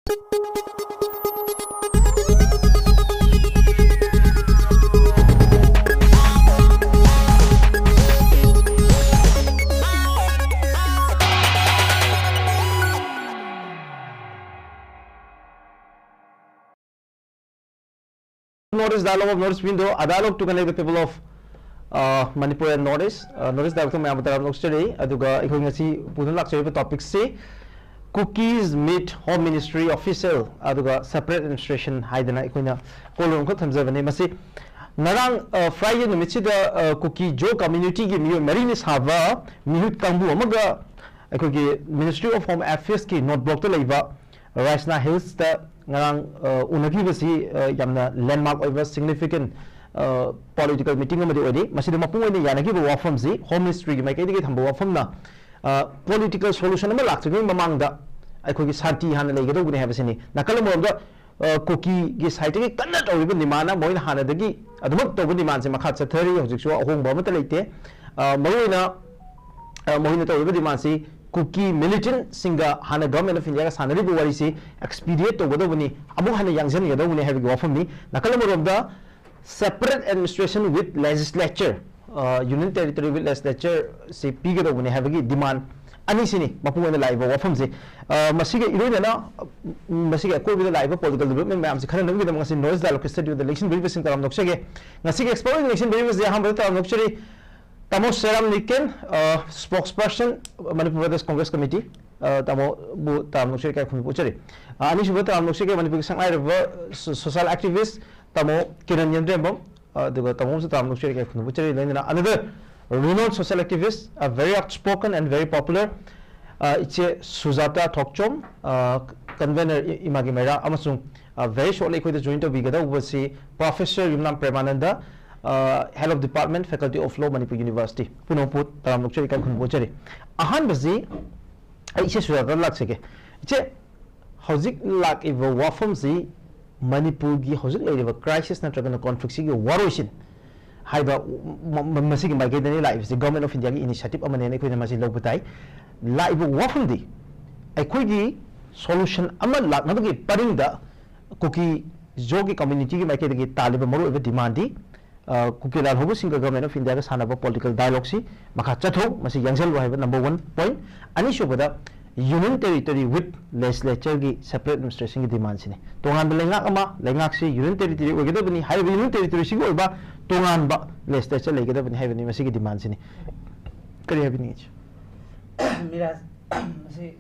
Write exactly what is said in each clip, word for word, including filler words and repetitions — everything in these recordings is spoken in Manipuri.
North East Dialogue of North East Window, a dialogue to connect the people of uh, Manipur and North East. Uh, North East Dialogue ꯃꯌꯥꯝꯕꯨ ꯇꯔꯥꯝꯅ ꯑꯣꯛꯆꯔꯤ꯫ ꯑꯗꯨꯒ ꯑꯩꯈꯣꯏ ꯉꯁꯤ ꯄꯨꯗꯨꯅ ꯂꯥꯛꯆꯔꯤꯕ ꯇꯣꯄꯤꯛꯁꯤ Kukis meet Home Ministry official ꯑꯗꯨꯒ separate administration ꯍꯥꯏꯗꯅ ꯑꯩꯈꯣꯏꯅ ꯀꯣꯂꯣꯝ ꯈꯛ ꯊꯝꯖꯕꯅꯤ꯫ ꯃꯁꯤ ꯉꯔꯥꯡ ꯐ꯭ꯔꯥꯏꯗꯦ ꯅꯨꯃꯤꯠꯁꯤꯗ ꯀꯨꯀꯤ ꯖꯣ ꯀꯝꯃ꯭ꯌꯨꯅꯤꯇꯤꯒꯤ ꯃꯤꯑꯣꯏ ꯃꯔꯤꯅ ꯁꯥꯕ ꯃꯤꯍꯨꯠ ꯀꯥꯡꯕꯨ ꯑꯃꯒ ꯑꯩꯈꯣꯏꯒꯤ Ministry of Home Affairsꯀꯤ ꯅꯣꯔꯠ ꯕ꯭ꯂꯣꯛꯇ ꯂꯩꯕ ꯔꯥꯏꯁꯅꯥ ꯍꯤꯜꯁꯇ ꯉꯔꯥꯡ ꯎꯅꯈꯤꯕꯁꯤ ꯌꯥꯝꯅ ꯂꯦꯟꯃꯥꯔꯛ ꯑꯣꯏꯕ, ꯁꯤꯒꯅꯤꯐꯤꯀꯦꯟ ꯄꯣꯂꯤꯇꯤꯀꯦꯜ ꯃꯤꯇꯤꯡ ꯑꯃꯗꯤ ꯑꯣꯏꯔꯤ꯫ ꯃꯁꯤꯗ ꯃꯄꯨꯡ ꯑꯣꯏꯅ ꯌꯥꯅꯈꯤꯕ ꯋꯥꯐꯝꯁꯤ ꯍꯣꯝ ꯃꯤꯅꯤꯁꯇ꯭ꯔꯤꯒꯤ ꯃꯥꯏꯀꯩꯗꯒꯤ ꯊꯝꯕ ꯋꯥꯐꯝꯅ ꯄꯣꯂꯤꯇꯤꯀꯦꯜ ꯁꯣꯂꯨꯁꯟ ꯑꯃ ꯂꯥꯛꯇ꯭ꯔꯤꯉꯩ ꯃꯃꯥꯡꯗ ꯑꯩꯈꯣꯏꯒꯤ ꯁꯥꯟꯇꯤ ꯍꯥꯟꯅ ꯂꯩꯒꯗꯧꯕꯅꯤ ꯍꯥꯏꯕꯁꯤꯅꯤ꯫ ꯅꯥꯀꯜ ꯑꯃꯔꯣꯝꯗ ꯀꯨꯀꯤꯒꯤ ꯁꯥꯏꯠꯇꯒꯤ ꯀꯟꯅ ꯇꯧꯔꯤꯕ ꯗꯤꯃꯥꯟꯅ ꯃꯣꯏꯅ ꯍꯥꯟꯅꯗꯒꯤ ꯑꯗꯨꯃꯛ ꯇꯧꯕ ꯗꯤꯃꯥꯟꯁꯦ ꯃꯈꯥ ꯆꯠꯊꯔꯤ꯫ ꯍꯧꯖꯤꯛꯁꯨ ꯑꯍꯣꯡꯕ ꯑꯃꯠꯇ ꯂꯩꯇꯦ꯫ ꯃꯔꯨꯑꯣꯏꯅ ꯃꯣꯏꯅ ꯇꯧꯔꯤꯕ ꯗꯤꯃꯥꯟꯁꯤ ꯀꯨꯀꯤ ꯃꯤꯂꯤꯇꯦꯟꯠꯁꯤꯡꯒ ꯍꯥꯟꯅ ꯒꯚꯔꯟꯃꯦꯟ ꯑꯣꯐ ꯏꯟꯗꯤꯌꯥꯒ ꯁꯥꯟꯅꯔꯤꯕ ꯋꯥꯔꯤꯁꯤ ꯑꯦꯛꯁꯄꯤꯗꯤꯌꯦꯠ ꯇꯧꯒꯗꯧꯕꯅꯤ, ꯑꯃꯨꯛ ꯍꯟꯅ ꯌꯥꯡꯁꯤꯟꯒꯗꯧꯕꯅꯤ ꯍꯥꯏꯕꯒꯤ ꯋꯥꯐꯝꯅꯤ꯫ ꯅꯥꯀꯜ ꯑꯃꯔꯣꯝꯗ separate administration with legislature, union territory with legislature ꯁꯤ ꯄꯤꯒꯗꯧꯕꯅꯤ ꯍꯥꯏꯕꯒꯤ ꯗꯤꯃꯥꯟ ꯑꯅꯤꯁꯤꯅꯤ ꯃꯄꯨꯡ ꯑꯣꯏꯅ ꯂꯥꯛꯏꯕ ꯋꯥꯐꯝꯁꯦ꯫ ꯃꯁꯤꯒ ꯏꯔꯣꯏꯅꯅ ꯃꯁꯤꯒꯤ ꯑꯀꯣꯏꯕꯗ ꯂꯥꯛꯏꯕ ꯄꯣꯂꯤꯇꯤꯀꯦꯜ ꯗꯤꯕꯦꯂꯞꯃꯦꯟ ꯃꯌꯥꯝꯁꯤ ꯈꯟꯅꯅꯕꯒꯤꯗꯃꯛ ꯉꯁꯤ ꯅꯣꯔꯠ ꯏꯁ ꯗꯥꯏꯂꯣꯛꯀꯤ ꯁ꯭ꯇꯨꯗꯤꯑꯣꯗ ꯂꯦꯡꯁꯤꯟꯕꯤꯔꯤꯕꯁꯤꯡ ꯇꯔꯥꯝꯅ ꯑꯣꯛꯆꯒꯦ꯫ ꯉꯁꯤꯒꯤ ꯑꯦꯛꯁꯄꯔꯠ ꯑꯣꯏꯅ ꯂꯦꯡꯁꯤꯟꯕꯤꯔꯤꯕꯁꯤ ꯑꯍꯥꯟꯕꯗ ꯇꯔꯥꯝꯅ ꯑꯣꯛꯆꯔꯤ ꯇꯥꯃꯣ ꯁꯦꯔꯥꯝ ꯅꯤꯀꯦꯟ, ꯁ꯭ꯄꯣꯛꯁ ꯄꯔꯁꯟ, ꯃꯅꯤꯄꯨꯔ ꯄ꯭ꯔꯗꯦꯁ ꯀꯣꯡꯒ꯭ꯔꯦꯁ ꯀꯃꯤꯇꯤ, ꯇꯥꯃꯣꯕꯨ ꯇꯔꯥꯝꯅ ꯑꯣꯛꯆꯔꯤ, ꯏꯀꯥꯏ ꯈꯨꯝꯅꯕ ꯎꯠꯆꯔꯤ꯫ ꯑꯅꯤꯁꯨꯕ ꯇꯔꯥꯝꯅ ꯑꯣꯛꯆꯒꯦ ꯃꯅꯤꯄꯨꯔꯒꯤ ꯁꯛꯅꯥꯏꯔꯕ ꯁꯣꯁꯤꯌꯦꯜ ꯑꯦꯛꯇꯤꯚꯤꯁ ꯇꯥꯃꯣ ꯀꯤꯔꯟ ꯌꯦꯟꯗ꯭ꯔꯦꯝꯕꯝ, ꯑꯗꯨꯒ ꯇꯥꯃꯣ ꯑꯃꯁꯨ ꯇꯔꯥꯝꯅ ꯑꯣꯛꯆꯔꯤ, ꯏꯀꯥꯏ ꯈꯨꯝꯅꯕ ꯎꯠꯆꯔꯤ꯫ ꯂꯣꯏꯅꯅ another renowned social activist, very outspoken and very popular, ꯏꯆꯦ ꯁꯨꯖꯥꯇꯥ ꯊꯣꯛꯆꯣꯝ, ꯀꯟꯚꯦꯅꯔ ꯏꯃꯥꯒꯤ ꯃꯩꯔꯥ, ꯑꯃꯁꯨꯡ ꯚꯦꯔꯤ ꯁꯣꯔꯠꯂꯤ ꯑꯩꯈꯣꯏꯗ ꯖꯣꯏꯟ ꯇꯧꯕꯤꯒꯗꯧꯕꯁꯤ professor Yumnam Premananda, Head of Department, Faculty of Law, Manipur University꯫ ꯄꯨꯝꯅꯃꯛꯄꯨ ꯇꯔꯥꯝꯅ ꯑꯣꯛꯆꯔꯤ, ꯏꯀꯥꯏ ꯈꯨꯝꯅꯕ ꯎꯠꯆꯔꯤ꯫ ꯑꯍꯥꯟꯕꯁꯤ ꯑꯩ ꯏꯆꯦ ꯁꯨꯖꯥꯇꯥꯗ ꯂꯥꯛꯆꯒꯦ꯫ ꯏꯆꯦ, ꯍꯧꯖꯤꯛ ꯂꯥꯛꯏꯕ ꯋꯥꯐꯝꯁꯤ ꯃꯅꯤꯄꯨꯔꯒꯤ ꯍꯧꯖꯤꯛ ꯂꯩꯔꯤꯕ ꯀ꯭ꯔꯥꯏꯁꯤꯁ ꯅꯠꯇ꯭ꯔꯒꯅ ꯀꯣꯟꯐ꯭ꯂꯤꯛꯁꯤꯒꯤ ꯋꯥꯔꯣꯏꯁꯤꯟ ꯍꯥꯏꯕ ꯃ-, ꯃ-, ꯃꯁꯤꯒꯤ ꯃꯥꯏꯀꯩꯗꯅꯤ ꯂꯥꯛꯏꯕꯁꯤ꯫ ꯒꯚꯔꯟꯃꯦꯟ ꯑꯣꯐ ꯏꯟꯗꯤꯌꯥꯒꯤ ꯏꯅꯤꯁꯤꯌꯦꯇꯤꯚ ꯑꯃꯅꯦꯅ ꯑꯩꯈꯣꯏꯅ ꯃꯁꯤ ꯂꯧꯕ ꯇꯥꯏ꯫ ꯂꯥꯛꯏꯕ ꯋꯥꯐꯝꯗꯤ ꯑꯩꯈꯣꯏꯒꯤ ꯁꯣꯂꯨꯁꯟ ꯑꯃ ꯂꯥꯛꯅꯕꯒꯤ ꯄꯔꯤꯡꯗ ꯀꯨꯀꯤ ꯖꯣꯒꯤ ꯀꯝꯃ꯭ꯌꯨꯅꯤꯇꯤꯒꯤ ꯃꯥꯏꯀꯩꯗꯒꯤ ꯇꯥꯜꯂꯤꯕ ꯃꯔꯨꯑꯣꯏꯕ ꯗꯤꯃꯥꯟꯗꯤ, ꯑ, ꯀꯨꯀꯤ ꯂꯥꯜꯍꯧꯕꯁꯤꯡꯒ ꯒꯚꯔꯟꯃꯦꯟ ꯑꯣꯐ ꯏꯟꯗꯤꯌꯥꯒ ꯁꯥꯟꯅꯕ ꯄꯣꯂꯤꯇꯤꯀꯦꯜ ꯗꯥꯏꯂꯣꯒꯁꯤ ꯃꯈꯥ ꯆꯠꯊꯧ, ꯃꯁꯤ ꯌꯥꯡꯁꯤꯜꯂꯨ ꯍꯥꯏꯕ ꯅꯝꯕꯔ ꯋꯥꯟ ꯄꯣꯏꯟ꯫ ꯑꯅꯤꯁꯨꯕꯗ, ꯌꯨꯅꯤꯌꯟ ꯇꯦꯔꯤꯇꯣꯔꯤ ꯋꯤꯠ ꯂꯦꯖꯤꯁꯂꯦꯆꯔꯒꯤ ꯁꯦꯄꯔꯦꯠ ꯑꯦꯗꯃꯤꯅꯤꯁꯇ꯭ꯔꯦꯁꯟꯒꯤ ꯗꯤꯃꯥꯟꯁꯤꯅꯤ꯫ ꯇꯣꯉꯥꯟꯕ ꯂꯩꯉꯥꯛ ꯑꯃ, ꯂꯩꯉꯥꯛꯁꯤ ꯌꯨꯅꯤꯌꯟ ꯇꯦꯔꯤꯇꯣꯔꯤ ꯑꯣꯏꯒꯗꯕꯅꯤ, ꯍꯥꯏꯔꯤꯕ ꯌꯨꯅꯤꯌꯟ ꯇꯦꯔꯤꯇꯣꯔꯤꯁꯤꯒꯤ ꯑꯣꯏꯕ ꯇꯣꯉꯥꯟꯕ ꯂꯦꯖꯤꯁꯂꯦꯆꯔ ꯂꯩꯒꯗꯕꯅꯤ ꯍꯥꯏꯕꯅꯤ ꯃꯁꯤꯒꯤ ꯗꯤꯃꯥꯟꯁꯤꯅꯤ꯫ ꯀꯔꯤ ꯍꯥꯏꯕꯤꯅꯤꯡꯉꯤ? ꯃꯤꯔꯥꯖ, ꯃꯁꯤ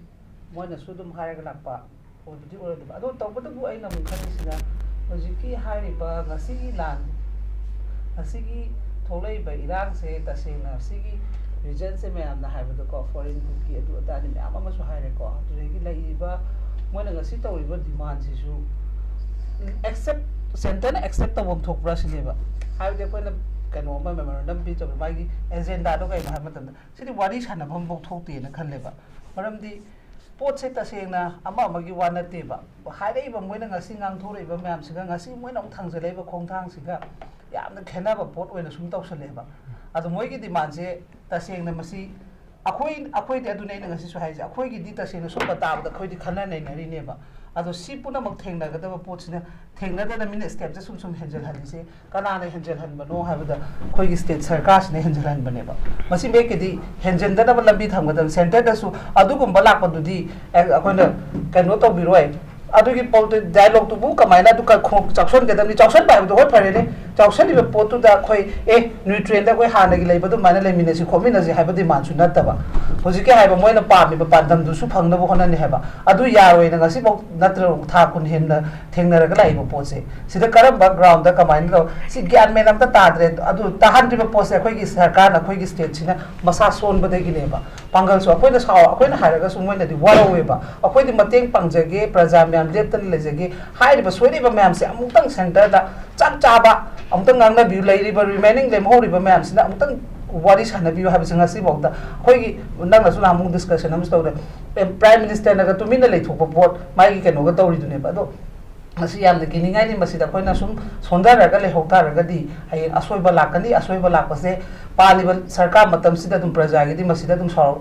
ꯃꯣꯏꯅꯁꯨ ꯑꯗꯨꯝ ꯍꯥꯏꯔꯒ ꯂꯥꯛꯄ ꯑꯣꯏꯕꯗꯤ ꯑꯣꯏꯔꯣꯏꯗꯕ꯫ ꯑꯗꯣ ꯇꯧꯕꯇꯕꯨ ꯑꯩꯅ ꯑꯃꯨꯛ ꯈꯜꯂꯤꯁꯤꯅ, ꯍꯧꯖꯤꯛꯀꯤ ꯍꯥꯏꯔꯤꯕ ꯉꯁꯤꯒꯤ ꯂꯥꯟ, ꯉꯁꯤꯒꯤ ꯊꯣꯛꯂꯛꯏꯕ ꯏꯔꯥꯡꯁꯦ ꯇꯁꯦꯡꯅ ꯁꯤꯒꯤ ꯔꯤꯖꯟꯁꯦ ꯃꯌꯥꯝꯅ ꯍꯥꯏꯕꯗꯀꯣ, ꯐꯣꯔꯦꯟ ꯒ꯭ꯔꯨꯞꯀꯤ ꯑꯗꯨ ꯑꯗꯥꯅꯤ ꯃꯌꯥꯝ ꯑꯃꯁꯨ ꯍꯥꯏꯔꯦꯀꯣ꯫ ꯑꯗꯨꯗꯒꯤ ꯂꯩꯔꯤꯕ ꯃꯣꯏꯅ ꯉꯁꯤ ꯇꯧꯔꯤꯕ ꯗꯤꯃꯥꯟꯁꯤꯁꯨ ꯑꯦꯛꯁꯦꯞ, ꯁꯦꯟꯇꯔꯅ ꯑꯦꯛꯁꯦꯞ ꯇꯧꯐꯝ ꯊꯣꯛꯄ꯭ꯔꯥ ꯁꯤꯅꯦꯕ꯫ ꯍꯥꯏꯕꯗꯤ ꯑꯩꯈꯣꯏꯅ ꯀꯩꯅꯣ ꯑꯃ ꯃꯦꯃꯣꯔꯦꯟꯗꯝ ꯄꯤꯖꯕ, ꯃꯥꯒꯤ ꯑꯦꯖꯦꯟꯗꯥꯗꯣ ꯀꯩꯅꯣ ꯍꯥꯏꯕ ꯃꯇꯝꯗ ꯁꯤꯗꯤ ꯋꯥꯔꯤ ꯁꯥꯟꯅꯐꯝꯐꯥꯎ ꯊꯣꯛꯇꯦꯅ ꯈꯜꯂꯦꯕ꯫ ꯃꯔꯝꯗꯤ ꯄꯣꯠꯁꯦ ꯇꯁꯦꯡꯅ ꯑꯃ ꯑꯃꯒꯤ ꯋꯥ ꯅꯠꯇꯦꯕ꯫ ꯍꯥꯏꯔꯛꯏꯕ ꯃꯣꯏꯅ ꯉꯁꯤ ꯉꯥꯡꯊꯣꯔꯛꯏꯕ ꯃꯌꯥꯝꯁꯤꯒ ꯉꯁꯤ ꯃꯣꯏꯅ ꯑꯃꯨꯛ ꯊꯥꯡꯖꯜꯂꯛꯏꯕ ꯈꯣꯡꯊꯥꯡꯁꯤꯒ ꯌꯥꯝꯅ ꯈꯦꯠꯅꯕ ꯄꯣꯠ ꯑꯣꯏꯅ ꯁꯨꯝ ꯇꯧꯁꯜꯂꯛꯑꯦꯕ꯫ ꯑꯗꯣ ꯃꯣꯏꯒꯤ ꯗꯤꯃꯥꯟꯁꯦ ꯇꯁꯦꯡꯅ ꯃꯁꯤ ꯑꯩꯈꯣꯏ, ꯑꯩꯈꯣꯏꯗꯤ ꯑꯗꯨꯅꯦ ꯑꯩꯅ ꯉꯁꯤꯁꯨ ꯍꯥꯏꯁꯦ, ꯑꯩꯈꯣꯏꯒꯤꯗꯤ ꯇꯁꯦꯡꯅ ꯁꯨꯝꯕ ꯇꯥꯕꯗ ꯑꯩꯈꯣꯏꯗꯤ ꯈꯟꯅ ꯅꯩꯅꯔꯤꯅꯦꯕ꯫ ꯑꯗꯣ ꯁꯤ ꯄꯨꯝꯅꯃꯛ ꯊꯦꯡꯅꯒꯗꯕ ꯄꯣꯠꯁꯤꯅ ꯊꯦꯡꯅꯗꯅ ꯃꯤꯅ ꯁ꯭ꯇꯦꯞꯁꯦ ꯁꯨꯝ ꯁꯨꯝ ꯍꯦꯟꯖꯜꯍꯜꯂꯤꯁꯦ ꯀꯅꯥꯅ ꯍꯦꯟꯖꯜꯍꯟꯕꯅꯣ ꯍꯥꯏꯕꯗ ꯑꯩꯈꯣꯏꯒꯤ ꯁ꯭ꯇꯦꯠ ꯁꯔꯀꯥꯔꯁꯤꯅ ꯍꯦꯟꯖꯜꯍꯟꯕꯅꯦꯕ꯫ ꯃꯁꯤ ꯃꯌꯦꯛꯀꯤꯗꯤ ꯍꯦꯟꯖꯟꯗꯅꯕ ꯂꯝꯕꯤ ꯊꯝꯒꯗꯕꯅꯤ꯫ ꯁꯦꯟꯇꯔꯗꯁꯨ ꯑꯗꯨꯒꯨꯝꯕ ꯂꯥꯛꯄꯗꯨꯗꯤ ꯑꯦ, ꯑꯩꯈꯣꯏꯅ ꯀꯩꯅꯣ ꯇꯧꯕꯤꯔꯣꯏ꯫ ꯑꯗꯨꯒꯤ ꯄꯣꯠꯇꯨ, ꯗꯥꯏꯂꯣꯒꯇꯨꯕꯨ ꯀꯃꯥꯏꯅ ꯑꯗꯨ ꯀ-, ꯈꯣꯡ ꯆꯥꯎꯁꯟꯒꯗꯕꯅꯤ? ꯆꯥꯎꯁꯟꯕ ꯍꯥꯏꯕꯗꯣ ꯍꯣꯏ ꯐꯔꯦꯅꯦ, ꯆꯥꯎꯁꯜꯂꯤꯕ ꯄꯣꯠꯇꯨꯗ ꯑꯩꯈꯣꯏ, ꯑꯦ, ꯅ꯭ꯌꯨꯇ꯭ꯔꯦꯟꯗ ꯑꯩꯈꯣꯏ ꯍꯥꯟꯅꯒꯤ ꯂꯩꯕ ꯑꯗꯨꯃꯥꯏꯅ ꯂꯩꯃꯤꯟꯅꯁꯤ ꯈꯣꯠꯃꯤꯟꯅꯁꯤ ꯍꯥꯏꯕ ꯗꯤꯃꯥꯟꯁꯨ ꯅꯠꯇꯕ꯫ ꯍꯧꯖꯤꯛꯀꯤ ꯍꯥꯏꯕ ꯃꯣꯏꯅ ꯄꯥꯝꯃꯤꯕ ꯄꯥꯟꯗꯝꯗꯨꯁꯨ ꯐꯪꯅꯕ ꯍꯣꯠꯅꯅꯤ ꯍꯥꯏꯕ꯫ ꯑꯗꯨ ꯌꯥꯔꯣꯏꯅ ꯉꯁꯤꯐꯥꯎ ꯅꯠꯇ꯭ꯔꯒ ꯊꯥ ꯀꯨꯟ ꯍꯦꯟꯅ ꯊꯦꯡꯅꯔꯒ ꯂꯥꯛꯏꯕ ꯄꯣꯠꯁꯦ꯫ ꯁꯤꯗ ꯀꯔꯝꯕ ꯒ꯭ꯔꯥꯎꯟꯗ ꯀꯃꯥꯏꯅ ꯇꯧ-, ꯁꯤ ꯒ꯭ꯌꯥꯟ ꯃꯦꯟ ꯑꯝꯇ ꯇꯥꯗ꯭ꯔꯦ꯫ ꯑꯗꯨ ꯇꯥꯍꯟꯗ꯭ꯔꯤꯕ ꯄꯣꯠꯁꯦ ꯑꯩꯈꯣꯏꯒꯤ ꯁꯔꯀꯥꯔꯅ, ꯑꯩꯈꯣꯏꯒꯤ ꯁ꯭ꯇꯦꯠꯁꯤꯅ ꯃꯁꯥ ꯁꯣꯟꯕꯗꯒꯤꯅꯦꯕ꯫ ꯄꯥꯡꯒꯜꯁꯨ ꯑꯩꯈꯣꯏꯅ ꯁꯥꯎ-, ꯑꯩꯈꯣꯏꯅ ꯍꯥꯏꯔꯒꯁꯨ ꯃꯣꯏꯅꯗꯤ ꯋꯥꯔꯧꯋꯦꯕ꯫ ꯑꯩꯈꯣꯏꯗꯤ ꯃꯇꯦꯡ ꯄꯥꯡꯖꯒꯦ, ꯄ꯭ꯔꯖꯥ ꯃꯌꯥꯝ ꯂꯦꯞꯇꯅ ꯂꯩꯖꯒꯦ꯫ ꯍꯥꯏꯔꯤꯕ ꯁꯣꯏꯔꯤꯕ ꯃꯌꯥꯝꯁꯦ ꯑꯃꯨꯛꯇꯪ ꯁꯦꯟꯇꯔꯗ ꯆꯞ ꯆꯥꯕ ꯑꯃꯨꯛꯇꯪ ꯉꯥꯡꯅꯕꯤꯌꯨ, ꯂꯩꯔꯤꯕ ꯔꯤꯃꯦꯅꯤꯡ ꯂꯦꯝꯍꯧꯔꯤꯕ ꯃꯌꯥꯝꯁꯤꯅ ꯑꯃꯨꯛꯇꯪ ꯋꯥꯔꯤ ꯁꯥꯟꯅꯕꯤꯌꯨ ꯍꯥꯏꯕꯁꯦ ꯉꯁꯤꯐꯥꯎꯗ ꯑꯩꯈꯣꯏꯒꯤ, ꯅꯪꯅꯁꯨ ꯅꯍꯥꯟꯃꯨꯛ ꯗꯤꯁꯀꯁꯟ ꯑꯃꯁꯨ ꯇꯧꯔꯦ, ꯑꯦ, ꯄ꯭ꯔꯥꯏꯝ ꯃꯤꯅꯤꯁꯇꯔꯅꯒ ꯇꯨꯃꯤꯟꯅ ꯂꯩꯊꯣꯛꯄ ꯄꯣꯠ ꯃꯥꯒꯤ ꯀꯩꯅꯣꯒ ꯇꯧꯔꯤꯗꯨꯅꯦꯕ꯫ ꯑꯗꯣ ꯃꯁꯤ ꯌꯥꯝꯅ ꯀꯤꯅꯤꯡꯉꯥꯏꯅꯤ꯫ ꯃꯁꯤꯗ ꯑꯩꯈꯣꯏꯅ ꯁꯨꯝ ꯁꯣꯟꯊꯔꯒ ꯂꯩꯍꯧ ꯇꯥꯔꯒꯗꯤ ꯍꯌꯦꯡ ꯑꯁꯣꯏꯕ ꯂꯥꯛꯀꯅꯤ꯫ ꯑꯁꯣꯏꯕ ꯂꯥꯛꯄꯁꯦ ꯄꯥꯜꯂꯤꯕ ꯁꯔꯀꯥꯔ ꯃꯇꯝꯁꯤꯗ ꯑꯗꯨꯝ ꯄ꯭ꯔꯖꯥꯒꯤꯗꯤ ꯃꯁꯤꯗ ꯑꯗꯨꯝ ꯁꯥꯎꯔ-,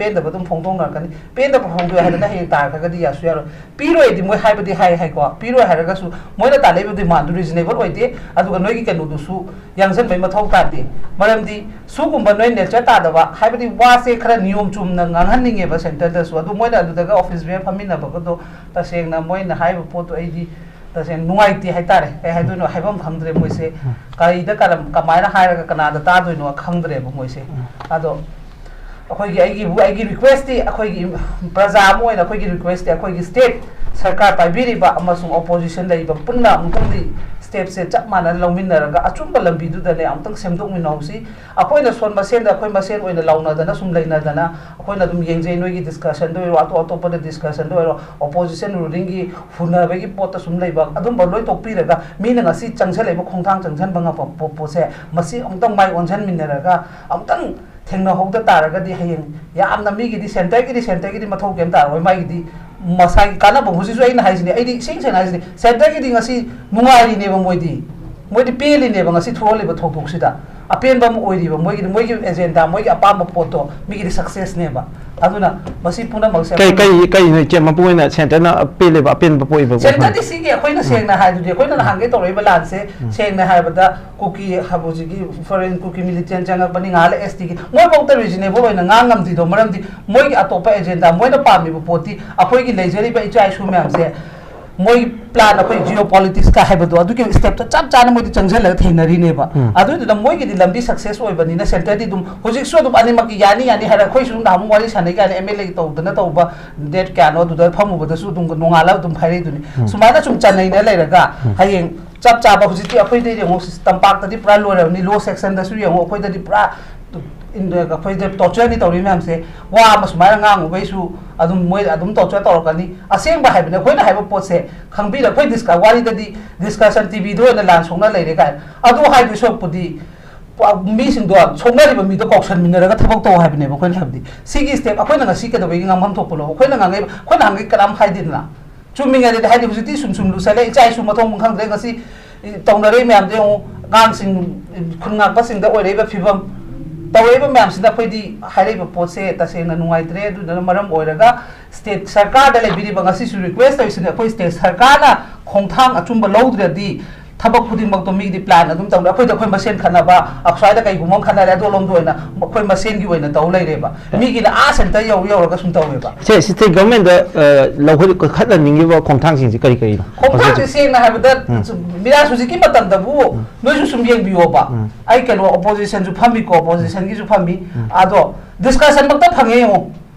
ꯄꯦꯟꯗꯕ ꯑꯗꯨꯝ ꯐꯣꯡꯗꯣꯛꯅꯔꯛꯀꯅꯤ꯫ ꯄꯦꯟꯗꯕ ꯐꯣꯡꯗꯣꯛꯑꯦ ꯍꯥꯏꯗꯅ ꯍꯌꯦꯡ ꯇꯥꯔꯛꯈ꯭ꯔꯒꯗꯤ ꯌꯥꯁꯨ ꯌꯥꯔꯣꯏ꯫ ꯄꯤꯔꯣꯏꯗꯤ ꯃꯣꯏ ꯍꯥꯏꯕꯗꯤ ꯍꯥꯏ ꯍꯥꯏꯀꯣ, ꯄꯤꯔꯣꯏ ꯍꯥꯏꯔꯒꯁꯨ ꯃꯣꯏꯅ ꯇꯥꯜꯂꯛꯏꯕ ꯗꯤꯃꯥꯟꯗꯨ ꯔꯤꯖꯅꯦꯕꯜ ꯑꯣꯏꯗꯦ, ꯑꯗꯨꯒ ꯅꯣꯏꯒꯤ ꯀꯩꯅꯣꯗꯨꯁꯨ ꯌꯥꯡꯁꯤꯟꯕꯩ ꯃꯊꯧ ꯇꯥꯗꯦ꯫ ꯃꯔꯝꯗꯤ ꯁꯨꯒꯨꯝꯕ ꯅꯣꯏ ꯅꯦꯆꯔ ꯇꯥꯗꯕ, ꯍꯥꯏꯕꯗꯤ ꯋꯥꯁꯦ ꯈꯔ ꯅꯤꯌꯣꯝ ꯆꯨꯝꯅ ꯉꯥꯡꯍꯟꯅꯤꯡꯉꯦꯕ ꯁꯦꯟꯇꯔꯗꯁꯨ, ꯑꯗꯨ ꯃꯣꯏꯅ ꯑꯗꯨꯗꯒ ꯑꯣꯐꯤꯁ ꯕꯤꯌꯔ ꯐꯝꯃꯤꯟꯅꯕꯒꯗꯣ ꯇꯁꯦꯡꯅ ꯃꯣꯏꯅ ꯍꯥꯏꯔꯤꯕ ꯄꯣꯠꯇꯣ ꯑꯩꯗꯤ ꯇꯁꯦꯡꯅ ꯅꯨꯡꯉꯥꯏꯇꯦ ꯍꯥꯏꯇꯥꯔꯦ꯫ ꯀꯩ ꯍꯥꯏꯗꯣꯏꯅꯣ ꯍꯥꯏꯐꯝ ꯈꯪꯗ꯭ꯔꯦ ꯃꯣꯏꯁꯦ꯫ ꯀꯔꯤꯗ ꯀꯔꯝ-, ꯀꯃꯥꯏꯅ ꯍꯥꯏꯔꯒ ꯀꯅꯥꯗ ꯇꯥꯗꯣꯏꯅꯣ ꯈꯪꯗ꯭ꯔꯦꯕ ꯃꯣꯏꯁꯦ꯫ ꯑꯗꯣ ꯑꯩꯈꯣꯏꯒꯤ, ꯑꯩꯒꯤꯕꯨ, ꯑꯩꯒꯤ ꯔꯤꯀ꯭ꯋꯦꯁꯇꯤ, ꯑꯩꯈꯣꯏꯒꯤ ꯄ꯭ꯔꯖꯥ ꯑꯃ ꯑꯣꯏꯅ ꯑꯩꯈꯣꯏꯒꯤ ꯔꯤꯀ꯭ꯋꯦꯁꯇꯤ, ꯑꯩꯈꯣꯏꯒꯤ ꯁ꯭ꯇꯦꯠ ꯁꯔꯀꯥꯔ ꯄꯥꯏꯕꯤꯔꯤꯕ ꯑꯃꯁꯨꯡ ꯑꯣꯄꯣꯖꯤꯁꯟ ꯂꯩꯔꯤꯕ ꯄꯨꯟꯅ ꯑꯃꯨꯛꯇꯪꯗꯤ ꯁ꯭ꯇꯦꯞꯁꯦ ꯆꯞ ꯃꯥꯟꯅꯅ ꯂꯧꯃꯤꯟꯅꯔꯒ ꯑꯆꯨꯝꯕ ꯂꯝꯕꯤꯗꯨꯗꯅꯦ ꯑꯃꯨꯛꯇꯪ ꯁꯦꯝꯗꯣꯛꯃꯤꯟꯅꯍꯧꯁꯤ꯫ ꯑꯩꯈꯣꯏꯅ ꯁꯣꯟ ꯃꯁꯦꯟꯗ, ꯑꯩꯈꯣꯏ ꯃꯁꯦꯟ ꯑꯣꯏꯅ ꯂꯥꯎꯅꯗꯅ ꯁꯨꯝ ꯂꯩꯅꯗꯅ, ꯑꯩꯈꯣꯏꯅ ꯑꯗꯨꯝ ꯌꯦꯡꯖꯩ, ꯅꯣꯏꯒꯤ ꯗꯤꯁꯀꯁꯟꯗ ꯑꯣꯏꯔꯣ, ꯑꯇꯣꯞ ꯑꯇꯣꯞꯄꯗ ꯗꯤꯁꯀꯁꯟꯗ ꯑꯣꯏꯔꯣ, ꯑꯣꯄꯣꯖꯤꯁꯟ ꯔꯨꯂꯤꯡꯒꯤ ꯍꯨꯟꯅꯕꯒꯤ ꯄꯣꯠꯇ ꯁꯨꯝ ꯂꯩꯕ ꯑꯗꯨꯝꯕ ꯂꯣꯏ ꯇꯣꯛꯄꯤꯔꯒ, ꯃꯤꯅ ꯉꯁꯤ ꯆꯪꯁꯜꯂꯛꯏꯕ ꯈꯣꯡꯊꯥꯡ ꯆꯪꯁꯟꯕ ꯉꯝꯕ ꯄꯣ-, ꯄꯣꯠꯁꯦ, ꯃꯁꯤ ꯑꯃꯨꯛꯇꯪ ꯃꯥꯏ ꯑꯣꯟꯁꯤꯟꯃꯤꯟꯅꯔꯒ ꯑꯃꯨꯛꯇꯪ ꯊꯦꯡꯅꯍꯧꯗ ꯇꯥꯔꯒꯗꯤ ꯍꯌꯦꯡ ꯌꯥꯝꯅ ꯃꯤꯒꯤꯗꯤ ꯁꯦꯟꯇꯔꯒꯤꯗꯤ, ꯁꯦꯟꯇꯔꯒꯤꯗꯤ ꯃꯊꯧ ꯀꯩꯝ ꯇꯥꯔꯣꯏ, ꯃꯥꯒꯤꯗꯤ ꯃꯁꯥꯒꯤ ꯀꯥꯟꯅꯕ꯫ ꯍꯧꯖꯤꯛꯁꯨ ꯑꯩꯅ ꯍꯥꯏꯁꯤꯅꯤ, ꯑꯩꯗꯤ ꯏꯁꯦꯡ ꯁꯦꯡꯅ ꯍꯥꯏꯁꯤꯅꯤ, ꯁꯦꯟꯇꯔꯒꯤꯗꯤ ꯉꯁꯤ ꯅꯨꯡꯉꯥꯏꯔꯤꯅꯦꯕ ꯃꯣꯏꯗꯤ꯫ ꯃꯣꯏꯗꯤ ꯄꯦꯜꯂꯤꯅꯦꯕ ꯉꯁꯤ ꯊꯣꯛꯍꯜꯂꯤꯕ ꯊꯧꯗꯣꯛꯁꯤꯗ꯫ ꯑꯄꯦꯟꯕ ꯑꯃ ꯑꯣꯏꯔꯤꯕ ꯃꯣꯏꯒꯤꯗꯤ, ꯃꯣꯏꯒꯤ ꯑꯦꯖꯦꯟꯗꯥ, ꯃꯣꯏꯒꯤ ꯑꯄꯥꯝꯕ ꯄꯣꯠꯇꯣ ꯃꯤꯒꯤꯗꯤ ꯁꯛꯁꯦꯁꯅꯦꯕ꯫ ꯑꯗꯨꯅ ꯃꯁꯤ ꯄꯨꯝꯅꯃꯛꯁꯦ ꯀꯩ ꯑꯩꯈꯣꯏꯅ ꯀꯩ ꯀꯩꯅꯣ ꯏꯆꯦ, ꯃꯄꯨꯡ ꯑꯣꯏꯅ ꯁꯦꯟꯇꯔꯅ ꯑꯄꯦꯜꯂꯤꯕ, ꯑꯄꯦꯟꯕ ꯄꯣꯛꯏꯕ ꯁꯦꯟꯇꯔꯗꯤ ꯁꯤꯒꯤ ꯑꯩꯈꯣꯏꯅ ꯁꯦꯡꯅ ꯍꯥꯏꯗꯨꯗꯤ, ꯑꯩꯈꯣꯏꯅ ꯅꯍꯥꯟꯈꯩ ꯇꯧꯔꯛꯏꯕ ꯂꯥꯟꯁꯦ, ꯁꯦꯡꯅ ꯍꯥꯏꯔꯕꯗ ꯀꯨꯀꯤ ꯍꯥꯏꯕ ꯍꯧꯖꯤꯛꯀꯤ ꯐꯣꯔꯦꯟ ꯀꯨꯀꯤ ꯃꯤꯂꯤꯇꯦꯟ ꯆꯪꯉꯛꯄꯅꯤ, ꯉꯥꯏꯍꯥꯛ ꯑꯦꯁ ꯇꯤꯒꯤ ꯃꯣꯏꯐꯥꯎꯗ ꯔꯤꯖꯅꯦꯕꯜ ꯑꯣꯏꯅ ꯉꯥꯡ ꯉꯝꯗ꯭ꯔꯤꯗꯣ꯫ ꯃꯔꯝꯗꯤ ꯃꯣꯏꯒꯤ ꯑꯇꯣꯞꯄ ꯑꯦꯖꯦꯟꯗꯥ, ꯃꯣꯏꯅ ꯄꯥꯝꯃꯤꯕ ꯄꯣꯠꯇꯤ ꯑꯩꯈꯣꯏꯒꯤ ꯂꯩꯖꯔꯤꯕ ꯏꯆꯥ ꯏꯁꯨ ꯃꯌꯥꯝꯁꯦ ꯃꯣꯏ ꯄ꯭ꯂꯥꯟ, ꯑꯩꯈꯣꯏ ꯖꯤꯑꯣ ꯄꯣꯂꯤꯇꯤꯛꯁꯀ ꯍꯥꯏꯕꯗꯣ, ꯑꯗꯨꯒꯤ ꯁ꯭ꯇꯦꯞꯇꯣ ꯆꯞ ꯆꯥꯅ ꯃꯣꯏꯗꯤ ꯆꯪꯁꯤꯜꯂꯒ ꯊꯦꯡꯅꯔꯤꯅꯦꯕ꯫ ꯑꯗꯨꯗꯨꯅ ꯃꯣꯏꯒꯤꯗꯤ ꯂꯝꯕꯤ ꯁꯛꯁꯦꯁ ꯑꯣꯏꯕꯅꯤꯅ ꯁꯦꯟꯇꯔꯗꯤ ꯑꯗꯨꯝ ꯍꯧꯖꯤꯛꯁꯨ ꯑꯗꯨꯝ ꯑꯅꯤꯃꯛꯀꯤ ꯌꯥꯅꯤ ꯌꯥꯅꯤ ꯍꯥꯏꯔ, ꯑꯩꯈꯣꯏꯁꯨ ꯅꯍꯥꯟꯃꯨꯛ ꯋꯥꯔꯤ ꯁꯥꯟꯅꯩ ꯀꯥꯏꯅ ꯑꯦꯝ ꯑꯦꯜ ꯑꯦꯒꯤ ꯇꯧꯗꯅ ꯇꯧꯕ ꯗꯦꯠ ꯀꯌꯥꯅꯣ ꯑꯗꯨꯗ ꯐꯝꯃꯨꯕꯗꯁꯨ ꯑꯗꯨꯝ ꯅꯣꯡꯉꯥꯜꯂꯒ ꯑꯗꯨꯝ ꯍꯥꯏꯔꯛꯏꯗꯨꯅꯤ꯫ ꯁꯨꯃꯥꯏꯅ ꯁꯨꯝ ꯆꯟꯅꯩꯅ ꯂꯩꯔꯒ ꯍꯌꯦꯡ ꯆꯞ ꯆꯥꯕ ꯍꯧꯖꯤꯛꯇꯤ ꯑꯩꯈꯣꯏꯗ ꯌꯦꯡꯉꯣ, ꯇꯝꯄꯥꯛꯇꯗꯤ ꯄꯨꯔꯥ ꯂꯣꯏꯔꯕꯅꯤ, ꯂꯣ ꯁꯦꯛꯁꯟꯗꯁꯨ ꯌꯦꯡꯉꯣ, ꯑꯩꯈꯣꯏꯗꯗꯤ ꯄꯨꯔꯥ ꯑꯩꯈꯣꯏꯗ ꯇꯣꯔꯆꯔꯅꯤ ꯇꯧꯔꯤ ꯃꯌꯥꯝꯁꯦ꯫ ꯋꯥ ꯑꯃ ꯁꯨꯃꯥꯏꯅ ꯉꯥꯡꯉꯨꯕꯩꯁꯨ ꯑꯗꯨꯝ ꯃꯣꯏ ꯑꯗꯨꯝ ꯇꯣꯔꯆꯔ ꯇꯧꯔꯛꯀꯅꯤ꯫ ꯑꯁꯦꯡꯕ ꯍꯥꯏꯕꯅꯦ, ꯑꯩꯈꯣꯏꯅ ꯍꯥꯏꯕ ꯄꯣꯠꯁꯦ ꯈꯪꯕꯤꯔ, ꯑꯩꯈꯣꯏ ꯗꯤꯁꯀ-, ꯋꯥꯔꯤꯗꯗꯤ ꯗꯤꯁꯀꯁꯟ ꯇꯤꯚꯤꯗ ꯑꯣꯏꯅ ꯂꯥꯟ ꯁꯣꯛꯅ ꯂꯩꯔꯦ ꯀꯥꯏꯅ ꯑꯗꯨ ꯍꯥꯏꯗꯣꯏ ꯁꯔꯨꯛꯄꯨꯗꯤ ꯄ-, ꯃꯤꯁꯤꯡꯗꯣ, ꯁꯣꯛꯅꯔꯤꯕ ꯃꯤꯗꯣ ꯀꯧꯁꯟꯃꯤꯟꯅꯔꯒ ꯊꯕꯛ ꯇꯧ ꯍꯥꯏꯕꯅꯦꯕ ꯑꯩꯈꯣꯏꯅ ꯍꯥꯏꯕꯗꯤ꯫ ꯁꯤꯒꯤ ꯁ꯭ꯇꯦꯞ ꯑꯩꯈꯣꯏꯅ ꯉꯁꯤ ꯀꯩꯗꯧꯕꯒꯤ ꯉꯥꯡꯐꯝ ꯊꯣꯛꯄꯅꯣ? ꯑꯩꯈꯣꯏꯅ ꯉꯥꯡꯉꯛꯏꯕ, ꯑꯩꯈꯣꯏꯅ ꯉꯥꯡꯉꯛꯏ ꯀꯅꯥꯝ ꯍꯥꯏꯗꯦꯗꯅ꯫ ꯆꯨꯝꯃꯤꯉꯩꯗꯗꯤ, ꯍꯥꯏꯗꯤ ꯍꯧꯖꯤꯛꯇꯤ ꯁꯨꯝ ꯁꯨꯝ ꯂꯨꯁꯜꯂꯦ, ꯏꯆꯥ ꯏꯁꯨ ꯃꯊꯣꯡ ꯃꯔꯝ ꯈꯪꯗ꯭ꯔꯦ꯫ ꯉꯁꯤ ꯇꯧꯅꯔꯛꯏ ꯃꯌꯥꯝꯗꯣ ꯌꯦꯡꯉꯨ, ꯑꯉꯥꯡꯁꯤꯡ, ꯈꯨꯟ ꯉꯥꯛꯄꯁꯤꯡꯗ ꯑꯣꯏꯔꯛꯏꯕ ꯐꯤꯕꯝ, ꯇꯧꯔꯛꯏꯕ ꯃꯌꯥꯝꯁꯤꯗ ꯑꯩꯈꯣꯏꯗꯤ ꯍꯥꯏꯔꯛꯏꯕ ꯄꯣꯠꯁꯦ ꯇꯁꯦꯡꯅ ꯅꯨꯡꯉꯥꯏꯇ꯭ꯔꯦ꯫ ꯑꯗꯨꯗꯨꯅ ꯃꯔꯝ ꯑꯣꯏꯔꯒ ꯁ꯭ꯇꯦꯠ ꯁꯔꯀꯥꯔꯗ ꯂꯩꯕꯤꯔꯤꯕ, ꯉꯁꯤꯁꯨ ꯔꯤꯀ꯭ꯋꯦꯁ ꯇꯧꯔꯤꯁꯤꯅꯦ, ꯑꯩꯈꯣꯏ ꯁ꯭ꯇꯦꯠ ꯁꯔꯀꯥꯔꯅ ꯈꯣꯡꯊꯥꯡ ꯑꯆꯨꯝꯕ ꯂꯧꯗ꯭ꯔꯗꯤ ꯊꯕꯛ ꯈꯨꯗꯤꯡꯃꯛꯇꯣ ꯃꯤꯒꯤꯗꯤ ꯄ꯭ꯂꯥꯟ ꯑꯗꯨꯝ ꯇꯧꯅ, ꯑꯩꯈꯣꯏꯗ ꯑꯩꯈꯣꯏ ꯃꯁꯦꯟ ꯈꯠꯅꯕ, ꯑꯁ꯭ꯋꯥꯏꯗ ꯀꯩꯒꯨꯝꯕ ꯑꯃ ꯈꯠꯅꯔꯦ, ꯑꯗꯣꯂꯣꯝꯗ ꯑꯣꯏꯅ ꯑꯩꯈꯣꯏ ꯃꯁꯦꯟꯒꯤ ꯑꯣꯏꯅ ꯇꯧ ꯂꯩꯔꯦꯕ꯫ ꯃꯤꯒꯤꯅ ꯑꯥ ꯁꯦꯟꯇꯔ ꯌꯧ ꯌꯧꯔꯒ ꯁꯨꯝ ꯇꯧꯋꯦꯕ꯫ ꯁꯦ, ꯁ꯭ꯇꯦꯠ ꯒꯚꯔꯟꯃꯦꯟꯗ, ꯑ, ꯂꯧꯈꯠ-, ꯀꯈꯠꯍꯟꯅꯤꯡꯉꯤꯕ ꯈꯣꯡꯊꯥꯡꯁꯤꯡꯁꯤ ꯀꯔꯤ ꯀꯔꯤꯅꯣ? ꯈꯣꯡꯊꯥꯡꯁꯦ ꯍꯧꯖꯤꯛ ꯍꯧꯖꯤꯛ ꯁꯦꯡꯅ ꯍꯥꯏꯕꯗ, ꯎꯝ꯫ ꯁꯨꯝ ꯃꯤꯔꯥꯖ ꯍꯧꯖꯤꯛꯀꯤ ꯃꯇꯝꯗꯕꯨ ꯎꯝ꯫ ꯅꯣꯏꯁꯨ ꯁꯨꯝ ꯌꯦꯡꯕꯤꯌꯣꯕ꯫ ꯎꯝ꯫ ꯑꯩ ꯀꯩꯅꯣ ꯑꯣꯄꯣꯖꯤꯁꯟꯁꯨ ꯐꯝꯃꯤꯀꯣ, ꯑꯣꯄꯣꯖꯤꯁꯟꯒꯤꯁꯨ ꯐꯝꯃꯤ꯫ ꯎꯝ꯫ ꯑꯗꯣ ꯗꯤꯁꯀꯁꯟꯃꯛꯇ ꯐꯪꯉꯦ ꯌꯦꯡꯉꯣ꯫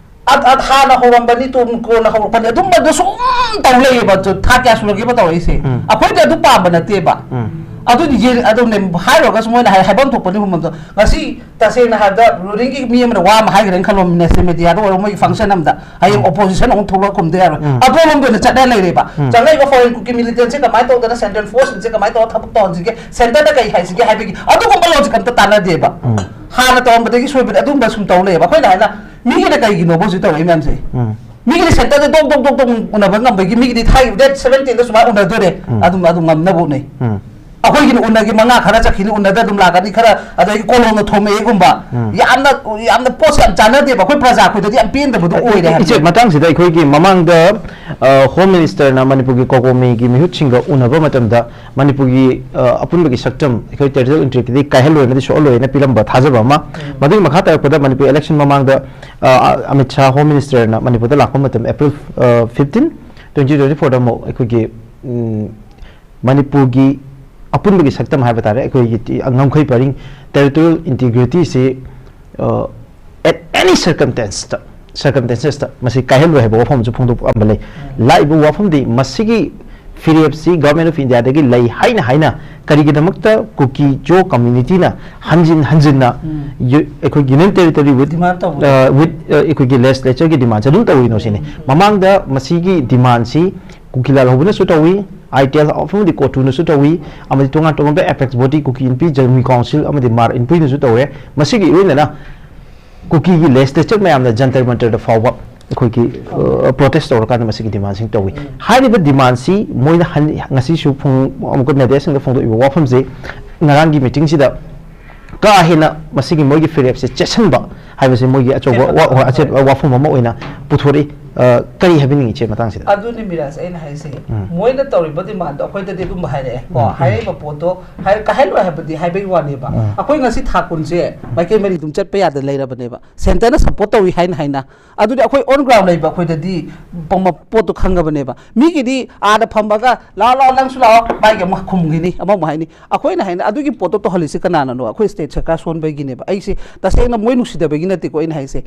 ꯑ-, ꯑ-, ꯍꯥꯟꯅ ꯍꯧꯔꯝꯕꯅꯤ, ꯇꯨꯡ ꯀꯣꯟꯅ ꯍꯧꯔꯛꯄꯅꯤ, ꯑꯗꯨꯝꯕꯗꯣ ꯁꯨꯝ ꯇꯧ ꯂꯩꯌꯦꯕ꯫ ꯊꯥ ꯀꯌꯥ ꯁꯨꯔꯒꯦꯕ ꯇꯧꯔꯛꯏꯁꯦ? ꯎꯝ꯫ ꯑꯩꯈꯣꯏꯗꯤ ꯑꯗꯨ ꯄꯥꯝꯕ ꯅꯠꯇꯦꯕ꯫ ꯎꯝ꯫ ꯑꯗꯨꯗꯤ ꯌꯦ-, ꯑꯗꯨꯝꯅꯦ ꯍꯥꯏꯔꯨꯔꯒꯁꯨ ꯃꯣꯏꯅ ꯍꯥꯏ-, ꯍꯥꯏꯐꯝ ꯊꯣꯛꯄꯅꯤ ꯍꯨꯝꯐꯝꯗꯣ꯫ ꯉꯁꯤ ꯇꯁꯦꯡꯅ ꯍꯥꯏꯔꯕꯗ ꯔꯨꯂꯤꯡꯒꯤ ꯃꯤ ꯑꯃꯅ ꯋꯥ ꯑꯃ ꯍꯥꯏꯈ꯭ꯔꯦꯅ ꯈꯜꯂꯣ, ꯅꯦꯁꯅꯦꯜ ꯃꯦꯗꯤꯌꯥꯗ ꯑꯣꯏꯔꯣ, ꯃꯣꯏꯒꯤ ꯐꯪꯁꯟ ꯑꯃꯗ, ꯍꯌꯦꯡ ꯎꯝ꯫ ꯑꯣꯄꯣꯖꯤꯁꯟ ꯑꯃꯨꯛ ꯊꯣꯛꯂꯛꯑ ꯈꯨꯝꯗ ꯌꯥꯔꯣꯏ꯫ ꯎꯝ꯫ ꯑꯗꯣꯝꯗ ꯑꯣꯏꯅ ꯆꯠꯅ ꯂꯩꯔꯦꯕ꯫ ꯎꯝ꯫ ꯆꯪꯉꯛꯏꯕ ꯐꯣꯔꯦꯟ ꯀꯨꯀꯤ ꯃꯤꯂꯤꯇꯦꯟꯁꯦ ꯀꯃꯥꯏꯅ ꯇꯧꯗꯅ, ꯁꯦꯟꯇ꯭ꯔꯦꯜ ꯐꯣꯔꯁꯁꯤꯡꯁꯦ ꯀꯃꯥꯏꯅ ꯇꯧꯔ ꯊꯕꯛ ꯇꯧꯍꯟꯁꯤꯒꯦ, ꯁꯦꯟꯇꯔꯗ ꯀꯩ ꯍꯥꯏꯁꯤꯒꯦ ꯍꯥꯏꯕꯒꯤ ꯑꯗꯨꯒꯨꯝꯕ ꯂꯣꯖꯤꯛ ꯑꯝꯇ ꯇꯥꯟꯅꯗꯦꯕ꯫ ꯎꯝ꯫ ꯍꯥꯟꯅ ꯇꯧꯔꯝꯕꯗꯒꯤ ꯁꯣꯏꯕꯅꯦ, ꯑꯗꯨꯝꯕ ꯁꯨꯝ ꯇꯧ ꯂꯩꯌꯦꯕ꯫ ꯑꯩꯈꯣꯏꯅ ꯍꯥꯏꯅ ꯃꯤꯒꯤꯅ ꯀꯩꯒꯤꯅꯣꯕ ꯍꯧꯖꯤꯛ ꯇꯧꯔꯛꯏ ꯃꯌꯥꯝꯁꯦ? ꯎꯝ꯫ ꯃꯤꯒꯤꯗꯤ ꯁꯦꯟꯇꯔꯗ ꯗꯣꯛ ꯗꯣꯛ ꯗꯣꯛ ꯗꯣꯛ ꯎꯅꯕ ꯉꯝꯕꯒꯤ, ꯃꯤꯒꯤꯗꯤ ꯊꯥꯏ ꯗꯦꯠ ꯁꯚꯦꯟꯇꯤꯟꯗ ꯁꯨꯃꯥꯏꯅ ꯎꯅꯗꯣꯔꯦ, ꯎꯝ꯫ ꯑꯗꯨꯝ, ꯑꯗꯨꯝ ꯉꯝꯅꯕ ꯎꯅꯩ꯫ ꯎꯝ꯫ ꯑꯩꯈꯣꯏꯒꯤꯅ ꯎꯅꯒꯤ ꯃꯉꯥ ꯈꯔ ꯆꯠꯈꯤꯅꯤ, ꯎꯅꯗ ꯑꯗꯨꯝ ꯂꯥꯛꯀꯅꯤ ꯈꯔ, ꯑꯗꯒꯤ ꯀꯣꯂꯣꯝꯅ ꯊꯣꯝꯃꯛꯑꯦꯒꯨꯝꯕ꯫ ꯎꯝ꯫ ꯌꯥꯝꯅ, ꯌꯥꯝꯅ ꯄꯣꯠꯁꯦ ꯌꯥꯝ ꯆꯥꯟꯅꯗꯦꯕ, ꯑꯩꯈꯣꯏ ꯄ꯭ꯔꯖꯥ ꯑꯩꯈꯣꯏꯗꯗꯤ ꯌꯥꯝ ꯄꯦꯟꯗꯕꯗꯣ ꯑꯣꯏꯔꯦ ꯏꯆꯦ, ꯍꯥꯏꯕꯅꯤ꯫ ꯃꯇꯥꯡꯁꯤꯗ ꯑꯩꯈꯣꯏꯒꯤ ꯃꯃꯥꯡꯗ, ꯑ, ꯍꯣꯝ ꯃꯤꯅꯤꯁꯇꯔꯅ ꯃꯅꯤꯄꯨꯔꯒꯤ ꯀꯣꯀꯣꯃꯤꯒꯤ ꯃꯤꯍꯨꯠꯁꯤꯡꯒ ꯎꯅꯕ ꯃꯇꯝꯗ ꯃꯅꯤꯄꯨꯔꯒꯤ, ꯑ, ꯑꯄꯨꯟꯕꯒꯤ ꯁꯛꯇꯝ, ꯑꯩꯈꯣꯏ ꯇꯦꯔꯤꯇꯣꯔꯤꯌꯦꯜ ꯏꯟꯇꯤꯒ꯭ꯔꯤꯇꯤꯗꯤ ꯀꯥꯏꯍꯜꯂꯣꯏ ꯑꯃꯗꯤ ꯁꯣꯛꯍꯜꯂꯣꯏꯅ ꯄꯤꯔꯝꯕ ꯊꯥꯖꯕ ꯑꯃ꯫ ꯎꯝ꯫ ꯃꯗꯨꯒꯤ ꯃꯈꯥ ꯇꯥꯔꯛꯄꯗ ꯃꯅꯤꯄꯨꯔ ꯏꯂꯦꯛꯁꯟ ꯃꯃꯥꯡꯗ, ꯑ, ꯑꯃꯤꯠ ꯁꯥꯍ ꯍꯣꯝ ꯃꯤꯅꯤꯁꯇꯔꯅ ꯃꯅꯤꯄꯨꯔꯗ ꯂꯥꯛꯄ ꯃꯇꯝꯗ ꯑꯦꯄ꯭ꯔꯤꯜ, ꯑ, ꯐꯤꯐꯇꯤꯟ, ꯇ꯭ꯋꯦꯟꯇꯤ ꯇ꯭ꯋꯦꯟꯇꯤ ꯐꯣꯔꯗ ꯑꯃꯨꯛ ꯑꯩꯈꯣꯏꯒꯤ, ꯎꯝ, ꯃꯅꯤꯄꯨꯔꯒꯤ ꯑꯄꯨꯟꯕꯒꯤ ꯁꯛꯇꯝ ꯍꯥꯏꯕ ꯇꯥꯔꯦ, ꯑꯩꯈꯣꯏꯒꯤ ꯇꯤ-, ꯉꯝꯈꯩ ꯄꯔꯤꯡ, ꯇꯦꯔꯤꯇꯣꯔꯤꯌꯦꯜ ꯏꯟꯇꯤꯒ꯭ꯔꯤꯇꯤꯁꯤ, ꯑ, at any circumstance, circumstances ꯇ ꯃꯁꯤ ꯀꯥꯏꯍꯜꯂꯣꯏ ꯍꯥꯏꯕ ꯋꯥꯐꯝ ꯑꯃꯁꯨ ꯐꯣꯡꯗꯣꯛꯄ ꯑꯃ ꯂꯩ꯫ ꯎꯝ꯫ ꯂꯥꯛꯏꯕ ꯋꯥꯐꯝꯗꯤ ꯃꯁꯤꯒꯤ ꯐꯤꯔꯦꯞꯁꯤ Government of India ꯗꯒꯤ ꯂꯩ ꯍꯥꯏꯅ ꯍꯥꯏꯅ ꯀꯔꯤꯒꯤꯗꯃꯛꯇ ꯀꯨꯀꯤ ꯖꯣ community ꯅ ꯍꯟꯖꯤꯟ ꯍꯟꯖꯤꯟꯅ ꯎꯝ꯫ ꯌꯨ-, ꯑꯩꯈꯣꯏ Union Territory with, demand ꯇꯧꯕꯗꯣ꯫ ꯑ, with, ꯑ, ꯑꯩꯈꯣꯏꯒꯤ legislature ꯒꯤ demand ꯁꯦ ꯑꯗꯨꯝ ꯇꯧꯔꯤꯅꯣ ꯁꯤꯅꯤ꯫ ꯎꯝ꯫ ꯃꯃꯥꯡꯗ ꯃꯁꯤꯒꯤ demand ꯁꯤ ꯀꯨꯀꯤꯂꯥꯜꯍꯧꯕꯅꯁꯨ ꯇꯧꯏ, ITL of ꯑꯃꯗꯤ ꯀꯣꯇꯨꯅꯁꯨ ꯇꯧꯏ, ꯑꯃꯗꯤ ꯇꯣꯉꯥꯟ ꯇꯣꯉꯥꯟꯕ apex body ꯀꯨꯀꯤ ꯏꯟꯄꯤ, ꯖꯔꯃꯤ ꯀꯥꯎꯟꯁꯤꯜ ꯑꯃꯗꯤ ꯃꯥꯔ ꯏꯟꯄꯨꯏꯅꯁꯨ ꯇꯧꯔꯦ꯫ ꯃꯁꯤꯒꯤ ꯏꯔꯣꯏꯅꯅ ꯀꯨꯀꯤꯒꯤ legislature ꯃꯌꯥꯝꯅ ꯖꯟꯇꯔ ꯃꯟꯇꯔꯗ ꯐꯥꯎꯕ ꯑꯩꯈꯣꯏꯒꯤ, ꯑ, protest ꯇꯧꯔꯀꯥꯟꯗ ꯃꯁꯤꯒꯤ demand ꯁꯤꯡ ꯇꯧꯏ꯫ ꯎꯝ꯫ ꯍꯥꯏꯔꯤꯕ demand ꯁꯤ ꯃꯣꯏꯅ ꯍꯟ-, ꯉꯁꯤꯁꯨ ꯐꯣꯡ-, ꯑꯃꯨꯛꯀ media ꯁꯤꯡꯗ ꯐꯣꯡꯗꯣꯛꯏꯕ ꯋꯥꯐꯝꯁꯤ ꯉꯔꯥꯡꯒꯤ meeting ꯁꯤꯗ ꯀꯥ ꯍꯦꯟꯅ ꯃꯁꯤꯒꯤ ꯃꯣꯏꯒꯤ ꯐꯤꯔꯦꯞꯁꯦ ꯆꯦꯠꯁꯟꯕ ꯍꯥꯏꯕꯁꯦ ꯃꯣꯏꯒꯤ ꯑꯆꯧꯕ ꯑꯆꯦꯠꯄ ꯋꯥ-, ꯋꯥ-, ꯑꯆꯦꯠꯄ ꯋꯥꯐꯝ ꯑꯃ ꯑꯣꯏꯅ ꯄꯨꯊꯣꯔꯛꯏ꯫ ꯑ, ꯀꯔꯤ ꯍꯥꯏꯕꯤꯅꯤꯡꯉꯤ, ꯏꯆꯦ, ꯃꯇꯥꯡꯁꯤꯗ? ꯑꯗꯨꯅꯤ ꯃꯤꯔꯥꯖ, ꯑꯩꯅ ꯍꯥꯏꯁꯦ, ꯎꯝ꯫ ꯃꯣꯏꯅ ꯇꯧꯔꯤꯕ ꯗꯤꯃꯥꯟꯗꯣ ꯑꯩꯈꯣꯏꯗꯗꯤ ꯑꯗꯨꯝꯕ ꯍꯥꯏꯔꯛꯑꯦ ꯀꯣ꯫ ꯎꯝ, ꯎꯝ꯫ ꯍꯥꯏꯔꯛꯏꯕ ꯄꯣꯠꯇꯣ ꯍꯥꯏ-, ꯀꯥꯏꯍꯜꯂꯣꯏ ꯍꯥꯏꯕꯗꯤ ꯍꯥꯏꯕꯒꯤ ꯋꯥꯅꯦꯕ꯫ ꯎꯝ꯫ ꯑꯩꯈꯣꯏ ꯉꯁꯤ ꯊꯥ ꯀꯨꯟꯁꯦ ꯃꯥꯏꯀꯩ ꯃꯔꯤ ꯑꯗꯨꯝ ꯆꯠꯄ ꯌꯥꯗꯅ ꯂꯩꯔꯕꯅꯦꯕ, ꯁꯦꯟꯇꯔꯅ ꯁꯞꯄꯣꯔꯠ ꯇꯧꯏ ꯍꯥꯏꯅ ꯍꯥꯏꯅ꯫ ꯑꯗꯨꯗꯤ ꯑꯩꯈꯣꯏ on ground ꯂꯩꯕ ꯑꯩꯈꯣꯏꯗꯗꯤ ꯄ-, ꯃ-, ꯄꯣꯠꯇꯣ ꯈꯪꯉꯕꯅꯦꯕ꯫ ꯃꯤꯒꯤꯗꯤ ꯑꯥꯗ ꯐꯝꯃꯒ "ꯂꯥꯛꯑꯣ, ꯂꯥꯛꯑꯣ, ꯅꯪꯁꯨ ꯂꯥꯛꯑꯣ", ꯃꯥꯒꯤ ꯑꯃꯨꯛ ꯈꯨꯝꯈꯤꯅꯤ, ꯑꯃꯃꯨꯛ ꯍꯥꯏꯅꯤ꯫ ꯑꯩꯈꯣꯏꯅ ꯍꯥꯏꯅ ꯑꯗꯨꯒꯤ ꯄꯣꯠꯇꯣ ꯇꯧꯍꯜꯂꯤꯁꯤ ꯀꯅꯥꯅꯅꯣ? ꯑꯩꯈꯣꯏ ꯁ꯭ꯇꯦꯠ ꯁꯔꯀꯥꯔ ꯁꯣꯟꯕꯒꯤꯅꯦꯕ꯫ ꯑꯩꯁꯦ ꯇꯁꯦꯡꯅ ꯃꯣꯏ ꯅꯨꯡꯁꯤꯗꯕꯒꯤ ꯅꯠꯇꯦꯀꯣ ꯑꯩꯅ ꯍꯥꯏꯁꯦ꯫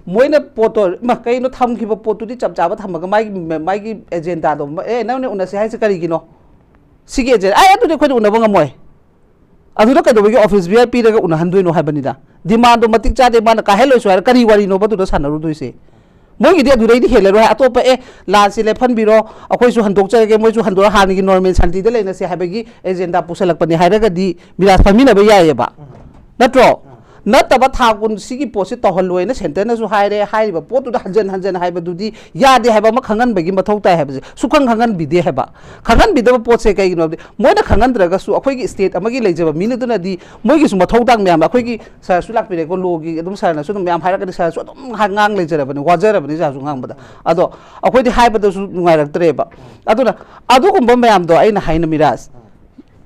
ꯃꯣꯏꯅ ꯄꯣꯠꯇꯣ, "ꯏꯃꯥ, ꯀꯩꯅꯣ ꯊꯝꯈꯤꯕ ꯄꯣꯠꯇꯨꯗꯤ ꯆꯞ ꯆꯥꯕ ꯊꯝꯃꯒ ꯃꯥꯒꯤ, ꯃꯥꯒꯤ ꯑꯦꯖꯦꯟꯗꯥꯗꯣ, ꯑꯦ, ꯅꯪꯅ ꯎꯅꯁꯦ ꯍꯥꯏꯁꯦ ꯀꯔꯤꯒꯤꯅꯣ? ꯁꯤꯒꯤ ꯑꯦꯖꯦꯟ-, ꯑꯦ, ꯑꯗꯨꯗꯤ ꯑꯩꯈꯣꯏꯗ ꯎꯅꯕ ꯉꯝꯃꯣꯏ"? ꯑꯗꯨꯗ ꯀꯩꯗꯧꯕꯒꯤ ꯑꯣꯐꯤꯁ ꯕꯤꯌꯔ ꯄꯤꯔꯒ ꯎꯅꯍꯟꯗꯣꯏꯅꯣ ꯍꯥꯏꯕꯅꯤꯗ꯫ ꯗꯤꯃꯥꯟꯗꯣ ꯃꯇꯤꯛ ꯆꯥꯗꯦ, ꯃꯥꯅ ꯀꯥꯏꯍꯜꯂꯣꯏꯁꯨ ꯍꯥꯏꯔ ꯀꯔꯤ ꯋꯥꯔꯤꯅꯣꯕ ꯑꯗꯨꯗ ꯁꯥꯟꯅꯔꯨꯗꯣꯏꯁꯦ? ꯃꯣꯏꯒꯤꯗꯤ ꯑꯗꯨꯗꯩꯗꯤ ꯍꯦꯜꯂꯔꯣꯏ꯫ ꯑꯇꯣꯞꯄ, "ꯑꯦ, ꯂꯥꯟꯁꯦ ꯂꯦꯞꯍꯟꯕꯤꯔꯣ, ꯑꯩꯈꯣꯏꯁꯨ ꯍꯟꯗꯣꯛꯆꯔꯒꯦ, ꯃꯣꯏꯁꯨ ꯍꯟꯗꯣꯛꯑ ꯍꯥꯟꯅꯒꯤ ꯅꯣꯔꯃꯦꯜ ꯁꯥꯟꯇꯤꯗ ꯂꯩꯅꯁꯦ" ꯍꯥꯏꯕꯒꯤ ꯑꯦꯖꯦꯟꯗꯥ ꯄꯨꯁꯜꯂꯛꯄꯅꯦ ꯍꯥꯏꯔꯒꯗꯤ ꯃꯤꯔꯥꯖ ꯐꯝꯃꯤꯟꯅꯕ ꯌꯥꯏꯌꯦꯕ꯫ ꯅꯠꯇ꯭ꯔꯣ? ꯅꯠꯇꯕ ꯊꯥ ꯀꯨꯟ ꯁꯤꯒꯤ ꯄꯣꯠꯁꯤ ꯇꯧꯍꯜꯂꯣꯏꯅ ꯁꯦꯟꯇꯔꯅꯁꯨ ꯍꯥꯏꯔꯦ, ꯍꯥꯏꯔꯤꯕ ꯄꯣꯠꯇꯨꯗ ꯍꯟꯖꯟ ꯍꯟꯖꯟ ꯍꯥꯏꯕꯗꯨꯗꯤ ꯌꯥꯗꯦ ꯍꯥꯏꯕ ꯑꯃ ꯈꯪꯍꯟꯕꯒꯤ ꯃꯊꯧ ꯇꯥꯏ ꯍꯥꯏꯕꯁꯦ ꯁꯨꯈꯪ ꯈꯪꯍꯟꯕꯤꯗꯦ ꯍꯥꯏꯕ꯫ ꯈꯪꯍꯟꯕꯤꯗꯕ ꯄꯣꯠꯁꯦ ꯀꯩꯒꯤꯅꯣ ꯍꯥꯏꯕꯗꯤ ꯃꯣꯏꯅ ꯈꯪꯍꯟꯗ꯭ꯔꯒꯁꯨ ꯑꯩꯈꯣꯏꯒꯤ ꯁ꯭ꯇꯦꯠ ꯑꯃꯒꯤ ꯂꯩꯖꯕ ꯃꯤꯅ ꯑꯗꯨꯅꯗꯤ ꯃꯣꯏꯒꯤꯁꯨ ꯃꯊꯧ ꯇꯥꯡ ꯃꯌꯥꯝ ꯑꯩꯈꯣꯏꯒꯤ ꯁꯥꯔꯁꯨ ꯂꯥꯛꯄꯤꯔꯦꯀꯣ, ꯂꯣꯒꯤ ꯑꯗꯨꯝ ꯁꯥꯔꯅꯁꯨ ꯑꯗꯨꯝ ꯃꯌꯥꯝ ꯍꯥꯏꯔꯛꯀꯅꯤ, ꯁꯥꯔꯁꯨ ꯑꯗꯨꯝ ꯍꯥ-, ꯉꯥꯡ ꯂꯩꯖꯔꯕꯅꯤ, ꯋꯥꯖꯔꯕꯅꯤ ꯁꯥꯔꯁꯨ ꯉꯥꯡꯕꯗ꯫ ꯑꯗꯣ ꯑꯩꯈꯣꯏꯗꯤ ꯍꯥꯏꯕꯗꯁꯨ ꯅꯨꯡꯉꯥꯏꯔꯛꯇ꯭ꯔꯦꯕ꯫ ꯑꯗꯨꯅ ꯑꯗꯨꯒꯨꯝꯕ ꯃꯌꯥꯝꯗꯣ ꯑꯩꯅ ꯍꯥꯏꯅ ꯃꯤꯔꯥꯖ,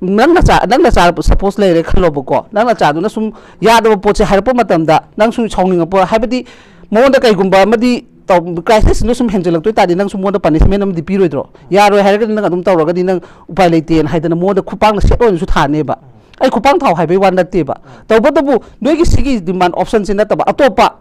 ꯅꯪ ꯅꯆꯥ, ꯅꯪ ꯅꯆꯥ ꯁꯄꯣꯁ ꯂꯩꯔꯦ ꯈꯜꯂꯣꯕꯀꯣ, ꯅꯪ ꯅꯆꯥꯗꯨꯅ ꯁꯨꯝ ꯌꯥꯗꯕ ꯄꯣꯠꯁꯦ ꯍꯥꯏꯔꯛꯄ ꯃꯇꯝꯗ ꯅꯪꯁꯨ ꯁꯥꯎꯅꯤꯡꯉꯛꯄ, ꯍꯥꯏꯕꯗꯤ ꯃꯉꯣꯟꯗ ꯀꯩꯒꯨꯝꯕ ꯑꯃꯗꯤ ꯇꯧ-, ꯀ꯭ꯔꯥꯏꯁꯤꯁꯁꯤꯅ ꯁꯨꯝ ꯍꯦꯟꯖꯜꯂꯛꯇꯣꯏ ꯇꯥꯔꯗꯤ ꯅꯪꯁꯨ ꯃꯉꯣꯟꯗ ꯄꯅꯤꯁꯃꯦꯟ ꯑꯃꯗꯤ ꯄꯤꯔꯣꯏꯗ꯭ꯔꯣ? ꯌꯥꯔꯣꯏ ꯍꯥꯏꯔꯒꯗꯤ ꯅꯪ ꯑꯗꯨꯝ ꯇꯧꯔꯒꯗꯤ ꯅꯪ ꯎꯄꯥꯏ ꯂꯩꯇꯦꯅ ꯍꯥꯏꯗꯅ ꯃꯉꯣꯟꯗ ꯈꯨꯄꯥꯛꯅ ꯁꯦꯠ ꯑꯣꯏꯅꯁꯨ ꯊꯥꯅꯦꯕ꯫ ꯑꯩ ꯈꯨꯄꯥꯛ ꯊꯥꯎ ꯍꯥꯏꯕꯩ ꯋꯥ ꯅꯠꯇꯦꯕ꯫ ꯇꯧꯕꯇꯕꯨ ꯅꯣꯏꯒꯤ ꯁꯤꯒꯤ ꯗꯤꯃꯥꯟ ꯑꯣꯞꯁꯟꯁꯤ ꯅꯠꯇꯕ ꯑꯇꯣꯞꯄ,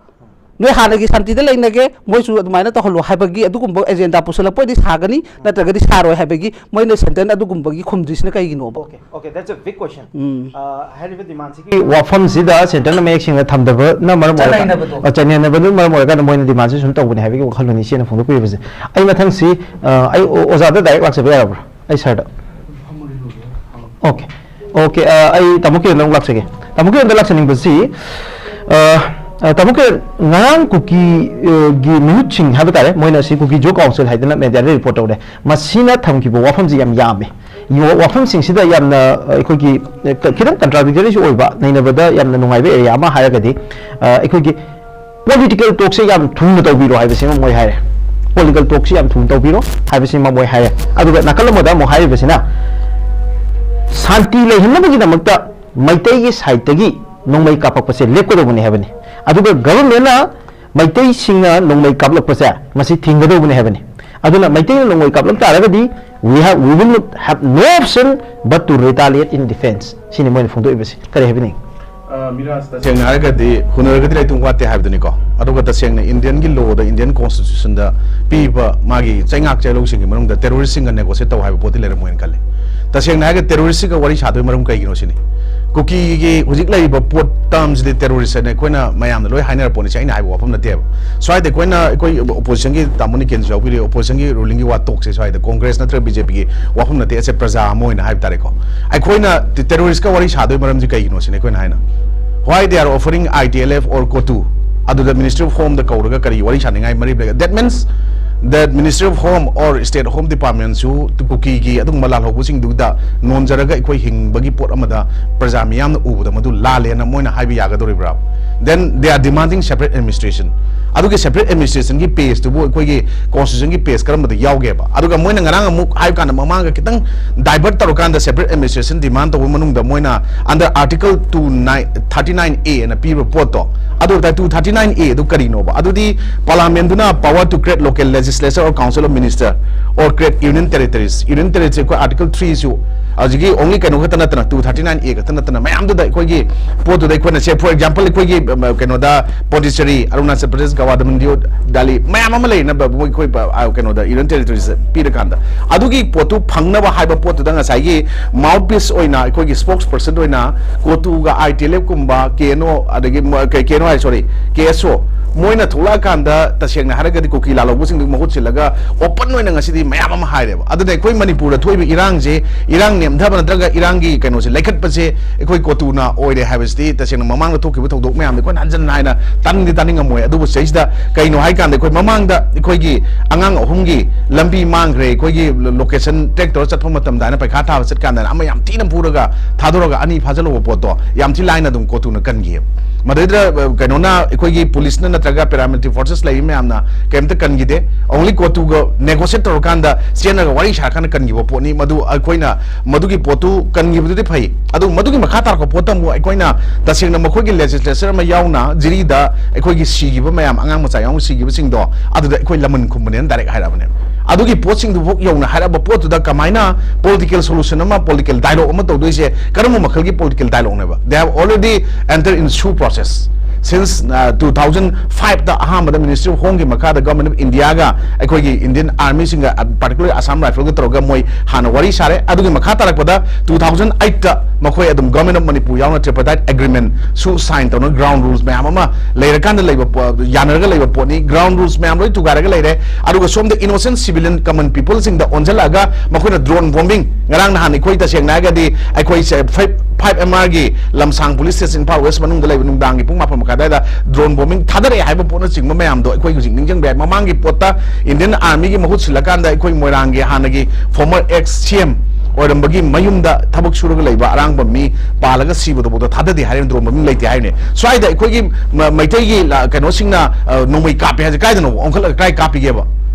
ꯅꯣꯏ ꯍꯥꯟꯅꯒꯤ ꯁꯥꯟꯇꯤꯗ ꯂꯩꯅꯒꯦ, ꯃꯣꯏꯁꯨ ꯑꯗꯨꯃꯥꯏꯅ ꯇꯧꯍꯜꯂꯣ ꯍꯥꯏꯕꯒꯤ ꯑꯗꯨꯒꯨꯝꯕ ꯑꯦꯖꯦꯟꯗꯥ ꯄꯨꯁꯜꯂꯛꯄ ꯑꯣꯏꯗꯤ ꯁꯥꯒꯅꯤ, ꯅꯠꯇ꯭ꯔꯒꯗꯤ ꯁꯥꯔꯣꯏ ꯍꯥꯏꯕꯒꯤ ꯃꯣꯏꯅ ꯁꯦꯟꯇꯔꯅ ꯑꯗꯨꯒꯨꯝꯕꯒꯤ ꯈꯨꯝꯗ꯭ꯔꯤꯁꯤꯅ ꯀꯩꯒꯤꯅꯣꯕ? Okay, okay, that's a big question. ꯎꯝ꯫ ꯑ, ꯍꯥꯏꯔꯤꯕ ꯗꯤꯃꯥꯟꯁꯤꯒꯤ ꯋꯥꯐꯝꯁꯤꯗ ꯁꯦꯟꯇꯔꯅ ꯃꯌꯦꯛ ꯁꯦꯡꯅ ꯊꯝꯗꯕꯅ ꯃꯔꯝ ꯑꯣꯏꯔꯒ, ꯆꯅꯩꯅꯕꯗꯣ꯫ ꯑ, ꯆꯅꯩꯅꯕꯗꯨꯅ ꯃꯔꯝ ꯑꯣꯏꯔꯀꯥꯟꯗ ꯃꯣꯏꯅ ꯗꯤꯃꯥꯟꯁꯤ ꯁꯨꯝ ꯇꯧꯕꯅꯦ ꯍꯥꯏꯕꯒꯤ ꯋꯥꯈꯜꯂꯣꯟꯅꯤ ꯏꯆꯦꯅ ꯐꯣꯡꯗꯣꯛꯄꯤꯔꯤꯕꯁꯦ꯫ ꯑꯩ ꯃꯊꯪꯁꯤ, ꯑ, ꯑꯩ ꯑꯣ-, ꯑꯣꯖꯥꯗ ꯗꯥꯏꯔꯦꯛ ꯂꯥꯛꯆꯕ ꯌꯥꯔꯕ꯭ꯔꯥ? ꯑꯩ ꯁꯥꯔꯗ꯫ Okay, okay, ꯑ, ꯑꯩ ꯇꯥꯃꯣ ꯀꯤꯔꯟꯗ ꯑꯃꯨꯛ ꯂꯥꯛꯆꯒꯦ꯫ ꯇꯥꯃꯣ ꯀꯤꯔꯟꯗ ꯂꯥꯛꯆꯅꯤꯡꯕꯁꯤ, ꯑ, ꯑ, ꯇꯥꯃꯣ ꯀꯤꯔꯟ, ꯉꯔꯥꯡ ꯀꯨꯀꯤ, ꯑ, ꯒꯤ ꯃꯤꯍꯨꯠꯁꯤꯡ ꯍꯥꯏꯕ ꯇꯥꯔꯦ, ꯃꯣꯏꯅ ꯁꯤ ꯀꯨꯀꯤ ꯖꯣ ꯀꯥꯎꯟꯁꯤꯜ ꯍꯥꯏꯗꯅ ꯃꯦꯗꯤꯌꯥꯗ ꯔꯤꯄꯣꯔꯠ ꯇꯧꯔꯦ꯫ ꯃꯁꯤꯅ ꯊꯝꯈꯤꯕ ꯋꯥꯐꯝꯁꯤ ꯌꯥꯝ ꯌꯥꯝꯃꯤ꯫ ꯋꯥꯐꯝꯁꯤꯡꯁꯤꯗ ꯌꯥꯝꯅ ꯑꯩꯈꯣꯏꯒꯤ ꯈꯤꯇꯪ ꯀꯟꯇ꯭ꯔꯥꯗꯤꯛꯇꯔꯤꯁꯨ ꯑꯣꯏꯕ, ꯅꯩꯅꯕꯗ ꯌꯥꯝꯅ ꯅꯨꯡꯉꯥꯏꯕ ꯑꯦꯔꯤꯌꯥ ꯑꯃ ꯍꯥꯏꯔꯒꯗꯤ ꯑꯩꯈꯣꯏꯒꯤ ꯄꯣꯂꯤꯇꯤꯀꯦꯜ ꯇꯣꯛꯁꯦ ꯌꯥꯝ ꯊꯨꯅ ꯇꯧꯕꯤꯔꯣ ꯍꯥꯏꯕꯁꯤꯃ ꯃꯣꯏ ꯍꯥꯏꯔꯦ꯫ ꯄꯣꯂꯤꯇꯤꯀꯦꯜ ꯇꯣꯛꯁꯦ ꯌꯥꯝ ꯊꯨꯅ ꯇꯧꯕꯤꯔꯣ ꯍꯥꯏꯕꯁꯤꯃ ꯃꯣꯏ ꯍꯥꯏꯔꯦ꯫ ꯑꯗꯨꯒ ꯅꯥꯀꯜ ꯑꯃꯗ ꯑꯃꯨꯛ ꯍꯥꯏꯔꯤꯕꯁꯤꯅ ꯁꯥꯟꯇꯤ ꯂꯩꯍꯟꯅꯕꯒꯤꯗꯃꯛꯇ ꯃꯩꯇꯩꯒꯤ ꯁꯥꯏꯠꯇꯒꯤ ꯅꯣꯡꯃꯩ ꯀꯥꯞꯄꯛꯄꯁꯦ ꯂꯦꯞꯀꯗꯧꯕꯅꯤ ꯍꯥꯏꯕꯅꯤ꯫ ꯑꯗꯨꯒ ꯒꯚꯔꯟꯃꯦꯟꯅ ꯃꯩꯇꯩꯁꯤꯡꯅ ꯅꯣꯡꯃꯩ ꯀꯥꯞꯂꯛꯄꯁꯦ ꯃꯁꯤ ꯊꯤꯡꯒꯗꯧꯕꯅꯤ ꯍꯥꯏꯕꯅꯤ꯫ ꯑꯗꯨꯅ ꯃꯩꯇꯩꯅ ꯅꯣꯡꯃꯩ ꯀꯥꯞꯂꯛ ꯇꯥꯔꯒꯗꯤ we have, we will not have no option but to retaliate in defense꯫ ꯁꯤꯅꯤ ꯃꯣꯏꯅ ꯐꯣꯡꯗꯣꯛꯏꯕꯁꯤ꯫ ꯀꯔꯤ ꯍꯥꯏꯕꯤꯅꯤꯡꯉꯤ? ꯃꯤꯔꯥꯖ, ꯇꯁꯦꯡꯅ ꯍꯥꯏꯔꯒꯗꯤ ꯍꯨꯟꯅꯔꯒꯗꯤ ꯂꯩꯇꯨꯡ ꯋꯥꯠꯇꯦ ꯍꯥꯏꯕꯗꯨꯅꯤꯀꯣ꯫ ꯑꯗꯨꯒ ꯇꯁꯦꯡꯅ ꯏꯟꯗꯤꯌꯟꯒꯤ ꯂꯣꯗ, ꯏꯟꯗꯤꯌꯟ ꯀꯣꯟꯁꯇꯤꯇ꯭ꯌꯨꯁꯟꯗ ꯄꯤꯕ ꯃꯥꯒꯤ ꯆꯩꯉꯥꯛ ꯆꯩꯔꯧꯁꯤꯡꯒꯤ ꯃꯅꯨꯡꯗ ꯇꯦꯔꯣꯔꯤꯁꯁꯤꯡꯒ ꯅꯦꯒꯣꯁꯤꯌꯦꯠ ꯇꯧ ꯍꯥꯏꯕ ꯄꯣꯠꯇꯤ ꯂꯩꯔꯝꯃꯣꯏꯅ ꯈꯜꯂꯤ꯫ ꯇꯁꯦꯡꯅ ꯍꯥꯏꯔꯒꯗꯤ ꯇꯦꯔꯣꯔꯤꯁꯁꯤꯒ ꯋꯥꯔꯤ ꯁꯥꯗꯣꯏ ꯃꯔꯝ ꯀꯩꯒꯤꯅꯣ ꯁꯤꯅꯤ꯫ ꯀꯨꯀꯤꯒꯤ ꯍꯧꯖꯤꯛ ꯂꯩꯔꯤꯕ ꯄꯣꯠ ꯇꯔꯝꯁꯤꯗꯤ ꯇꯦꯔꯣꯔꯤꯁ ꯍꯥꯏꯅ ꯑꯩꯈꯣꯏꯅ ꯃꯌꯥꯝꯅ ꯂꯣꯏ ꯍꯥꯏꯅꯔ ꯄꯣꯠꯅꯤ, ꯁꯤ ꯑꯩꯅ ꯍꯥꯏꯕ ꯋꯥꯐꯝ ꯅꯠꯇꯦꯕ꯫ ꯁ꯭ꯋꯥꯏꯗ ꯑꯩꯈꯣꯏꯅ, ꯑꯩꯈꯣꯏ ꯑꯣꯄꯣꯖꯤꯁꯟꯒꯤ, ꯇꯥꯃꯣ ꯅꯤꯀꯦꯟꯁꯨ ꯌꯥꯎꯕꯤꯔꯤ, ꯑꯣꯄꯣꯖꯤꯁꯟꯒꯤ ꯔꯨꯂꯤꯡꯒꯤ ꯋꯥ ꯇꯣꯛꯁꯦ ꯁ꯭ꯋꯥꯏꯗ, ꯀꯣꯡꯒ꯭ꯔꯦꯁ ꯅꯠꯇ꯭ꯔꯒ ꯕꯤ ꯖꯦ ꯄꯤꯒꯤ ꯋꯥꯐꯝ ꯅꯠꯇꯦ, ꯑꯦꯁ ꯑꯦ ꯄ꯭ꯔꯖꯥ ꯑꯃ ꯑꯣꯏꯅ ꯍꯥꯏꯕ ꯇꯥꯔꯦꯀꯣ꯫ ꯑꯩꯈꯣꯏꯅ ꯇꯦꯔꯣꯔꯤꯁꯀ ꯋꯥꯔꯤ ꯁꯥꯗꯣꯏ ꯃꯔꯝꯁꯤ ꯀꯩꯒꯤꯅꯣ ꯁꯤꯅꯤ ꯑꯩꯈꯣꯏꯅ ꯍꯥꯏꯅ꯫ Why they are offering I T L F or COTU? ꯑꯗꯨꯗ Ministry of Homeꯗ ꯀꯧꯔꯒ ꯀꯔꯤ ꯋꯥꯔꯤ ꯁꯥꯅꯤꯡꯉꯥꯏ ꯃꯔꯤ ꯂꯩꯒꯦ? That means that Ministry of Home or State Home Departmentꯁꯨ ꯀꯨꯀꯤꯒꯤ ꯑꯗꯨꯒꯨꯝꯕ ꯂꯥꯜꯍꯧꯕꯁꯤꯡꯗꯨꯗ ꯅꯣꯟꯖꯔꯒ ꯑꯩꯈꯣꯏ ꯍꯤꯡꯕꯒꯤ ꯄꯣꯠ ꯑꯃꯗ ꯄ꯭ꯔꯖꯥ ꯃꯤꯌꯥꯝꯅ ꯎꯕꯗ ꯃꯗꯨ ꯂꯥꯜꯂꯦꯅ ꯃꯣꯏꯅ ꯍꯥꯏꯕ ꯌꯥꯒꯗꯧꯔꯤꯕ꯭ꯔꯥ? Then they are demanding separate administration. ꯑꯗꯨꯒꯤ separate administrationꯒꯤ pageꯇꯨꯕꯨ ꯑꯩꯈꯣꯏꯒꯤ constitutionꯒꯤ page ꯀꯔꯝꯕꯗ ꯌꯥꯎꯒꯦꯕ? ꯑꯗꯨꯒ ꯃꯣꯏꯅ ꯉꯔꯥꯡ ꯑꯃꯨꯛ ꯍꯥꯏꯕ ꯀꯥꯟꯗ ꯃꯃꯥꯡꯒ ꯈꯤꯇꯪ divert ꯇꯧꯔꯀꯥꯟꯗ separate administration demand ꯇꯧꯕ ꯃꯅꯨꯡꯗ ꯃꯣꯏꯅ under Article two thirty nine A ꯑꯅ ꯄꯤꯕ ꯄꯣꯠꯇꯣ, ꯑꯗꯨ ꯑꯣꯏꯇꯥꯔꯗꯤ two thirty nine A ꯑꯗꯨ ꯀꯔꯤꯅꯣꯕ? ꯑꯗꯨꯗꯤ Parliamentꯗꯨꯅ power to create local legislature or council of minister or create union territories, union territories ꯑꯩꯈꯣꯏ Article threeꯁꯨ ꯍꯧꯖꯤꯛꯀꯤ only ꯀꯩꯅꯣ ꯈꯛꯇ ꯅꯠꯇꯅ, two thirty nine A ꯈꯛꯇ ꯅꯠꯇꯅ ꯃꯌꯥꯝꯗꯨꯗ ꯑꯩꯈꯣꯏꯒꯤ ꯄꯣꯠꯇꯨꯗ ꯑꯩꯈꯣꯏꯅ ꯁꯦ, for example, ꯑꯩꯈꯣꯏꯒꯤ ꯀꯩꯅꯣꯗ ꯄꯣꯟꯗꯤꯆꯦꯔꯤ, ꯑꯔꯨꯅꯥꯆꯜ ꯄ꯭ꯔꯗꯦꯁ, ꯒꯋꯥꯗ ꯃꯟꯗꯤꯌꯣ, ꯗꯥꯂꯤ ꯃꯌꯥꯝ ꯑꯃ ꯂꯩꯅꯕ ꯃꯣꯏ ꯑꯩꯈꯣꯏ ꯀꯩꯅꯣꯗ ꯌꯨꯅꯤꯌꯟ ꯇꯦꯔꯤꯇꯣꯔꯤꯁ ꯄꯤꯔꯀꯥꯟꯗ ꯑꯗꯨꯒꯤ ꯄꯣꯠꯇꯨ ꯐꯪꯅꯕ ꯍꯥꯏꯕ ꯄꯣꯠꯇꯨꯗ ꯉꯁꯥꯏꯒꯤ mouthpiece ꯑꯣꯏꯅ ꯑꯩꯈꯣꯏꯒꯤ spokesperson ꯑꯣꯏꯅ ꯀꯣꯇꯨꯒ I T L Fꯀꯨꯝꯕ, ꯀꯦ ꯑꯦꯟ ꯑꯣ, ꯑꯗꯒꯤ ꯀꯦ ꯑꯦꯟ ꯑꯣ ꯍꯥꯏ, sorry, ꯀꯦ ꯑꯦꯁ ꯑꯣ, ꯃꯣꯏꯅ ꯊꯣꯛꯂꯛꯑꯀꯥꯟꯗ ꯇꯁꯦꯡꯅ ꯍꯥꯏꯔꯒꯗꯤ ꯀꯨꯀꯤ ꯂꯥꯜꯍꯧꯕꯁꯤꯡꯗꯨꯒꯤ ꯃꯍꯨꯠ ꯁꯤꯜꯂꯒ open ꯑꯣꯏꯅ ꯉꯁꯤꯗꯤ ꯃꯌꯥꯝ ꯑꯃ ꯍꯥꯏꯔꯦꯕ꯫ ꯑꯗꯨꯅ ꯑꯩꯈꯣꯏ ꯃꯅꯤꯄꯨꯔꯗ ꯊꯣꯛꯏꯕ ꯏꯔꯥꯡꯁꯦ, ꯏꯔꯥꯡ ꯅꯦꯝꯊꯕ ꯅꯠꯇ꯭ꯔꯒ ꯏꯔꯥꯡꯒꯤ ꯀꯩꯅꯣꯁꯦ ꯂꯩꯈꯠꯄꯁꯦ ꯑꯩꯈꯣꯏ ꯀꯣꯇꯨꯅ ꯑꯣꯏꯔꯦ ꯍꯥꯏꯕꯁꯤꯗꯤ ꯇꯁꯦꯡꯅ ꯃꯃꯥꯡꯗ ꯊꯣꯛꯈꯤꯕ ꯊꯧꯗꯣꯛ ꯃꯌꯥꯝꯗ ꯑꯩꯈꯣꯏꯅ ꯍꯟꯖꯟꯅ ꯍꯥꯏꯅ ꯇꯥꯅꯤꯡꯗꯤ ꯇꯥꯅꯤꯡꯉꯝꯃꯣꯏ꯫ ꯑꯗꯨꯕꯨ ꯁꯤꯗꯩꯁꯤꯗ ꯀꯩꯅꯣ ꯍꯥꯏꯀꯥꯟꯗ ꯑꯩꯈꯣꯏ ꯃꯃꯥꯡꯗ ꯑꯩꯈꯣꯏꯒꯤ ꯑꯉꯥꯡ ꯑꯍꯨꯝꯒꯤ ꯂꯝꯕꯤ ꯃꯥꯡꯈ꯭ꯔꯦ, ꯑꯩꯈꯣꯏꯒꯤ location track ꯇꯧꯔ ꯆꯠꯄ ꯃꯇꯝꯗ ꯍꯥꯏꯅ ꯄꯩꯈꯥ ꯊꯥꯕ ꯆꯠꯀꯥꯟꯗ ꯑꯃ ꯌꯥꯝ ꯊꯤꯅ ꯐꯨꯔꯒ ꯊꯥꯗꯣꯔꯒ ꯑꯅꯤ ꯐꯥꯖꯤꯜꯍꯧꯕ ꯄꯣꯠꯇꯣ ꯌꯥꯝ ꯊꯤ ꯂꯥꯏꯅ ꯑꯗꯨꯝ ꯀꯣꯇꯨꯅ ꯀꯟꯈꯤꯑꯕ꯫ ꯃꯗꯩꯗ, ꯑ, ꯀꯩꯅꯣꯅ ꯑꯩꯈꯣꯏꯒꯤ ꯄꯨꯂꯤꯁꯅ ꯅꯠꯇ꯭ꯔꯒ paramilitary forces ꯂꯩꯔꯤ ꯃꯌꯥꯝꯅ ꯀꯩꯝꯇ ꯀꯟꯈꯤꯗꯦ꯫ Only ꯀꯣꯇꯨꯒ negotiate ꯇꯧꯔꯀꯥꯟꯗ ꯆꯦꯟꯅꯔꯒ ꯋꯥꯔꯤ ꯁꯥꯔꯀꯥꯟꯗ ꯀꯟꯈꯤꯕ ꯄꯣꯠꯅꯤ꯫ ꯃꯗꯨ ꯑꯩꯈꯣꯏꯅ ꯃꯗꯨꯒꯤ ꯄꯣꯠꯇꯨ ꯀꯟꯈꯤꯕꯗꯨꯗꯤ ꯐꯩ, ꯑꯗꯨ ꯃꯗꯨꯒꯤ ꯃꯈꯥ ꯇꯥꯔꯛꯄ ꯄꯣꯠꯇ ꯑꯃꯨꯛ ꯑꯩꯈꯣꯏꯅ ꯇꯁꯦꯡꯅ ꯃꯈꯣꯏꯒꯤ legislature ꯑꯃ ꯌꯥꯎꯅ ꯖꯤꯔꯤꯗ ꯑꯩꯈꯣꯏꯒꯤ ꯁꯤꯈꯤꯕ ꯃꯌꯥꯝ, ꯑꯉꯥꯡ ꯃꯆꯥ ꯌꯥꯎꯅ ꯁꯤꯈꯤꯕꯁꯤꯡꯗꯣ ꯑꯗꯨꯗ ꯑꯩꯈꯣꯏ ꯂꯃꯟ ꯈꯨꯝꯕꯅꯦꯅ direct ꯍꯥꯏꯔꯛꯑꯕꯅꯦꯕ꯫ ꯑꯗꯨꯒꯤ ꯄꯣꯠꯁꯤꯡꯗꯨꯐꯥꯎ ꯌꯧꯅ ꯍꯥꯏꯔꯛꯑꯕ ꯄꯣꯠꯇꯨꯗ ꯀꯃꯥꯏꯅ political solution ꯑꯃ, political dialogue ꯑꯃ ꯇꯧꯗꯣꯏꯁꯦ? ꯀꯔꯝꯕ ꯃꯈꯜꯒꯤ political dialogue ꯅꯦꯕ? They have already entered in sue process since, uh, two thousand five ꯇ ꯑꯍꯥꯟꯕꯗ Ministry of Home ꯒꯤ ꯃꯈꯥꯗ Government of India ꯒ ꯑꯩꯈꯣꯏꯒꯤ Indian Army ꯁꯤꯡꯒ, particularly Assam Rifle ꯒ ꯇꯧꯔꯒ ꯃꯣꯏ ꯍꯥꯟꯅ ꯋꯥꯔꯤ ꯁꯥꯔꯦ꯫ ꯑꯗꯨꯒꯤ ꯃꯈꯥ ꯇꯥꯔꯛꯄꯗ two thousand eight ꯇ ꯃꯈꯣꯏ ꯑꯗꯨꯝ Government of Manipur ꯌꯥꯎꯅ tripartite agreement ꯁꯨ sign ꯇꯧꯅ ground rules ꯃꯌꯥꯝ ꯑꯃ ꯂꯩꯔꯀꯥꯟꯗ ꯂꯩꯕ ꯄꯣ-, ꯌꯥꯅꯔꯒ ꯂꯩꯕ ꯄꯣꯠꯅꯤ꯫ Ground rules ꯃꯌꯥꯝ ꯂꯣꯏ ꯊꯨꯒꯥꯏꯔꯒ ꯂꯩꯔꯦ꯫ ꯑꯗꯨꯒ ꯁꯣꯝꯗ innocent civilian common people ꯁꯤꯡꯗ ꯑꯣꯟꯁꯤꯜꯂꯛꯑꯒ ꯃꯈꯣꯏꯅ drone bombing, ꯉꯔꯥꯡ ꯅꯍꯥꯟ ꯑꯩꯈꯣꯏ ꯇꯁꯦꯡꯅ ꯍꯥꯏꯔꯒꯗꯤ ꯑꯩꯈꯣꯏꯁꯦ five, five M R ꯒꯤ ꯂꯝꯁꯥꯡ police station ꯏꯝꯐꯥꯜ West ꯃꯅꯨꯡꯗ ꯂꯩꯕ ꯅꯨꯡꯗꯥꯡꯒꯤ ꯄꯨꯡ ꯃꯥꯄꯟ ꯃꯈꯥꯏ ꯑꯗꯨꯋꯥꯏꯗ drone bombing ꯊꯥꯗꯔꯛꯑꯦ ꯍꯥꯏꯕ ꯄꯣꯠꯅꯆꯤꯡꯕ ꯃꯌꯥꯝꯗꯣ ꯑꯩꯈꯣꯏ ꯍꯧꯖꯤꯛ ꯅꯤꯡꯁꯤꯡꯕ ꯌꯥꯏ꯫ ꯃꯃꯥꯡꯒꯤ ꯄꯣꯠꯇ Indian Army ꯒꯤ ꯃꯍꯨꯠ ꯁꯤꯜꯂꯀꯥꯟꯗ ꯑꯩꯈꯣꯏ ꯃꯣꯏꯔꯥꯡꯒꯤ ꯍꯥꯟꯅꯒꯤ former ex C M ꯑꯣꯏꯔꯝꯕꯒꯤ ꯃꯌꯨꯝꯗ ꯊꯕꯛ ꯁꯨꯔꯒ ꯂꯩꯕ ꯑꯔꯥꯡꯕ ꯃꯤ ꯄꯥꯜꯂꯒ ꯁꯤꯕꯗꯨꯐꯥꯎꯗ ꯊꯥꯗꯗꯦ ꯍꯥꯏꯔꯤꯕ, drone bombing ꯂꯩꯇꯦ ꯍꯥꯏꯔꯤꯅꯦ꯫ ꯁ꯭ꯋꯥꯏꯗ ꯑꯩꯈꯣꯏꯒꯤ ꯃ-, ꯃꯩꯇꯩꯒꯤ ꯂ-, ꯀꯩꯅꯣꯁꯤꯡꯅ, ꯑ, ꯅꯣꯡꯃꯩ ꯀꯥꯞꯄꯦ ꯍꯥꯏꯁꯦ ꯀꯥꯏꯗꯅꯣ ꯑꯣꯟꯈꯠꯂꯒ ꯀꯥꯏ ꯀꯥꯞꯄꯤꯒꯦꯕ?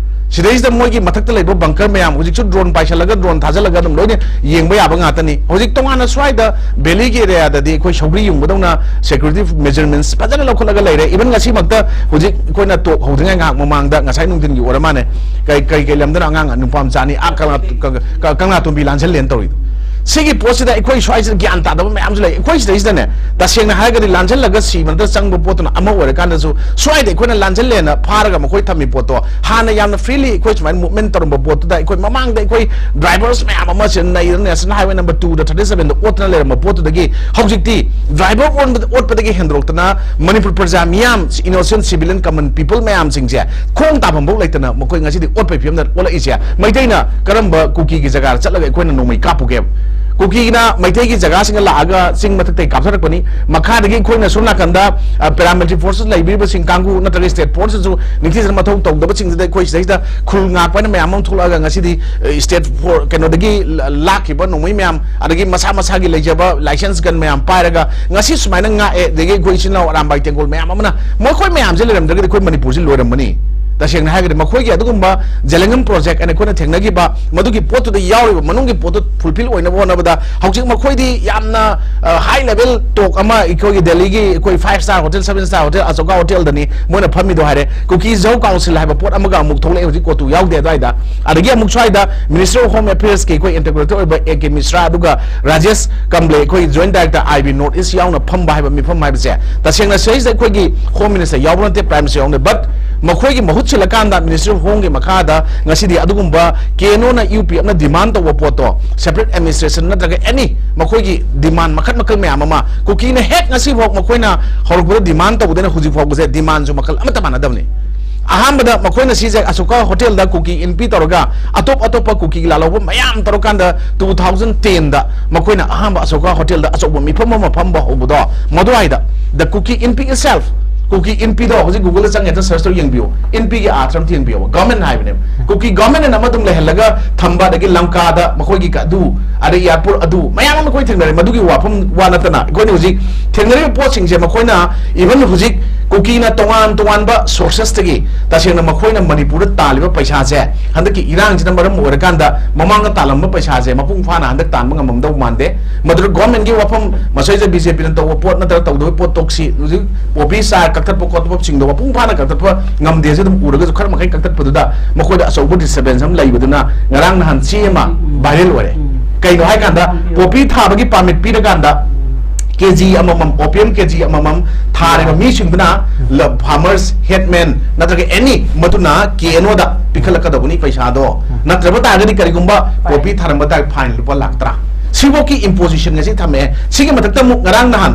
ꯁꯤꯗꯩꯁꯤꯗ ꯃꯣꯏꯒꯤ ꯃꯊꯛꯇ ꯂꯩꯕ bunker ꯃꯌꯥꯝ ꯍꯧꯖꯤꯛꯁꯨ drone ꯄꯥꯏꯁꯜꯂꯒ, drone ꯊꯥꯖꯤꯜꯂꯒ ꯑꯗꯨꯝ ꯂꯣꯏꯅ ꯌꯦꯡꯕ ꯌꯥꯕ ꯉꯥꯛꯇꯅꯤ꯫ ꯍꯧꯖꯤꯛ ꯇꯣꯉꯥꯟꯅ ꯁ꯭ꯋꯥꯏꯗ valley ꯒꯤ area ꯗꯗꯤ ꯑꯩꯈꯣꯏ ꯁꯧꯒ꯭ꯔꯤ ꯌꯨꯡꯕꯗꯧꯅ security measurements ꯐꯖꯅ ꯂꯧꯈꯠꯂꯒ ꯂꯩꯔꯦ꯫ Even ꯉꯁꯤꯃꯛꯇ ꯍꯧꯖꯤꯛ ꯑꯩꯈꯣꯏꯅ talk ꯍꯧꯗ꯭ꯔꯤꯉꯩ ꯉꯥꯏꯍꯥꯛ ꯃꯃꯥꯡꯗ ꯉꯁꯥꯏ ꯅꯨꯡꯊꯤꯟꯒꯤ ꯑꯣꯏꯔ ꯃꯥꯅꯦ, ꯀꯩ, ꯀꯩ, ꯀꯩ ꯂꯝꯗꯅ ꯑꯉꯥꯡ ꯅꯨꯄꯥ ꯃꯆꯥ ꯑꯅꯤ ꯑꯥ ꯀꯪꯂꯥ, ꯀ-, ꯀ-, ꯀꯪꯂꯥꯇꯣꯝꯕꯤ ꯂꯥꯟꯁꯜꯂꯦꯅ ꯇꯧꯔꯤꯗꯣ꯫ ꯁꯤꯒꯤ ꯄꯣꯠꯁꯤꯗ ꯑꯩꯈꯣꯏ ꯁ꯭ꯋꯥꯏꯁꯤꯗ ꯒ꯭ꯌꯥꯟ ꯇꯥꯗꯕ ꯃꯌꯥꯝꯁꯨ ꯂꯩ꯫ ꯑꯩꯈꯣꯏ ꯁꯤꯗꯩꯁꯤꯗꯅꯦ, ꯇꯁꯦꯡꯅ ꯍꯥꯏꯔꯒꯗꯤ ꯂꯥꯟꯁꯤꯜꯂꯒ ꯁꯤꯕ ꯅꯠꯇ꯭ꯔꯒ ꯆꯪꯕ ꯄꯣꯠꯇꯨꯅ ꯑꯃ ꯑꯣꯏꯔꯀꯥꯟꯗꯁꯨ, ꯁ꯭ꯋꯥꯏꯗ ꯑꯩꯈꯣꯏꯅ ꯂꯥꯟꯁꯤꯜꯂꯦꯅ ꯐꯥꯔꯒ ꯃꯈꯣꯏ ꯊꯝꯃꯤ ꯄꯣꯠꯇꯣ, ꯍꯥꯟꯅ ꯌꯥꯝꯅ freely ꯑꯩꯈꯣꯏ ꯁꯨꯃꯥꯏꯅ movement ꯇꯧꯔꯝꯕ ꯄꯣꯠꯇꯨꯗ, ꯑꯩꯈꯣꯏ ꯃꯃꯥꯡꯗ ꯑꯩꯈꯣꯏ drivers ꯃꯌꯥꯝ ꯑꯃ ꯁꯤꯗ ꯅꯩꯔꯒ National Highway number two ꯗ thirty seven ꯗ ꯑꯣꯠꯇꯅ ꯂꯩꯔꯝꯕ ꯄꯣꯠꯇꯨꯗꯒꯤ ꯍꯧꯖꯤꯛꯇꯤ driver ꯑꯣꯟꯕꯗ, ꯑꯣꯠꯄꯗꯒꯤ ꯍꯦꯟꯗꯣꯔꯛꯇꯅ ꯃꯅꯤꯄꯨꯔ ꯄ꯭ꯔꯖꯥ ꯃꯤꯌꯥꯝ, innocent civilian common people ꯃꯌꯥꯝꯁꯤꯡꯁꯦ ꯈꯣꯡ ꯇꯥꯐꯝꯐꯥꯎ ꯂꯩꯇꯅ ꯃꯈꯣꯏ ꯉꯁꯤꯗꯤ ꯑꯣꯠꯄꯒꯤ ꯐꯤꯕꯝꯗ ꯑꯣꯜꯂꯛꯏꯁꯦ꯫ ꯃꯩꯇꯩꯅ ꯀꯔꯝꯕ ꯀꯨꯀꯤꯒꯤ ꯖꯒꯥꯗ ꯆꯠꯂꯒ ꯑꯩꯈꯣꯏꯅ ꯅꯣꯡꯃꯩ ꯀꯥꯞꯄꯨꯒꯦ? ꯀꯨꯀꯤꯅ ꯃꯩꯇꯩꯒꯤ ꯖꯒꯥꯁꯤꯡꯗ ꯂꯥꯛꯑꯒ ꯆꯤꯡ ꯃꯊꯛꯇꯒꯤ ꯀꯥꯞꯊꯔꯛꯄꯅꯤ꯫ ꯃꯈꯥꯗꯒꯤ ꯑꯩꯈꯣꯏꯅ ꯁꯣꯝ ꯅꯥꯀꯟꯗ, ꯑ, paramilitary forces ꯂꯩꯕꯤꯔꯤꯕꯁꯤꯡ ꯀꯥꯡꯕꯨ ꯅꯠꯇ꯭ꯔꯒ state forces ꯁꯨ ꯅꯤꯡꯊꯤꯖꯅ ꯃꯊꯧ ꯇꯧꯗꯕꯁꯤꯡꯁꯤꯗ ꯑꯩꯈꯣꯏ ꯁꯤꯗꯩꯁꯤꯗ ꯈꯨꯜ ꯉꯥꯛꯄ ꯍꯥꯏꯅ ꯃꯌꯥꯝ ꯑꯃ ꯊꯣꯛꯂꯛꯑꯒ ꯉꯁꯤꯗꯤ, ꯑ, state for-, ꯀꯩꯅꯣꯗꯒꯤ ꯂ-, ꯂꯥꯛꯈꯤꯕ ꯅꯣꯡꯃꯩ ꯃꯌꯥꯝ, ꯑꯗꯒꯤ ꯃꯁꯥ ꯃꯁꯥꯒꯤ ꯂꯩꯖꯕ licence gun ꯃꯌꯥꯝ ꯄꯥꯏꯔꯒ ꯉꯁꯤ ꯁꯨꯃꯥꯏꯅ ꯉꯥꯛꯑꯦ, ꯑꯗꯒꯤ ꯑꯩꯈꯣꯏ ꯏꯆꯤꯟ ꯏꯅꯥꯎ ꯑꯔꯥꯝꯕꯥꯏ ꯇꯦꯡꯒꯣꯜ ꯃꯌꯥꯝ ꯑꯃꯅ, ꯃꯈꯣꯏ ꯃꯌꯥꯝꯁꯦ ꯂꯩꯔꯝꯗ꯭ꯔꯒꯗꯤ ꯑꯩꯈꯣꯏ ꯃꯅꯤꯄꯨꯔꯁꯤ ꯂꯣꯏꯔꯝꯃꯅꯤ꯫ ꯇꯁꯦꯡꯅ ꯍꯥꯏꯔꯒꯗꯤ ꯃꯈꯣꯏꯒꯤ ꯑꯗꯨꯒꯨꯝꯕ ꯖꯦꯂꯦꯡꯉꯝ project ꯍꯥꯏꯅ ꯑꯩꯈꯣꯏꯅ ꯊꯦꯡꯅꯈꯤꯕ ꯃꯗꯨꯒꯤ ꯄꯣꯠꯇꯨꯗ ꯌꯥꯎꯔꯤꯕ ꯃꯅꯨꯡꯒꯤ ꯄꯣꯠꯇꯨ fulfill ꯑꯣꯏꯅꯕ ꯍꯣꯠꯅꯕꯗ ꯍꯧꯖꯤꯛ ꯃꯈꯣꯏꯗꯤ ꯌꯥꯝꯅ, ꯑ, high level talk ꯑꯃ ꯑꯩꯈꯣꯏꯒꯤ ꯗꯦꯜꯂꯤꯒꯤ ꯑꯩꯈꯣꯏ five star hotel, seven star hotel, Ashoka hotel ꯗꯅꯤ ꯃꯣꯏꯅ ꯐꯝꯃꯤꯗꯣ ꯍꯥꯏꯔꯦ꯫ ꯀꯨꯀꯤ ꯖꯧ council ꯍꯥꯏꯕ ꯄꯣꯠ ꯑꯃꯒ ꯑꯃꯨꯛ ꯊꯣꯛꯂꯛꯑꯦ ꯍꯧꯖꯤꯛ ꯀꯣꯇꯨ ꯌꯥꯎꯗꯦ ꯑꯗꯨꯋꯥꯏꯗ꯫ ꯑꯗꯒꯤ ꯑꯃꯨꯛ ꯁ꯭ꯋꯥꯏꯗ Ministry of Home Affairs ꯀꯤ ꯑꯩꯈꯣꯏ interlocutor ꯑꯣꯏꯕ ꯑꯦ ꯀꯦ ꯃꯤꯁ꯭ꯔꯥ ꯑꯗꯨꯒ ꯔꯥꯖꯦꯁ ꯀꯝꯕ꯭ꯂꯦ, ꯑꯩꯈꯣꯏ joint director ꯑꯥꯏ ꯕꯤ North East ꯌꯥꯎꯅ ꯐꯝꯕ ꯍꯥꯏꯕ ꯃꯤꯐꯝ ꯍꯥꯏꯕꯁꯦ ꯇꯁꯦꯡꯅ ꯁꯤꯗꯩꯁꯤꯗ ꯑꯩꯈꯣꯏꯒꯤ Home Minister ꯌꯥꯎꯕ ꯅꯠꯇꯦ, Prime Minister ꯌꯥꯎꯕ ꯅꯠꯇꯦ, but ꯃꯈꯣꯏꯒꯤ ꯃꯍꯨꯠ ꯁꯤꯜꯂꯀꯥꯟꯗ Ministry of Home ꯒꯤ ꯃꯈꯥꯗ ꯉꯁꯤꯗꯤ ꯑꯗꯨꯒꯨꯝꯕ ꯀꯦ ꯑꯦꯟ ꯑꯣ ꯅ ꯌꯨ ꯄꯤ ꯑꯦꯐ ꯅ demand ꯇꯧꯕ ꯄꯣꯠꯇꯣ, separate administration ꯅꯠꯇ꯭ꯔꯒ any ꯃꯈꯣꯏꯒꯤ demand ꯃꯈꯜ ꯃꯈꯜ ꯃꯌꯥꯝ ꯑꯃ ꯀꯨꯀꯤꯅ ꯍꯦꯛ ꯉꯁꯤꯐꯥꯎ ꯃꯈꯣꯏꯅ ꯍꯧꯔꯛꯄꯗ demand ꯇꯧꯕꯗꯩꯅ ꯍꯧꯖꯤꯛ ꯐꯥꯎꯕꯁꯦ demand ꯁꯨ ꯃꯈꯜ ꯑꯃꯠꯇ ꯃꯥꯟꯅꯗꯕꯅꯤ꯫ ꯑꯍꯥꯟꯕꯗ ꯃꯈꯣꯏꯅ ꯁꯤꯁꯦ ꯑꯁꯣꯀꯥ hotel ꯗ ꯀꯨꯀꯤ ꯏꯟꯄꯤ ꯇꯧꯔꯒ ꯑꯇꯣꯞ ꯑꯇꯣꯞꯄ ꯀꯨꯀꯤ ꯂꯥꯜꯍꯧꯕ ꯃꯌꯥꯝ ꯇꯧꯔꯀꯥꯟꯗ two thousand ten ꯗ ꯃꯈꯣꯏꯅ ꯑꯍꯥꯟꯕ ꯑꯁꯣꯀꯥ hotel ꯗ ꯑꯆꯧꯕ ꯃꯤꯐꯝ ꯑꯃ ꯐꯝꯕ ꯍꯧꯕꯗꯣ, ꯃꯗꯨꯋꯥꯏꯗ the ꯀꯨꯀꯤ ꯏꯟꯄꯤ itself, ꯀꯨꯀꯤ ꯏꯟꯄꯤꯗꯣ ꯍꯧꯖꯤꯛ Google ꯗ ꯆꯪꯉꯦ, search ꯇꯧꯔ ꯌꯦꯡꯕꯤꯌꯨ, ꯏꯟꯄꯤꯒꯤ ꯑꯥꯔꯊ ꯑꯃ ꯌꯦꯡꯕꯤꯌꯨ, government ꯍꯥꯏꯕꯅꯦꯕ꯫ ꯀꯨꯀꯤ government ꯑꯅ ꯑꯃ ꯑꯗꯨꯝ ꯂꯩꯍꯜꯂꯒ ꯊꯝꯕ, ꯑꯗꯒꯤ ꯂꯪꯀꯥꯗ ꯃꯈꯣꯏꯒꯤ ꯑꯗꯨ, ꯑꯗꯩ airport ꯑꯗꯨ ꯃꯌꯥꯝ ꯑꯃ ꯑꯩꯈꯣꯏ ꯊꯦꯡꯅꯔꯦ꯫ ꯃꯗꯨꯒꯤ ꯋꯥꯐꯝ ꯋꯥ ꯅꯠꯇꯅ ꯑꯩꯈꯣꯏꯅ ꯍꯧꯖꯤꯛ ꯊꯦꯡꯅꯔꯤꯕ ꯄꯣꯠꯁꯤꯡꯁꯦ ꯃꯈꯣꯏꯅ even ꯍꯧꯖꯤꯛ ꯀꯨꯀꯤꯅ ꯇꯣꯉꯥꯟ ꯇꯣꯉꯥꯟꯕ sources ꯇꯒꯤ ꯇꯁꯦꯡꯅ ꯃꯈꯣꯏꯅ ꯃꯅꯤꯄꯨꯔꯗ ꯇꯥꯜꯂꯤꯕ ꯄꯩꯁꯥꯁꯦ ꯍꯟꯗꯛꯀꯤ ꯏꯔꯥꯡꯁꯤꯅ ꯃꯔꯝ ꯑꯣꯏꯔꯀꯥꯟꯗ ꯃꯃꯥꯡꯗ ꯇꯥꯜꯂꯝꯕ ꯄꯩꯁꯥꯁꯦ ꯃꯄꯨꯡ ꯐꯥꯅ ꯍꯟꯗꯛ ꯇꯥꯟꯕ ꯉꯝꯃꯝꯗꯧ ꯃꯥꯟꯗꯦ꯫ ꯃꯗꯨꯗ government ꯀꯤ ꯋꯥꯐꯝ, ꯃꯁꯤꯗ ꯕꯤ ꯖꯦ ꯄꯤ ꯅ ꯇꯧꯕ ꯄꯣꯠ ꯅꯠꯇ꯭ꯔꯒ ꯇꯧꯗꯕ ꯄꯣꯠ ꯇꯣꯛꯁꯤ, ꯍꯧꯖꯤꯛ ꯄꯣꯄꯤ ꯆꯥꯔ ꯀꯛꯊꯠꯄ ꯈꯣꯠꯇꯣꯛꯄꯁꯤꯡꯗꯣ ꯃꯄꯨꯡ ꯐꯥꯅ ꯀꯛꯊꯠꯄ ꯉꯝꯗꯦꯁꯦ ꯑꯗꯨꯝ ꯎꯔꯒꯁꯨ ꯈꯔ ꯃꯈꯩ ꯀꯛꯊꯠꯄꯗꯨꯗ ꯃꯈꯣꯏꯗ ꯑꯆꯧꯕ disturbance ꯑꯃ ꯂꯩꯕꯗꯨꯅ ꯉꯔꯥꯡ ꯅꯍꯥꯟ ꯆꯦ ꯑꯃ viral ꯑꯣꯏꯔꯦ꯫ ꯀꯩꯅꯣ ꯍꯥꯏꯀꯥꯟꯗ, ꯄꯣꯄꯤ ꯊꯥꯕꯒꯤ ꯄꯥꯔꯃꯤꯠ ꯄꯤꯔꯀꯥꯟꯗ ꯀꯦ ꯖꯤ ꯑꯃꯃꯝ, ꯑꯣꯄꯤꯌꯝ ꯀꯦ ꯖꯤ ꯑꯃꯃꯝ ꯊꯥꯔꯤꯕ ꯃꯤꯁꯤꯡꯗꯨꯅ, ꯐꯥꯔꯃꯔꯁ, ꯍꯦꯠꯃꯦꯟ ꯅꯠꯇ꯭ꯔꯒ ꯑꯦꯅꯤ, ꯃꯗꯨꯅ ꯀꯦ ꯑꯦꯟ ꯑꯣꯗ ꯄꯤꯈꯠꯂꯛꯀꯗꯧꯕꯅꯤ ꯄꯩꯁꯥꯗꯣ꯫ ꯅꯠꯇ꯭ꯔꯕ ꯇꯥꯔꯒꯗꯤ ꯀꯔꯤꯒꯨꯝꯕ ꯄꯣꯄꯤ ꯊꯥꯔꯝꯕ ꯇꯥꯔꯒꯗꯤ ꯐꯥꯏꯟ ꯂꯨꯄꯥ ꯂꯥꯛ ꯇꯔꯥ꯫ ꯁꯤꯐꯧꯒꯤ ꯏꯝꯄꯣꯖꯤꯁꯟ ꯉꯁꯤ ꯊꯝꯃꯛꯑꯦ꯫ ꯁꯤꯒꯤ ꯃꯊꯛꯇ ꯑꯃꯨꯛ ꯉꯔꯥꯡ ꯅꯍꯥꯟ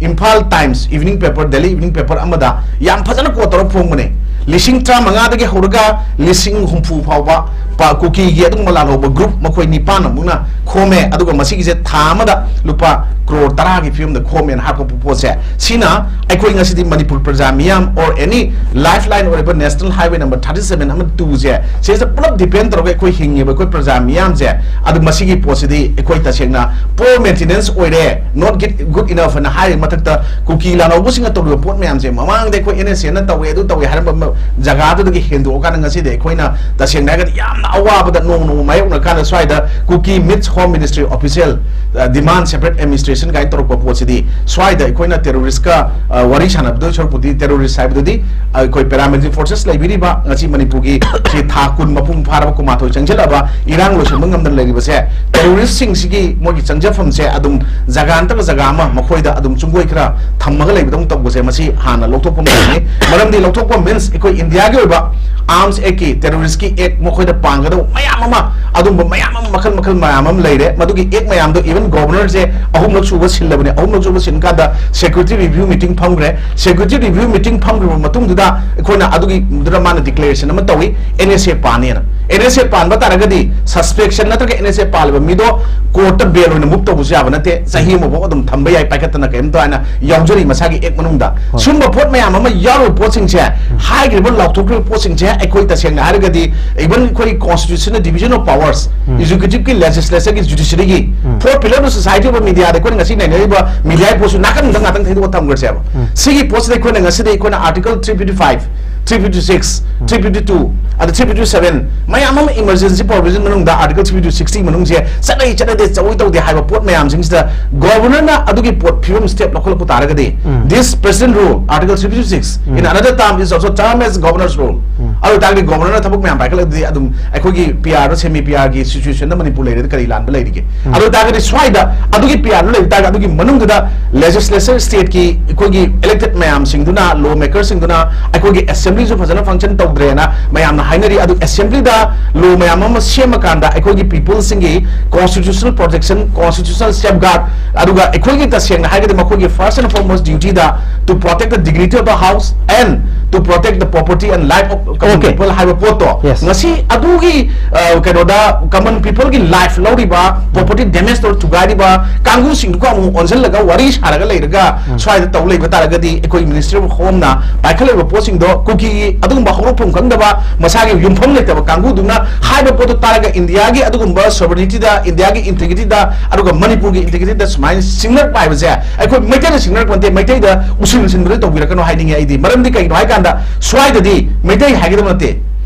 Imphal times evening paper, daily evening paper ꯑꯃꯗ ꯌꯥꯝ ꯐꯖꯅ ꯀꯣꯠ ꯇꯧꯔ ꯐꯣꯡꯕꯅꯦ꯫ ꯂꯤꯁꯤꯡ ꯇꯔꯥꯃꯉꯥꯗꯒꯤ ꯍꯧꯔꯒ ꯂꯤꯁꯤꯡ ꯍꯨꯝꯐꯨ ꯐꯥꯎꯕ ꯄ-, ꯀꯨꯀꯤꯒꯤ ꯑꯗꯨꯒꯨꯝꯕ ꯂꯥꯜꯍꯧꯕ ꯒ꯭ꯔꯨꯞ ꯃꯈꯣꯏ ꯅꯤꯄꯥꯟ ꯑꯃꯨꯛꯅ ꯈꯣꯝꯃꯦ꯫ ꯑꯗꯨꯒ ꯃꯁꯤꯒꯤꯁꯦ ꯊꯥ ꯑꯃꯗ ꯂꯨꯄꯥ ꯀ꯭ꯔꯣꯔ ꯇꯔꯥꯒꯤ ꯐꯤꯕꯝꯗ ꯈꯣꯝꯃꯦꯅ ꯍꯥꯏꯔꯛꯄ ꯄꯣꯠꯁꯦ, ꯁꯤꯅ ꯑꯩꯈꯣꯏ ꯉꯁꯤꯗꯤ ꯃꯅꯤꯄꯨꯔ ꯄ꯭ꯔꯖꯥ ꯃꯤꯌꯥꯝ, or any lifeline ꯑꯣꯏꯔꯤꯕ National Highway number thirty seven ꯑꯃ two ꯁꯦ, ꯁꯤꯁꯦ ꯄꯨꯂꯞ ꯗꯤꯄꯦꯟ ꯇꯧꯔꯒ ꯑꯩꯈꯣꯏ ꯍꯤꯡꯉꯤꯕ ꯑꯩꯈꯣꯏ ꯄ꯭ꯔꯖꯥ ꯃꯤꯌꯥꯝꯁꯦ꯫ ꯑꯗꯨ ꯃꯁꯤꯒꯤ ꯄꯣꯠꯁꯤꯗꯤ ꯑꯩꯈꯣꯏ ꯇꯁꯦꯡꯅ poor maintenance ꯑꯣꯏꯔꯦ, not get good enough ꯍꯥꯏꯅ ꯍꯥꯏꯔꯤ ꯃꯊꯛꯇ ꯀꯨꯀꯤ ꯂꯥꯜꯍꯧꯕꯁꯤꯡꯅ ꯇꯧꯔꯤꯕ ꯄꯣꯠ ꯃꯌꯥꯝꯁꯦ, ꯃꯃꯥꯡꯗ ꯑꯩꯈꯣꯏ ꯑꯦꯟ ꯑꯦꯁ ꯑꯦꯅ ꯇꯧꯋꯦ, ꯑꯗꯨ ꯇꯧꯋꯦ ꯍꯥꯏꯔꯝꯕ ꯃ-, ꯖꯒꯥꯗꯨꯗꯒꯤ ꯍꯦꯟꯗꯣꯛꯑꯀꯥꯟꯗ ꯉꯁꯤꯗꯤ ꯑꯩꯈꯣꯏꯅ ꯇꯁꯦꯡꯅ ꯍꯥꯏꯔꯒꯗꯤ ꯌꯥꯝꯅ ꯑꯋꯥꯕꯗ ꯅꯣꯡꯃ ꯅꯣꯡꯃ ꯃꯥꯌꯣꯛꯅꯔꯀꯥꯟꯗ ꯁ꯭ꯋꯥꯏꯗ ꯀꯨꯀꯤ meets Home Ministry official, ꯑ, demand separate administration ꯀꯥꯏꯅ ꯇꯧꯔꯛꯄ ꯄꯣꯠꯁꯤꯗꯤ, ꯁ꯭ꯋꯥꯏꯗ ꯑꯩꯈꯣꯏꯅ ꯇꯦꯔꯣꯔꯤꯁꯀ, ꯑ, ꯋꯥꯔꯤ ꯁꯥꯟꯅꯕꯗꯣꯏ ꯁꯔꯨꯛꯄꯨꯗꯤ, ꯇꯦꯔꯣꯔꯤꯁ ꯍꯥꯏꯕꯗꯨꯗꯤ, ꯑ, ꯑꯩꯈꯣꯏ paramilitary forces ꯂꯩꯕꯤꯔꯤꯕ ꯉꯁꯤ ꯃꯅꯤꯄꯨꯔꯒꯤ ꯁꯤ ꯊꯥ ꯀꯨꯟ ꯃꯄꯨꯡ ꯐꯥꯔꯕ, ꯀꯨꯟꯃꯥꯊꯣꯏ ꯆꯪꯁꯤꯜꯂꯛꯑꯕ ꯏꯔꯥꯡ ꯂꯣꯏꯁꯤꯟꯕ ꯉꯝꯗꯅ ꯂꯩꯔꯤꯕꯁꯦ, ꯇꯦꯔꯣꯔꯤꯁꯁꯤꯡꯁꯤꯒꯤ ꯃꯣꯏꯒꯤ ꯆꯪꯖꯐꯝꯁꯦ ꯑꯗꯨꯝ ꯖꯒꯥ ꯅꯠꯇꯕ ꯖꯒꯥ ꯑꯃ, ꯃꯈꯣꯏꯗ ꯑꯗꯨꯝ ꯆꯨꯡꯒꯣꯏ ꯈꯔ ꯊꯝꯃꯒ ꯂꯩꯕꯗꯧꯅ ꯇꯧꯕꯁꯦ, ꯃꯁꯤ ꯍꯥꯟꯅ ꯂꯧꯊꯣꯛꯄ ꯑꯃ ꯆꯪꯉꯤ꯫ ꯃꯔꯝꯗꯤ ꯂꯧꯊꯣꯛꯄ means ꯑꯩꯈꯣꯏ ꯏꯟꯗꯤꯌꯥꯒꯤ ꯑꯣꯏꯕ arms act ꯀꯤ, terrorist ꯀꯤ act ꯃꯈꯣꯏꯗ ꯄꯥꯟꯒꯗꯕ ꯃꯌꯥꯝ ꯑꯃ, ꯑꯗꯨꯝꯕ ꯃꯌꯥꯝ ꯑꯃ, ꯃꯈꯜ ꯃꯈꯜ ꯃꯌꯥꯝ ꯑꯃ ꯂꯩꯔꯦ꯫ ꯃꯗꯨꯒꯤ act ꯃꯌꯥꯝꯗꯣ even governor ꯁꯦ ꯑꯍꯨꯝꯂꯛ ꯁꯨꯕ ꯁꯤꯜꯂꯕꯅꯦ꯫ ꯑꯍꯨꯝꯂꯛ ꯁꯨꯕ ꯁꯤꯟ ꯀꯥꯟꯗ security review meeting ꯐꯝꯈ꯭ꯔꯦ꯫ Security review meeting ꯐꯝꯈ꯭ꯔꯕ ꯃꯇꯨꯡꯗꯨꯗ ꯑꯩꯈꯣꯏꯅ ꯑꯗꯨꯒꯤꯗꯨꯗ ꯃꯥꯅ declaration ꯑꯃ ꯇꯧꯏ, N S A ꯄꯥꯟꯅꯦꯅ꯫ N S A ꯄꯥꯟꯕ ꯇꯥꯔꯒꯗꯤ suspension ꯅꯠꯇ꯭ꯔꯒ N S A ꯄꯥꯜꯂꯤꯕ ꯃꯤꯗꯣ court ꯇ bail ꯑꯣꯏꯅ move ꯇꯧꯕꯁꯨ ꯌꯥꯕ ꯅꯠꯇꯦ, ꯆꯍꯤ ꯑꯃꯐꯥꯎ ꯑꯗꯨꯝ ꯊꯝꯕ ꯌꯥꯏ ꯄꯥꯏꯈꯠꯇꯅ ꯀꯔꯤꯝꯇ ꯍꯥꯏꯅ ꯌꯥꯎꯖꯔꯤ ꯃꯁꯥꯒꯤ act ꯃꯅꯨꯡꯗ꯫ ꯍꯣꯏ꯫ ꯁꯨꯝꯕ ꯄꯣꯠ ꯃꯌꯥꯝ ꯑꯃ ꯌꯥꯎꯔꯤꯕ ꯄꯣꯠꯁꯤꯡꯁꯦ, ꯍꯥꯏꯈ꯭ꯔꯤꯕ ꯂꯥꯎꯊꯣꯛꯈ꯭ꯔꯤꯕ ꯄꯣꯠꯁꯤꯡꯁꯦ ꯑꯩꯈꯣꯏ ꯇꯁꯦꯡꯅ ꯍꯥꯏꯔꯒꯗꯤ even ꯑꯩꯈꯣꯏ constitution ꯅ division of powers, executive ꯀꯤ, legislature ꯒꯤ, judiciary ꯒꯤ, four pillar of society ꯑꯣꯏꯕ media ꯗ ꯑꯩꯈꯣꯏꯅ ꯉꯁꯤ ꯅꯩꯅꯔꯤꯕ media ꯒꯤ ꯄꯣꯠꯁꯨ ꯅꯥꯀꯟꯗ ꯉꯥꯛꯇꯪ ꯊꯩꯗꯣꯛꯑ ꯊꯝꯈ꯭ꯔꯁꯦꯕ꯫ ꯁꯤꯒꯤ ꯄꯣꯠꯁꯤꯗ ꯑꯩꯈꯣꯏꯅ ꯉꯁꯤꯗꯤ ꯑꯩꯈꯣꯏꯅ article three fifty five three fifty six, three fifty two, ꯑꯗ three fifty seven, ꯃꯌꯥꯝ ꯑꯃ emergency provision ꯃꯅꯨꯡꯗ article three fifty six ꯀꯤ ꯃꯅꯨꯡꯁꯦ ꯆꯠꯅꯩ ꯆꯠꯅꯗꯦ, ꯆꯧꯏ ꯇꯧꯗꯦ ꯍꯥꯏꯕ ꯄꯣꯠ ꯃꯌꯥꯝꯁꯤꯡꯁꯤꯗ governorꯅ ꯑꯗꯨꯒꯤ ꯄꯣꯠ ꯐꯤꯕꯝ step ꯂꯧꯈꯠꯂꯛꯄ ꯇꯥꯔꯒꯗꯤ, this president rule, article three fifty six, in another term is also term as governor's rule. ꯑꯗꯨ ꯑꯣꯏꯇꯥꯔꯒꯗꯤ governorꯅ ꯊꯕꯛ ꯃꯌꯥꯝ ꯄꯥꯏꯈꯠꯂꯛꯑꯗꯤ ꯑꯗꯨꯝ ꯑꯩꯈꯣꯏꯒꯤ P R ꯗ, semi P R ꯒꯤ situationꯗ ꯃꯅꯤꯄꯨꯔ ꯂꯩꯔꯗꯤ ꯀꯔꯤ ꯂꯥꯟꯕ ꯂꯩꯔꯤꯒꯦ? ꯑꯗꯨ ꯑꯣꯏꯇꯥꯔꯒꯗꯤ ꯁ꯭ꯋꯥꯏꯗ ꯑꯗꯨꯒꯤ P R ꯗꯨ ꯂꯩꯕ ꯇꯥꯔꯒꯗꯤ ꯑꯗꯨꯒꯤ ꯃꯅꯨꯡꯗꯨꯗ legislature stateꯀꯤ ꯑꯩꯈꯣꯏꯒꯤ elected ꯃꯌꯥꯝꯁꯤꯡꯗꯨꯅ, law makerꯁꯤꯡꯗꯨꯅ ꯑꯩꯈꯣꯏꯒꯤ assemblyꯁꯨ ꯐꯖꯅ function ꯇꯧꯗ꯭ꯔꯦꯅ ꯃꯌꯥꯝꯅ ꯍꯥꯏꯅꯔꯤ꯫ ꯑꯗꯨ assemblyꯗ law ꯃꯌꯥꯝ ꯑꯃ ꯁꯦꯝꯃꯀꯥꯟꯗ ꯑꯩꯈꯣꯏꯒꯤ peopleꯁꯤꯡꯒꯤ constitutional protection, constitutional safeguard, ꯑꯗꯨꯒ ꯑꯩꯈꯣꯏꯒꯤ ꯇꯁꯦꯡꯅ ꯍꯥꯏꯔꯒꯗꯤ ꯃꯈꯣꯏꯒꯤ first and foremost dutyꯗ to protect the dignity of the house and to protect the property and life of common Okay. people ꯍꯥꯏꯕ ꯄꯣꯠꯇꯣ Yes. ꯉꯁꯤ ꯑꯗꯨꯒꯤ ꯑ, ꯀꯩꯅꯣꯗ common peopleꯒꯤ life ꯂꯧꯔꯤꯕ, property damage ꯇꯧꯔ ꯊꯨꯒꯥꯏꯔꯤꯕ ꯀꯥꯡꯕꯨꯁꯤꯡꯗꯨꯒ ꯑꯃꯨꯛ ꯑꯣꯟꯁꯤꯜꯂꯒ ꯋꯥꯔꯤ ꯁꯥꯔꯒ ꯂꯩꯔꯒ ꯁ꯭ꯋꯥꯏꯗ ꯇꯧ ꯂꯩꯕ ꯇꯥꯔꯒꯗꯤ ꯑꯩꯈꯣꯏ Ministry of Homeꯅ ꯄꯥꯏꯈꯠꯂꯤꯕ ꯄꯣꯠꯁꯤꯡꯗꯣ ꯀꯨꯀꯤꯒꯤ ꯑꯗꯨꯒꯨꯝꯕ ꯍꯧꯔꯛꯐꯝ ꯈꯪꯗꯕ ꯃꯁꯥꯒꯤ ꯌꯨꯝꯐꯝ ꯂꯩꯇꯕ ꯀꯥꯡꯕꯨꯗꯨꯅ ꯍꯥꯏꯕ ꯄꯣꯠꯇꯣ ꯇꯥꯔꯒ ꯏꯟꯗꯤꯌꯥꯒꯤ ꯑꯗꯨꯒꯨꯝꯕ sovereigntyꯗ, ꯏꯟꯗꯤꯌꯥꯒꯤ integrityꯗ, ꯑꯗꯨꯒ ꯃꯅꯤꯄꯨꯔꯒꯤ integrityꯗ ꯁꯨꯃꯥꯏꯅ ꯁꯤꯡꯅꯔꯛꯄ ꯍꯥꯏꯕꯁꯦ ꯑꯩꯈꯣꯏ ꯃꯩꯇꯩꯅ ꯁꯤꯡꯅꯔꯛꯄ ꯅꯠꯇꯦ꯫ ꯃꯩꯇꯩꯗ ꯎꯁꯤꯟ ꯎꯁꯤꯟꯕꯗ ꯇꯧꯕꯤꯔꯛꯀꯅꯣ ꯍꯥꯏꯅꯤꯡꯉꯦ ꯑꯩꯗꯤ꯫ ꯃꯔꯝꯗꯤ ꯀꯩꯒꯤꯅꯣ ꯍꯥꯏꯀꯥꯟꯗ ꯁ꯭ꯋꯥꯏꯗꯗꯤ ꯃꯩꯇꯩ ꯍꯥꯏꯒꯗꯕ ꯅꯠꯇꯦ,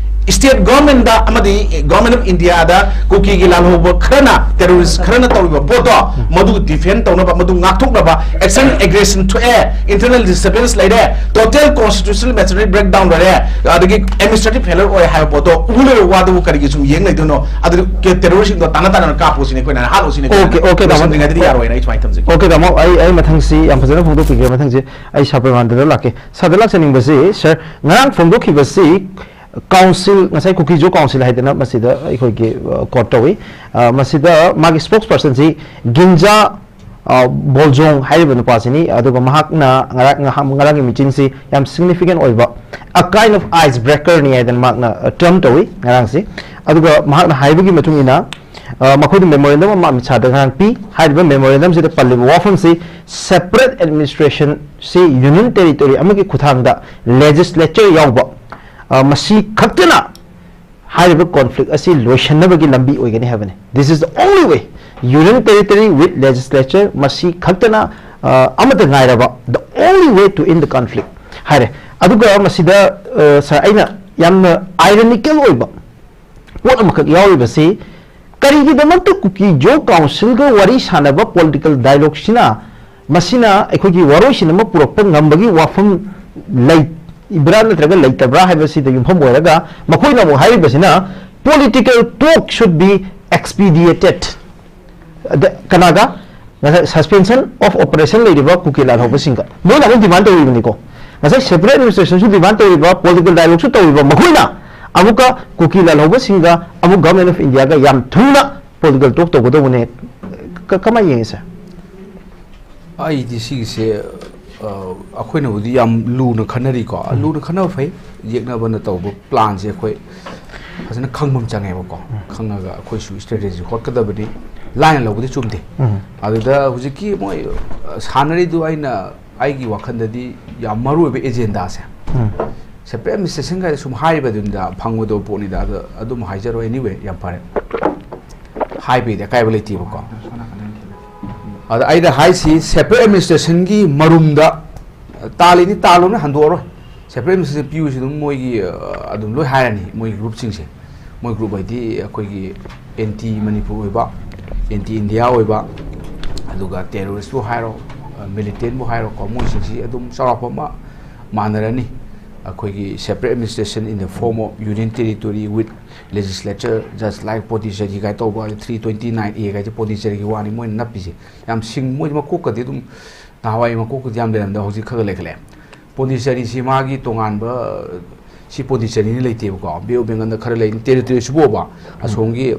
state governmentꯗ ꯑꯃꯗꯤ Government of Indiaꯗ ꯀꯨꯀꯤꯒꯤ ꯂꯥꯜꯍꯧꯕ ꯈꯔꯅ, terrorist ꯈꯔꯅ ꯇꯧꯔꯤꯕ ꯄꯣꯠꯇꯣ ꯃꯗꯨ defend ꯇꯧꯅꯕ, ꯃꯗꯨ ꯉꯥꯛꯊꯣꯛꯅꯕ, external aggression ꯊꯣꯛꯑꯦ, internal disturbance ꯂꯩꯔꯦ, total constitutional machinery breakdown ꯂꯩꯔꯦ, ꯑꯗꯒꯤ administrative failure ꯑꯣꯏ ꯍꯥꯏꯕ ꯄꯣꯠꯇꯣ ꯎ ꯂꯩꯔ ꯋꯥꯗꯨꯕꯨ ꯀꯔꯤꯒꯤ ꯁꯨꯝ ꯌꯦꯡ ꯂꯩꯗꯣꯏꯅꯣ? ꯑꯗꯨ terroristꯁꯤꯡꯗꯣ ꯇꯥꯟꯅ ꯇꯥꯟꯅꯅ ꯀꯥꯞꯄꯣ ꯁꯤꯅꯤ ꯑꯩꯈꯣꯏꯅ ꯍꯥꯠꯂꯣ ꯁꯤꯅꯤ ꯑꯩꯈꯣꯏꯅ Okay, okay, ꯇꯥꯃꯣ꯫ ꯂꯣꯏꯁꯤꯟꯗ꯭ꯔꯤꯉꯩꯗꯗꯤ ꯌꯥꯔꯣꯏꯅ ꯑꯩ ꯁꯨꯃꯥꯏꯅ ꯊꯝꯖꯒꯦ꯫ Okay, ꯇꯥꯃꯣ, ꯑꯩ ꯑꯩ ꯃꯊꯪꯁꯤ ꯌꯥꯝ ꯐꯖꯅ ꯐꯣꯡꯗꯣꯛꯄꯤꯈ꯭ꯔꯦ꯫ ꯃꯊꯪꯁꯤ ꯑꯩ ꯁꯥꯔ ꯄ꯭ꯔꯃꯥꯟꯗꯨꯗ ꯂꯥꯛꯀꯦ꯫ ꯁꯥꯔꯗ ꯂꯥꯛꯆꯅꯤꯡꯕꯁꯤ, ꯁꯥꯔ, ꯉꯔꯥꯡ ꯐꯣꯡꯗꯣꯛꯈꯤꯕꯁꯤ council, ꯉꯁꯥꯏ ꯀꯨꯀꯤꯖꯨ council ꯍꯥꯏꯗꯅ ꯃꯁꯤꯗ ꯑꯩꯈꯣꯏꯒꯤ, ꯑ, quote ꯇꯧꯏ꯫ ꯑ, ꯃꯁꯤꯗ ꯃꯥꯒꯤ spokespersonꯁꯤ ꯒꯤꯟꯖꯥ, ꯑ, ꯕꯣꯜꯖꯣꯡ ꯍꯥꯏꯔꯤꯕ ꯅꯨꯄꯥꯁꯤꯅꯤ꯫ ꯑꯗꯨꯒ ꯃꯍꯥꯛꯅ ꯉꯔꯥꯡ, ꯉꯍꯥꯛ, ꯉꯔꯥꯡꯒꯤ meetingꯁꯤ ꯌꯥꯝ significant ꯑꯣꯏꯕ, a kind of ice breakerꯅꯤ ꯍꯥꯏꯗꯅ ꯃꯍꯥꯛꯅ, ꯑ, term ꯇꯧꯏ ꯉꯔꯥꯡꯁꯤ꯫ ꯑꯗꯨꯒ ꯃꯍꯥꯛꯅ ꯍꯥꯏꯕꯒꯤ ꯃꯇꯨꯡ ꯏꯟꯅ, ꯑ, ꯃꯈꯣꯏꯗ memorandum ꯑꯃ ꯑꯃꯤꯠ ꯁꯥꯗ ꯉꯔꯥꯡ ꯄꯤ꯫ ꯍꯥꯏꯔꯤꯕ memorandumꯁꯤꯗ ꯄꯜꯂꯤꯕ ꯋꯥꯐꯝꯁꯤ separate administrationꯁꯤ union territory ꯑꯃꯒꯤ ꯈꯨꯠꯊꯥꯡꯗ legislature ꯌꯥꯎꯕ, ꯑ, ꯃꯁꯤ ꯈꯛꯇꯅ ꯍꯥꯏꯔꯤꯕ conflict ꯑꯁꯤ ꯂꯣꯏꯁꯤꯟꯅꯕꯒꯤ ꯂꯝꯕꯤ ꯑꯣꯏꯒꯅꯤ ꯍꯥꯏꯕꯅꯤ꯫ This is the only way. Union territory with legislature, ꯃꯁꯤ ꯈꯛꯇꯅ, ꯑ, ꯑꯃꯠꯇ ꯉꯥꯏꯔꯕ, the only way to end the conflict ꯍꯥꯏꯔꯦ꯫ ꯑꯗꯨꯒ ꯃꯁꯤꯗ, ꯑ, ꯁꯥꯔ, ꯑꯩꯅ ꯌꯥꯝꯅ ironical ꯑꯣꯏꯕ ꯄꯣꯠ ꯑꯃꯈꯛ ꯌꯥꯎꯔꯤꯕꯁꯤ, ꯀꯔꯤꯒꯤꯗꯃꯛꯇ ꯀꯨꯀꯤ ꯖꯣ ꯀꯥꯎꯟꯁꯤꯜꯒ ꯋꯥꯔꯤ ꯁꯥꯟꯅꯕ political dialogueꯁꯤꯅ, ꯃꯁꯤꯅ ꯑꯩꯈꯣꯏꯒꯤ ꯋꯥꯔꯣꯏꯁꯤꯟ ꯑꯃ ꯄꯨꯔꯛꯄ ꯉꯝꯕꯒꯤ ꯋꯥꯐꯝ ꯂꯩꯕ꯭ꯔꯥ ꯅꯠꯇ꯭ꯔꯒ ꯂꯩꯇꯕ꯭ꯔꯥ ꯍꯥꯏꯕꯁꯤꯗ ꯌꯨꯝꯐꯝ ꯑꯣꯏꯔꯒ ꯃꯈꯣꯏꯅ ꯑꯃꯨꯛ ꯍꯥꯏꯔꯤꯕꯁꯤꯅ, political talk should be expedited꯫ ꯑꯗ ꯀꯅꯥꯒ? ꯉꯁꯥꯏ suspension of operation ꯂꯩꯔꯤꯕ ꯀꯨꯀꯤ ꯂꯥꯜꯍꯧꯕꯁꯤꯡꯒ ꯃꯣꯏꯅ ꯑꯃꯨꯛ demand ꯇꯧꯔꯤꯕꯅꯤꯀꯣ꯫ ꯉꯁꯥꯏ separate administrationꯁꯨ demand ꯇꯧꯔꯤꯕ, political dialogueꯁꯨ ꯇꯧꯔꯤꯕ ꯃꯈꯣꯏꯅ ꯑꯃꯨꯛꯀ ꯀꯨꯀꯤ ꯂꯥꯜꯍꯧꯕꯁꯤꯡꯒ ꯑꯃꯨꯛ Government of Indiaꯒ ꯌꯥꯝ ꯊꯨꯅ political talk ꯇꯧꯒꯗꯧꯕꯅꯦ꯫ ꯀ-, ꯀꯃꯥꯏꯅ ꯌꯦꯡꯉꯤ, ꯁꯥꯔ? ꯑꯩꯗꯤ ꯁꯤꯒꯤꯁꯦ, ꯑ, ꯑꯩꯈꯣꯏꯅꯕꯨꯗꯤ ꯌꯥꯝ ꯂꯨꯅ ꯈꯟꯅꯔꯤꯀꯣ꯫ ꯎꯝ꯫ ꯂꯨꯅ ꯈꯟꯅꯕ ꯐꯩ꯫ ꯌꯦꯛꯅꯕꯅ ꯇꯧꯕ planꯁꯦ ꯑꯩꯈꯣꯏ ꯐꯖꯅ ꯈꯪꯕ ꯑꯃ ꯆꯪꯉꯦꯕꯀꯣ꯫ ꯎꯝ꯫ ꯈꯪꯉꯒ ꯑꯩꯈꯣꯏꯁꯨ strategy ꯍꯣꯠꯀꯗꯕꯅꯤ꯫ ꯂꯥꯏꯅ ꯂꯧꯕꯗꯤ ꯆꯨꯝꯗꯦ꯫ ꯎꯝ꯫ ꯑꯗꯨꯗ ꯍꯧꯖꯤꯛꯀꯤ ꯃꯣꯏ, ꯑ, ꯁꯥꯟꯅꯔꯤꯗꯨ ꯑꯩꯅ, ꯑꯩꯒꯤ ꯋꯥꯈꯜꯗꯗꯤ ꯌꯥꯝ ꯃꯔꯨꯑꯣꯏꯕ agendaꯁꯦ꯫ ꯎꯝ꯫ Separate administration ꯀꯥꯏꯗ ꯁꯨꯝ ꯍꯥꯏꯔꯤꯕꯗꯨꯅꯤꯗ, ꯐꯪꯉꯣꯏꯗꯧꯕ ꯄꯣꯠꯅꯤꯗ꯫ ꯑꯗꯣ ꯑꯗꯨꯝ ꯍꯥꯏꯖꯔꯣ, anyway, ꯌꯥꯝ ꯐꯔꯦ꯫ ꯍꯥꯏꯕꯩꯗꯤ ꯑꯀꯥꯏꯕ ꯂꯩꯇꯦꯕꯀꯣ꯫ ꯑꯗ ꯑꯩꯅ ꯍꯥꯏꯁꯤ separate administrationꯒꯤ ꯃꯔꯨꯝꯗ ꯇꯥꯜꯂꯤꯅꯤ, ꯇꯥꯜꯂꯨꯕꯅꯤ, ꯍꯟꯗꯣꯛꯑꯔꯣꯏ꯫ Separate administration ꯄꯤꯌꯨꯁꯤ ꯑꯗꯨꯝ ꯃꯣꯏꯒꯤ, ꯑ, ꯑꯗꯨꯝ ꯂꯣꯏ ꯍꯥꯏꯔꯅꯤ, ꯃꯣꯏ groupꯁꯤꯡꯁꯦ꯫ ꯃꯣꯏ group ꯍꯥꯏꯗꯤ ꯑꯩꯈꯣꯏꯒꯤ anti ꯃꯅꯤꯄꯨꯔ ꯑꯣꯏꯕ, anti India ꯑꯣꯏꯕ, ꯑꯗꯨꯒ terroristꯄꯨ ꯍꯥꯏꯔꯣ, ꯑ, militantꯕꯨ ꯍꯥꯏꯔꯣꯀꯣ, ꯃꯣꯏꯁꯤꯡꯁꯤ ꯑꯗꯨꯝ ꯆꯥꯎꯔꯥꯛꯄ ꯑꯃ ꯃꯥꯟꯅꯔꯅꯤ꯫ ꯑꯩꯈꯣꯏꯒꯤ separate administration in the form of union territory with legislature, just like Pondicherry ꯀꯥꯏ ꯇꯧꯕ three twenty nine A ꯀꯥꯏꯁꯦ Pondicherryꯒꯤ ꯋꯥꯅꯤ ꯃꯣꯏꯅ ꯅꯞꯄꯤꯁꯦ꯫ ꯌꯥꯝ ꯁꯤꯡ-, ꯃꯣꯏ ꯃꯀꯣꯛꯀꯗꯤ ꯑꯗꯨꯝ ꯅꯍꯥꯟꯋꯥꯏ ꯃꯀꯣꯛꯀꯗꯤ ꯌꯥꯝ ꯂꯩꯔꯝꯗ, ꯍꯧꯖꯤꯛ ꯈꯔ ꯈꯔ ꯂꯩꯈꯠꯂꯛꯑꯦ꯫ ꯄꯣꯟꯗꯤꯆꯦꯔꯤꯁꯤ ꯃꯥꯒꯤ ꯇꯣꯉꯥꯟꯕ, ꯁꯤ ꯄꯣꯟꯗꯤꯆꯦꯔꯤꯅ ꯂꯩꯇꯦꯕꯀꯣ, ꯕꯦ ꯑꯣꯐ ꯕꯦꯡꯒꯜꯗ ꯈꯔ ꯂꯩ, ꯇꯦꯔꯤꯇꯣꯔꯤꯁꯤꯕꯨ ꯑꯣꯏꯕ, ꯎꯝ꯫ ꯑꯁꯣꯝꯒꯤ,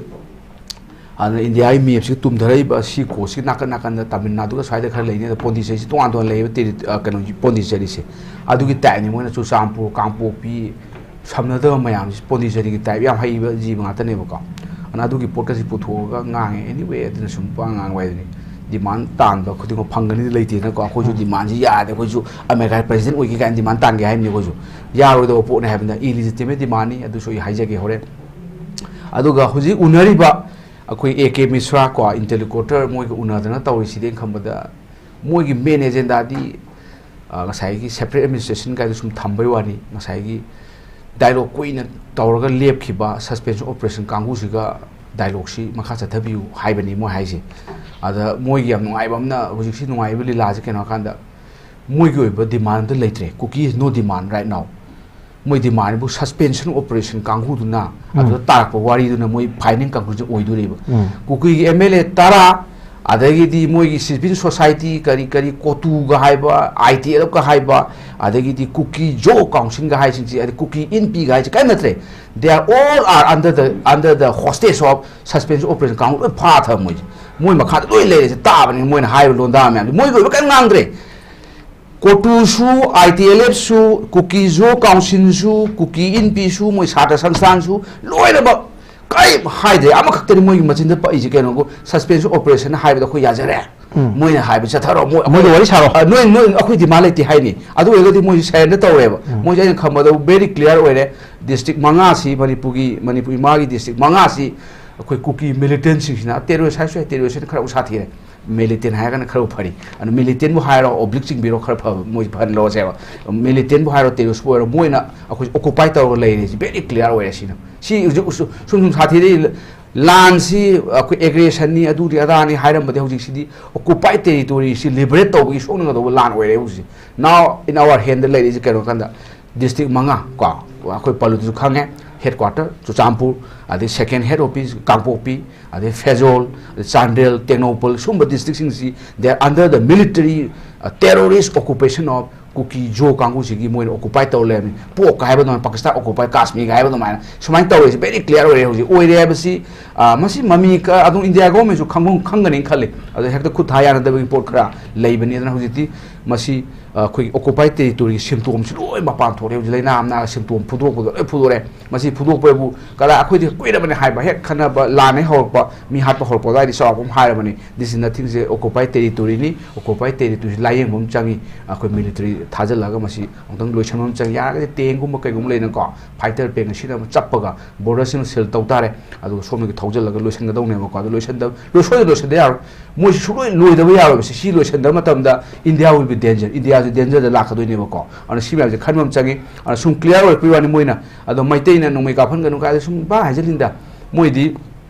ꯑꯗꯨꯅ ꯏꯟꯗꯤꯌꯥꯒꯤ ꯃꯦꯞꯁꯤ ꯇꯨꯝꯊꯔꯛꯏꯕ ꯁꯤ ꯀꯣꯁꯁꯤ ꯅꯥꯀꯟ ꯅꯥꯀꯟꯗ ꯇꯥꯃꯤꯜ ꯅꯥꯗꯨꯒ ꯁ꯭ꯋꯥꯏꯗ ꯈꯔ ꯂꯩꯅꯤ꯫ ꯑꯗ ꯄꯣꯟꯗꯤꯆꯦꯔꯤꯁꯤ ꯇꯣꯉꯥꯟ ꯇꯣꯉꯥꯟ ꯂꯩꯌꯦꯕ ꯇꯦꯔꯤ-, ꯑ, ꯀꯩꯅꯣꯒꯤ ꯄꯣꯟꯗꯤꯆꯦꯔꯤꯁꯦ꯫ ꯑꯗꯨꯒꯤ ꯇꯥꯏꯞꯅꯤ ꯃꯣꯏꯅ ꯆꯨꯔꯆꯥꯟꯄꯨꯔ, ꯀꯥꯡꯄꯣꯛꯄꯤ, ꯁꯝꯅꯗꯕ ꯃꯌꯥꯝꯁꯤ ꯄꯣꯟꯗꯤꯆꯦꯔꯤꯒꯤ ꯇꯥꯏꯞ ꯌꯥꯝ ꯍꯩꯕ ꯖꯤꯕ ꯉꯥꯛꯇꯅꯦꯕꯀꯣ꯫ ꯑꯗꯨꯅ ꯑꯗꯨꯒꯤ ꯄꯣꯠꯀꯁꯤ ꯄꯨꯊꯣꯛꯑꯒ ꯉꯥꯡꯉꯦ꯫ Anyway, ꯑꯗꯨꯅ ꯁꯨꯝ ꯄꯉꯥꯡ ꯉꯥꯡꯕ ꯍꯥꯏꯗꯨꯅꯤ꯫ Demand ꯇꯥꯟꯕ ꯈꯨꯗꯤꯡꯃꯛ ꯐꯪꯒꯅꯤꯗꯤ ꯂꯩꯇꯦꯗꯅꯀꯣ꯫ ꯑꯩꯈꯣꯏꯁꯨ ꯎꯝ꯫ Demandꯁꯤ ꯌꯥꯗꯦ꯫ ꯑꯩꯈꯣꯏꯁꯨ ꯑꯃꯦꯔꯤꯀꯥꯒꯤ president ꯑꯣꯏꯒꯦ ꯀꯥꯏꯅ demand ꯇꯥꯟꯒꯦ ꯍꯥꯏꯕꯅꯤ ꯑꯩꯈꯣꯏꯁꯨ꯫ ꯌꯥꯔꯣꯏꯗꯕ ꯄꯣꯠꯅꯤ ꯍꯥꯏꯕꯅꯤꯅ, illegitimate demandꯅꯤ꯫ ꯑꯗꯨꯁꯨ ꯑꯩ ꯍꯥꯏꯖꯒꯦ ꯍꯣꯔꯦꯟ꯫ ꯑꯗꯨꯒ ꯍꯧꯖꯤꯛ ꯎꯅꯔꯤꯕ ꯑꯩꯈꯣꯏ A K Mishra ꯀꯣ, interlocutor ꯃꯣꯏꯒ ꯎꯅꯗꯅ ꯇꯧꯔꯤꯁꯤꯗꯤ ꯑꯩꯅ ꯈꯟꯕꯗ ꯃꯣꯏꯒꯤ main agendaꯗꯤ ꯑ, ꯉꯁꯥꯏꯒꯤ separate administration ꯀꯥꯏꯗꯣ ꯁꯨꯝ ꯊꯝꯕꯩ ꯋꯥꯅꯤ, ꯉꯁꯥꯏꯒꯤ dialogue ꯀꯨꯏꯅ ꯇꯧꯔꯒ ꯂꯦꯞꯈꯤꯕ suspension operation ꯀꯥꯡꯕꯨꯁꯤꯒ dialogueꯁꯤ ꯃꯈꯥ ꯆꯠꯊꯕꯤꯌꯨ ꯍꯥꯏꯕꯅꯤ ꯃꯣꯏ ꯍꯥꯏꯁꯦ꯫ ꯑꯗ ꯃꯣꯏꯒꯤ ꯌꯥꯝ ꯅꯨꯡꯉꯥꯏꯕ ꯑꯃꯅ, ꯍꯧꯖꯤꯛꯁꯤ ꯅꯨꯡꯉꯥꯏꯕ ꯂꯤꯂꯥꯁꯦ ꯀꯩꯅꯣ ꯍꯥꯏꯀꯥꯟꯗ, ꯃꯣꯏꯒꯤ ꯑꯣꯏꯕ demand ꯑꯝꯇ ꯂꯩꯇ꯭ꯔꯦ꯫ Kuki is no demand right now꯫ ꯃꯣꯏ demandꯕꯨ suspension operation ꯀꯥꯡꯕꯨꯗꯨꯅ, ꯎꯝ꯫ ꯑꯗꯨꯗ ꯇꯥꯔꯛꯄ ꯋꯥꯔꯤꯗꯨꯅ ꯃꯣꯏ final conclusion ꯑꯣꯏꯗꯣꯔꯤꯕ꯫ Um. ꯀꯨꯀꯤꯒꯤ M L A ꯇꯔꯥ, ꯑꯗꯒꯤꯗꯤ ꯃꯣꯏꯒꯤ civil society, ꯀꯔꯤ ꯀꯔꯤ ꯀꯣꯇꯨꯒ ꯍꯥꯏꯕ, I T L Fꯀ ꯍꯥꯏꯕ, ꯑꯗꯒꯤꯗꯤ ꯀꯨꯀꯤ ꯖꯣ ꯀꯥꯎꯟꯁꯤꯜꯒ ꯍꯥꯏꯁꯤꯡꯁꯤ, ꯑꯗꯩ ꯀꯨꯀꯤ ꯏꯟꯄꯤꯒ ꯍꯥꯏꯁꯤ ꯀꯔꯤꯝ ꯅꯠꯇ꯭ꯔꯦ꯫ They are all are under the, under the hostage of suspension operation ꯀꯥꯡꯕꯨ ꯂꯣꯏ ꯐꯥ ꯊꯝ ꯃꯣꯏꯁꯦ꯫ ꯃꯣꯏ ꯃꯈꯥꯗ ꯂꯣꯏ ꯂꯩꯔꯦꯁꯦ ꯇꯥꯕꯅꯤ ꯃꯣꯏꯅ ꯍꯥꯏꯕ ꯂꯣꯟꯗꯥ ꯃꯌꯥꯝꯁꯦ꯫ ꯃꯣꯏꯒꯤ ꯑꯣꯏꯕ ꯀꯔꯤꯝ ꯉꯥꯡꯗ꯭ꯔꯦ꯫ ꯀꯣꯇꯨꯁꯨ, I T L Fꯁꯨ, ꯀꯨꯀꯤ ꯖꯣ ꯀꯥꯎꯟꯁꯤꯜꯁꯨ, ꯀꯨꯀꯤ ꯏꯟꯄꯤꯁꯨ, ꯃꯣꯏ ꯁꯥꯇ꯭ꯔ ꯁꯪꯁꯊꯥꯟꯁꯨ ꯂꯣꯏꯅꯃꯛ ꯀꯔꯤꯝ ꯍꯥꯏꯗ꯭ꯔꯦ꯫ ꯑꯃꯈꯛꯇꯅꯤ ꯃꯣꯏꯒꯤ ꯃꯆꯤꯟꯗ ꯄꯛꯏꯁꯦ ꯀꯩꯅꯣ, suspension operation ꯍꯥꯏꯕꯗ ꯑꯩꯈꯣꯏ ꯌꯥꯖꯔꯦ꯫ ꯎꯝ꯫ ꯃꯣꯏꯅ ꯍꯥꯏꯕ ꯆꯠꯊꯔꯣ, ꯃꯣꯏ ꯃꯣꯏꯒ ꯋꯥꯔꯤ ꯁꯥꯔꯣ꯫ ꯑ, ꯅꯣꯏ, ꯅꯣꯏ ꯑꯩꯈꯣꯏ demand ꯂꯩꯇꯦ ꯍꯥꯏꯅꯤ꯫ ꯑꯗꯨ ꯑꯣꯏꯔꯒꯗꯤ ꯃꯣꯏꯁꯦ surrender ꯇꯧꯔꯦꯕ꯫ ꯎꯝ꯫ ꯃꯣꯏꯁꯦ ꯑꯩꯅ ꯈꯪꯕꯗ very clear ꯑꯣꯏꯔꯦ꯫ District ꯃꯉꯥꯁꯤ, ꯃꯅꯤꯄꯨꯔꯒꯤ, ꯃꯅꯤꯄꯨꯔ ꯏꯃꯥꯒꯤ district ꯃꯉꯥꯁꯤ ꯑꯩꯈꯣꯏ ꯀꯨꯀꯤ militantꯁꯤꯡꯁꯤꯅ, terrorist ꯍꯥꯏꯔꯁꯨ ꯌꯥꯏ, terrorist ꯈꯔ ꯁꯥꯊꯤꯔꯦ꯫ Militant ꯍꯥꯏꯔꯒꯅ ꯈꯔ ꯐꯔꯤ꯫ ꯑꯗꯨ militantꯕꯨ ꯍꯥꯏꯔꯣ, oblique ꯆꯤꯡꯕꯤꯔꯣ, ꯈꯔ ꯐꯕ ꯃꯣꯏ ꯐꯍꯜꯂꯣꯁꯦꯕ꯫ Militantꯕꯨ ꯍꯥꯏꯔꯣ, terroristꯄꯨ ꯑꯣꯏꯔꯣ, ꯃꯣꯏꯅ ꯑꯩꯈꯣꯏ occupy ꯇꯧꯔꯒ ꯂꯩꯔꯦꯁꯤ very clear ꯑꯣꯏꯔꯦ꯫ ꯁꯤꯅ, ꯁꯤ ꯍꯧꯖꯤꯛ ꯁꯨ-, ꯁꯨꯝ ꯁꯨꯝ ꯁꯥꯊꯤꯔꯛꯏ꯫ ꯂꯥꯟꯁꯤ ꯑꯩꯈꯣꯏ aggressionꯅꯤ, ꯑꯗꯨꯅꯤ ꯑꯗꯥꯅꯤ ꯍꯥꯏꯔꯝꯕꯗꯤ ꯍꯧꯖꯤꯛꯁꯤꯗꯤ occupied territoryꯁꯤ liberate ꯇꯧꯕꯒꯤ ꯁꯣꯛꯅꯒꯗꯧꯕ ꯂꯥꯟ ꯑꯣꯏꯔꯦ ꯍꯧꯖꯤꯛꯁꯦ꯫ Now in our handꯗ ꯂꯩꯔꯤꯁꯤ ꯀꯩꯅꯣ ꯀꯥꯟꯗ, district ꯃꯉꯥ ꯀꯣ, ꯑꯩꯈꯣꯏ ꯄꯜꯂꯨꯗꯁꯨ ꯈꯪꯉꯦ, headquarter ꯆꯨꯔꯆꯥꯟꯄꯨꯔ, ꯑꯗꯩ second head office ꯀꯥꯡꯄꯣꯛꯄꯤ, ꯑꯗꯩ ꯐꯦꯖꯣꯜ, ꯆꯥꯟꯗꯦꯜ, ꯇꯦꯡꯅꯧꯄꯜ, ꯁꯨꯝꯕ districtꯁꯤꯡꯁꯤ they are under the military, uh, terrorist occupation of ꯀꯨꯀꯤ ꯖꯣ ꯀꯥꯡꯕꯨꯁꯤꯒꯤ ꯃꯣꯏꯅ occupy ꯇꯧꯔ ꯂꯩꯔꯝꯃꯤ꯫ ꯄꯣꯛꯀ ꯍꯥꯏꯕ ꯑꯗꯨꯃꯥꯏꯅ, ꯄꯥꯀꯤꯁꯇꯥꯟ occupied ꯀꯥꯁꯃꯤꯔꯒ ꯍꯥꯏꯕ ꯑꯗꯨꯃꯥꯏꯅ ꯁꯨꯃꯥꯏꯅ ꯇꯧꯔꯦꯁꯤ very clear ꯑꯣꯏꯔꯦ ꯍꯧꯖꯤꯛ꯫ ꯑꯣꯏꯔꯦ ꯍꯥꯏꯕꯁꯤ, ꯑ, ꯃꯁꯤ ꯃꯃꯤ ꯀ-, ꯑꯗꯨꯝ ꯏꯟꯗꯤꯌꯥ governmentꯁꯨ ꯈꯪꯕ, ꯈꯪꯒꯅꯤ ꯈꯜꯂꯤ꯫ ꯑꯗꯣ ꯍꯦꯛꯇ ꯈꯨꯠ ꯊꯥ ꯌꯥꯅꯗꯕꯒꯤ ꯄꯣꯠ ꯈꯔ ꯂꯩꯕꯅꯤ꯫ ꯑꯗꯨꯅ ꯍꯧꯖꯤꯛꯇꯤ ꯃꯁꯤ, ꯑ, ꯑꯩꯈꯣꯏꯒꯤ occupied territoryꯒꯤ symptomꯁꯤ ꯂꯣꯏ ꯃꯄꯥꯟ ꯊꯣꯛꯂꯦ꯫ ꯍꯧꯖꯤꯛ ꯂꯥꯏꯅꯥ ꯑꯃꯅ symptom ꯐꯨꯗꯣꯔꯛꯄꯗꯣ ꯂꯣꯏ ꯐꯨꯗꯣꯔꯛꯑꯦ꯫ ꯃꯁꯤ ꯐꯨꯗꯣꯛꯄ ꯍꯥꯏꯕꯨ ꯀꯗꯥꯏ, ꯑꯩꯈꯣꯏꯗꯤ ꯀꯨꯏꯔꯕꯅꯤ ꯍꯥꯏꯕ, ꯍꯦꯛ ꯈꯠꯅꯕ, ꯂꯥꯟ ꯍꯦꯛ ꯍꯧꯔꯛꯄ, ꯃꯤ ꯍꯥꯠꯄ ꯍꯧꯔꯛꯄ ꯑꯗꯨꯋꯥꯏꯗꯤ ꯆꯥꯎꯔꯥꯛꯄ ꯑꯃ ꯍꯥꯏꯔꯕꯅꯤ꯫ This is nothingꯁꯦ occupied territoryꯅꯤ꯫ Occupied territoryꯁꯤ ꯂꯥꯏꯌꯦꯡꯕ ꯑꯃ ꯆꯪꯉꯤ꯫ ꯑꯩꯈꯣꯏ military ꯊꯥꯖꯤꯜꯂꯒ ꯃꯁꯤ ꯑꯃꯨꯛꯇꯪ ꯂꯣꯏꯁꯤꯟꯕ ꯑꯃ ꯆꯪꯉꯤ꯫ ꯌꯥꯔꯒꯗꯤ tankꯒꯨꯝꯕ ꯀꯩꯒꯨꯝꯕ ꯂꯩꯗꯅꯀꯣ, fighter plane ꯁꯤꯅ ꯑꯃ ꯆꯞꯄꯒ borderꯁꯤꯃ seal ꯇꯧ ꯇꯥꯔꯦ꯫ ꯑꯗꯨꯒ ꯁꯣꯝꯗꯒꯤ ꯊꯧꯖꯤꯜꯂꯒ ꯂꯣꯏꯁꯤꯟꯒꯗꯧꯅꯦꯕꯀꯣ꯫ ꯑꯗꯨ ꯂꯣꯏꯁꯤꯟꯗꯕ, ꯂꯣꯏ-, ꯁꯣꯏꯗꯅ ꯂꯣꯏꯁꯤꯟꯗ ꯌꯥꯔꯣꯏ꯫ ꯃꯣꯏꯁꯤ ꯁꯨꯡꯂꯣꯏ ꯂꯣꯏꯗꯕ ꯌꯥꯔꯣꯏꯕ꯫ ꯁꯤ, ꯁꯤ ꯂꯣꯏꯁꯤꯟꯗꯕ ꯃꯇꯝꯗ India will be danger꯫ India ꯗꯦꯟꯖꯔꯗ ꯂꯥꯛꯀꯗꯣꯏꯅꯦꯕꯀꯣ꯫ ꯑꯗꯨꯅ ꯁꯤ ꯃꯌꯥꯝꯁꯦ ꯈꯟꯕ ꯑꯃ ꯆꯪꯉꯤ꯫ ꯑꯗꯨꯅ ꯁꯨꯝ ꯀ꯭ꯂꯤꯌꯥꯔ ꯑꯣꯏꯔꯛꯄꯒꯤ ꯋꯥꯅꯤ, ꯃꯣꯏꯅ ꯑꯗꯣ ꯃꯩꯇꯩꯅ ꯅꯣꯡꯃꯩ ꯀꯥꯞꯍꯟꯒꯅꯨ ꯀꯥꯏꯗ ꯁꯨꯝ ꯄꯥ ꯍꯥꯏꯖꯤꯜꯂꯤꯟꯗ, ꯃꯣꯏꯗꯤ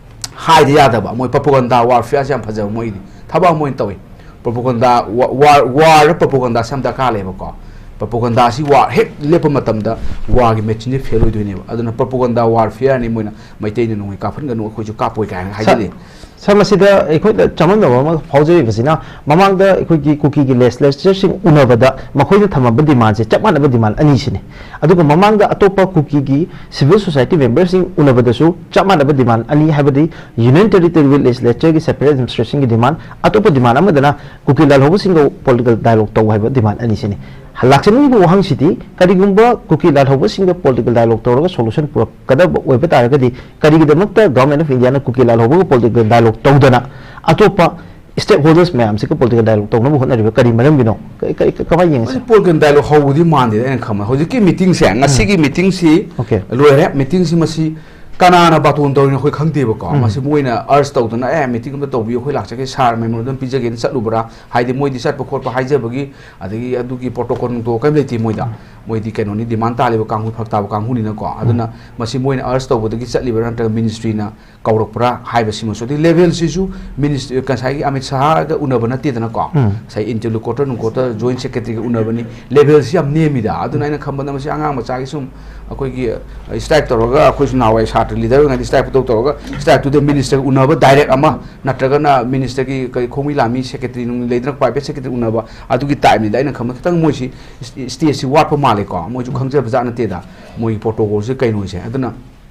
ꯍꯥꯏꯗ ꯌꯥꯗꯕ, ꯃꯣꯏ ꯄ꯭ꯔꯣꯄꯒꯟꯗꯥ ꯋꯥꯔꯐꯤꯌꯥꯔꯁꯦ ꯌꯥꯝ ꯐꯖꯕ, ꯃꯣꯏꯗꯤ ꯊꯕꯛ ꯑꯃ ꯑꯣꯏꯅ ꯇꯧꯏ꯫ ꯄ꯭ꯔꯣꯄꯒꯟꯗꯥ ꯋꯥꯔ, ꯄ꯭ꯔꯣꯄꯒꯟꯗꯥꯁꯦ ꯌꯥꯝ ꯗꯔꯀꯥꯔ ꯂꯩꯌꯦꯕꯀꯣ꯫ ꯄ꯭ꯔꯣꯄꯒꯟꯗꯥꯁꯤ ꯋꯥꯔ ꯍꯦꯛ ꯂꯦꯞꯄ ꯃꯇꯝꯗ ꯋꯥꯔꯒꯤ ꯃꯦꯆꯤꯟꯁꯦ ꯐꯦꯜ ꯑꯣꯏꯗꯣꯏꯅꯦꯕ꯫ ꯑꯗꯨꯅ ꯄ꯭ꯔꯣꯄꯒꯟꯗꯥ ꯋꯥꯔꯐꯤꯌꯥꯔꯅꯤ, ꯃꯣꯏꯅ ꯃꯩꯇꯩꯅ ꯅꯣꯡꯃꯩ ꯀꯥꯞꯍꯟꯒꯅꯨ, ꯑꯩꯈꯣꯏꯁꯨ ꯀꯥꯞꯄꯣꯏ ꯀꯥꯏꯅ ꯍꯥꯏꯖꯜꯂꯤ꯫ ꯁꯥꯔ, ꯃꯁꯤꯗ ꯑꯩꯈꯣꯏꯗ ꯆꯃꯝꯅꯕ ꯑꯃ ꯐꯥꯎꯖꯔꯤꯕꯁꯤꯅ, ꯃꯃꯥꯡꯗ ꯑꯩꯈꯣꯏꯒꯤ ꯀꯨꯀꯤꯒꯤ ꯂꯦꯖꯤꯁꯂꯦꯆꯔꯁꯤꯡ ꯎꯅꯕꯗ ꯃꯈꯣꯏꯅ ꯊꯝꯃꯕ ꯗꯤꯃꯥꯟꯁꯦ ꯆꯞ ꯃꯥꯟꯅꯕ ꯗꯤꯃꯥꯟ ꯑꯅꯤꯁꯤꯅꯤ꯫ ꯑꯗꯨꯒ ꯃꯃꯥꯡꯗ ꯑꯇꯣꯞꯄ ꯀꯨꯀꯤꯒꯤ ꯁꯤꯚꯤꯜ ꯁꯣꯁꯥꯏꯇꯤ ꯃꯦꯝꯕꯔꯁꯤꯡ ꯎꯅꯕꯗꯁꯨ ꯆꯞ ꯃꯥꯟꯅꯕ ꯗꯤꯃꯥꯟ ꯑꯅꯤ, ꯍꯥꯏꯕꯗꯤ ꯌꯨꯅꯤꯌꯟ ꯇꯦꯔꯤꯇꯣꯔꯤꯌꯦꯜ ꯂꯦꯖꯤꯁꯂꯦꯆꯔꯒꯤ ꯁꯦꯄꯔꯦꯠ ꯑꯦꯗꯃꯤꯅꯤꯁꯇ꯭ꯔꯦꯁꯟꯒꯤ ꯗꯤꯃꯥꯟ, ꯑꯇꯣꯞꯄ ꯗꯤꯃꯥꯟ ꯑꯃꯗꯅ ꯀꯨꯀꯤ ꯂꯥꯜꯍꯧꯕꯁꯤꯡꯒ ꯄꯣꯂꯤꯇꯤꯀꯦꯜ ꯗꯥꯏꯂꯣꯒ ꯇꯧ ꯍꯥꯏꯕ ꯗꯤꯃꯥꯟ ꯑꯅꯤꯁꯤꯅꯤ꯫ ꯂꯥꯛꯆꯅꯤꯡꯉꯤꯕ ꯋꯥꯍꯪꯁꯤꯗꯤ, ꯀꯔꯤꯒꯨꯝꯕ ꯀꯨꯀꯤ ꯂꯥꯜꯍꯧꯕꯁꯤꯡꯒ ꯄꯣꯂꯤꯇꯤꯀꯦꯜ ꯗꯥꯏꯂꯣꯒ ꯇꯧꯔꯒ ꯁꯣꯂꯨꯁꯟ ꯄꯨꯔꯛꯀꯗꯕ ꯑꯣꯏꯕ ꯇꯥꯔꯒꯗꯤ, ꯀꯔꯤꯒꯤꯗꯃꯛꯇ ꯒꯚꯔꯟꯃꯦꯟ ꯑꯣꯐ ꯏꯟꯗꯤꯌꯥꯅ ꯀꯨꯀꯤ ꯂꯥꯜꯍꯧꯕꯒ ꯄꯣꯂꯤꯇꯤꯀꯦꯜ ꯗꯥꯏꯂꯣꯒ ꯇꯧꯗꯅ ꯑꯇꯣꯞꯄ ꯁ꯭ꯇꯦꯛ ꯍꯣꯜꯗꯔꯁ ꯃꯌꯥꯝꯁꯤꯒ ꯄꯣꯂꯤꯇꯤꯀꯦꯜ ꯗꯥꯏꯂꯣꯒ ꯇꯧꯅꯕ ꯍꯣꯠꯅꯔꯤꯕ ꯀꯔꯤ ꯃꯔꯝꯒꯤꯅꯣ? ꯀ-, ꯀ-, ꯀ-, ꯀꯃꯥꯏꯅ ꯌꯦꯡꯉꯤ, ꯁꯥꯔ? ꯃꯁꯤ ꯄꯣꯂꯤꯇꯤꯀꯦꯜ ꯗꯥꯏꯂꯣꯒ ꯍꯧꯕꯗꯤ ꯃꯥꯟꯗꯦꯗ, ꯑꯩꯅ ꯈꯟꯕ꯫ ꯍꯧꯖꯤꯛꯀꯤ ꯃꯤꯇꯤꯡꯁꯦ, ꯉꯁꯤꯒꯤ ꯃꯤꯇꯤꯡꯁꯤ Okay. ꯂꯣꯏꯔꯦ꯫ ꯃꯤꯇꯤꯡꯁꯤ ꯃꯁꯤ ꯀꯅꯥꯅ ꯕꯥꯇꯣꯟ ꯇꯧꯔꯤꯅꯣ ꯑꯩꯈꯣꯏ ꯈꯪꯗꯦꯕꯀꯣ꯫ ꯎꯝ. ꯃꯁꯤ ꯃꯣꯏꯅ ꯑꯔꯖ ꯇꯧꯗꯅ, "ꯑꯦ, ꯃꯤꯇꯤꯡ ꯑꯝꯇ ꯇꯧꯕꯤꯌꯨ, ꯑꯩꯈꯣꯏ ꯂꯥꯛꯆꯒꯦ, ꯁꯥꯔ ꯃꯦꯃꯣꯔꯦꯟꯗꯝ ꯄꯤꯖꯒꯦꯅ ꯆꯠꯂꯨꯕ꯭ꯔꯥ?" ꯍꯥꯏꯗꯤ ꯃꯣꯏꯗꯤ ꯆꯠꯄ ꯈꯣꯠꯄ ꯍꯥꯏꯖꯕꯒꯤ, ꯑꯗꯒꯤ ꯑꯗꯨꯒꯤ ꯄ꯭ꯔꯣꯇꯣꯀꯣꯜ ꯅꯨꯡꯇꯣꯀꯣꯜ ꯀꯔꯤꯝ ꯂꯩꯇꯦ ꯃꯣꯏꯗ꯫ ꯃꯣꯏꯗꯤ ꯀꯩꯅꯣꯅꯤ, ꯗꯤꯃꯥꯟ ꯇꯥꯜꯂꯤꯕ ꯀꯥꯡꯕꯨ, ꯐꯔꯛ ꯇꯥꯕ ꯀꯥꯡꯕꯨꯅꯤꯅꯀꯣ꯫ ꯑꯗꯨꯅ ꯃꯁꯤ ꯃꯣꯏꯅ ꯑꯔꯖ ꯇꯧꯕꯗꯒꯤ ꯆꯠꯂꯤꯕ꯭ꯔꯥ ꯅꯠꯇ꯭ꯔꯒ ꯃꯤꯅꯤꯁꯇ꯭ꯔꯤꯅ ꯀꯧꯔꯛꯄ꯭ꯔꯥ ꯍꯥꯏꯕꯁꯤꯃꯁꯨ, ꯑꯗꯩ ꯂꯦꯚꯦꯜꯁꯤꯁꯨ ꯃꯤꯅꯤꯁ-, ꯉꯁꯥꯏꯒꯤ ꯑꯃꯤꯠ ꯁꯍꯥꯒ ꯎꯅꯕ ꯅꯠꯇꯦꯗꯅꯀꯣ꯫ ꯎꯝ. ꯉꯁꯥꯏ ꯏꯟꯇꯔꯂꯣꯀꯨꯇꯔ ꯅꯨꯡꯀꯣꯇꯔ, ꯖꯣꯏꯟ ꯁꯦꯀ꯭ꯔꯦꯇꯔꯤꯒ ꯎꯅꯕꯅꯤ꯫ ꯂꯦꯚꯦꯜꯁꯤ ꯌꯥꯝ ꯅꯦꯝꯃꯤꯗ꯫ ꯑꯗꯨꯅ ꯑꯩꯅ ꯈꯟꯕꯗ ꯃꯁꯤ ꯑꯉꯥꯡ ꯃꯆꯥꯒꯤ ꯁꯨꯝ ꯑꯩꯈꯣꯏꯒꯤ, ꯑ, ꯁ꯭ꯇ꯭ꯔꯥꯏꯛ ꯇꯧꯔꯒ, ꯑꯩꯈꯣꯏꯁꯨ ꯅꯍꯥꯟꯋꯥꯏ ꯁꯥꯇ꯭ꯔ ꯂꯤꯗꯔ ꯑꯣꯏꯔꯤꯉꯩꯗ ꯁ꯭ꯇ꯭ꯔꯥꯏꯛ ꯇꯧ ꯇꯧꯔꯒ, ꯁ꯭ꯇ꯭ꯔꯥꯏꯛꯇꯨꯗ ꯃꯤꯅꯤꯁꯇꯔꯒ ꯎꯅꯕ ꯗꯥꯏꯔꯦꯛ ꯑꯃ, ꯅꯠꯇ꯭ꯔꯒꯅ ꯃꯤꯅꯤꯁꯇꯔꯒꯤ ꯀꯔꯤ ꯈꯣꯡꯃꯤ ꯂꯥꯟꯃꯤ ꯁꯦꯀ꯭ꯔꯦꯇꯔꯤ ꯅꯨꯡ ꯂꯩꯗꯅ, ꯄ꯭ꯔꯥꯏꯚꯦꯠ ꯁꯦꯀ꯭ꯔꯦꯇꯔꯤ ꯎꯅꯕ, ꯑꯗꯨꯒꯤ ꯇꯥꯏꯞꯅꯤꯗ꯫ ꯑꯩꯅ ꯈꯟꯕꯗ ꯈꯤꯇꯪ ꯃꯣꯏꯁꯤ ꯏꯁ-, ꯏꯁꯇꯦꯖꯁꯤ ꯋꯥꯠꯄ ꯃꯥꯜꯂꯦꯀꯣ꯫ ꯃꯣꯏꯁꯨ ꯈꯪꯖꯕ ꯖꯥꯠ ꯅꯠꯇꯦꯗ, ꯃꯣꯏꯒꯤ ꯄ꯭ꯔꯣꯇꯣꯀꯣꯜꯁꯦ ꯀꯩꯅꯣꯁꯦ꯫ ꯑꯗꯨꯅ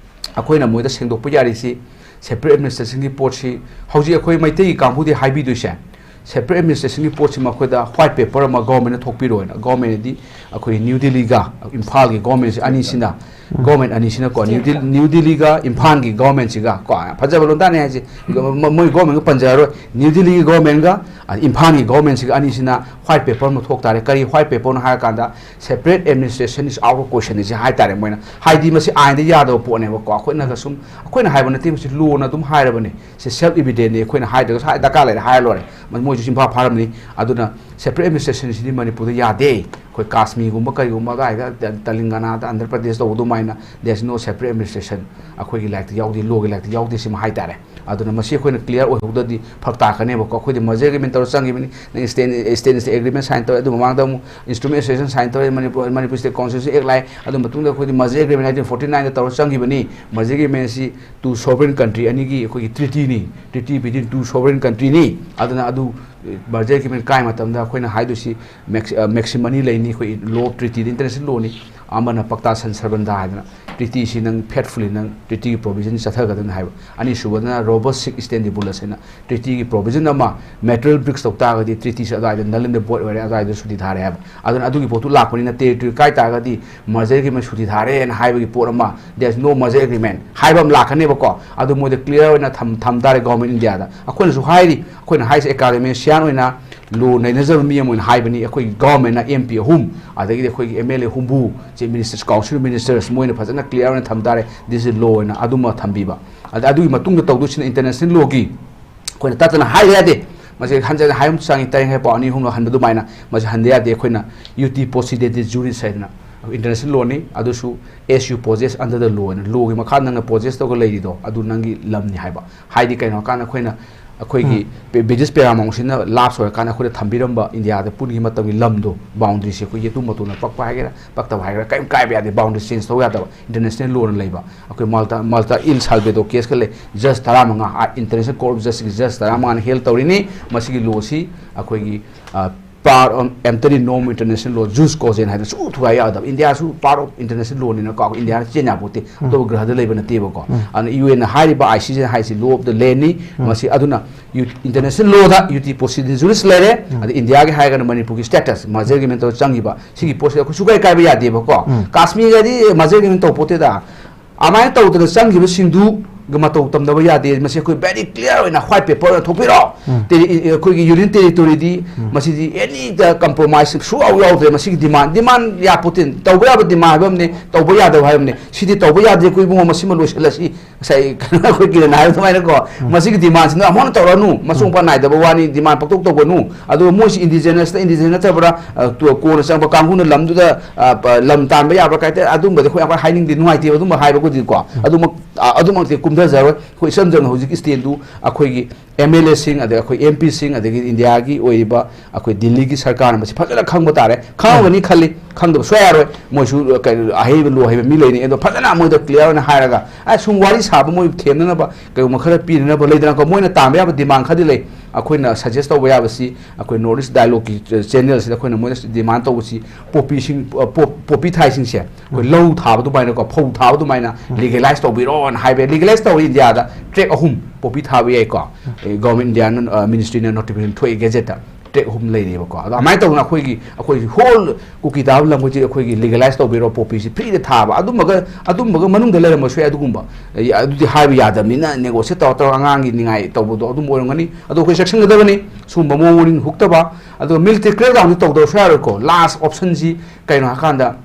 ꯑꯩꯈꯣꯏꯅ ꯃꯣꯏꯗ ꯁꯦꯡꯗꯣꯛꯄ ꯌꯥꯔꯤꯁꯤ, ꯁꯦꯄꯔꯦꯠ ꯑꯦꯗꯃꯤꯅꯤꯁꯇ꯭ꯔꯦꯁꯟꯒꯤ ꯄꯣꯠꯁꯤ ꯍꯧꯖꯤꯛ ꯑꯩꯈꯣꯏ ꯃꯩꯇꯩꯒꯤ ꯀꯥꯡꯕꯨꯗꯤ ꯍꯥꯏꯕꯤꯗꯣꯏꯁꯦ, ꯁꯦꯄꯔꯦꯠ ꯑꯦꯗꯃꯤꯅꯤꯁꯇ꯭ꯔꯦꯁꯟꯒꯤ ꯄꯣꯠꯁꯤ ꯃꯈꯣꯏꯗ ꯋꯥꯏꯠ ꯄꯦꯄꯔ ꯑꯃ ꯒꯣꯔꯃꯦꯟꯅ ꯊꯣꯛꯄꯤꯔꯣꯅ꯫ ꯒꯣꯔꯃꯦꯟꯅꯗꯤ ꯑꯩꯈꯣꯏ ꯅ꯭ꯌꯨ ꯗꯤꯜꯂꯤꯒ ꯏꯝꯐꯥꯜꯒꯤ ꯒꯣꯔꯃꯦꯟꯁꯤ ꯑꯅꯤꯁꯤꯅ, ꯒꯣꯔꯃꯦꯟ ꯑꯅꯤꯁꯤꯅꯀꯣ, ꯅ꯭ꯌꯨ ꯗꯤꯜ-, ꯅ꯭ꯌꯨ ꯗꯤꯜꯂꯤꯒ ꯏꯝꯐꯥꯜꯒꯤ ꯒꯣꯔꯃꯦꯟꯁꯤꯒ ꯀꯣ, ꯌꯥꯝ ꯐꯖꯕ ꯂꯣꯟꯗꯥꯅꯤ ꯍꯥꯏꯁꯦ꯫ ꯃ-, ꯃꯣꯏ ꯒꯣꯔꯃꯦꯟꯒ ꯄꯟꯖꯔꯔꯣꯏ, ꯅ꯭ꯌꯨ ꯗꯤꯜꯂꯤꯒꯤ ꯒꯣꯔꯃꯦꯟꯒ, ꯑ, ꯏꯝꯐꯥꯜꯒꯤ ꯒꯣꯔꯃꯦꯟꯁꯤꯒ ꯑꯅꯤꯁꯤꯅ ꯋꯥꯏꯠ ꯄꯦꯄꯔ ꯑꯃ ꯊꯣꯛ ꯇꯥꯔꯦ꯫ ꯀꯔꯤ ꯋꯥꯏꯠ ꯄꯦꯄꯔꯅꯣ ꯍꯥꯏꯔꯀꯥꯟꯗ, "Separate administration is out of question" ꯁꯤ ꯍꯥꯏ ꯇꯥꯔꯦ ꯃꯣꯏꯅ꯫ ꯍꯥꯏꯗꯤ ꯃꯁꯤ ꯑꯥꯏꯟꯗ ꯌꯥꯗꯕ ꯄꯣꯠꯅꯦꯕꯀꯣ꯫ ꯑꯩꯈꯣꯏꯅꯒ ꯁꯨꯝ, ꯑꯩꯈꯣꯏꯅ ꯍꯥꯏꯕ ꯅꯠꯇꯦ, ꯃꯁꯤ ꯂꯣꯅ ꯑꯗꯨꯝ ꯍꯥꯏꯔꯕꯅꯦ꯫ ꯁꯤ ꯁꯦꯜꯐ ꯏꯚꯤꯗꯦꯟꯅꯤ, ꯑꯩꯈꯣꯏꯅ ꯍꯥꯏꯗ꯭ꯔꯒꯁꯨ ꯍꯥꯏ, ꯗꯔꯀꯥꯔ ꯂꯩꯔꯦ ꯍꯥꯏꯔ ꯂꯣꯏꯔꯦ꯫ ꯃ-, ꯃꯣꯏ ꯁꯤꯝꯐꯥ ꯐꯥꯔꯝꯅꯤ꯫ ꯑꯗꯨꯅ separate administration ꯁꯤꯗꯤ ꯃꯅꯤꯄꯨꯔꯗ ꯌꯥꯗꯦ꯫ ꯑꯩꯈꯣꯏ ꯀꯥꯁꯃꯤꯔꯒꯨꯝꯕ ꯀꯩꯒꯨꯝꯕ ꯑꯗꯨꯋꯥꯏꯗ, ꯇ-, ꯇꯦꯂꯪꯒꯥꯅꯥꯗ, ꯑꯟꯙ꯭ꯔ ꯄ꯭ꯔꯗꯦꯁ ꯇꯧꯕ ꯑꯗꯨꯃꯥꯏꯅ, there is no separate administration꯫ ꯑꯩꯈꯣꯏꯒꯤ ꯂꯥꯏꯔꯤꯛꯇ ꯌꯥꯎꯗꯦ, ꯂꯣꯒꯤ ꯂꯥꯏꯔꯤꯛꯇ ꯌꯥꯎꯗꯦ, ꯁꯤꯃ ꯍꯥꯏꯇꯥꯔꯦ꯫ ꯑꯗꯨꯅ ꯃꯁꯤ ꯑꯩꯈꯣꯏꯅ clear ꯑꯣꯏꯍꯧꯗ꯭ꯔꯗꯤ ꯐꯔꯛ ꯇꯥꯔꯛꯀꯅꯦꯕꯀꯣ꯫ ꯑꯩꯈꯣꯏꯗꯤ merger agreement ꯇꯧꯔ ꯆꯪꯈꯤꯕꯅꯤ, ꯅꯪ state, state, state agreement sign ꯇꯧꯔꯦ, ꯑꯗꯨ ꯃꯃꯥꯡꯗ ꯑꯃꯨꯛ instrument association sign ꯇꯧꯔꯦ, Manipur, Manipur State Constitution Act ꯂꯥꯛꯑꯦ, ꯑꯗꯨ ꯃꯇꯨꯡꯗ ꯑꯩꯈꯣꯏꯗꯤ merger agreement nineteen forty nine ꯗ ꯇꯧꯔ ꯆꯪꯈꯤꯕꯅꯤ꯫ Merger agreement ꯁꯤ two sovereign country ꯑꯅꯤꯒꯤ ꯑꯩꯈꯣꯏꯒꯤ treaty ꯅꯤ, treaty between two sovereign country ꯅꯤ꯫ ꯑꯗꯨꯅ ꯑꯗꯨ merger agreement ꯀꯥꯏ ꯃꯇꯝꯗ ꯑꯩꯈꯣꯏꯅ ꯍꯥꯏꯗꯣꯏꯁꯤ max-, ꯑ, maxim ꯑꯅꯤ ꯂꯩꯅꯤ꯫ ꯑꯩꯈꯣꯏ law of treaty the international law ꯅꯤ, ꯑꯃꯅ ꯄꯛꯇꯥ ꯁꯟ ꯁꯔꯕꯟꯗꯥ ꯍꯥꯏꯗꯅ treaty ꯁꯤ ꯅꯪ faithfully ꯅꯪ treaty ꯒꯤ provision ꯆꯠꯊꯒꯗꯕꯅꯤ ꯍꯥꯏꯕ꯫ ꯑꯅꯤꯁꯨꯕꯗꯅ robus sic stantibulus ꯍꯥꯏꯅ treaty ꯒꯤ provision ꯑꯃ material breach ꯇꯧ ꯇꯥꯔꯒꯗꯤ treaty ꯁꯤ ꯑꯗꯨꯋꯥꯏꯗ null and void ꯑꯣꯏꯔꯦ, ꯑꯗꯨꯋꯥꯏꯗ ꯁꯨꯇꯤ ꯊꯥꯔꯦ ꯍꯥꯏꯕ꯫ ꯑꯗꯨꯅ ꯑꯗꯨꯒꯤ ꯄꯣꯠꯇꯨ ꯂꯥꯛꯄꯅꯤꯅ territory ꯀꯥꯏ ꯇꯥꯔꯒꯗꯤ merger agreement ꯁꯨꯇꯤ ꯊꯥꯔꯦꯅ ꯍꯥꯏꯕꯒꯤ ꯄꯣꯠ ꯑꯃ, there is no merger agreement ꯍꯥꯏꯕ ꯑꯃ ꯂꯥꯛꯀꯅꯦꯕꯀꯣ꯫ ꯑꯗꯨ ꯃꯣꯏꯗ clear ꯑꯣꯏꯅ ꯊꯝ-, ꯊꯝ ꯇꯥꯔꯦ government India ꯗ꯫ ꯑꯩꯈꯣꯏꯅꯁꯨ ꯍꯥꯏꯔꯤ, ꯑꯩꯈꯣꯏꯅ ꯍꯥꯏꯁꯦ academician ꯑꯣꯏꯅ, law ꯅꯩꯅꯖꯕ ꯃꯤ ꯑꯃ ꯑꯣꯏꯅ ꯍꯥꯏꯕꯅꯤ꯫ ꯑꯩꯈꯣꯏꯒꯤ government ꯅ M P ꯑꯍꯨꯝ, ꯑꯗꯒꯤꯗꯤ ꯑꯩꯈꯣꯏꯒꯤ M L A ꯍꯨꯝꯐꯨ, Chief Ministers, Council Ministers, ꯃꯣꯏꯅ ꯐꯖꯅ clear ꯑꯣꯏꯅ ꯊꯝ ꯇꯥꯔꯦ, this is law ꯑꯣꯏꯅ ꯑꯗꯨꯃ ꯊꯝꯕꯤꯕ꯫ ꯑꯗ ꯑꯗꯨꯒꯤ ꯃꯇꯨꯡꯗ ꯇꯧꯗꯣꯏꯁꯤꯅ international law ꯒꯤ ꯑꯩꯈꯣꯏꯅ ꯇꯠꯇꯅ ꯍꯥꯏꯕ ꯌꯥꯗꯦ꯫ ꯃꯁꯤ ꯍꯟꯖꯟ ꯍꯥꯏꯕ ꯑꯃ ꯆꯪꯉꯤ, ꯇꯔꯦꯠ ꯍꯥꯏ ꯄꯥꯎ ꯑꯅꯤ ꯑꯍꯨꯝꯂꯛ ꯍꯟꯕ ꯑꯗꯨꯃꯥꯏꯅ ꯃꯁꯤ ꯍꯟꯕ ꯌꯥꯗꯦ꯫ ꯑꯩꯈꯣꯏꯅ uti possidetis juris ꯍꯥꯏꯗꯅ international law ꯅꯤ, ꯑꯗꯨꯁꯨ as you possess under the law ꯍꯥꯏꯅ law ꯒꯤ ꯃꯈꯥ ꯅꯪꯅ possess ꯇꯧꯔꯒ ꯂꯩꯔꯤꯗꯣ ꯑꯗꯨ ꯅꯪꯒꯤ ꯂꯝꯅꯤ ꯍꯥꯏꯕ꯫ ꯍꯥꯏꯗꯤ ꯀꯩꯅꯣ ꯍꯥꯏꯀꯥꯟꯗ ꯑꯩꯈꯣꯏꯅ ꯑꯩꯈꯣꯏꯒꯤ ꯎꯝ꯫ ꯕ꯭ꯔꯤꯇꯤꯁ ꯄꯦꯔꯥꯃꯧꯁꯤꯅ lapse ꯑꯣꯏꯔꯀꯥꯟꯗ ꯑꯩꯈꯣꯏꯗ ꯊꯝꯕꯤꯔꯝꯕ ꯏꯟꯗꯤꯌꯥꯗ ꯄꯨꯟꯒꯤ ꯃꯇꯝꯒꯤ ꯂꯝꯗꯣ, boundary ꯁꯦ ꯑꯩꯈꯣꯏ ꯌꯦꯇꯨꯝ ꯃꯇꯣꯟꯅ ꯄꯛꯄ ꯍꯥꯏꯒꯦꯔꯥ ꯄꯛꯇꯕ ꯍꯥꯏꯒꯦꯔꯥ ꯀꯔꯤꯝ ꯀꯥꯏꯕ ꯌꯥꯗꯦ, boundary change ꯇꯧꯕ ꯌꯥꯗꯕ international law ꯅ ꯂꯩꯕ꯫ ꯑꯩꯈꯣꯏ Malta, Malta Il Salvador case ꯀ ꯂꯩ, judge ꯇꯔꯥꯃꯉꯥ, ꯑꯥ, International Court of Justice ꯀꯤ judge ꯇꯔꯥꯃꯉꯥꯅ hold ꯇꯧꯔꯤꯅꯤ꯫ ꯃꯁꯤꯒꯤ law ꯁꯤ ꯑꯩꯈꯣꯏꯒꯤ, ꯑ, par ampteri norm international law jus cogens ꯍꯥꯏꯗꯅ ꯁꯨ ꯊꯨꯒꯥꯏ ꯌꯥꯗꯕ꯫ ꯏꯟꯗꯤꯌꯥꯁꯨ part of international law ꯅꯤꯅꯀꯣ, ꯏꯟꯗꯤꯌꯥꯅ ꯆꯦꯟ ꯌꯥꯄꯣꯠꯇꯦ, ꯎꯝ꯫ ꯑꯇꯣꯞꯄ ꯒ꯭ꯔꯍꯗ ꯂꯩꯕ ꯅꯠꯇꯦꯕꯀꯣ꯫ ꯎꯝ꯫ ꯑꯗꯨꯅ U N ꯅ ꯍꯥꯏꯔꯤꯕ I C J ꯍꯥꯏꯁꯤ law of the land ꯅꯤ꯫ ꯎꯝ꯫ ꯃꯁꯤ ꯑꯗꯨꯅ ꯌꯨ-, international law ꯗ uti possidetis juris ꯂꯩꯔꯦ, ꯎꯝ꯫ ꯑꯗ ꯏꯟꯗꯤꯌꯥꯒꯤ ꯍꯥꯏꯔꯒꯅ ꯃꯅꯤꯄꯨꯔꯒꯤ status, merger agreement ꯇꯧꯔ ꯆꯪꯈꯤꯕ, ꯁꯤꯒꯤ ꯄꯣꯠꯁꯦ ꯑꯩꯈꯣꯏ ꯁꯨꯡꯀꯥꯏ ꯀꯥꯏꯕ ꯌꯥꯗꯦꯕꯀꯣ꯫ ꯎꯝ꯫ ꯀꯥꯁꯃꯤꯔꯒꯗꯤ merger agreement ꯇꯧ ꯄꯣꯠꯇꯦꯗ꯫ ꯑꯗꯨꯃꯥꯏꯅ ꯇꯧꯗꯅ ꯆꯪꯈꯤꯕꯁꯤꯡꯗꯨꯒ ꯃꯇꯧ ꯇꯝꯗꯕ ꯌꯥꯗꯦ꯫ ꯃꯁꯤ ꯑꯩꯈꯣꯏ very clear ꯑꯣꯏꯅ white paper ꯑꯣꯏꯅ ꯊꯣꯛꯄꯤꯔꯣ꯫ ꯇꯦꯔꯤ-, ꯑꯩꯈꯣꯏꯒꯤ ꯌꯨꯅꯤꯌꯟ ꯇꯦꯔꯤꯇꯣꯔꯤꯗꯤ ꯃꯁꯤꯗꯤ ꯑꯦꯅꯤꯗ ꯀꯝꯄ꯭ꯔꯣꯃꯥꯏꯁ ꯁꯨꯡꯌꯥꯎ ꯌꯥꯎꯗ꯭ꯔꯦ꯫ ꯃꯁꯤꯒꯤ ꯗꯤꯃꯥꯟ, ꯗꯤꯃꯥꯟ ꯌꯥꯄꯣꯠꯇꯦ꯫ ꯇꯧꯕ ꯌꯥꯕ ꯗꯤꯃꯥꯟ ꯍꯥꯏꯕ ꯑꯃꯅꯦ, ꯇꯧꯕ ꯌꯥꯗꯕ ꯍꯥꯏꯕ ꯑꯃꯅꯦ꯫ ꯁꯤꯗꯤ ꯇꯧꯕ ꯌꯥꯗꯦꯀꯣ ꯏꯕꯨꯡꯉꯣ, ꯃꯁꯤꯃ ꯂꯣꯏꯁꯤꯜꯂꯁꯤ꯫ ꯉꯁꯥꯏ ꯀꯩꯅꯣ ꯑꯩꯈꯣꯏ ꯀꯤꯔꯟꯅ ꯍꯥꯏꯕ ꯑꯗꯨꯃꯥꯏꯅꯀꯣ, ꯃꯁꯤꯒꯤ ꯗꯤꯃꯥꯟꯁꯤꯅ ꯑꯃꯨꯛ ꯍꯟꯅ ꯇꯧꯔꯛꯑꯅꯨ, ꯃꯁꯨꯡ ꯃꯄꯥꯟ ꯅꯥꯏꯗꯕ ꯋꯥꯅꯤ, ꯗꯤꯃꯥꯟ ꯄꯪꯇꯧ ꯇꯧꯒꯅꯨ꯫ ꯑꯗꯨꯒ ꯃꯣꯏꯁꯤ ꯏꯟꯗꯤꯖꯤꯅꯁꯇ, ꯏꯟꯗꯤꯖꯤꯅꯁ ꯅꯠꯇꯕ꯭ꯔꯥ, ꯑ, ꯇꯨ-, ꯀꯣꯟꯅ ꯆꯪꯕ ꯀꯥꯡꯕꯨꯅ ꯂꯝꯗꯨꯗ, ꯑ, ꯄ-, ꯂꯝ ꯇꯥꯟꯕ ꯌꯥꯕ꯭ꯔꯥ ꯀꯥꯏꯗ, ꯑꯗꯨꯝꯕꯗꯤ ꯑꯩꯈꯣꯏ ꯌꯥꯝ ꯀꯟꯅ ꯍꯥꯏꯅꯤꯡꯗꯦ, ꯅꯨꯡꯉꯥꯏꯇꯦꯕ ꯑꯗꯨꯝꯕ ꯍꯥꯏꯕꯕꯨꯗꯤꯀꯣ꯫ ꯑꯗꯨꯃꯛ, ꯑ, ꯑꯗꯨꯃꯛꯇꯤ ꯀꯨꯝꯊꯖꯔꯣꯏ꯫ ꯑꯩꯈꯣꯏ ꯏꯆꯝ ꯆꯝꯅ ꯍꯧꯖꯤꯛꯀꯤ ꯁ꯭ꯇꯦꯟꯗꯨ ꯑꯩꯈꯣꯏꯒꯤ ꯑꯦꯝ ꯑꯦꯜ ꯑꯦꯁꯤꯡ, ꯑꯗꯒꯤ ꯑꯩꯈꯣꯏ ꯑꯦꯝ ꯄꯤꯁꯤꯡ, ꯑꯗꯒꯤ ꯏꯟꯗꯤꯌꯥꯒꯤ ꯑꯣꯏꯔꯤꯕ ꯑꯩꯈꯣꯏ ꯗꯤꯜꯂꯤꯒꯤ ꯁꯔꯀꯥꯔꯅ ꯃꯁꯤ ꯐꯖꯅ ꯈꯪꯕ ꯇꯥꯔꯦ, ꯈꯪꯉꯝꯒꯅꯤ ꯈꯜꯂꯤ, ꯈꯪꯗꯕ ꯁꯨꯡꯌꯥ ꯌꯥꯔꯣꯏ꯫ ꯃꯣꯏꯁꯨ, ꯑ, ꯀꯩꯅꯣ, ꯑꯍꯩꯕ ꯂꯣ ꯍꯩꯕ ꯃꯤ ꯂꯩꯅꯤ, ꯑꯗꯣ ꯐꯖꯅ ꯃꯣꯏꯗ ꯀ꯭ꯂꯤꯌꯥꯔ ꯑꯣꯏꯅ ꯍꯥꯏꯔꯒ, ꯑ, ꯁꯨꯝ ꯋꯥꯔꯤ ꯁꯥꯕ, ꯃꯣꯏ ꯊꯦꯝꯅꯅꯕ ꯀꯩꯒꯨꯝꯕ ꯈꯔ ꯄꯤꯅꯅꯕ ꯂꯩꯗꯅꯀꯣ, ꯃꯣꯏꯅ ꯇꯥꯟꯕ ꯌꯥꯕ ꯗꯤꯃꯥꯟ ꯈꯔꯗꯤ ꯂꯩ꯫ ꯑꯩꯈꯣꯏꯅ ꯁꯖꯦꯁ ꯇꯧꯕ ꯌꯥꯕꯁꯤ, ꯑꯩꯈꯣꯏ ꯅꯣꯔꯠ ꯏꯁ ꯗꯥꯏꯂꯣꯒꯀꯤ, ꯑ, ꯆꯦꯅꯦꯜꯁꯤꯗ ꯑꯩꯈꯣꯏꯅ ꯃꯣꯏꯅ ꯗꯤꯃꯥꯟ ꯇꯧꯕꯁꯤ, ꯄꯣꯄꯤꯁꯤꯡ, ꯑ, ꯄꯣ-, ꯄꯣꯄꯤ ꯊꯥꯏꯁꯤꯡꯁꯦ, ꯑꯩꯈꯣꯏ ꯂꯧ ꯊꯥꯕ ꯑꯗꯨꯃꯥꯏꯅꯀꯣ, ꯐꯧ ꯊꯥꯕ ꯑꯗꯨꯃꯥꯏꯅ ꯂꯤꯒꯦꯂꯥꯏꯁ ꯇꯧꯕꯤꯔꯣꯅ ꯍꯥꯏꯕ ꯌꯥꯏ꯫ ꯂꯤꯒꯦꯂꯥꯏꯁ ꯇꯧꯔꯤ ꯏꯟꯗꯤꯌꯥꯗ ꯇ꯭ꯔꯦꯛ ꯑꯍꯨꯝ ꯄꯣꯄꯤ ꯊꯥꯕ ꯌꯥꯏꯀꯣ꯫ ꯑꯦ, ꯒꯣꯔꯃꯦꯟ ꯏꯟꯗꯤꯌꯥꯅ, ꯑ, ꯃꯤꯅꯤꯁꯇ꯭ꯔꯤꯅ ꯅꯣꯇꯤꯐꯤꯀꯦꯁꯟ ꯊꯣꯛꯑꯦ ꯒꯦꯖꯦꯠꯇ꯫ ꯇ꯭ꯔꯦꯛ ꯑꯍꯨꯝ ꯂꯩꯔꯤꯕꯀꯣ꯫ ꯑꯗꯣ ꯑꯗꯨꯃꯥꯏꯅ ꯇꯧꯗꯅ ꯑꯩꯈꯣꯏꯒꯤ, ꯑꯩꯈꯣꯏꯒꯤ ꯍꯣꯜ ꯀꯨꯀꯤ ꯇꯥꯕ ꯂꯝꯈꯩꯁꯤꯗ ꯑꯩꯈꯣꯏꯒꯤ ꯂꯤꯒꯦꯂꯥꯏꯁ ꯇꯧꯕꯤꯔꯣ, ꯄꯣꯄꯤꯁꯤ ꯐ꯭ꯔꯤꯗ ꯊꯥꯕ꯫ ꯑꯗꯨꯝꯕꯒ, ꯑꯗꯨꯝꯕꯒ ꯃꯅꯨꯡꯗ ꯂꯩꯔꯝꯕꯁꯨ ꯌꯥꯏ ꯑꯗꯨꯒꯨꯝꯕ꯫ ꯑꯦ, ꯑꯗꯨꯗꯤ ꯍꯥꯏꯕ ꯌꯥꯗꯕꯅꯤꯅ, ꯅꯦꯒꯣꯁꯤꯌꯦꯠ ꯇꯧꯔ ꯇꯧꯔ ꯑꯉꯥꯡꯒꯤ ꯅꯤꯡꯉꯥꯏ ꯇꯧꯕꯗꯣ ꯑꯗꯨꯝ ꯑꯣꯏꯔꯝꯒꯅꯤ꯫ ꯑꯗꯣ ꯑꯩꯈꯣꯏ ꯆꯦꯛꯁꯤꯟꯒꯗꯕꯅꯤ꯫ ꯁꯨꯝꯕ ꯃꯑꯣꯡ ꯃꯔꯤꯟ ꯍꯨꯛꯇꯕ, ꯑꯗꯨꯒ ꯃꯤꯂꯤꯇꯔꯤ ꯀ꯭ꯔꯦꯛꯗꯥꯎꯟꯗꯤ ꯇꯧꯗꯕ ꯁꯨꯡꯌꯥ ꯌꯥꯔꯣꯏꯀꯣ꯫ ꯂꯥꯁ ꯑꯣꯞꯁꯟꯁꯤ ꯀꯩꯅꯣ ꯍꯥꯏꯀꯥꯟꯗ,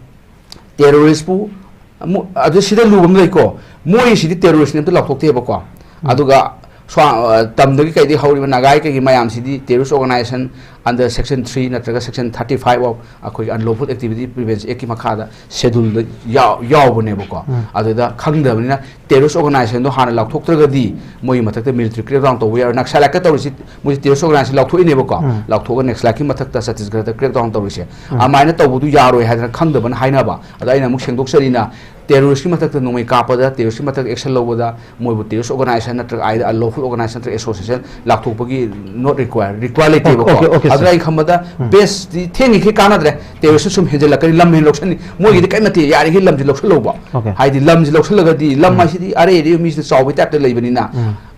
ꯇꯦꯔꯣꯔꯤꯁꯄꯨ ꯑꯃꯨꯛ, ꯑꯗꯨ ꯁꯤꯗ ꯂꯨꯕ ꯑꯃ ꯂꯩꯀꯣ, ꯃꯣꯏꯁꯤꯗꯤ ꯇꯦꯔꯣꯔꯤꯁꯅꯤ ꯑꯝꯇ ꯂꯥꯎꯊꯣꯛꯇꯦꯕꯀꯣ꯫ ꯑꯗꯨꯒ ꯁ꯭ꯋꯥ-, ꯑ, ꯇꯝꯗꯒꯤ ꯀꯩꯗꯒꯤ ꯍꯧꯔꯤꯕ ꯅꯥꯒꯥꯒꯤ ꯀꯩꯒꯤ ꯃꯌꯥꯝꯁꯤꯗꯤ terrorist organization under section three ꯅꯠꯇ꯭ꯔꯒ section thirty five of ꯑꯩꯈꯣꯏꯒꯤ Unlawful Activity Prevention Act ꯀꯤ ꯃꯈꯥꯗ ꯁꯦꯗꯨꯜꯗ ꯌꯥꯎ-, ꯌꯥꯎꯕꯅꯦꯕꯀꯣ꯫ ꯑꯗꯨꯗ ꯈꯪꯗꯕꯅꯤꯅ terrorist organization ꯗꯣ ꯍꯥꯟꯅ ꯂꯥꯎꯊꯣꯛꯇ꯭ꯔꯒꯗꯤ ꯃꯣꯏꯒꯤ ꯃꯊꯛꯇ ꯃꯤꯂꯤꯇꯔꯤ ꯀ꯭ꯔꯦꯛꯗꯥꯎꯟ ꯇꯧꯕ ꯌꯥꯔꯣꯏ꯫ ꯅꯛꯁꯂꯥꯏꯠꯀ ꯇꯧꯔꯤꯁꯤ ꯃꯣꯏꯁꯤ terrorist organization ꯂꯥꯎꯊꯣꯛꯏꯅꯦꯕꯀꯣ꯫ ꯂꯥꯎꯊꯣꯛꯑꯒ ꯅꯛꯁꯂꯥꯏꯠꯀꯤ ꯃꯊꯛꯇ ꯆꯇꯤꯁꯒꯔꯗ ꯀ꯭ꯔꯦꯛꯗꯥꯎꯟ ꯇꯧꯔꯤꯁꯦ꯫ ꯑꯗꯨꯃꯥꯏꯅ ꯇꯧꯕꯗꯨ ꯌꯥꯔꯣꯏ ꯍꯥꯏꯗꯅ ꯈꯪꯗꯕꯅ ꯍꯥꯏꯅꯕ꯫ ꯑꯗ ꯑꯩꯅ ꯑꯃꯨꯛ ꯁꯦꯡꯗꯣꯛꯆꯔꯤꯅ, terrorist ꯀꯤ ꯃꯊꯛꯇ ꯅꯣꯡꯃꯩ ꯀꯥꯞꯄꯗ, terrorist ꯀꯤ ꯃꯊꯛꯇ action ꯂꯧꯕꯗ, ꯃꯣꯏꯕꯨ terrorist organization ꯅꯠꯇ꯭ꯔꯒ either unlawful organization ꯅꯠꯇ꯭ꯔꯒ association ꯂꯥꯎꯊꯣꯛꯄꯒꯤ not require, require ꯂꯩꯇꯦꯕꯀꯣ꯫ Okay, okay, okay, sir. ꯑꯗꯨꯅ ꯑꯩ ꯈꯟꯕꯗ best ꯇꯤ ꯊꯦꯡꯉꯤꯈꯩ ꯀꯥꯟꯅꯗ꯭ꯔꯦ꯫ Terrorist ꯁꯨꯝ ꯍꯦꯟꯖꯜꯂꯛꯀꯅꯤ, ꯂꯝ ꯍꯦꯟꯅ ꯂꯧꯁꯟꯅꯤ꯫ ꯃꯣꯏꯒꯤꯗꯤ ꯀꯔꯤꯝ ꯅꯠꯇꯦ, ꯌꯥꯔꯤꯈꯩ ꯂꯝꯁꯤ ꯂꯧꯁꯜꯂꯧꯕ꯫ Okay. ꯍꯥꯏꯗꯤ ꯂꯝꯁꯤ ꯂꯧꯁꯜꯂꯒꯗꯤ ꯂꯝ ꯍꯥꯏꯁꯤꯗꯤ ꯑꯔꯩ ꯑꯔꯩꯕ ꯃꯤꯁꯤꯅ ꯆꯥꯎꯕꯩ type ꯇ ꯂꯩꯕꯅꯤꯅ,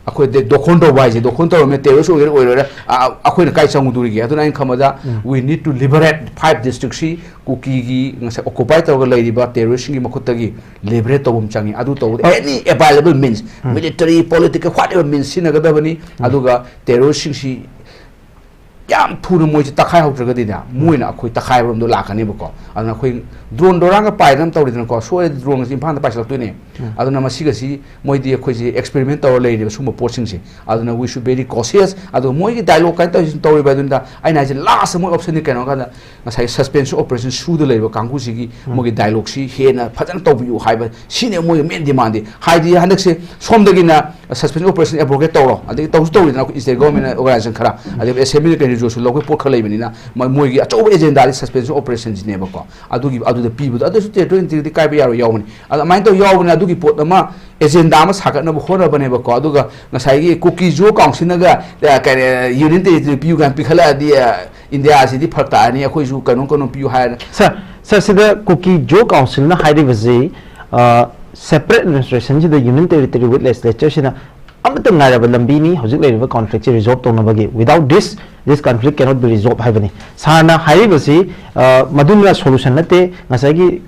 ꯑꯩꯈꯣꯏ ꯗꯦ-, ꯗꯣꯈꯣꯟ ꯇꯧꯕ ꯍꯥꯏꯁꯦ, ꯗꯣꯈꯣꯟ ꯇꯧꯔꯝꯃꯦ, terrorist ꯑꯣꯏꯒꯦꯔꯥ ꯑꯣꯏꯔꯣꯏꯔꯥ, ꯑ, ꯑ, ꯑꯩꯈꯣꯏꯅ ꯀꯥꯏ ꯆꯪꯉꯨꯗꯣꯔꯤꯒꯦ? ꯑꯗꯨꯅ ꯑꯩꯅ ꯈꯟꯕꯗ, ꯎꯝ꯫ We need to liberate five districtꯁꯤ, ꯀꯨꯀꯤꯒꯤ ꯉꯁꯥꯏ occupy ꯇꯧꯔꯒ ꯂꯩꯔꯤꯕ terroristꯁꯤꯡꯒꯤ ꯃꯈꯨꯠꯇꯒꯤ liberate ꯇꯧꯕ ꯑꯃ ꯆꯪꯉꯤ꯫ ꯑꯗꯨ ꯇꯧꯕꯗ ꯑ, any available means, ꯎꯝ꯫ Military, political, whatever means ꯁꯤꯖꯤꯟꯅꯒꯗꯕꯅꯤ꯫ ꯎꯝ꯫ ꯑꯗꯨꯒ terroristꯁꯤꯡꯁꯤ ꯌꯥꯝ ꯊꯨꯅ ꯃꯣꯏꯁꯦ ꯇꯛꯈꯥꯏꯍꯧꯗ꯭ꯔꯒꯗꯤꯅꯦ, ꯎꯝ꯫ ꯃꯣꯏꯅ ꯑꯩꯈꯣꯏ ꯇꯛꯈꯥꯏꯕꯔꯣꯝꯗꯣ ꯂꯥꯛꯀꯅꯦꯕꯀꯣ꯫ ꯑꯗꯨꯅ ꯑꯩꯈꯣꯏ drone ꯗꯣꯔꯥꯟꯒ ꯄꯥꯏꯗꯅ ꯇꯧꯔꯤꯗꯅꯀꯣ, ꯁꯣꯏꯔꯗꯤ droneꯒꯁꯦ ꯏꯝꯐꯥꯜꯗ ꯄꯥꯏꯁꯤꯜꯂꯛꯇꯣꯏꯅꯦ꯫ ꯎꯝ꯫ ꯑꯗꯨꯅ ꯃꯁꯤꯒꯁꯤ ꯃꯣꯏꯗꯤ ꯑꯩꯈꯣꯏꯁꯦ experiment ꯇꯧꯔ ꯂꯩꯔꯦꯕ ꯁꯨꯝꯕ ꯄꯣꯠꯁꯤꯡꯁꯦ꯫ ꯑꯗꯨꯅ we should very cautious꯫ ꯑꯗꯨꯒ ꯃꯣꯏꯒꯤ dialogue ꯀꯥꯏꯅ ꯇꯧꯔꯤꯁꯤ ꯇꯧꯔꯤꯕ ꯑꯗꯨꯗ ꯑꯩꯅ ꯍꯥꯏꯁꯦ, last ꯃꯣꯏ optionꯗꯤ ꯀꯩꯅꯣ ꯍꯥꯏ ꯀꯥꯟꯗ ꯉꯁꯥꯏ suspension operation ꯁꯨꯗ ꯂꯩꯕ ꯀꯥꯡꯕꯨꯁꯤꯒꯤ ꯎꯝ꯫ ꯃꯣꯏꯒꯤ dialogueꯁꯤ ꯍꯦꯟꯅ ꯐꯖꯅ ꯇꯧꯕꯤꯌꯨ ꯍꯥꯏꯕ, ꯁꯤꯅꯦ ꯃꯣꯏꯒꯤ main demandꯗꯤ꯫ ꯍꯥꯏꯗꯤ ꯍꯟꯗꯛꯁꯦ ꯁꯣꯝꯗꯒꯤꯅ suspension operation abrogate ꯇꯧꯔꯣ, ꯑꯗꯒꯤ ꯇꯧꯁꯨ ꯇꯧꯔꯤꯗꯅ ꯑꯩꯈꯣꯏ state government organization ꯈꯔ, ꯑꯗꯒꯤ assembly ꯀꯩꯅꯣ resolution ꯂꯧꯕꯒꯤ ꯄꯣꯠ ꯈꯔ ꯂꯩꯕꯅꯤꯅ, ꯃ-, ꯃꯣꯏꯒꯤ ꯑꯆꯧꯕ agendaꯗꯤ suspension operationꯁꯤꯅꯦꯕꯀꯣ꯫ ꯑꯗꯨꯒꯤ, ꯑꯗꯨꯗ ꯄꯤꯕꯗꯣ, ꯑꯗꯨꯁꯨ territorial integrityꯗꯤ ꯀꯥꯏꯕ ꯌꯥꯔꯣꯏ ꯌꯥꯎꯕꯅꯤ꯫ ꯑꯗꯣ ꯑꯗꯨꯃꯥꯏꯅ ꯇꯧ ꯌꯥꯎꯕꯅꯦ, ꯑꯗꯨꯒꯤ ꯄꯣꯠ ꯑꯃ agenda ꯑꯃ ꯁꯥꯒꯠꯅꯕ ꯍꯣꯠꯅꯕꯅꯦꯕꯀꯣ꯫ ꯑꯗꯨꯒ ꯉꯁꯥꯏꯒꯤ ꯀꯨꯀꯤ ꯖꯣ ꯀꯥꯎꯟꯁꯤꯜꯅꯒ, ꯑ, ꯀꯔꯤ, union territory ꯄꯤꯌꯨ ꯀꯥꯏꯅ ꯄꯤꯈꯠꯂꯛꯑꯗꯤ, ꯑ, ꯏꯟꯗꯤꯌꯥꯁꯤꯗꯤ ꯐꯔꯛ ꯇꯥꯔꯅꯤ, ꯑꯩꯈꯣꯏꯁꯨ ꯀꯩꯅꯣꯝ ꯀꯩꯅꯣꯝ ꯄꯤꯌꯨ ꯍꯥꯏꯔꯅ꯫ Sir, sir, ꯁꯤꯗ ꯀꯨꯀꯤ ꯖꯣ ꯀꯥꯎꯟꯁꯤꯜꯅ ꯍꯥꯏꯔꯤꯕꯁꯤ, ꯑ, separate administrationꯁꯤꯗ union territory with legislatureꯁꯤꯅ ꯑꯃꯠꯇ ꯉꯥꯏꯔꯕ ꯂꯝꯕꯤꯅꯤ ꯍꯧꯖꯤꯛ ꯂꯩꯔꯤꯕ conflictꯁꯤ resolve ꯇꯧꯅꯕꯒꯤ꯫ Without this, this conflict cannot be resolved ꯍꯥꯏꯕꯅꯤ꯫ Sirꯅ ꯍꯥꯏꯔꯤꯕꯁꯤ, ꯑ, ꯃꯗꯨꯅ solution ꯅꯠꯇꯦ, ꯉꯁꯥꯏꯒꯤ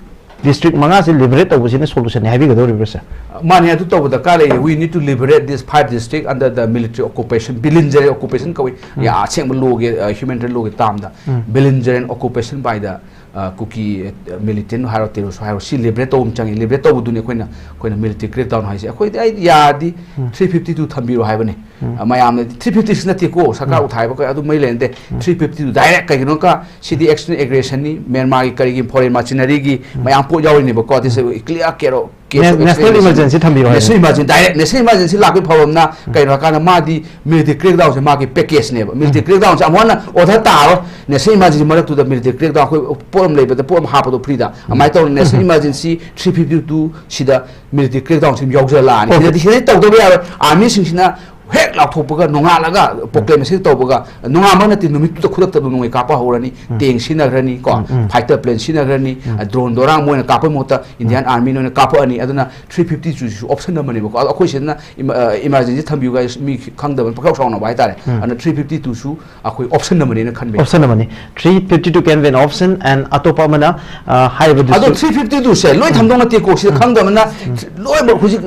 district ꯃꯉꯥꯁꯤ liberate ꯇꯧꯕꯁꯤꯅ solutionꯅꯤ ꯍꯥꯏꯕꯤꯒꯗꯧꯔꯤꯕ꯭ꯔꯥ, sir? ꯃꯥꯅꯦ, ꯑꯗꯨ ꯇꯧꯕ ꯗꯔꯀꯥꯔ ꯂꯩꯌꯦ꯫ We need to liberate these five district under the military occupation, belligerent occupation ꯀꯧꯏ꯫ ꯎꯝ꯫ ꯌꯥ, ꯑꯁꯦꯡꯕ lawꯒꯤ, ꯑ, humanitarian lawꯒꯤ termꯗ꯫ Um. Belligerent occupation by the, ꯑ, ꯀꯨꯀꯤ, ꯑ, militant ꯍꯥꯏꯔꯣ, terrorist ꯍꯥꯏꯔꯣ, ꯁꯤ liberate ꯇꯧꯕ ꯑꯃ ꯆꯪꯉꯤ꯫ Liberate ꯇꯧꯕꯗꯨꯅꯤ ꯑꯩꯈꯣꯏꯅ, ꯑꯩꯈꯣꯏꯅ military crackdown ꯍꯥꯏꯁꯦ꯫ ꯑꯩꯈꯣꯏꯗꯤ ꯑꯩ ꯌꯥꯔꯗꯤ ꯎꯝ꯫ three fifty two ꯊꯝꯕꯤꯔꯣ ꯍꯥꯏꯕꯅꯤ꯫ ꯎꯝ꯫ ꯑ, ꯃꯌꯥꯝꯅ three fifty six ꯅꯠꯇꯦꯀꯣ, ꯁꯔꯀꯥꯔ ꯎꯝ꯫ ꯎꯊꯥꯏꯕ ꯀ-, ꯑꯗꯨ ꯃꯩ ꯂꯩꯅꯗꯦ꯫ ꯎꯝ꯫ Three fifty two direct ꯀꯩꯒꯤꯅꯣ ꯀ-, ꯁꯤꯗꯤ external aggressionꯅꯤ, ꯃ꯭ꯌꯥꯟꯃꯥꯔꯒꯤ ꯀꯔꯤꯒꯤ foreign mercenaryꯒꯤ ꯎꯝ꯫ ꯃꯌꯥꯝ ꯄꯣꯠ ꯌꯥꯎꯔꯤꯅꯦꯕꯀꯣ꯫ This is clear case of, case of National extremism꯫ Emergency ꯊꯝꯕꯤꯔꯣ ꯍꯥꯏꯕꯅꯤ꯫ National emergency, direct national emergency ꯂꯥꯛꯄꯒꯤ ꯐꯕ ꯑꯃꯅ ꯎꯝ꯫ ꯀꯩꯅꯣ ꯍꯥꯏꯀꯥꯟꯗ ꯃꯥꯗꯤ military crackdownꯁꯦ ꯃꯥꯒꯤ packageꯅꯦꯕ꯫ Military ꯎꯝ꯫ Crackdownꯁꯦ ꯑꯃꯨꯛ ꯍꯟꯅ order ꯇꯥꯔꯣꯏ꯫ National emergency ꯃꯔꯛꯇꯨꯗ military crackdown ꯑꯩꯈꯣꯏ ꯄꯣꯠ ꯑꯃ ꯂꯩꯕꯗ ꯄꯣꯠ ꯑꯃ ꯍꯥꯞꯄꯗꯣ freeꯗ꯫ ꯎꯝ꯫ ꯑꯗꯨꯃꯥꯏꯅ ꯇꯧꯅ national ꯎꯝ꯫ Emergency three fifty two ꯁꯤꯗ military crackdownꯁꯤ ꯑꯗꯨꯝ ꯌꯥꯎꯖꯔꯛꯑꯅꯤ꯫ ꯍꯣꯏ꯫ ꯁꯤꯗꯗꯤ, ꯁꯤꯗꯗꯤ ꯇꯧꯗꯕ ꯌꯥꯔꯣꯏ꯫ Armyꯁꯤꯡꯁꯤꯅ ꯍꯦꯛ ꯂꯥꯎꯊꯣꯛꯄꯒ, ꯅꯣꯡꯉꯥꯜꯂꯒ ꯄ꯭ꯔꯣꯀ꯭ꯂꯦꯃꯦꯁꯟ ꯇꯧꯕꯒ, ꯅꯣꯡꯉꯥꯟꯕ ꯅꯠꯇꯦ, ꯅꯨꯃꯤꯠꯇꯨꯗ ꯈꯨꯗꯛꯇ ꯑꯗꯨꯝ ꯅꯣꯡꯃꯩ ꯀꯥꯞꯄ ꯍꯧꯔꯅꯤ, ꯇꯦꯡ ꯁꯤꯖꯤꯟꯅꯈ꯭ꯔꯅꯤ ꯀꯣ, ꯐꯥꯏꯇꯔ ꯄ꯭ꯂꯦꯟ ꯁꯤꯖꯤꯟꯅꯈ꯭ꯔꯅꯤ, ꯗ꯭ꯔꯣꯟ ꯗꯣꯔꯥꯡ ꯃꯣꯏꯅ ꯀꯥꯞꯄꯩ ꯃꯍꯨꯠꯇ ꯏꯟꯗꯤꯌꯥꯟ ꯑꯥꯔꯃꯤꯅ ꯑꯣꯏꯅ ꯀꯥꯞꯄꯛꯑꯅꯤ꯫ ꯑꯗꯨꯅ ꯊ꯭ꯔꯤ ꯐꯤꯐꯇꯤ ꯇꯨꯁꯤꯁꯨ ꯑꯣꯞꯁꯟ ꯑꯃꯅꯦꯕꯀꯣ꯫ ꯑꯗꯣ ꯑꯩꯈꯣꯏ ꯁꯤꯗꯅ ꯏꯃꯥꯔꯖꯦꯟꯁꯤ ꯊꯝꯕꯤꯌꯨ ꯍꯥꯏ ꯃꯤ ꯈꯪꯗꯕꯅ ꯄꯪꯁꯥꯎ ꯁꯥꯎꯅꯕ ꯍꯥꯏꯇꯥꯔꯦ꯫ ꯑꯗꯨꯅ ꯊ꯭ꯔꯤ ꯐꯤꯐꯇꯤ ꯇꯨꯁꯨ ꯑꯩꯈꯣꯏ ꯑꯣꯞꯁꯟ ꯑꯃꯅꯦꯅ ꯈꯟꯕ ꯌꯥꯏ꯫ ꯑꯣꯞꯁꯟ ꯑꯃꯅꯤ꯫ Three fifty two can be an option and ꯑꯇꯣꯞꯄ ꯑꯃꯅ, ꯑ, ꯍꯥꯏꯕꯗꯨꯁꯨ ꯑꯗꯣ ꯊ꯭ꯔꯤ ꯐꯤꯐꯇꯤ ꯇꯨꯁꯦ ꯂꯣꯏ ꯊꯝꯗꯧ ꯅꯠꯇꯦꯀꯣ, ꯁꯤꯗ ꯈꯪꯗꯕꯅ ꯂꯣꯏꯅꯃꯛ ꯍꯧꯖꯤꯛ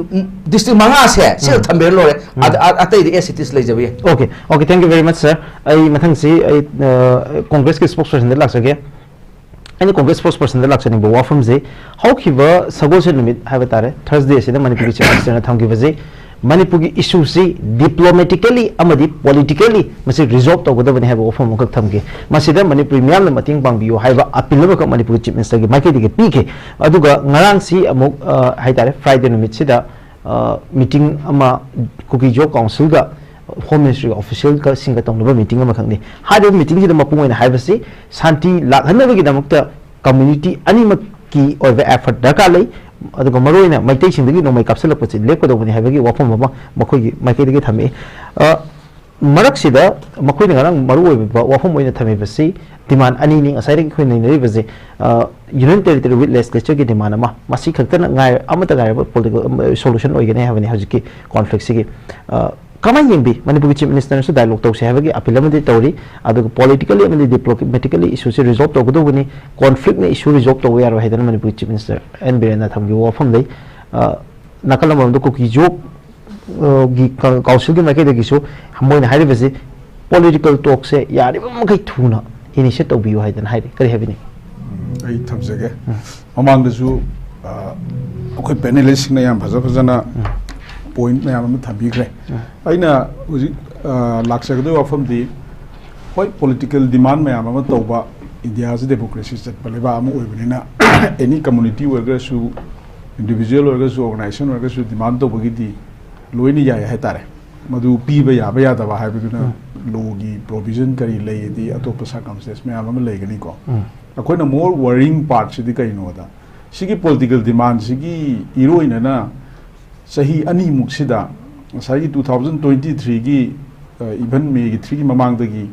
ꯗꯤꯁꯇ꯭ꯔꯤꯛ ꯃꯉꯥꯁꯦ ꯁꯤꯗ ꯊꯝꯕꯤꯔ ꯂꯣꯏꯔꯦ꯫ ꯑꯗ-, ꯑ-, ꯑꯇꯩꯗꯤ ꯑꯦꯁ ꯏꯠ ꯏꯁ ꯂꯩꯖꯕ ꯌꯥꯏ꯫ Okay, okay, thank you very much, sir. ꯑꯩ ꯃꯊꯪꯁꯤ ꯑꯩ, ꯑ, ꯀꯣꯡꯒ꯭ꯔꯦꯁꯀꯤ ꯁ꯭ꯄꯣꯛꯁ ꯄꯔꯁꯟꯗ ꯂꯥꯛꯆꯒꯦ꯫ ꯑꯩꯅ ꯀꯣꯡꯒ꯭ꯔꯦꯁ ꯁ꯭ꯄꯣꯛꯁ ꯄꯔꯁꯟꯗ ꯂꯥꯛꯆꯅꯤꯡꯕ ꯋꯥꯐꯝꯁꯦ, ꯍꯧꯈꯤꯕ ꯁꯒꯣꯜꯁꯦꯟ ꯅꯨꯃꯤꯠ ꯍꯥꯏꯕ ꯇꯥꯔꯦ, ꯊꯔꯁꯗꯦ ꯑꯁꯤꯗ ꯃꯅꯤꯄꯨꯔꯒꯤ ꯆꯤꯐ ꯃꯤꯅꯤꯁꯇꯔꯅ ꯊꯝꯈꯤꯕꯁꯤ, ꯃꯅꯤꯄꯨꯔꯒꯤ ꯏꯁꯨꯁꯤ ꯗꯤꯄ꯭ꯂꯣꯃꯦꯇꯤꯀꯦꯂꯤ ꯑꯃꯗꯤ ꯄꯣꯂꯤꯇꯤꯀꯦꯂꯤ ꯃꯁꯤ ꯔꯤꯖꯣꯜꯕ ꯇꯧꯒꯗꯕꯅꯤ ꯍꯥꯏꯕ ꯋꯥꯐꯝ ꯑꯃꯈꯛ ꯊꯝꯈꯤ꯫ ꯃꯁꯤꯗ ꯃꯅꯤꯄꯨꯔꯤ ꯃꯤꯌꯥꯝꯅ ꯃꯇꯦꯡ ꯄꯥꯡꯕꯤꯌꯨ ꯍꯥꯏꯕ ꯑꯄꯤꯜ ꯑꯃꯈꯛ ꯃꯅꯤꯄꯨꯔꯒꯤ ꯆꯤꯐ ꯃꯤꯅꯤꯁꯇꯔꯒꯤ ꯃꯥꯏꯀꯩꯗꯒꯤ ꯄꯤꯈꯤ꯫ ꯑꯗꯨꯒ ꯉꯔꯥꯡꯁꯤ ꯑꯃꯨꯛ, ꯑ, ꯍꯥꯏꯇꯥꯔꯦ, ꯐ꯭ꯔꯥꯏꯗꯦ ꯅꯨꯃꯤꯠꯁꯤꯗ, ꯑ, ꯃꯤꯇꯤꯡ ꯑꯃ ꯀꯨꯀꯤ ꯖꯣ ꯀꯥꯎꯟꯁꯤꯜꯒ ꯍꯣꯝ ꯃꯤꯅꯤꯁꯇ꯭ꯔꯤꯒꯤ ꯑꯣꯐꯤꯁꯤꯌꯦꯜꯒꯁꯤꯡꯒ ꯇꯧꯅꯕ ꯃꯤꯇꯤꯡ ꯑꯃꯈꯛꯅꯤ꯫ ꯍꯥꯏꯔꯤꯕ ꯃꯤꯇꯤꯡꯁꯤꯗ ꯃꯄꯨꯡ ꯑꯣꯏꯅ ꯍꯥꯏꯕꯁꯤ ꯁꯥꯟꯇꯤ ꯂꯥꯛꯍꯟꯅꯕꯒꯤꯗꯃꯛꯇ ꯀꯝꯃ꯭ꯌꯨꯅꯤꯇꯤ ꯑꯅꯤꯃꯛꯀꯤ ꯑꯣꯏꯕ ꯑꯦꯐꯔꯠ ꯗꯔꯀꯥꯔ ꯂꯩ, ꯑꯗꯨꯒ ꯃꯔꯨꯑꯣꯏꯅ ꯃꯩꯇꯩꯁꯤꯡꯗꯒꯤ ꯅꯣꯡꯃꯩ ꯀꯥꯞꯁꯤꯜꯂꯛꯄꯁꯤ ꯂꯦꯞꯀꯗꯧꯕꯅꯤ ꯍꯥꯏꯕꯒꯤ ꯋꯥꯐꯝ ꯑꯃ ꯃꯈꯣꯏꯒꯤ ꯃꯥꯏꯀꯩꯗꯒꯤ ꯊꯝꯃꯛꯏ꯫ ꯑ, ꯃꯔꯛꯁꯤꯗ ꯃꯈꯣꯏꯅ ꯉꯔꯥꯡ ꯃꯔꯨꯑꯣꯏꯕ ꯋꯥꯐꯝ ꯑꯣꯏꯅ ꯊꯝꯃꯤꯕꯁꯤ ꯗꯤꯃꯥꯟ ꯑꯅꯤꯅꯤ ꯉꯁꯥꯏꯗꯒꯤ ꯑꯩꯈꯣꯏ ꯅꯩꯅꯔꯤꯕꯁꯤ꯫ ꯑ, Union Territory with Legislature ꯒꯤ ꯗꯤꯃꯥꯟ ꯑꯃ, ꯃꯁꯤ ꯈꯛꯇꯅ ꯉꯥꯏ-, ꯑꯃꯠꯇ ꯉꯥꯏꯔꯕ ꯄꯣꯂꯤꯇꯤꯀꯦꯜ, ꯑ, ꯁꯣꯂꯨꯁꯟ ꯑꯣꯏꯒꯅꯤ ꯍꯥꯏꯕꯅꯤ ꯍꯧꯖꯤꯛꯀꯤ ꯀꯣꯟꯐ꯭ꯂꯤꯛꯁꯤꯒꯤ꯫ ꯑ, ꯀꯃꯥꯏꯅ ꯌꯦꯡꯕꯤ? ꯃꯅꯤꯄꯨꯔꯒꯤ ꯆꯤꯐ ꯃꯤꯅꯤꯁꯇꯔꯅꯁꯨ ꯗꯥꯏꯂꯣꯒ ꯇꯧꯁꯦ ꯍꯥꯏꯕꯒꯤ ꯑꯄꯤꯜ ꯑꯃꯗꯤ ꯇꯧꯔꯤ, ꯑꯗꯨꯒ ꯄꯣꯂꯤꯇꯤꯀꯦꯜꯂꯤ ꯑꯃꯗꯤ ꯗꯤꯄ꯭ꯂꯣꯃꯦꯇꯤꯀꯦꯜꯂꯤ ꯏꯁꯨꯁꯦ ꯔꯤꯖꯣꯜꯕ ꯇꯧꯒꯗꯧꯕꯅꯤ, ꯀꯣꯟꯐ꯭ꯂꯤꯛꯅ ꯏꯁꯨ ꯔꯤꯖꯣꯜꯕ ꯇꯧꯕ ꯌꯥꯔꯣꯏ ꯍꯥꯏꯗꯅ ꯃꯅꯤꯄꯨꯔꯒꯤ ꯆꯤꯐ ꯃꯤꯅꯤꯁꯇꯔ ꯑꯦꯟ ꯕꯤꯔꯦꯟꯅ ꯊꯝꯈꯤꯕ ꯋꯥꯐꯝ ꯂꯩ꯫ ꯑ, ꯅꯥꯀꯜ ꯑꯃꯔꯣꯝꯗ ꯀꯨꯀꯤ ꯖꯣ, ꯑ, ꯒꯤ ꯀ-, ꯀꯥꯎꯟꯁꯤꯜꯒꯤ ꯃꯥꯏꯀꯩꯗꯒꯤꯁꯨ ꯃꯣꯏꯅ ꯍꯥꯏꯔꯤꯕꯁꯤ ꯄꯣꯂꯤꯇꯤꯀꯦꯜ ꯇꯣꯛꯁꯦ ꯌꯥꯔꯤꯕ ꯃꯈꯩ ꯊꯨꯅ ꯏꯅꯤꯁꯤꯌꯦꯠ ꯇꯧꯕꯤꯌꯨ ꯍꯥꯏꯗꯅ ꯍꯥꯏꯔꯤ꯫ ꯀꯔꯤ ꯍꯥꯏꯕꯤꯅꯤꯡꯉꯤ? ꯎꯝ, ꯑꯩ ꯊꯝꯖꯒꯦ꯫ ꯃꯃꯥꯡꯗꯁꯨ, ꯑ, ꯑꯩꯈꯣꯏ ꯄꯦꯅꯦꯂꯤꯁꯁꯤꯡꯅ ꯌꯥꯝ ꯐꯖ ꯐꯖꯅ ꯄꯣꯏꯟꯠ ꯃꯌꯥꯝ ꯑꯃ ꯊꯝꯕꯤꯈ꯭ꯔꯦ꯫ ꯑꯩꯅ ꯍꯧꯖꯤꯛ, ꯑ, ꯂꯥꯛꯆꯒꯗꯣꯏ ꯋꯥꯐꯝꯗꯤ, ꯍꯣꯏ, ꯄꯣꯂꯤꯇꯤꯀꯦꯜ ꯗꯤꯃꯥꯟ ꯃꯌꯥꯝ ꯑꯃ ꯇꯧꯕ, ꯏꯟꯗꯤꯌꯥꯁꯤ ꯗꯦꯃꯣꯀ꯭ꯔꯦꯁꯤ ꯆꯠꯄ ꯂꯩꯕꯥꯛ ꯑꯃ ꯑꯣꯏꯕꯅꯤꯅ, ꯑꯦꯅꯤ ꯀꯝꯃꯨꯅꯤꯇꯤ ꯑꯣꯏꯔꯒꯁꯨ, ꯏꯟꯗꯤꯕꯤꯖꯨꯋꯦꯜ ꯑꯣꯏꯔꯒꯁꯨ, ꯑꯣꯔꯒꯅꯥꯏꯖꯦꯁꯟ ꯑꯣꯏꯔꯒꯁꯨ ꯗꯤꯃꯥꯟ ꯇꯧꯕꯒꯤꯗꯤ ꯂꯣꯏꯅ ꯌꯥꯏ ꯍꯥꯏꯇꯥꯔꯦ꯫ ꯃꯗꯨ ꯄꯤꯕ ꯌꯥꯕ ꯌꯥꯗꯕ ꯍꯥꯏꯕꯗꯨꯅ ꯂꯣꯒꯤ ꯄ꯭ꯔꯣꯚꯤꯖꯟ ꯀꯔꯤ ꯂꯩ, ꯑꯗꯩ ꯑꯇꯣꯞꯄ ꯁꯔꯀꯝꯁꯇꯦꯟꯁ ꯃꯌꯥꯝ ꯑꯃ ꯂꯩꯒꯅꯤꯀꯣ꯫ ꯑꯩꯈꯣꯏꯅ ꯃꯣꯔ ꯋꯥꯔꯤꯡ ꯄꯥꯔꯠꯁꯤꯗꯤ ꯀꯩꯅꯣꯗ, ꯁꯤꯒꯤ ꯄꯣꯂꯤꯇꯤꯀꯦꯜ ꯗꯤꯃꯥꯟꯁꯤꯒꯤ ꯏꯔꯣꯏꯅꯅ ꯆꯍꯤ ꯑꯅꯤꯃꯨꯛꯁꯤꯗ ꯉꯁꯥꯏꯒꯤ ꯇꯨ ꯊꯥꯎꯖꯟ ꯇ꯭ꯋꯦꯟꯇꯤ ꯊ꯭ꯔꯤꯒꯤ ꯏꯚꯟ ꯃꯦꯒꯤ ꯊ꯭ꯔꯤꯒꯤ ꯃꯃꯥꯡꯗꯒꯤ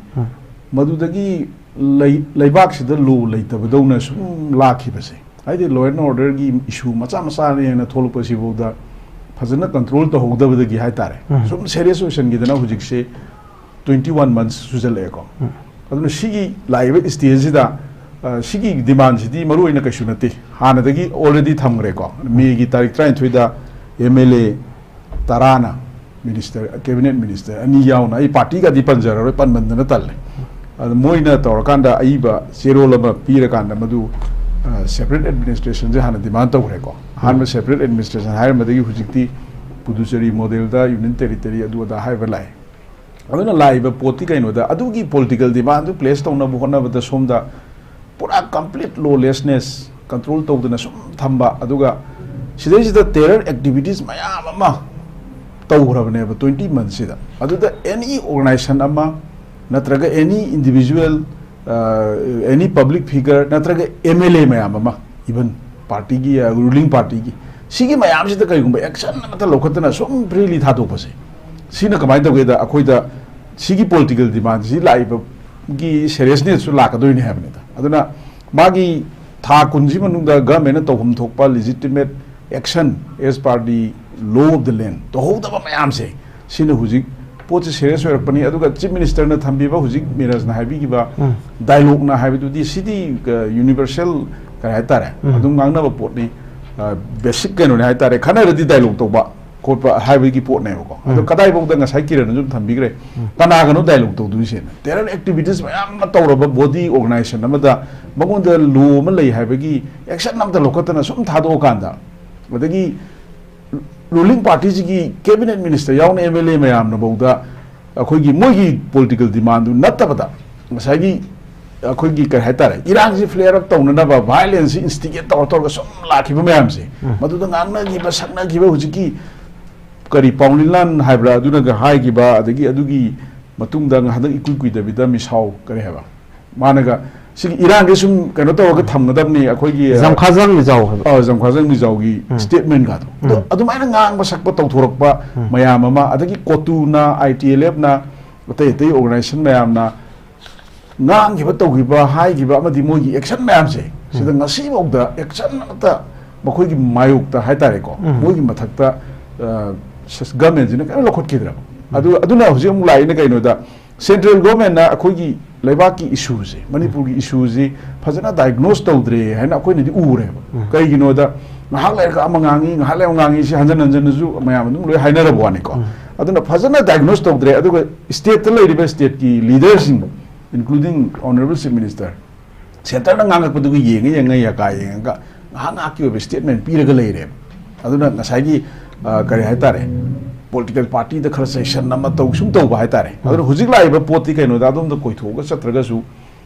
ꯃꯗꯨꯗꯒꯤ ꯂꯩ- ꯂꯩꯕꯥꯛꯁꯤꯗ ꯂꯣ ꯂꯩꯇꯕꯗꯧꯅ ꯁꯨꯝ ꯂꯥꯛꯈꯤꯕꯁꯦ, ꯍꯥꯏꯗꯤ law and orderꯒꯤ issue ꯃꯆꯥ ꯃꯆꯥꯅꯦꯅ ꯊꯣꯛꯂꯛꯄꯁꯤꯐꯥꯎꯗ ꯐꯖꯅ control ꯇꯧꯍꯧꯗꯕꯗꯒꯤ ꯍꯥꯏꯇꯥꯔꯦ, ꯎꯝ꯫ ꯁꯨꯝ serious ꯑꯣꯏꯁꯟꯈꯤꯗꯅ ꯍꯧꯖꯤꯛꯁꯦ twenty one months ꯁꯨꯖꯜꯂꯛꯑꯦꯀꯣ꯫ ꯎꯝ꯫ ꯑꯗꯨꯅ ꯁꯤꯒꯤ ꯂꯥꯛꯏꯕ stageꯁꯤꯗ, ꯑ, ꯁꯤꯒꯤ demandꯁꯤꯗꯤ ꯃꯔꯨ ꯑꯣꯏꯅ ꯀꯩꯁꯨ ꯅꯠꯇꯦ, ꯍꯥꯟꯅꯗꯒꯤ already ꯊꯝꯈ꯭ꯔꯦꯀꯣ꯫ ꯃꯦꯒꯤ ꯇꯥꯔꯤꯛ ꯇꯔꯥꯅꯤꯊꯣꯏꯗ M L A ꯇꯔꯥꯅ minister, cabinet minister ꯑꯅꯤ ꯌꯥꯎꯅ, ꯑꯩ partyꯒꯗꯤ ꯄꯟꯖꯔꯔꯣꯏ, ꯄꯟꯃꯟꯗꯅ ꯇꯜꯂꯦ꯫ ꯑꯗ ꯃꯣꯏꯅ ꯇꯧꯔꯀꯥꯟꯗ ꯑꯏꯕ ꯆꯦꯔꯣꯜ ꯑꯃ ꯄꯤꯔꯀꯥꯟꯗ ꯃꯗꯨ, ꯑ, separate administrationꯁꯦ ꯍꯥꯟꯅ demand ꯇꯧꯈ꯭ꯔꯦꯀꯣ꯫ ꯑꯍꯥꯟꯕ separate administration ꯍꯥꯏꯔꯝꯕꯗꯒꯤ ꯍꯧꯖꯤꯛꯇꯤ ꯄꯨꯗꯨꯆꯦꯔꯤ modelꯗ union territory ꯑꯗꯨ ꯑꯗꯥ ꯍꯥꯏꯕ ꯂꯥꯛꯑꯦ꯫ ꯑꯗꯨꯅ ꯂꯥꯛꯏꯕ ꯄꯣꯠꯇꯤ ꯀꯩꯅꯣꯗ, ꯑꯗꯨꯒꯤ political demandꯗꯨ place ꯇꯧꯅꯕ ꯍꯣꯠꯅꯕꯗ ꯁꯣꯝꯗ ꯄꯨꯔꯥ complete lawlessness, control ꯇꯧꯗꯅ ꯁꯨꯝ ꯊꯝꯕ, ꯑꯗꯨꯒ ꯁꯤꯗꯩꯁꯤꯗ terror activities ꯃꯌꯥꯝ ꯑꯃ ꯇꯧꯈ꯭ꯔꯕꯅꯦꯕ twenty monthsꯁꯤꯗ꯫ ꯑꯗꯨꯗ any organization ꯑꯃ ꯅꯠꯇ꯭ꯔꯒ any individual, ꯑ, any public figure ꯅꯠꯇ꯭ꯔꯒ M L A ꯃꯌꯥꯝ ꯑꯃ, even partyꯒꯤ, ꯑ, ruling partyꯒꯤ, ꯁꯤꯒꯤ ꯃꯌꯥꯝꯁꯤꯗ ꯀꯔꯤꯒꯨꯝꯕ action ꯑꯃꯠꯇ ꯂꯧꯈꯠꯇꯅ ꯁꯨꯝ freely ꯊꯥꯗꯣꯛꯄꯁꯦ, ꯁꯤꯅ ꯀꯃꯥꯏꯅ ꯇꯧꯒꯦꯗ, ꯑꯩꯈꯣꯏꯗ ꯁꯤꯒꯤ political demandꯁꯤ ꯂꯥꯛꯏꯕꯒꯤ seriousnessꯁꯨ ꯂꯥꯛꯀꯗꯣꯏꯅꯤ ꯍꯥꯏꯕꯅꯤꯗ꯫ ꯑꯗꯨꯅ ꯃꯥꯒꯤ ꯊꯥ ꯀꯨꯟꯁꯤ ꯃꯅꯨꯡꯗ governmentꯅ ꯇꯧꯐꯝ ꯊꯣꯛꯄ legitimate action as per the law of the land ꯇꯧꯍꯧꯗꯕ ꯃꯌꯥꯝꯁꯦ, ꯁꯤꯅ ꯍꯧꯖꯤꯛ ꯄꯣꯠꯁꯦ serious ꯑꯣꯏꯔꯛꯄꯅꯤ꯫ ꯑꯗꯨꯒ Chief Ministerꯅ ꯊꯝꯕꯤꯕ ꯍꯧꯖꯤꯛ ꯃꯤꯔꯖꯅ ꯍꯥꯏꯕꯤꯈꯤꯕ ꯎꯝ꯫ Dialogueꯅ ꯍꯥꯏꯕꯗꯨꯗꯤ ꯁꯤꯗꯤ, ꯑ, universal ꯀꯔꯤ ꯍꯥꯏꯇꯥꯔꯦ, ꯎꯝ꯫ ꯑꯗꯨꯝ ꯉꯥꯡꯅꯕ ꯄꯣꯠꯅꯤ, ꯑ, basic ꯀꯩꯅꯣꯅꯤ ꯍꯥꯏꯇꯥꯔꯦ꯫ ꯈꯟꯅꯔꯗꯤ dialogue ꯇꯧꯕ ꯈꯣꯠꯄ ꯍꯥꯏꯕꯒꯤ ꯄꯣꯠꯅꯦꯕꯀꯣ꯫ ꯑꯗꯣ ꯎꯝ꯫ ꯀꯗꯥꯏꯐꯥꯎꯗ ꯉꯁꯥꯏ ꯀꯤꯔꯟꯅꯁꯨ ꯑꯗꯨꯝ ꯊꯝꯕꯤꯈ꯭ꯔꯦ, ꯎꯝ꯫ ꯀꯅꯥꯒꯅꯣ dialogue ꯇꯧꯗꯣꯏꯁꯦꯅ? Terror activities ꯃꯌꯥꯝ ꯑꯃ ꯇꯧꯔꯕ body organization ꯑꯃꯗ ꯃꯉꯣꯟꯗ law ꯑꯃ ꯂꯩ ꯍꯥꯏꯕꯒꯤ action ꯑꯝꯇ ꯂꯧꯈꯠꯇꯅ ꯁꯨꯝ ꯊꯥꯗꯣꯛꯑꯀꯥꯟꯗ, ꯑꯗꯒꯤ ruling partyꯁꯤꯒꯤ cabinet minister ꯌꯥꯎꯅ M L A ꯃꯌꯥꯝꯅꯐꯥꯎꯗ ꯑꯩꯈꯣꯏꯒꯤ ꯃꯣꯏꯒꯤ political demandꯗꯨ ꯅꯠꯇꯕꯗ ꯉꯁꯥꯏꯒꯤ ꯑꯩꯈꯣꯏꯒꯤ ꯀꯔꯤ ꯍꯥꯏꯇꯥꯔꯦ, ꯏꯔꯥꯡꯁꯤ flare up ꯇꯧꯅꯅꯕ, violenceꯁꯤ instigate ꯇꯧꯔ ꯇꯧꯔꯒ ꯁꯨꯝ ꯂꯥꯛꯈꯤꯕ ꯃꯌꯥꯝꯁꯦ, ꯎꯝ꯫ ꯃꯗꯨꯗ ꯉꯥꯡꯅꯈꯤꯕ ꯁꯛꯅꯈꯤꯕ ꯍꯧꯖꯤꯛꯀꯤ ꯀꯔꯤ ꯄꯥꯎꯅꯤꯂꯥꯟ ꯍꯥꯏꯕ꯭ꯔꯥ ꯑꯗꯨꯅꯒ ꯍꯥꯏꯈꯤꯕ, ꯑꯗꯒꯤ ꯑꯗꯨꯒꯤ ꯃꯇꯨꯡꯗ ꯍꯟꯗꯛ ꯏꯀꯨꯏ ꯀꯨꯏꯗꯕꯤꯗ ꯃꯤꯁꯥꯎ ꯀꯔꯤ ꯍꯥꯏꯕ, ꯃꯥꯅꯒ ꯁꯤꯒꯤ ꯏꯔꯥꯡꯁꯦ ꯁꯨꯝ ꯀꯩꯅꯣ ꯇꯧꯔꯒ ꯊꯝꯒꯗꯕꯅꯤ ꯑꯩꯈꯣꯏꯒꯤ, ꯑ, ꯖꯝꯈꯥꯖꯪ ꯃꯤꯖꯥꯎ ꯍꯥꯏꯕ꯫ ꯑ, ꯖꯝꯈꯥꯖꯪ ꯃꯤꯖꯥꯎꯒꯤ ꯎꯝ꯫ ꯁ꯭ꯇꯦꯠꯃꯦꯟꯒꯗꯣ꯫ ꯑꯗꯣ ꯎꯝ꯫ ꯑꯗꯨꯃꯥꯏꯅ ꯉꯥꯡꯕ ꯁꯛꯄ ꯇꯧꯊꯣꯔꯛꯄ ꯎꯝ꯫ ꯃꯌꯥꯝ ꯑꯃ, ꯑꯗꯒꯤ ꯀꯣꯇꯨꯅ, ꯑꯥꯏ ꯇꯤ ꯑꯦꯜ ꯑꯦꯐꯅ, ꯑꯇꯩ ꯑꯇꯩ ꯑꯣꯔꯒꯅꯥꯏꯖꯦꯁꯟ ꯃꯌꯥꯝꯅ ꯉꯥꯡꯈꯤꯕ, ꯇꯧꯈꯤꯕ, ꯍꯥꯏꯈꯤꯕ ꯑꯃꯗꯤ ꯃꯣꯏꯒꯤ ꯑꯦꯛꯁꯟ ꯃꯌꯥꯝꯁꯦ, ꯁꯤꯗ ꯎꯝ꯫ ꯉꯁꯤꯐꯥꯎꯗ ꯑꯦꯛꯁꯟ ꯑꯃꯠꯇ ꯃꯈꯣꯏꯒꯤ ꯃꯥꯌꯣꯛꯇ ꯍꯥꯏꯇꯥꯔꯦꯀꯣ, ꯎꯝ꯫ ꯃꯣꯏꯒꯤ ꯃꯊꯛꯇ, ꯑ, ꯁ-, ꯒꯚꯔꯟꯃꯦꯟꯁꯤꯅ ꯀꯔꯤꯝ ꯂꯧꯈꯠꯈꯤꯗ꯭ꯔꯕ꯫ ꯎꯝ꯫ ꯑꯗꯨ, ꯑꯗꯨꯅ ꯍꯧꯖꯤꯛ ꯑꯃꯨꯛ ꯂꯥꯛꯏꯅ ꯀꯩꯅꯣꯗ, ꯁꯦꯟꯇ꯭ꯔꯦꯜ ꯒꯣꯔꯃꯦꯟꯅ ꯑꯩꯈꯣꯏꯒꯤ ꯂꯩꯕꯥꯛꯀꯤ ꯏꯁꯨꯁꯦ, ꯃꯅꯤꯄꯨꯔꯒꯤ ꯏꯁꯨꯁꯤ ꯐꯖꯅ ꯗꯥꯏꯒꯅꯣꯁ ꯇꯧꯗ꯭ꯔꯦ ꯍꯥꯏꯅ ꯑꯩꯈꯣꯏꯅꯗꯤ ꯎꯔꯦꯕ꯫ ꯎꯝ꯫ ꯀꯩꯒꯤꯅꯣꯗ, ꯉꯥꯏꯍꯥꯛ ꯂꯩꯔꯒ ꯑꯃ ꯉꯥꯡꯉꯤ, ꯉꯥꯏꯍꯥꯛ ꯂꯩꯔꯒ ꯑꯃ ꯉꯥꯡꯉꯤ, ꯁꯤ ꯍꯟꯖꯟ ꯍꯟꯖꯟꯅꯁꯨ ꯃꯌꯥꯝ ꯑꯗꯨꯝ ꯂꯣꯏ ꯍꯥꯏꯅꯔꯕ ꯋꯥꯅꯤꯀꯣ꯫ ꯎꯝ꯫ ꯑꯗꯨꯅ ꯐꯖꯅ ꯗꯥꯏꯒꯅꯣꯁ ꯇꯧꯗ꯭ꯔꯦ꯫ ꯑꯗꯨꯒ ꯁ꯭ꯇꯦꯠꯇ ꯂꯩꯔꯤꯕ ꯁ꯭ꯇꯦꯠꯀꯤ ꯂꯤꯗꯔꯁꯤꯡ, including Honourable Chief Minister, ꯁꯦꯟꯇꯔꯅ ꯉꯥꯡꯉꯛꯄꯗꯨꯒ ꯌꯦꯡꯉ ꯌꯦꯡꯉ, ꯌꯥꯀꯥ ꯌꯦꯡꯉꯒ ꯉꯥꯏꯍꯥꯛ ꯉꯥꯏꯍꯥꯛꯀꯤ ꯑꯣꯏꯕ ꯁ꯭ꯇꯦꯠꯃꯦꯟ ꯄꯤꯔꯒ ꯂꯩꯔꯦꯕ꯫ ꯑꯗꯨꯅ ꯉꯁꯥꯏꯒꯤ, ꯑ, ꯀꯔꯤ ꯍꯥꯏꯇꯥꯔꯦ, ꯄꯣꯂꯤꯇꯤꯀꯦꯜ ꯄꯥꯔꯇꯤꯗ ꯈꯔ ꯆꯩꯁꯟ ꯑꯃ ꯇꯧ, ꯁꯨꯝ ꯇꯧꯕ ꯍꯥꯏꯇꯥꯔꯦ꯫ ꯑꯗꯨꯅ ꯎꯝ꯫ ꯍꯧꯖꯤꯛ ꯂꯥꯛꯏꯕ ꯄꯣꯠꯇꯤ ꯀꯩꯅꯣꯗ, ꯑꯗꯣꯝꯗ ꯀꯣꯏꯊꯣꯛꯑꯒ ꯆꯠꯇ꯭ꯔꯒꯁꯨ,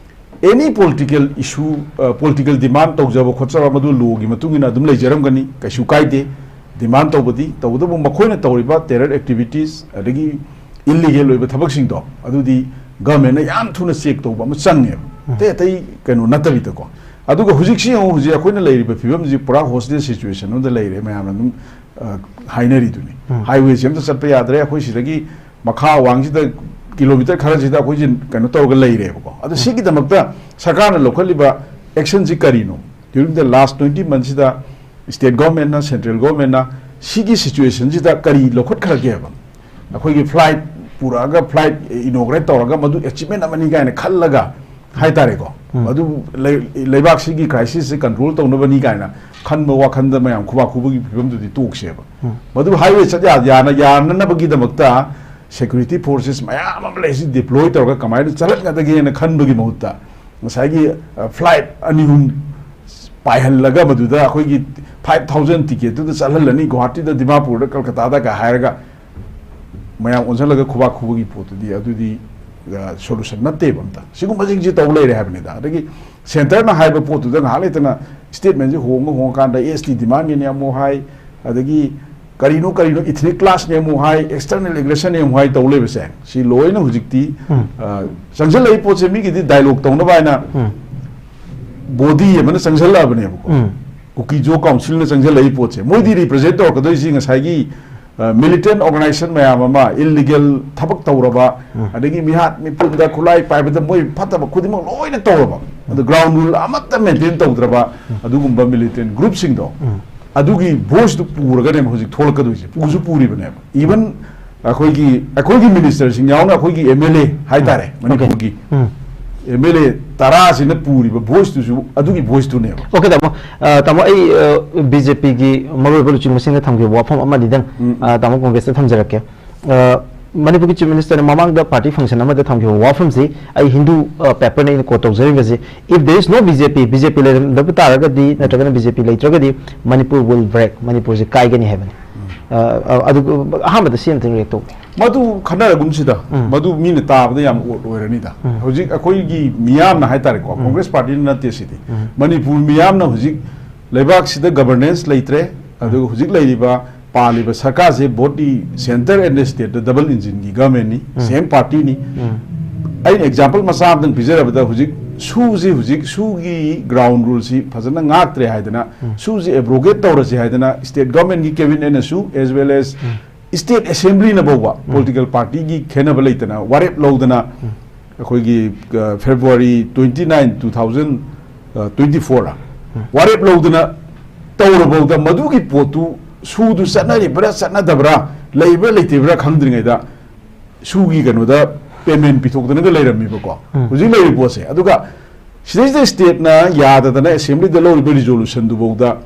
ꯑꯦꯅꯤ ꯄꯣꯂꯤꯇꯤꯀꯦꯜ ꯏꯁꯨ, ꯑ, ꯄꯣꯂꯤꯇꯤꯀꯦꯜ ꯗꯤꯃꯥꯟ ꯇꯧꯖꯕ ꯈꯣꯠꯆꯕ, ꯃꯗꯨ ꯂꯣꯒꯤ ꯃꯇꯨꯡ ꯏꯟꯅ ꯑꯗꯨꯝ ꯂꯩꯖꯔꯝꯒꯅꯤ, ꯀꯩꯁꯨ ꯀꯥꯏꯗꯦ꯫ ꯗꯤꯃꯥꯟ ꯇꯧꯕꯗꯤ, ꯇꯧꯕꯇꯕꯨ ꯃꯈꯣꯏꯅ ꯇꯧꯔꯤꯕ ꯇꯦꯔꯔ ꯑꯦꯛꯇꯤꯚꯤꯇꯤꯁ, ꯑꯗꯒꯤ ꯏꯜꯂꯤꯒꯦꯜ ꯑꯣꯏꯕ ꯊꯕꯛꯁꯤꯡꯗꯣ, ꯑꯗꯨꯗꯤ ꯒꯚꯔꯟꯃꯦꯟꯅ ꯌꯥꯝ ꯊꯨꯅ ꯆꯦꯛ ꯇꯧꯕ ꯑꯃ ꯆꯪꯉꯦꯕ꯫ ꯎꯝ꯫ ꯑꯇꯩ ꯑꯇꯩ ꯀꯩꯅꯣ ꯅꯠꯇꯕꯤꯗꯀꯣ꯫ ꯑꯗꯨꯒ ꯍꯧꯖꯤꯛꯁꯤ ꯌꯦꯡꯉꯨ, ꯍꯧꯖꯤꯛ ꯑꯩꯈꯣꯏꯅ ꯂꯩꯔꯤꯕ ꯐꯤꯕꯝꯁꯤ ꯄꯨꯔꯥ ꯍꯣꯁꯇꯦꯖ ꯁꯤꯆꯨꯋꯦꯁꯟ ꯑꯃꯗ ꯂꯩꯔꯦ, ꯃꯌꯥꯝꯅ ꯑꯗꯨꯝ, ꯑ, ꯍꯥꯏꯅꯔꯤꯗꯨꯅꯤ꯫ ꯎꯝ꯫ ꯍꯥꯏꯋꯦꯁꯤ ꯑꯝꯇ ꯆꯠꯄ ꯌꯥꯗ꯭ꯔꯦ, ꯑꯩꯈꯣꯏ ꯁꯤꯗꯒꯤ ꯃꯈꯥ ꯑꯋꯥꯡꯁꯤꯗ ꯀꯤꯂꯣꯃꯤꯇꯔ ꯈꯔꯁꯤꯗ ꯑꯩꯈꯣꯏꯁꯦ ꯀꯩꯅꯣ ꯇꯧꯔꯒ ꯂꯩꯔꯦꯕꯀꯣ꯫ ꯑꯗꯣ ꯎꯝ꯫ ꯁꯤꯒꯤꯗꯃꯛꯇ ꯁꯔꯀꯥꯔꯅ ꯂꯧꯈꯠꯂꯤꯕ ꯑꯦꯛꯁꯟꯁꯤ ꯀꯔꯤꯅꯣ? During the last twenty monthꯁꯤꯗ ꯁ꯭ꯇꯦꯠ ꯒꯣꯔꯃꯦꯟꯅ, ꯁꯦꯟꯇ꯭ꯔꯦꯜ ꯒꯣꯔꯃꯦꯟꯅ ꯁꯤꯒꯤ ꯁꯤꯆꯨꯋꯦꯁꯟꯁꯤꯗ ꯀꯔꯤ ꯂꯧꯈꯠꯈ꯭ꯔꯒꯦꯕ? ꯑꯩꯈꯣꯏꯒꯤ ꯐ꯭ꯂꯥꯏꯠ ꯄꯨꯔꯛꯑꯒ, ꯐ꯭ꯂꯥꯏꯠ ꯏꯅꯣꯒ꯭ꯔꯦꯠ ꯇꯧꯔꯒ ꯃꯗꯨ ꯑꯦꯆꯤꯞꯃꯦꯟ ꯑꯃꯅꯤ ꯀꯥꯏꯅ ꯈꯜꯂꯒ ꯍꯥꯏꯇꯥꯔꯦꯀꯣ, ꯎꯝ꯫ ꯃꯗꯨ ꯂꯩ-, ꯂꯩꯕꯥꯛꯁꯤꯒꯤ ꯀ꯭ꯔꯥꯏꯁꯤꯁꯁꯤ ꯀꯟꯇ꯭ꯔꯣꯜ ꯇꯧꯅꯕꯅꯤ ꯀꯥꯏꯅ ꯈꯟꯕ ꯋꯥꯈꯟꯗ ꯃꯌꯥꯝ ꯈꯨꯕꯥꯛ ꯈꯨꯕꯒꯤ ꯐꯤꯕꯝꯗꯨꯗꯤ ꯇꯣꯛꯁꯦꯕ꯫ ꯎꯝ꯫ ꯃꯗꯨ ꯍꯥꯏꯋꯦ ꯆꯠ ꯌꯥ-, ꯌꯥꯅ-, ꯌꯥꯅꯅꯕꯒꯤꯗꯃꯛꯇ ꯁꯦꯀ꯭ꯌꯨꯔꯤꯇꯤ ꯐꯣꯔꯁꯦꯁ ꯃꯌꯥꯝ ꯑꯃ ꯂꯩ, ꯁꯤ ꯗꯤꯄ꯭ꯂꯣꯏ ꯇꯧꯔꯒ ꯀꯃꯥꯏꯅ ꯆꯠꯍꯟꯒꯗꯒꯦꯅ ꯈꯟꯕꯒꯤ ꯃꯍꯨꯠꯇ, ꯉꯁꯥꯏꯒꯤ, ꯑ, ꯐ꯭ꯂꯥꯏꯠ ꯑꯅꯤ ꯑꯍꯨꯝ ꯄꯥꯏꯍꯜꯂꯒ ꯃꯗꯨꯗ ꯑꯩꯈꯣꯏꯒꯤ five thousand ꯇꯤꯀꯦꯠꯇꯨꯗ ꯆꯠꯍꯜꯂꯅꯤ, ꯒꯨꯋꯥꯍꯥꯇꯤꯗ, ꯗꯤꯃꯥꯄꯨꯔꯗ, ꯀꯜꯀꯇꯥꯗꯒ ꯍꯥꯏꯔꯒ ꯃꯌꯥꯝ ꯑꯣꯟꯁꯤꯜꯂꯒ ꯈꯨꯕꯥꯛ ꯈꯨꯕꯒꯤ ꯄꯣꯠꯇꯨꯗꯤ, ꯑꯗꯨꯗꯤ, ꯑ, ꯁꯣꯂꯨꯁꯟ ꯅꯠꯇꯦꯕ ꯑꯝꯇ꯫ ꯁꯤꯒꯨꯝꯕꯁꯤꯡꯁꯤ ꯇꯧ ꯂꯩꯔꯦ ꯍꯥꯏꯕꯅꯤꯗ꯫ ꯑꯗꯒꯤ ꯁꯦꯟꯇꯔꯅ ꯍꯥꯏꯕ ꯄꯣꯠꯇꯨꯗ ꯉꯥꯏꯍꯥꯛ ꯂꯩꯇꯅ ꯁ꯭ꯇꯦꯠꯃꯦꯟꯁꯤ ꯍꯣꯡꯉ ꯍꯣꯡꯉꯀꯥꯟꯗ ꯑꯦꯁ ꯇꯤ ꯗꯤꯃꯥꯟꯒꯤꯅꯤ ꯑꯃꯨꯛ ꯍꯥꯏ, ꯑꯗꯒꯤ ꯀꯔꯤꯅꯣ ꯀꯔꯤꯅꯣ ꯏꯊꯅꯤꯛ ꯀ꯭ꯂꯥꯁꯅꯦ ꯑꯃꯨꯛ ꯍꯥꯏ, ꯑꯦꯛꯁꯇꯔꯅꯦꯜ ꯑꯦꯒ꯭ꯔꯦꯁꯟꯅꯦ ꯑꯃꯨꯛ ꯍꯥꯏ ꯇꯧ ꯂꯩꯕꯁꯦ, ꯁꯤ ꯂꯣꯏꯅ ꯍꯧꯖꯤꯛꯇꯤ, ꯎꯝ꯫ ꯑ, ꯆꯪꯁꯤꯜꯂꯛꯏ ꯄꯣꯠꯁꯦ ꯃꯤꯒꯤꯗꯤ ꯗꯥꯏꯂꯣꯛ ꯇꯧꯅꯕ ꯍꯥꯏꯅ ꯎꯝ꯫ ꯕꯣꯗꯤ ꯑꯃꯅ ꯆꯪꯁꯜꯂꯛꯑꯕꯅꯦꯕꯀꯣ꯫ ꯎꯝ꯫ ꯀꯨꯀꯤ ꯖꯣ ꯀꯥꯎꯟꯁꯤꯜꯅ ꯆꯪꯁꯤꯜꯂꯛꯏ ꯄꯣꯠꯁꯦ, ꯃꯣꯏꯗꯤ ꯔꯤꯄ꯭ꯔꯖꯦꯟ ꯇꯧꯔꯛꯀꯗꯣꯏꯁꯤ ꯉꯁꯥꯏꯒꯤ ꯃꯤꯂꯤꯇꯦꯟ ꯑꯣꯔꯒꯅꯥꯏꯖꯦꯁꯟ ꯃꯌꯥꯝ ꯑꯃ, ꯏꯜꯂꯤꯒꯦꯜ ꯊꯕꯛ ꯇꯧꯔꯕ, ꯎꯝ꯫ ꯑꯗꯒꯤ ꯃꯤꯍꯥꯠ ꯃꯤꯄꯨꯟꯗ ꯈꯨꯠꯂꯥꯏ ꯄꯥꯏꯕꯗ ꯃꯣꯏ ꯐꯠꯇꯕ ꯈꯨꯗꯤꯡꯃꯛ ꯂꯣꯏꯅ ꯇꯧꯔꯕ, ꯑꯗꯨ ꯒ꯭ꯔꯥꯎꯟ ꯔꯨꯜ ꯑꯃꯠꯇ ꯃꯦꯟꯇꯦꯟ ꯇꯧꯗ꯭ꯔꯕ ꯑꯗꯨꯒꯨꯝꯕ ꯃꯤꯂꯤꯇꯦꯟ ꯒ꯭ꯔꯨꯞꯁꯤꯡꯗꯣ, ꯎꯝ꯫ ꯑꯗꯨꯒꯤ ꯚꯣꯏꯁꯇꯨ ꯄꯨꯔꯒꯅꯦꯕ ꯍꯧꯖꯤꯛ ꯊꯣꯛꯂꯛꯀꯗꯣꯏꯁꯦ, ꯄꯨꯁꯨ ꯄꯨꯔꯤꯕꯅꯦꯕ꯫ ꯏꯚꯟ ꯑꯩꯈꯣꯏꯒꯤ, ꯑꯩꯈꯣꯏꯒꯤ ꯃꯤꯅꯤꯁꯇꯔꯁꯤꯡ ꯌꯥꯎꯅ ꯑꯩꯈꯣꯏꯒꯤ ꯑꯦꯝ ꯑꯦꯜ ꯑꯦ ꯍꯥꯏꯇꯥꯔꯦ, ꯎꯝ꯫ ꯃꯅꯤꯄꯨꯔꯒꯤ ꯎꯝ꯫ ꯑꯦꯝ ꯑꯦꯜ ꯑꯦ ꯇꯔꯥꯁꯤꯅ ꯄꯨꯔꯤꯕ ꯚꯣꯏꯁꯇꯨꯁꯨ ꯑꯗꯨꯒꯤ ꯚꯣꯏꯁꯇꯨꯅꯦꯕ꯫ ꯑꯣꯀꯦ, ꯇꯥꯃꯣ꯫ ꯑ, ꯇꯥꯃꯣ, ꯑꯩ ꯕꯤ ꯖꯦ ꯄꯤꯒꯤ ꯃꯔꯨꯑꯣꯏꯕ ꯂꯨꯆꯤꯡꯕꯁꯤꯡꯗ ꯊꯝꯈꯤꯕ ꯋꯥꯐꯝ ꯑꯃꯅꯤꯗꯪ, ꯎꯝ꯫ ꯑ, ꯇꯥꯃꯣ, ꯀꯣꯡꯒ꯭ꯔꯦꯁꯇ ꯊꯝꯖꯔꯛꯀꯦ꯫ ꯑ, ꯃꯅꯤꯄꯨꯔꯒꯤ ꯆꯤꯐ ꯃꯤꯅꯤꯁꯇꯔꯅ ꯃꯃꯥꯡꯗ ꯄꯥꯔꯇꯤ ꯐꯪꯁꯟ ꯑꯃꯗ ꯊꯝꯈꯤꯕ ꯋꯥꯐꯝꯁꯤ ꯑꯩ ꯍꯤꯟꯗꯨ, ꯑ, ꯄꯦꯄꯔꯅ ꯑꯩꯅ ꯀꯣꯠ ꯇꯧꯖꯔꯤꯕꯁꯤ, "If there is no B J P, B J P ꯂꯩꯔꯝꯗꯕ ꯇꯥꯔꯒꯗꯤ, ꯅꯠꯇ꯭ꯔꯒꯅ ꯕꯤ ꯖꯦ ꯄꯤ ꯂꯩꯇ꯭ꯔꯒꯗꯤ, ꯃꯅꯤꯄꯨꯔ will break, ꯃꯅꯤꯄꯨꯔꯁꯤ ꯀꯥꯏꯒꯅꯤ" ꯍꯥꯏꯕꯅꯤ꯫ ꯑ, ꯑ, ꯑꯗꯨ ꯑꯍꯥꯟꯕꯗ ꯁꯤ ꯑꯝꯇꯪ ꯔꯤꯌꯦꯛ ꯇꯧꯕꯤꯌꯨ꯫ ꯃꯗꯨ ꯈꯟꯅꯔꯒꯨꯝꯁꯤꯗ, ꯎꯝ꯫ ꯃꯗꯨ ꯃꯤꯅ ꯇꯥꯕꯗ ꯌꯥꯝ ꯑꯣꯠ ꯑꯣꯏꯔꯅꯤꯗ꯫ ꯎꯝ꯫ ꯍꯧꯖꯤꯛ ꯑꯩꯈꯣꯏꯒꯤ ꯃꯤꯌꯥꯝꯅ ꯍꯥꯏꯇꯥꯔꯦꯀꯣ, ꯎꯝ꯫ ꯀꯣꯡꯒ꯭ꯔꯦꯁ ꯄꯥꯔꯇꯤꯅ ꯅꯠꯇꯦ ꯁꯤꯗꯤ꯫ ꯎꯝ꯫ ꯃꯅꯤꯄꯨꯔ ꯃꯤꯌꯥꯝꯅ ꯍꯧꯖꯤꯛ ꯂꯩꯕꯥꯛꯁꯤꯗ ꯒꯕꯔꯅꯦꯟꯁ ꯂꯩꯇ꯭ꯔꯦ, ꯑꯗꯨꯒ ꯍꯧꯖꯤꯛ ꯂꯩꯔꯤꯕ ꯄꯥꯜꯂꯤꯕ ꯁꯔꯀꯥꯔꯁꯦ ꯕꯣꯠꯇꯤ ꯁꯦꯟꯇꯔ ꯑꯦꯟ ꯁ꯭ꯇꯦꯠꯇ ꯗꯕꯜ ꯏꯟꯖꯤꯟꯒꯤ ꯒꯚꯔꯟꯃꯦꯟꯅꯤ, ꯎꯝ꯫ ꯁꯦꯝ ꯄꯥꯔꯇꯤꯅꯤ꯫ ꯎꯝ꯫ ꯑꯩꯅ ꯑꯦꯛꯖꯥꯝꯄꯜ ꯃꯆꯥ ꯑꯃꯇꯪ ꯄꯤꯖꯔꯕꯗ, ꯍꯧꯖꯤꯛ ꯁꯨꯁꯤ, ꯍꯧꯖꯤꯛ ꯁꯨꯒꯤ ꯒ꯭ꯔꯥꯎꯟ ꯔꯨꯜꯁꯤ ꯐꯖꯅ ꯉꯥꯛꯇ꯭ꯔꯦ ꯍꯥꯏꯗꯅ, ꯎꯝ꯫ ꯁꯨꯁꯤ ꯑꯦꯕ꯭ꯔꯣꯒꯦꯠ ꯇꯧꯔꯁꯤ ꯍꯥꯏꯗꯅ ꯁ꯭ꯇꯦꯠ ꯒꯚꯔꯟꯃꯦꯟꯠꯀꯤ ꯀꯦꯕꯤꯅꯦꯠꯅꯁꯨ, as well as ꯎꯝ꯫ ꯁ꯭ꯇꯦꯠ ꯑꯦꯁꯦꯝꯕ꯭ꯂꯤꯅꯐꯥꯎꯕ ꯎꯝ꯫ ꯄꯣꯂꯤꯇꯤꯀꯦꯜ ꯄꯥꯔꯇꯤꯒꯤ ꯈꯦꯠꯅꯕ ꯂꯩꯇꯅ ꯋꯥꯔꯦꯞ ꯂꯧꯗꯅ, ꯎꯝ꯫ ꯑꯩꯈꯣꯏꯒꯤ, ꯑ, February twenty nine, two thousand twenty four ꯋꯥꯔꯦꯞ ꯂꯧꯗꯅ ꯇꯧꯔꯐꯥꯎꯗ ꯃꯗꯨꯒꯤ ꯄꯣꯠꯇꯨ ꯁꯨꯗꯨ ꯆꯠꯅꯔꯤꯕ꯭ꯔꯥ ꯆꯠꯅꯗꯕ꯭ꯔꯥ, ꯂꯩꯕ꯭ꯔꯥ ꯂꯩꯇꯕ꯭ꯔꯥ ꯈꯪꯗ꯭ꯔꯤꯉꯩꯗ ꯁꯨꯒꯤ ꯀꯩꯅꯣꯗ ꯄꯦꯃꯦꯟ ꯄꯤꯊꯣꯛꯇꯅꯒ ꯂꯩꯔꯝꯃꯤꯕꯀꯣ꯫ ꯎꯝ꯫ ꯍꯧꯖꯤꯛ ꯂꯩꯔꯤꯕ ꯄꯣꯠꯁꯦ, ꯑꯗꯨꯒ ꯁꯤꯗꯩꯁꯤꯗ ꯁ꯭ꯇꯦꯠꯅ ꯌꯥꯗꯗꯅ ꯑꯦꯁꯦꯝꯕ꯭ꯂꯤꯗ ꯂꯧꯔꯤꯕ ꯔꯤꯖꯣꯂꯨꯁꯟꯗꯨꯐꯥꯎꯗ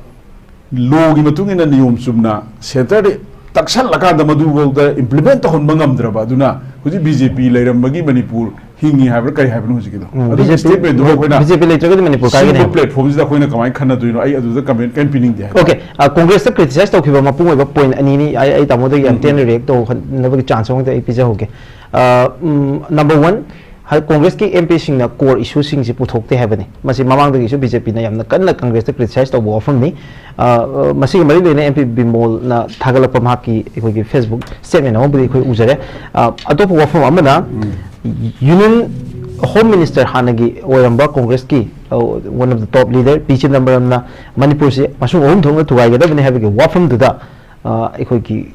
ꯂꯣꯒꯤ ꯃꯇꯨꯡ ꯏꯟꯅ ꯅꯤꯌꯣꯝ ꯆꯨꯝꯅ ꯁꯦꯟꯇꯔꯗ ꯇꯛꯁꯜꯂꯀꯥꯟꯗ ꯃꯗꯨꯐꯥꯎꯗ ꯏꯝꯄ꯭ꯂꯤꯃꯦꯟ ꯇꯧꯍꯟꯕ ꯉꯝꯗ꯭ꯔꯕ, ꯑꯗꯨꯅ ꯍꯧꯖꯤꯛ ꯕꯤ ꯖꯦ ꯄꯤ ꯂꯩꯔꯝꯕꯒꯤ ꯃꯅꯤꯄꯨꯔ ꯍꯤꯡꯉꯤ ꯍꯥꯏꯕ꯭ꯔꯥ ꯀꯔꯤ ꯍꯥꯏꯕꯅꯣ ꯍꯧꯖꯤꯛꯀꯤꯗꯣ? ꯎꯝ, ꯑꯗꯨꯒꯤ ꯕꯤ ꯖꯦ ꯄꯤ ꯁ꯭ꯇꯦꯠꯃꯦꯟꯗꯨ ꯑꯩꯈꯣꯏꯅ ꯕꯤ ꯖꯦ ꯄꯤ ꯂꯩꯇ꯭ꯔꯒꯗꯤ ꯃꯅꯤꯄꯨꯔ ꯀꯥꯏꯒꯅꯤ ꯁꯤꯒꯨꯝꯕ ꯍꯥꯏꯕ꯫ ꯄ꯭ꯂꯦꯠꯐꯣꯝꯁꯤꯗ ꯑꯩꯈꯣꯏꯅ ꯀꯃꯥꯏꯅ ꯈꯟꯅꯗꯣꯏꯅꯣ? ꯑꯩ ꯑꯗꯨꯗ ꯀꯃꯦꯟ ꯀꯔꯤꯝ ꯄꯤꯅꯤꯡꯗꯦ ꯍꯥꯏꯕ꯫ ꯑꯣꯀꯦ, ꯑ, ꯀꯣꯡꯒ꯭ꯔꯦꯁꯇ ꯀ꯭ꯔꯤꯇꯤꯁꯥꯏꯁ ꯇꯧꯈꯤꯕ ꯃꯄꯨꯡ ꯑꯣꯏꯕ ꯄꯣꯏꯟꯠ ꯑꯅꯤꯅꯤ꯫ ꯑꯩ, ꯑꯩ ꯇꯥꯃꯣꯗ ꯌꯥꯝ ꯎꯝ꯫ ꯇꯦꯟꯅ ꯔꯤꯌꯦꯛ ꯇꯧꯍꯟꯅꯕꯒꯤ ꯆꯥꯟꯁ ꯑꯃꯈꯛꯇ ꯑꯩ ꯄꯤꯖꯍꯧꯒꯦ꯫ ꯑ, ꯎꯝ, ꯅꯝꯕꯔ ꯋꯥꯟ, ꯍꯥꯏ, ꯀꯣꯡꯒ꯭ꯔꯦꯁꯀꯤ ꯑꯦꯝ ꯄꯤꯁꯤꯡꯅ ꯀꯣꯔ ꯏꯁꯨꯁꯤꯡꯁꯤ ꯄꯨꯊꯣꯛꯇꯦ ꯍꯥꯏꯕꯅꯤ꯫ ꯃꯁꯤ ꯃꯃꯥꯡꯗꯒꯤꯁꯨ ꯕꯤ ꯖꯦ ꯄꯤꯅ ꯌꯥꯝꯅ ꯀꯟꯅ ꯀꯪꯒ꯭ꯔꯦꯁꯇ ꯀ꯭ꯔꯤꯇꯤꯁꯥꯏꯁ ꯇꯧꯕ ꯋꯥꯐꯝꯅꯤ꯫ ꯑ, ꯑ, ꯃꯁꯤꯒ ꯃꯔꯤ ꯂꯩꯅꯅ ꯑꯦꯝ ꯄꯤ ꯕꯤꯃꯣꯜꯅ ꯊꯥꯒꯠꯂꯛꯄ ꯃꯍꯥꯛꯀꯤ ꯑꯩꯈꯣꯏꯒꯤ ꯐꯦꯁꯕꯨꯛ ꯁ꯭ꯇꯦꯠꯃꯦꯟ ꯑꯃꯕꯨꯗꯤ ꯑꯩꯈꯣꯏ ꯎꯖꯔꯦ꯫ ꯑ, ꯑꯇꯣꯞꯄ ꯋꯥꯐꯝ ꯑꯃꯅ, ꯌꯨꯅꯤꯌꯟ ꯍꯣꯝ ꯃꯤꯅꯤꯁꯇꯔ ꯍꯥꯟꯅꯒꯤ ꯑꯣꯏꯔꯝꯕ ꯀꯣꯡꯒ꯭ꯔꯦꯁꯀꯤ, ꯑ, one of the top leader ꯄꯤ ꯆꯤꯗꯝꯕꯔꯝꯅ ꯃꯅꯤꯄꯨꯔꯁꯤ ꯃꯁꯨꯡ ꯑꯍꯨꯝ ꯊꯣꯛꯅ ꯊꯨꯒꯥꯏꯒꯗꯕꯅꯤ ꯍꯥꯏꯕꯒꯤ ꯋꯥꯐꯝꯗꯨꯗ, ꯑ, ꯑꯩꯈꯣꯏꯒꯤ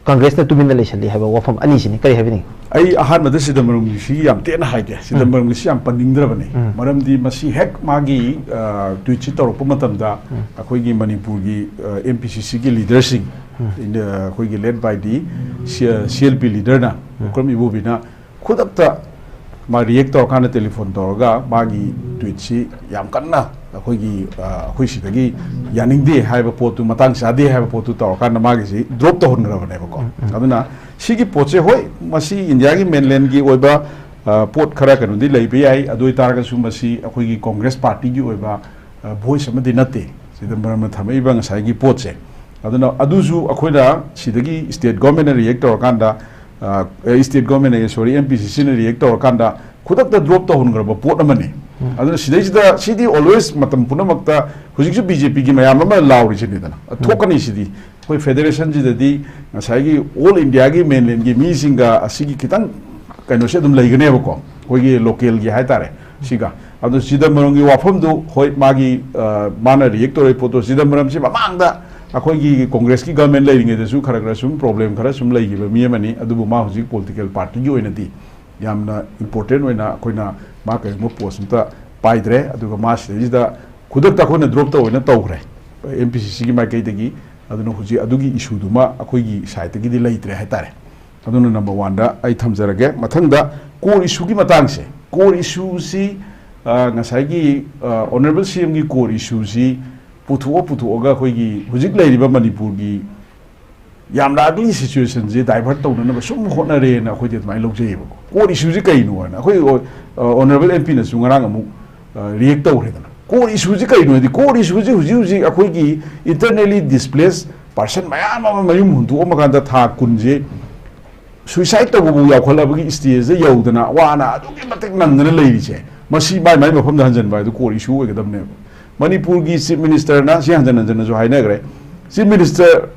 ꯀꯪꯒ꯭ꯔꯦꯁꯅ ꯇꯨꯃꯤꯟꯅ ꯂꯩꯁꯤꯜꯂꯤ ꯍꯥꯏꯕ ꯋꯥꯐꯝ ꯑꯅꯤꯁꯤꯅꯤ꯫ ꯀꯔꯤ ꯍꯥꯏꯕꯤꯅꯤꯡꯉꯤ? ꯑꯩ ꯑꯍꯥꯟꯕꯗ ꯆꯤꯗꯝꯕꯔꯝꯒꯤ ꯁꯤ ꯌꯥꯝ ꯇꯦꯟꯅ ꯍꯥꯏꯒꯦ꯫ ꯎꯝ꯫ ꯆꯤꯗꯝꯕꯔꯝꯒꯤ ꯁꯤ ꯌꯥꯝ ꯄꯟꯅꯤꯡꯗ꯭ꯔꯕꯅꯤ꯫ ꯎꯝ꯫ ꯃꯔꯝꯗꯤ ꯃꯁꯤ ꯍꯦꯛ ꯃꯥꯒꯤ, ꯑ, ꯇ꯭ꯋꯤꯠꯁꯤ ꯇꯧꯔꯛꯄ ꯃꯇꯝꯗ, ꯎꯝ꯫ ꯑꯩꯈꯣꯏꯒꯤ ꯃꯅꯤꯄꯨꯔꯒꯤ, ꯑ, ꯑꯦꯝ ꯄꯤ ꯁꯤ ꯁꯤꯒꯤ ꯂꯤꯗꯔꯁꯤꯡ, ꯎꯝ꯫ ꯑꯩꯈꯣꯏꯒꯤ led by the C L P ꯂꯤꯗꯔꯅ, ꯎꯝ꯫ ꯕꯤꯀ꯭ꯔꯝ ꯏꯕꯣꯕꯤꯅ ꯈꯨꯗꯛꯇ ꯃꯥ ꯔꯤꯌꯦꯛ ꯇꯧꯔꯀꯥꯟꯗ ꯇꯦꯂꯤꯐꯣꯟ ꯇꯧꯔꯒ ꯃꯥꯒꯤ ꯇ꯭ꯋꯤꯠꯁꯤ ꯌꯥꯝ ꯀꯟꯅ ꯑꯩꯈꯣꯏꯒꯤ, ꯑ, ꯑꯩꯈꯣꯏ ꯁꯤꯗꯒꯤ ꯌꯥꯅꯤꯡꯗꯦ ꯍꯥꯏꯕ ꯄꯣꯠꯇꯨ, ꯃꯇꯥꯡ ꯆꯥꯗꯦ ꯍꯥꯏꯕ ꯄꯣꯠꯇꯨ ꯇꯧꯔꯀꯥꯟꯗ ꯃꯥꯒꯤꯁꯤ ꯗ꯭ꯔꯣꯞ ꯇꯧꯍꯟꯈ꯭ꯔꯕꯅꯦꯕꯀꯣ꯫ ꯎꯝ, ꯎꯝ꯫ ꯑꯗꯨꯅ ꯁꯤꯒꯤ ꯄꯣꯠꯁꯦ, ꯍꯣꯏ, ꯃꯁꯤ ꯏꯟꯗꯤꯌꯥꯒꯤ ꯃꯦꯟꯂꯦꯟꯒꯤ ꯑꯣꯏꯕ, ꯑ, ꯄꯣꯠ ꯈꯔ ꯀꯩꯅꯣꯗꯤ ꯂꯩꯕ ꯌꯥꯏ, ꯑꯗꯨ ꯑꯣꯏꯇꯥꯔꯒꯁꯨ ꯃꯁꯤ ꯑꯩꯈꯣꯏꯒꯤ ꯀꯣꯡꯒ꯭ꯔꯦꯁ ꯄꯥꯔꯇꯤꯒꯤ ꯑꯣꯏꯕ, ꯑ, ꯚꯣꯏꯁ ꯑꯃꯗꯤ ꯅꯠꯇꯦ꯫ ꯆꯤꯗꯝꯕꯔꯝꯅ ꯊꯝꯃꯛꯏꯕ ꯉꯁꯥꯏꯒꯤ ꯄꯣꯠꯁꯦ꯫ ꯑꯗꯨꯅ ꯑꯗꯨꯁꯨ ꯑꯩꯈꯣꯏꯅ ꯁꯤꯗꯒꯤ ꯁ꯭ꯇꯦꯠ ꯒꯣꯔꯃꯦꯟꯅ ꯔꯤꯌꯦꯛ ꯇꯧꯔꯀꯥꯟꯗ, ꯑ, ꯑꯦ, ꯁ꯭ꯇꯦꯠ ꯒꯣꯔꯃꯦꯟ ꯑꯌꯦ, ꯁꯣꯔꯤ, ꯑꯦꯝ ꯄꯤ ꯁꯤ ꯁꯤꯅ ꯔꯤꯌꯦꯛ ꯇꯧꯔꯀꯥꯟꯗ ꯈꯨꯗꯛꯇ ꯗ꯭ꯔꯣꯞ ꯇꯧꯍꯟꯈ꯭ꯔꯕ ꯄꯣꯠ ꯑꯃꯅꯤ꯫ ꯎꯝ꯫ ꯑꯗꯨꯅ ꯁꯤꯗꯩꯁꯤꯗ ꯁꯤꯗꯤ always ꯃꯇꯝ ꯄꯨꯝꯅꯃꯛꯇ ꯍꯧꯖꯤꯛꯁꯨ ꯕꯤ ꯖꯦ ꯄꯤꯒꯤ ꯃꯌꯥꯝ ꯑꯃ ꯂꯥꯎꯔꯤꯁꯤꯅꯤꯗꯅ, ꯎꯝ꯫ ꯊꯣꯛꯀꯅꯤ ꯁꯤꯗꯤ꯫ ꯑꯩꯈꯣꯏ ꯐꯦꯗꯔꯦꯁꯟꯁꯤꯗꯗꯤ ꯉꯁꯥꯏꯒꯤ ꯑꯣꯜ ꯏꯟꯗꯤꯌꯥꯒꯤ ꯃꯦꯟꯂꯦꯟꯒꯤ ꯃꯤꯁꯤꯡꯒ ꯑꯁꯤꯒꯤ ꯈꯤꯇꯪ ꯀꯩꯅꯣꯁꯦ ꯑꯗꯨꯝ ꯂꯩꯒꯅꯦꯕꯀꯣ, ꯑꯩꯈꯣꯏꯒꯤ ꯂꯣꯀꯦꯜꯒꯤ ꯍꯥꯏꯇꯥꯔꯦ꯫ ꯁꯤꯒ ꯑꯗꯣ ꯆꯤꯗꯝꯕꯔꯝꯒꯤ ꯋꯥꯐꯝꯗꯨ, ꯍꯣꯏ, ꯃꯥꯒꯤ, ꯑ, ꯃꯥꯅ ꯔꯤꯌꯦꯛ ꯇꯧꯔꯛꯏ ꯄꯣꯠꯇꯣ, ꯆꯤꯗꯝꯕꯔꯝꯁꯤ ꯃꯃꯥꯡꯗ ꯑꯩꯈꯣꯏꯒꯤ ꯀꯣꯡꯒ꯭ꯔꯦꯁꯀꯤ ꯒꯚꯔꯟꯃꯦꯟ ꯂꯩꯔꯤꯉꯩꯗꯁꯨ ꯈꯔ ꯈꯔ ꯁꯨꯝ ꯄ꯭ꯔꯣꯕ꯭ꯂꯦꯝ ꯈꯔ ꯁꯨꯝ ꯂꯩꯈꯤꯕ ꯃꯤ ꯑꯃꯅꯤ꯫ ꯑꯗꯨꯕꯨ ꯃꯥ ꯍꯧꯖꯤꯛ ꯄꯣꯂꯤꯇꯤꯀꯦꯜ ꯄꯥꯔꯇꯤꯒꯤ ꯑꯣꯏꯅꯗꯤ ꯌꯥꯝꯅ ꯏꯝꯄꯣꯔꯇꯦꯟ ꯑꯣꯏꯅ ꯑꯩꯈꯣꯏꯅ ꯃꯥ ꯀꯔꯤꯒꯨꯝꯕ ꯄꯣꯁ ꯑꯝꯇ ꯄꯥꯏꯗ꯭ꯔꯦ꯫ ꯑꯗꯨꯒ ꯃꯥ ꯁꯤꯗꯩꯁꯤꯗ ꯈꯨꯗꯛꯇ ꯑꯩꯈꯣꯏꯅ ꯗ꯭ꯔꯣꯞ ꯇꯧꯑꯣꯅ ꯇꯧꯈ꯭ꯔꯦ ꯑꯦꯝ ꯄꯤ ꯁꯤ ꯁꯤꯒꯤ ꯃꯥꯏꯀꯩꯗꯒꯤ꯫ ꯑꯗꯨꯅ ꯍꯧꯖꯤꯛ ꯑꯗꯨꯒꯤ ꯏꯁꯨꯗꯨꯃ ꯑꯩꯈꯣꯏꯒꯤ ꯁꯥꯏꯠꯇꯒꯤꯗꯤ ꯂꯩꯇ꯭ꯔꯦ ꯍꯥꯏꯇꯥꯔꯦ꯫ ꯑꯗꯨꯅ ꯅꯝꯕꯔ ꯋꯥꯟꯗ ꯑꯩ ꯊꯝꯖꯔꯒꯦ꯫ ꯃꯊꯪꯗ ꯀꯣꯔ ꯏꯁꯨꯒꯤ ꯃꯇꯥꯡꯁꯦ, ꯀꯣꯔ ꯏꯁꯨꯁꯤ, ꯑ, ꯉꯁꯥꯏꯒꯤ, ꯑ, ꯑꯣꯅꯔꯦꯕꯜ ꯁꯤ ꯑꯦꯝꯒꯤ ꯀꯣꯔ ꯏꯁꯨꯁꯤ ꯄꯨꯊꯣꯛꯑ ꯄꯨꯊꯣꯛꯑꯒ ꯑꯩꯈꯣꯏꯒꯤ ꯍꯧꯖꯤꯛ ꯂꯩꯔꯤꯕ ꯃꯅꯤꯄꯨꯔꯒꯤ ꯌꯥꯝꯅ ꯑꯒꯂꯤ ꯁꯤꯆꯨꯋꯦꯁꯟꯁꯦ ꯗꯥꯏꯚꯔꯠ ꯇꯧꯅꯅꯕ ꯁꯨꯝ ꯍꯣꯠꯅꯔꯦꯅ ꯑꯩꯈꯣꯏꯗꯤ ꯑꯗꯨꯃꯥꯏꯅ ꯂꯧꯖꯩꯌꯦꯕꯀꯣ꯫ ꯀꯣꯔ ꯏꯁꯨꯁꯤ ꯀꯩꯅꯣ ꯍꯥꯏꯅ ꯑꯩꯈꯣꯏ, ꯑ, ꯑꯣꯅꯔꯦꯕꯜ ꯑꯦꯝ ꯄꯤꯅꯁꯨ ꯉꯔꯥꯡ ꯑꯃꯨꯛ, ꯑ, ꯔꯤꯌꯦꯛ ꯇꯧꯈ꯭ꯔꯦꯗꯅ꯫ ꯀꯣꯔ ꯏꯁꯨꯁꯤ ꯀꯩꯅꯣ ꯍꯥꯏꯗꯤ, ꯀꯣꯔ ꯏꯁꯨꯁꯤ ꯍꯧꯖꯤꯛ ꯍꯧꯖꯤꯛ ꯑꯩꯈꯣꯏꯒꯤ ꯏꯟꯇꯔꯅꯦꯂꯤ ꯗꯤꯁꯄ꯭ꯂꯦꯁ ꯄꯥꯔꯁꯟ ꯃꯌꯥꯝ ꯑꯃ ꯃꯌꯨꯝ ꯍꯨꯟꯗꯣꯛꯑꯝꯃꯀꯥꯟꯗ ꯊꯥ ꯀꯨꯟꯁꯦ ꯁꯨꯏꯁꯥꯏꯠ ꯇꯧꯕꯕꯨ ꯌꯥꯎꯈꯠꯂꯕꯒꯤ ꯁ꯭ꯇꯦꯖꯇ ꯌꯧꯗꯅ ꯋꯥꯅ ꯑꯗꯨꯛꯀꯤ ꯃꯇꯤꯛ ꯅꯪꯗꯅ ꯂꯩꯔꯤꯁꯦ, ꯃꯁꯤ ꯃꯥꯏ ꯃꯥꯏ ꯃꯐꯝꯗ ꯍꯟꯖꯤꯟꯕ ꯍꯥꯏꯗꯨ ꯀꯣꯔ ꯏꯁꯨ ꯑꯣꯏꯒꯗꯕꯅꯦꯕ꯫ ꯃꯅꯤꯄꯨꯔꯒꯤ ꯆꯤꯞ ꯃꯤꯅꯤꯁꯇꯔꯅ ꯁꯤ ꯍꯟꯖꯟ ꯍꯟꯖꯟꯅꯁꯨ ꯍꯥꯏꯅꯈ꯭ꯔꯦ꯫ ꯆꯤꯞ ꯃꯤꯅꯤꯁꯇꯔ,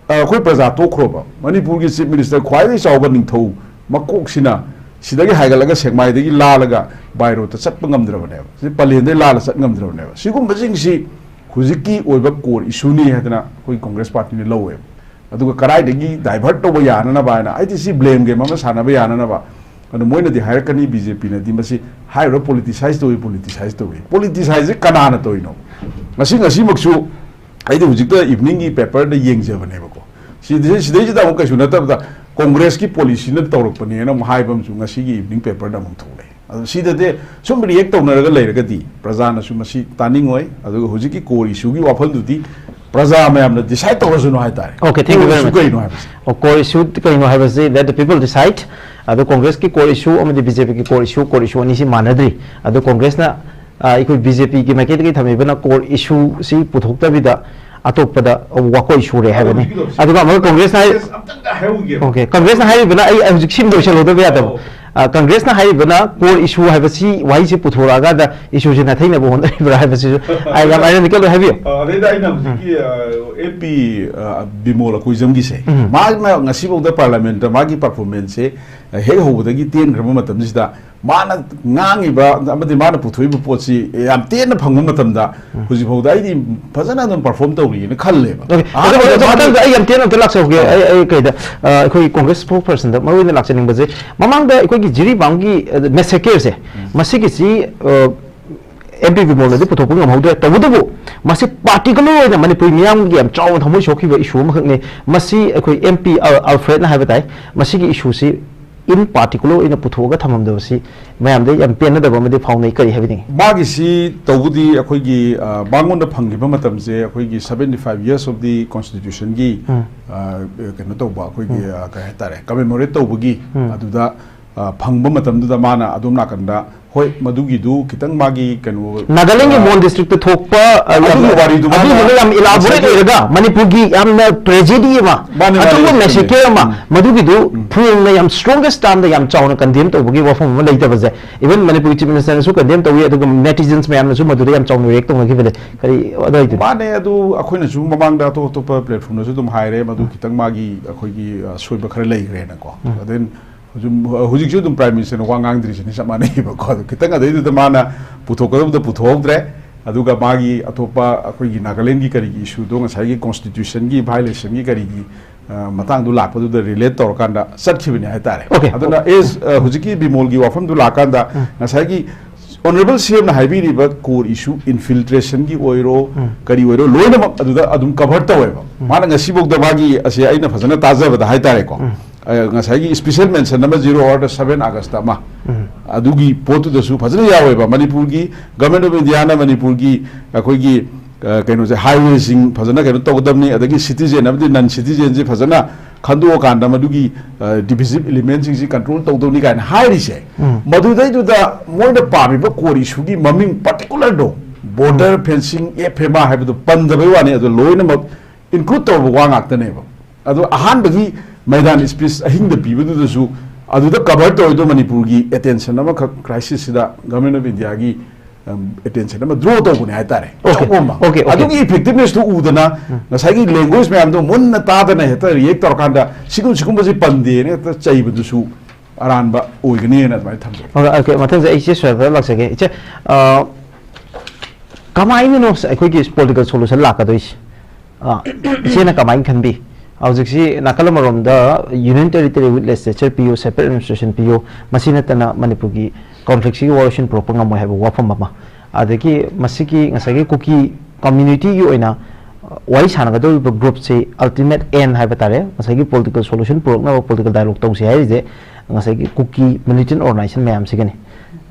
ꯑ, ꯑꯩꯈꯣꯏ ꯄ꯭ꯔꯖꯥ ꯇꯣꯛꯈ꯭ꯔꯣꯕ, ꯃꯅꯤꯄꯨꯔꯒꯤ ꯆꯤꯞ ꯃꯤꯅꯤꯁꯇꯔ ꯈ꯭ꯋꯥꯏꯗꯒꯤ ꯆꯥꯎꯕ ꯅꯤꯡꯊꯧ ꯃꯀꯣꯛꯁꯤꯅ ꯁꯤꯗꯒꯤ ꯍꯥꯏꯒꯠꯂꯒ ꯁꯦꯛꯃꯥꯏꯗꯒꯤ ꯂꯥꯜꯂꯒ by road ꯇ ꯆꯠꯄ ꯉꯝꯗ꯭ꯔꯕꯅꯦꯕ, ꯁꯤ ꯄꯂꯦꯟꯗꯒꯤ ꯂꯥꯜꯂ ꯆꯠ ꯉꯝꯗ꯭ꯔꯕꯅꯦꯕ꯫ ꯁꯤꯒꯨꯝꯕꯁꯤꯡꯁꯤ ꯍꯧꯖꯤꯛꯀꯤ ꯑꯣꯏꯕ core issue ꯅꯤ ꯍꯥꯏꯗꯅ ꯑꯩꯈꯣꯏ ꯀꯣꯡꯒ꯭ꯔꯦꯁ ꯄꯥꯔꯇꯤꯅ ꯂꯧꯋꯦꯕ꯫ ꯑꯗꯨꯒ ꯀꯗꯥꯏꯗꯒꯤ divert ꯇꯧꯕ ꯌꯥꯅꯅꯕ ꯍꯥꯏꯅ, ꯍꯥꯏꯗꯤ ꯁꯤ blame game ꯑꯃ ꯁꯥꯟꯅꯕ ꯌꯥꯅꯅꯕ꯫ ꯑꯗꯨ ꯃꯣꯏꯅꯗꯤ ꯍꯥꯏꯔꯛꯀꯅꯤ, ꯕꯤ ꯖꯦ ꯄꯤꯅꯗꯤ ꯃꯁꯤ ꯍꯥꯏꯔꯤꯕ politicize ꯇꯧꯏ, politicize ꯇꯧꯏ꯫ Politicize ꯁꯦ ꯀꯅꯥꯅ ꯇꯧꯔꯤꯅꯣ? ꯉꯁꯤ, ꯉꯁꯤꯃꯛꯁꯨ ꯑꯩꯗꯤ ꯍꯧꯖꯤꯛꯇ evening ꯒꯤ paper ꯗ ꯌꯦꯡꯖꯕꯅꯦꯕꯀꯣ꯫ ꯁꯤꯗꯩ-, ꯁꯤꯗꯩꯁꯤꯗ ꯑꯃꯨꯛ ꯀꯩꯁꯨ ꯅꯠꯇꯕꯗ ꯀꯣꯡꯒ꯭ꯔꯦꯁꯀꯤ policy ꯅ ꯇꯧꯔꯛꯄꯅꯦꯅ ꯑꯃꯨꯛ ꯍꯥꯏꯕ ꯑꯃꯁꯨ ꯉꯁꯤꯒꯤ evening paper ꯗ ꯑꯃꯨꯛ ꯊꯣꯛꯂꯛꯑꯦ꯫ ꯑꯗꯣ ꯁꯤꯗꯗꯤ ꯁꯨꯝ react ꯇꯧꯅꯔꯒ ꯂꯩꯔꯒꯗꯤ ꯄ꯭ꯔꯖꯥꯅꯁꯨ ꯃꯁꯤ ꯇꯥꯅꯤꯡꯉꯣꯏ꯫ ꯑꯗꯨꯒ ꯍꯧꯖꯤꯛꯀꯤ core issue ꯒꯤ ꯋꯥꯐꯝꯗꯨꯗꯤ ꯄ꯭ꯔꯖꯥ ꯃꯌꯥꯝꯅ decide ꯇꯧꯔꯁꯅꯨ ꯍꯥꯏꯇꯥꯔꯦ꯫ Okay, thank you very much. Core issue ꯀꯩꯅꯣ ꯍꯥꯏꯕꯁꯦ? ꯑꯣ, core issue ꯀꯩꯅꯣ ꯍꯥꯏꯕꯁꯤ let the people decide꯫ ꯑꯗꯣ ꯀꯣꯡꯒ꯭ꯔꯦꯁꯀꯤ core issue ꯑꯃꯗꯤ ꯕꯤ ꯖꯦ ꯄꯤꯒꯤ core issue, core issue ꯑꯅꯤꯁꯤ ꯃꯥꯟꯅꯗ꯭ꯔꯤ꯫ ꯑꯗꯣ ꯀꯣꯡꯒ꯭ꯔꯦꯁꯅ, ꯑ, ꯑꯩꯈꯣꯏ ꯕꯤ ꯖꯦ ꯄꯤꯒꯤ ꯃꯥꯏꯀꯩꯗꯒꯤ ꯊꯝꯃꯤꯕꯅ core issue ꯁꯤ ꯄꯨꯊꯣꯛꯇꯕꯤꯗ ꯑꯇꯣꯞꯄꯗ ꯋꯥꯀꯣꯏ ꯁꯨꯔꯦ ꯍꯥꯏꯕꯅꯤ꯫ ꯍꯧꯖꯤꯛꯀꯤꯗꯣ ꯑꯗꯨꯒ ꯑꯃꯨꯛ ꯀꯣꯡꯒ꯭ꯔꯦꯁꯅ ꯍꯥꯏ-, ꯑꯝꯇꯪꯒ ꯍꯥꯏꯍꯧꯒꯦꯕ꯫ Okay, ꯀꯣꯡꯒ꯭ꯔꯦꯁꯅ ꯍꯥꯏꯔꯤꯕꯅ, ꯑꯩ, ꯑꯩ ꯍꯧꯖꯤꯛ ꯁꯤꯃ ꯂꯣꯏꯁꯤꯜꯍꯧꯗꯕ ꯌꯥꯗꯕ꯫ ꯑꯧ꯫ ꯑ, ꯀꯪꯒ꯭ꯔꯦꯁꯅ ꯍꯥꯏꯔꯤꯕꯅ core issue ꯍꯥꯏꯕꯁꯤ, ꯋꯥꯍꯩꯁꯤ ꯄꯨꯊꯣꯔꯛꯑꯀꯥꯟꯗ issue ꯁꯤ ꯅꯥꯊꯩꯅꯕ ꯍꯣꯠꯅꯔꯤꯕ꯭ꯔꯥ ꯍꯥꯏꯕꯁꯤꯁꯨ ꯑꯩ ꯌꯥꯝ ironical ꯑꯣꯏ, ꯍꯥꯏꯕꯤꯌꯨ꯫ ꯑ, ꯑꯗꯩꯗ ꯑꯩꯅ ꯍꯧꯖꯤꯛꯀꯤ, ꯑ, ꯑꯦꯝ ꯄꯤ, ꯑ, ꯕꯤꯃꯣꯜ ꯑꯀꯣꯏꯖꯝꯒꯤꯁꯦ, ꯎꯝ꯫ ꯃꯥꯅ ꯉꯁꯤꯐꯥꯎꯗ parliament ꯇ ꯃꯥꯒꯤ performance ꯁꯦ, ꯑ, ꯍꯦꯛ ꯍꯧꯕꯗꯒꯤ ꯇꯦꯟꯈ꯭ꯔꯕ ꯃꯇꯝꯁꯤꯗ ꯃꯥꯅ ꯉꯥꯡꯉꯤꯕ ꯑꯃꯗꯤ ꯃꯥꯅ ꯄꯨꯊꯣꯛꯏꯕ ꯄꯣꯠꯁꯤ ꯌꯥꯝ ꯇꯦꯟꯅ ꯐꯪꯕ ꯃꯇꯝꯗ ꯎꯝ꯫ ꯍꯧꯖꯤꯛꯐꯥꯎꯗ ꯑꯩꯗꯤ ꯐꯖꯅ ꯑꯗꯨꯝ perform ꯇꯧꯔꯤꯅ ꯈꯜꯂꯦꯕ꯫ Okay, ꯑꯗꯣ, ꯑꯍꯥꯟꯕꯗ ꯑꯗꯣ ꯃꯥꯒꯤ ꯃꯊꯪꯗ ꯑꯩ ꯌꯥꯝ ꯇꯦꯟꯅ ꯑꯝꯇ ꯂꯥꯛꯆꯍꯧꯒꯦ꯫ ꯑꯧ꯫ ꯑꯩ, ꯑꯩ ꯀꯩꯗ, ꯑ, ꯑꯩꯈꯣꯏ ꯀꯣꯡꯒ꯭ꯔꯦꯁ spokesperson ꯗ ꯃꯔꯨ ꯑꯣꯏꯅ ꯂꯥꯛꯆꯅꯤꯡꯕꯁꯦ, ꯃꯃꯥꯡꯗ ꯑꯩꯈꯣꯏꯒꯤ ꯖꯤꯔꯤꯕꯥꯝꯒꯤ, ꯑ, massacre ꯁꯦ, ꯎꯝ꯫ ꯃꯁꯤꯒꯤꯁꯤ, ꯑ, ꯑꯦꯝ ꯄꯤ ꯕꯤꯃꯣꯜꯅꯗꯤ ꯄꯨꯊꯣꯛꯄ ꯉꯝꯍꯧꯗ꯭ꯔꯦ꯫ ꯇꯧꯕꯇꯕꯨ ꯃꯁꯤ particular ꯑꯣꯏꯅ ꯃꯅꯤꯄꯨꯔꯤ ꯃꯤꯌꯥꯝꯒꯤ ꯌꯥꯝ ꯆꯥꯎꯅ ꯊꯃꯣꯏ ꯁꯣꯛꯈꯤꯕ issue ꯑꯃꯈꯛꯅꯤ꯫ ꯃꯁꯤ ꯑꯩꯈꯣꯏ ꯑꯦꯝ ꯄꯤ ꯑꯜ-, ꯑꯜꯐ꯭ꯔꯦꯗꯅ ꯍꯥꯏꯕ ꯇꯥꯏ, ꯃꯁꯤꯒꯤ issue ꯁꯤ in particular ꯑꯣꯏꯅ ꯄꯨꯊꯣꯛꯑꯒ ꯊꯝꯃꯝꯗꯕꯁꯤ ꯃꯌꯥꯝꯗ ꯌꯥꯝ ꯄꯦꯟꯅꯗꯕ ꯑꯃꯗꯤ ꯐꯥꯎꯅꯩ꯫ ꯀꯔꯤ ꯍꯥꯏꯕꯤꯅꯤꯡꯉꯤ? ꯃꯥꯒꯤꯁꯤ ꯇꯧꯕꯗꯤ ꯑꯩꯈꯣꯏꯒꯤ, ꯑ, ꯃꯉꯣꯟꯗ ꯐꯪꯈꯤꯕ ꯃꯇꯝꯁꯦ ꯑꯩꯈꯣꯏꯒꯤ seventy five years of the constitution ꯒꯤ, ꯎꯝ꯫ ꯑ, ꯀꯩꯅꯣ ꯇꯧꯕ, ꯑꯩꯈꯣꯏꯒꯤ, ꯎꯝ꯫ ꯑ, ꯀꯩ ꯍꯥꯏꯇꯥꯔꯦ, commemorate ꯇꯧꯕꯒꯤ ꯎꯝ꯫ ꯑꯗꯨꯗ, ꯑ, ꯐꯪꯕ ꯃꯇꯝꯗꯨꯗ ꯃꯥꯅ ꯑꯗꯣꯝ ꯅꯥꯀꯟꯗ, ꯍꯣꯏ, ꯃꯗꯨꯒꯤꯗꯨ ꯈꯤꯇꯪ ꯃꯥꯒꯤ ꯀꯩꯅꯣ, ꯅꯥꯒꯥꯂꯦꯟꯒꯤ ꯑ, ꯃꯣꯟ district ꯇ ꯊꯣꯛꯄ, ꯑ, ꯑꯗꯨꯒꯤ ꯌꯥꯝꯅ, ꯋꯥꯔꯤꯗꯨ ꯃꯥꯅ ꯑꯗꯨꯗꯨꯅ ꯌꯥꯝ elaborate ꯉꯁꯥꯏꯒꯤ ꯑꯣꯏꯔꯒ ꯃꯅꯤꯄꯨꯔꯒꯤ ꯌꯥꯝꯅ tragedy ꯑꯃ, ꯃꯥꯅꯦ, ꯃꯥꯅꯦ, ꯑꯆꯧꯕ ꯆꯨꯝꯃꯦ꯫ Massacre ꯑꯃ, ꯎꯝ꯫ ꯃꯗꯨꯒꯤꯗꯨ ꯎꯝ꯫ ꯐꯣꯡꯅ ꯌꯥꯝ strongest term ꯗ ꯌꯥꯝ ꯆꯥꯎꯅ condemn ꯇꯧꯕꯒꯤ ꯋꯥꯐꯝ ꯑꯃ ꯂꯩꯇꯕꯁꯦ, even ꯃꯅꯤꯄꯨꯔꯒꯤ Chief Minister ꯅꯁꯨ condemn ꯇꯧꯏ, ꯑꯗꯨꯒ netizens ꯃꯌꯥꯝꯅꯁꯨ ꯃꯗꯨꯗ ꯌꯥꯝ ꯆꯥꯎꯅ react ꯇꯧꯅꯈꯤꯕ ꯂꯩ꯫ ꯀꯔꯤ ꯑꯗꯨꯋꯥꯏꯗꯨꯅꯤ? ꯃꯥꯅꯦ, ꯑꯗꯨ ꯑꯩꯈꯣꯏꯅꯁꯨ ꯃꯃꯥꯡꯗ ꯑꯇꯣꯞ ꯑꯇꯣꯞꯄ platform ꯗꯁꯨ ꯑꯗꯨꯝ ꯍꯥꯏꯔꯦ, ꯃꯗꯨ ꯎꯝ꯫ ꯈꯤꯇꯪ ꯃꯥꯒꯤ, ꯑꯩꯈꯣꯏꯒꯤ, ꯑ, ꯁꯣꯏꯕ ꯈꯔ ꯂꯩꯈ꯭ꯔꯦꯅꯀꯣ꯫ ꯎꯝ꯫ Then ꯍꯧꯖꯤꯛ, ꯍꯧꯖꯤꯛꯁꯨ ꯑꯗꯨꯝ Prime Ministerꯅ ꯋꯥ ꯉꯥꯡꯗ꯭ꯔꯤꯁꯤꯅꯤ, ꯆꯞ ꯃꯥꯟꯅꯩꯕꯀꯣ꯫ ꯑꯗꯨ ꯈꯤꯇꯪ ꯑꯗꯩꯗꯨꯗ ꯃꯥꯅ ꯄꯨꯊꯣꯛꯀꯗꯕꯗ ꯄꯨꯊꯣꯛꯍꯧꯗ꯭ꯔꯦ꯫ ꯑꯗꯨꯒ ꯃꯥꯒꯤ ꯑꯇꯣꯞꯄ ꯑꯩꯈꯣꯏꯒꯤ ꯅꯥꯒꯥꯂꯦꯟꯒꯤ ꯀꯔꯤꯒꯤ issueꯗꯣ ꯉꯁꯥꯏꯒꯤ constitutionꯒꯤ violationꯒꯤ ꯀꯔꯤꯒꯤ, ꯑ, ꯃꯇꯥꯡꯗꯨ ꯂꯥꯛꯄꯗꯨꯗ relate ꯇꯧꯔꯀꯥꯟꯗ ꯆꯠꯈꯤꯕꯅꯦ ꯍꯥꯏꯇꯥꯔꯦ꯫ Okay. ꯑꯗꯨꯅ as, ꯑ, ꯍꯧꯖꯤꯛꯀꯤ ꯕꯤꯃꯣꯜꯒꯤ ꯋꯥꯐꯝꯗꯨ ꯂꯥꯛꯀꯥꯟꯗ ꯉꯁꯥꯏꯒꯤ Honourable CMꯅ ꯍꯥꯏꯕꯤꯔꯤꯕ core issue infiltrationꯒꯤ ꯑꯣꯏꯔꯣ, ꯀꯔꯤ ꯑꯣꯏꯔꯣ, ꯂꯣꯏꯅꯃꯛ ꯑꯗꯨꯗ ꯑꯗꯨꯝ cover ꯇꯧꯋꯦꯕ꯫ ꯃꯥꯅ ꯉꯁꯤꯐꯥꯎꯗ ꯃꯥꯒꯤ ꯑꯁꯦ ꯑꯩꯅ ꯐꯖꯅ ꯇꯥꯖꯕꯗ ꯍꯥꯏꯇꯥꯔꯦꯀꯣ꯫ ꯑ, ꯉꯁꯥꯏꯒꯤ special mention ꯑꯃ zero hourꯗ seven August ꯑꯃ, ꯑꯗꯨꯒꯤ ꯄꯣꯠꯇꯨꯗꯁꯨ ꯐꯖꯅ ꯌꯥꯎꯋꯦꯕ꯫ ꯃꯅꯤꯄꯨꯔꯒꯤ Government of Indiaꯅ ꯃꯅꯤꯄꯨꯔꯒꯤ ꯑꯩꯈꯣꯏꯒꯤ, ꯑ, ꯀꯩꯅꯣꯁꯦ, highwayꯁꯤꯡ ꯐꯖꯅ ꯀꯩꯅꯣ ꯇꯧꯒꯗꯕꯅꯤ, ꯑꯗꯒꯤ citizen ꯑꯃꯗꯤ non citizenꯁꯦ ꯐꯖꯅ ꯈꯟꯗꯣꯛꯑꯀꯥꯟꯗ ꯃꯗꯨꯒꯤ, ꯑ, divisive elementꯁꯤꯡꯁꯤ control ꯇꯧꯗꯧꯅꯤ ꯀꯥꯏꯅ ꯍꯥꯏꯔꯤꯁꯦ꯫ ꯃꯗꯨꯗꯩꯗꯨꯗ ꯃꯣꯏꯅ ꯄꯥꯝꯃꯤꯕ core issueꯒꯤ ꯃꯃꯤꯡ particularꯗꯣ, border fencing, FMR ꯍꯥꯏꯕꯗꯣ ꯄꯟꯗꯕꯩ ꯋꯥꯅꯤ, ꯑꯗꯨ ꯂꯣꯏꯅꯃꯛ include ꯇꯧꯔꯕ ꯋꯥ ꯉꯥꯛꯇꯅꯦꯕ꯫ ꯑꯗꯣ ꯑꯍꯥꯟꯕꯒꯤ ꯃꯩꯗꯥꯟ speech ꯑꯍꯤꯡꯗ ꯄꯤꯕꯗꯨꯗꯁꯨ ꯑꯗꯨꯗ cover ꯇꯧꯔꯤꯗꯣ ꯃꯅꯤꯄꯨꯔꯒꯤ attention ꯑꯃꯈꯛ crisisꯁꯤꯗ Government of Indiaꯒꯤ, ꯎꯝ, attention ꯑꯃ draw ꯇꯧꯕꯅꯦ ꯍꯥꯏꯇꯥꯔꯦ꯫ Okay. ꯑꯆꯧꯕ ꯑꯃ꯫ Okay, okay. ꯑꯗꯨꯒꯤ effectivenessꯇꯨ ꯎꯗꯅ ꯉꯁꯥꯏꯒꯤ language ꯃꯌꯥꯝꯗꯣ ꯃꯨꯟꯅ ꯇꯥꯗꯅ ꯍꯦꯛꯇ react ꯇꯧꯔꯀꯥꯟꯗ ꯁꯤꯒꯨꯝ-, ꯁꯤꯒꯨꯝꯕꯁꯤ ꯄꯟꯗꯦꯅ ꯍꯦꯛꯇ ꯆꯩꯕꯗꯨꯁꯨ ꯑꯔꯥꯟꯕ ꯑꯣꯏꯒꯅꯤꯅ ꯑꯗꯨꯃꯥꯏꯅ ꯊꯝꯖꯒꯦ꯫ Okay, okay. ꯃꯊꯪꯁꯦ ꯑꯩ ꯏꯆꯦ ꯁꯣꯏꯗ ꯂꯥꯛꯆꯒꯦ꯫ ꯏꯆꯦ, ꯑ, ꯀꯃꯥꯏꯅꯅꯣ ꯑꯩꯈꯣꯏꯒꯤ political solution ꯂꯥꯛꯀꯗꯣꯏꯁꯦ? ꯑ, ꯏꯆꯦꯅ ꯀꯃꯥꯏꯅ ꯈꯟꯕꯤ? ꯍꯧꯖꯤꯛꯁꯤ ꯅꯥꯀꯜ ꯑꯃꯔꯣꯝꯗ Union Territory with legislature ꯄꯤꯌꯨ, separate administration ꯄꯤꯌꯨ, ꯃꯁꯤ ꯅꯠꯇꯅ ꯃꯅꯤꯄꯨꯔꯒꯤ conflictꯁꯤꯒꯤ ꯋꯥꯔꯣꯏꯁꯤꯟ ꯄꯨꯔꯛꯄ ꯉꯝꯃꯣꯏ ꯍꯥꯏꯕ ꯋꯥꯐꯝ ꯑꯃ, ꯑꯗꯒꯤ ꯃꯁꯤꯒꯤ ꯉꯁꯥꯏꯒꯤ ꯀꯨꯀꯤ communityꯒꯤ ꯑꯣꯏꯅ, ꯑ, ꯋꯥꯔꯤ ꯁꯥꯟꯅꯒꯗꯧꯔꯤꯕ groupꯁꯤ ultimate end ꯍꯥꯏꯕ ꯇꯥꯔꯦ, ꯉꯁꯥꯏꯒꯤ political solution ꯄꯨꯔꯛꯅꯕ political dialogue ꯇꯧꯁꯤ ꯍꯥꯏꯔꯤꯁꯦ ꯉꯁꯥꯏꯒꯤ ꯀꯨꯀꯤ militant organisation ꯃꯌꯥꯝꯁꯤꯒꯅꯤ꯫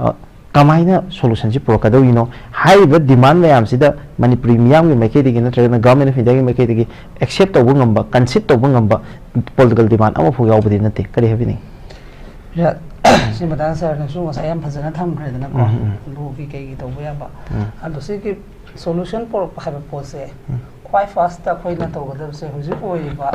ꯑ, ꯀꯃꯥꯏꯅ solutionꯁꯤ ꯄꯨꯔꯛꯀꯗꯧꯔꯤꯅꯣ? ꯍꯥꯏꯔꯤꯕ demand ꯃꯌꯥꯝꯁꯤꯗ ꯃꯅꯤꯄꯨꯔꯤ ꯃꯤꯌꯥꯝꯒꯤ ꯃꯥꯏꯀꯩꯗꯒꯤ ꯅꯠꯇ꯭ꯔꯒꯅ Government of Indiaꯒꯤ ꯃꯥꯏꯀꯩꯗꯒꯤ accept ꯇꯧꯕ ꯉꯝꯕ, concede ꯇꯧꯕ ꯉꯝꯕ political demand ꯑꯃꯐꯥꯎ ꯌꯥꯎꯕꯗꯤ ꯅꯠꯇꯦ꯫ ꯀꯔꯤ ꯍꯥꯏꯕꯤꯅꯤꯡꯉꯤ? ꯁꯤ ꯃꯇꯥꯡ ꯁꯥꯔꯅꯁꯨ ꯉꯁꯥꯏ ꯌꯥꯝ ꯐꯖꯅ ꯊꯝꯈ꯭ꯔꯦꯗꯅꯀꯣ, ꯎꯝ, ꯎꯝ꯫ ꯂꯣꯒꯤ ꯀꯩꯒꯤ ꯇꯧꯕ ꯌꯥꯕ꯫ ꯎꯝ꯫ ꯑꯗꯣ ꯁꯤꯒꯤ solution ꯄꯨꯔꯛꯄ ꯍꯥꯏꯕ ꯄꯣꯠꯁꯦ, ꯎꯝ꯫ ꯈ꯭ꯋꯥꯏ firstꯇ ꯑꯩꯈꯣꯏꯅ ꯇꯧꯒꯗꯕꯁꯦ ꯍꯧꯖꯤꯛ ꯑꯣꯏꯔꯤꯕ,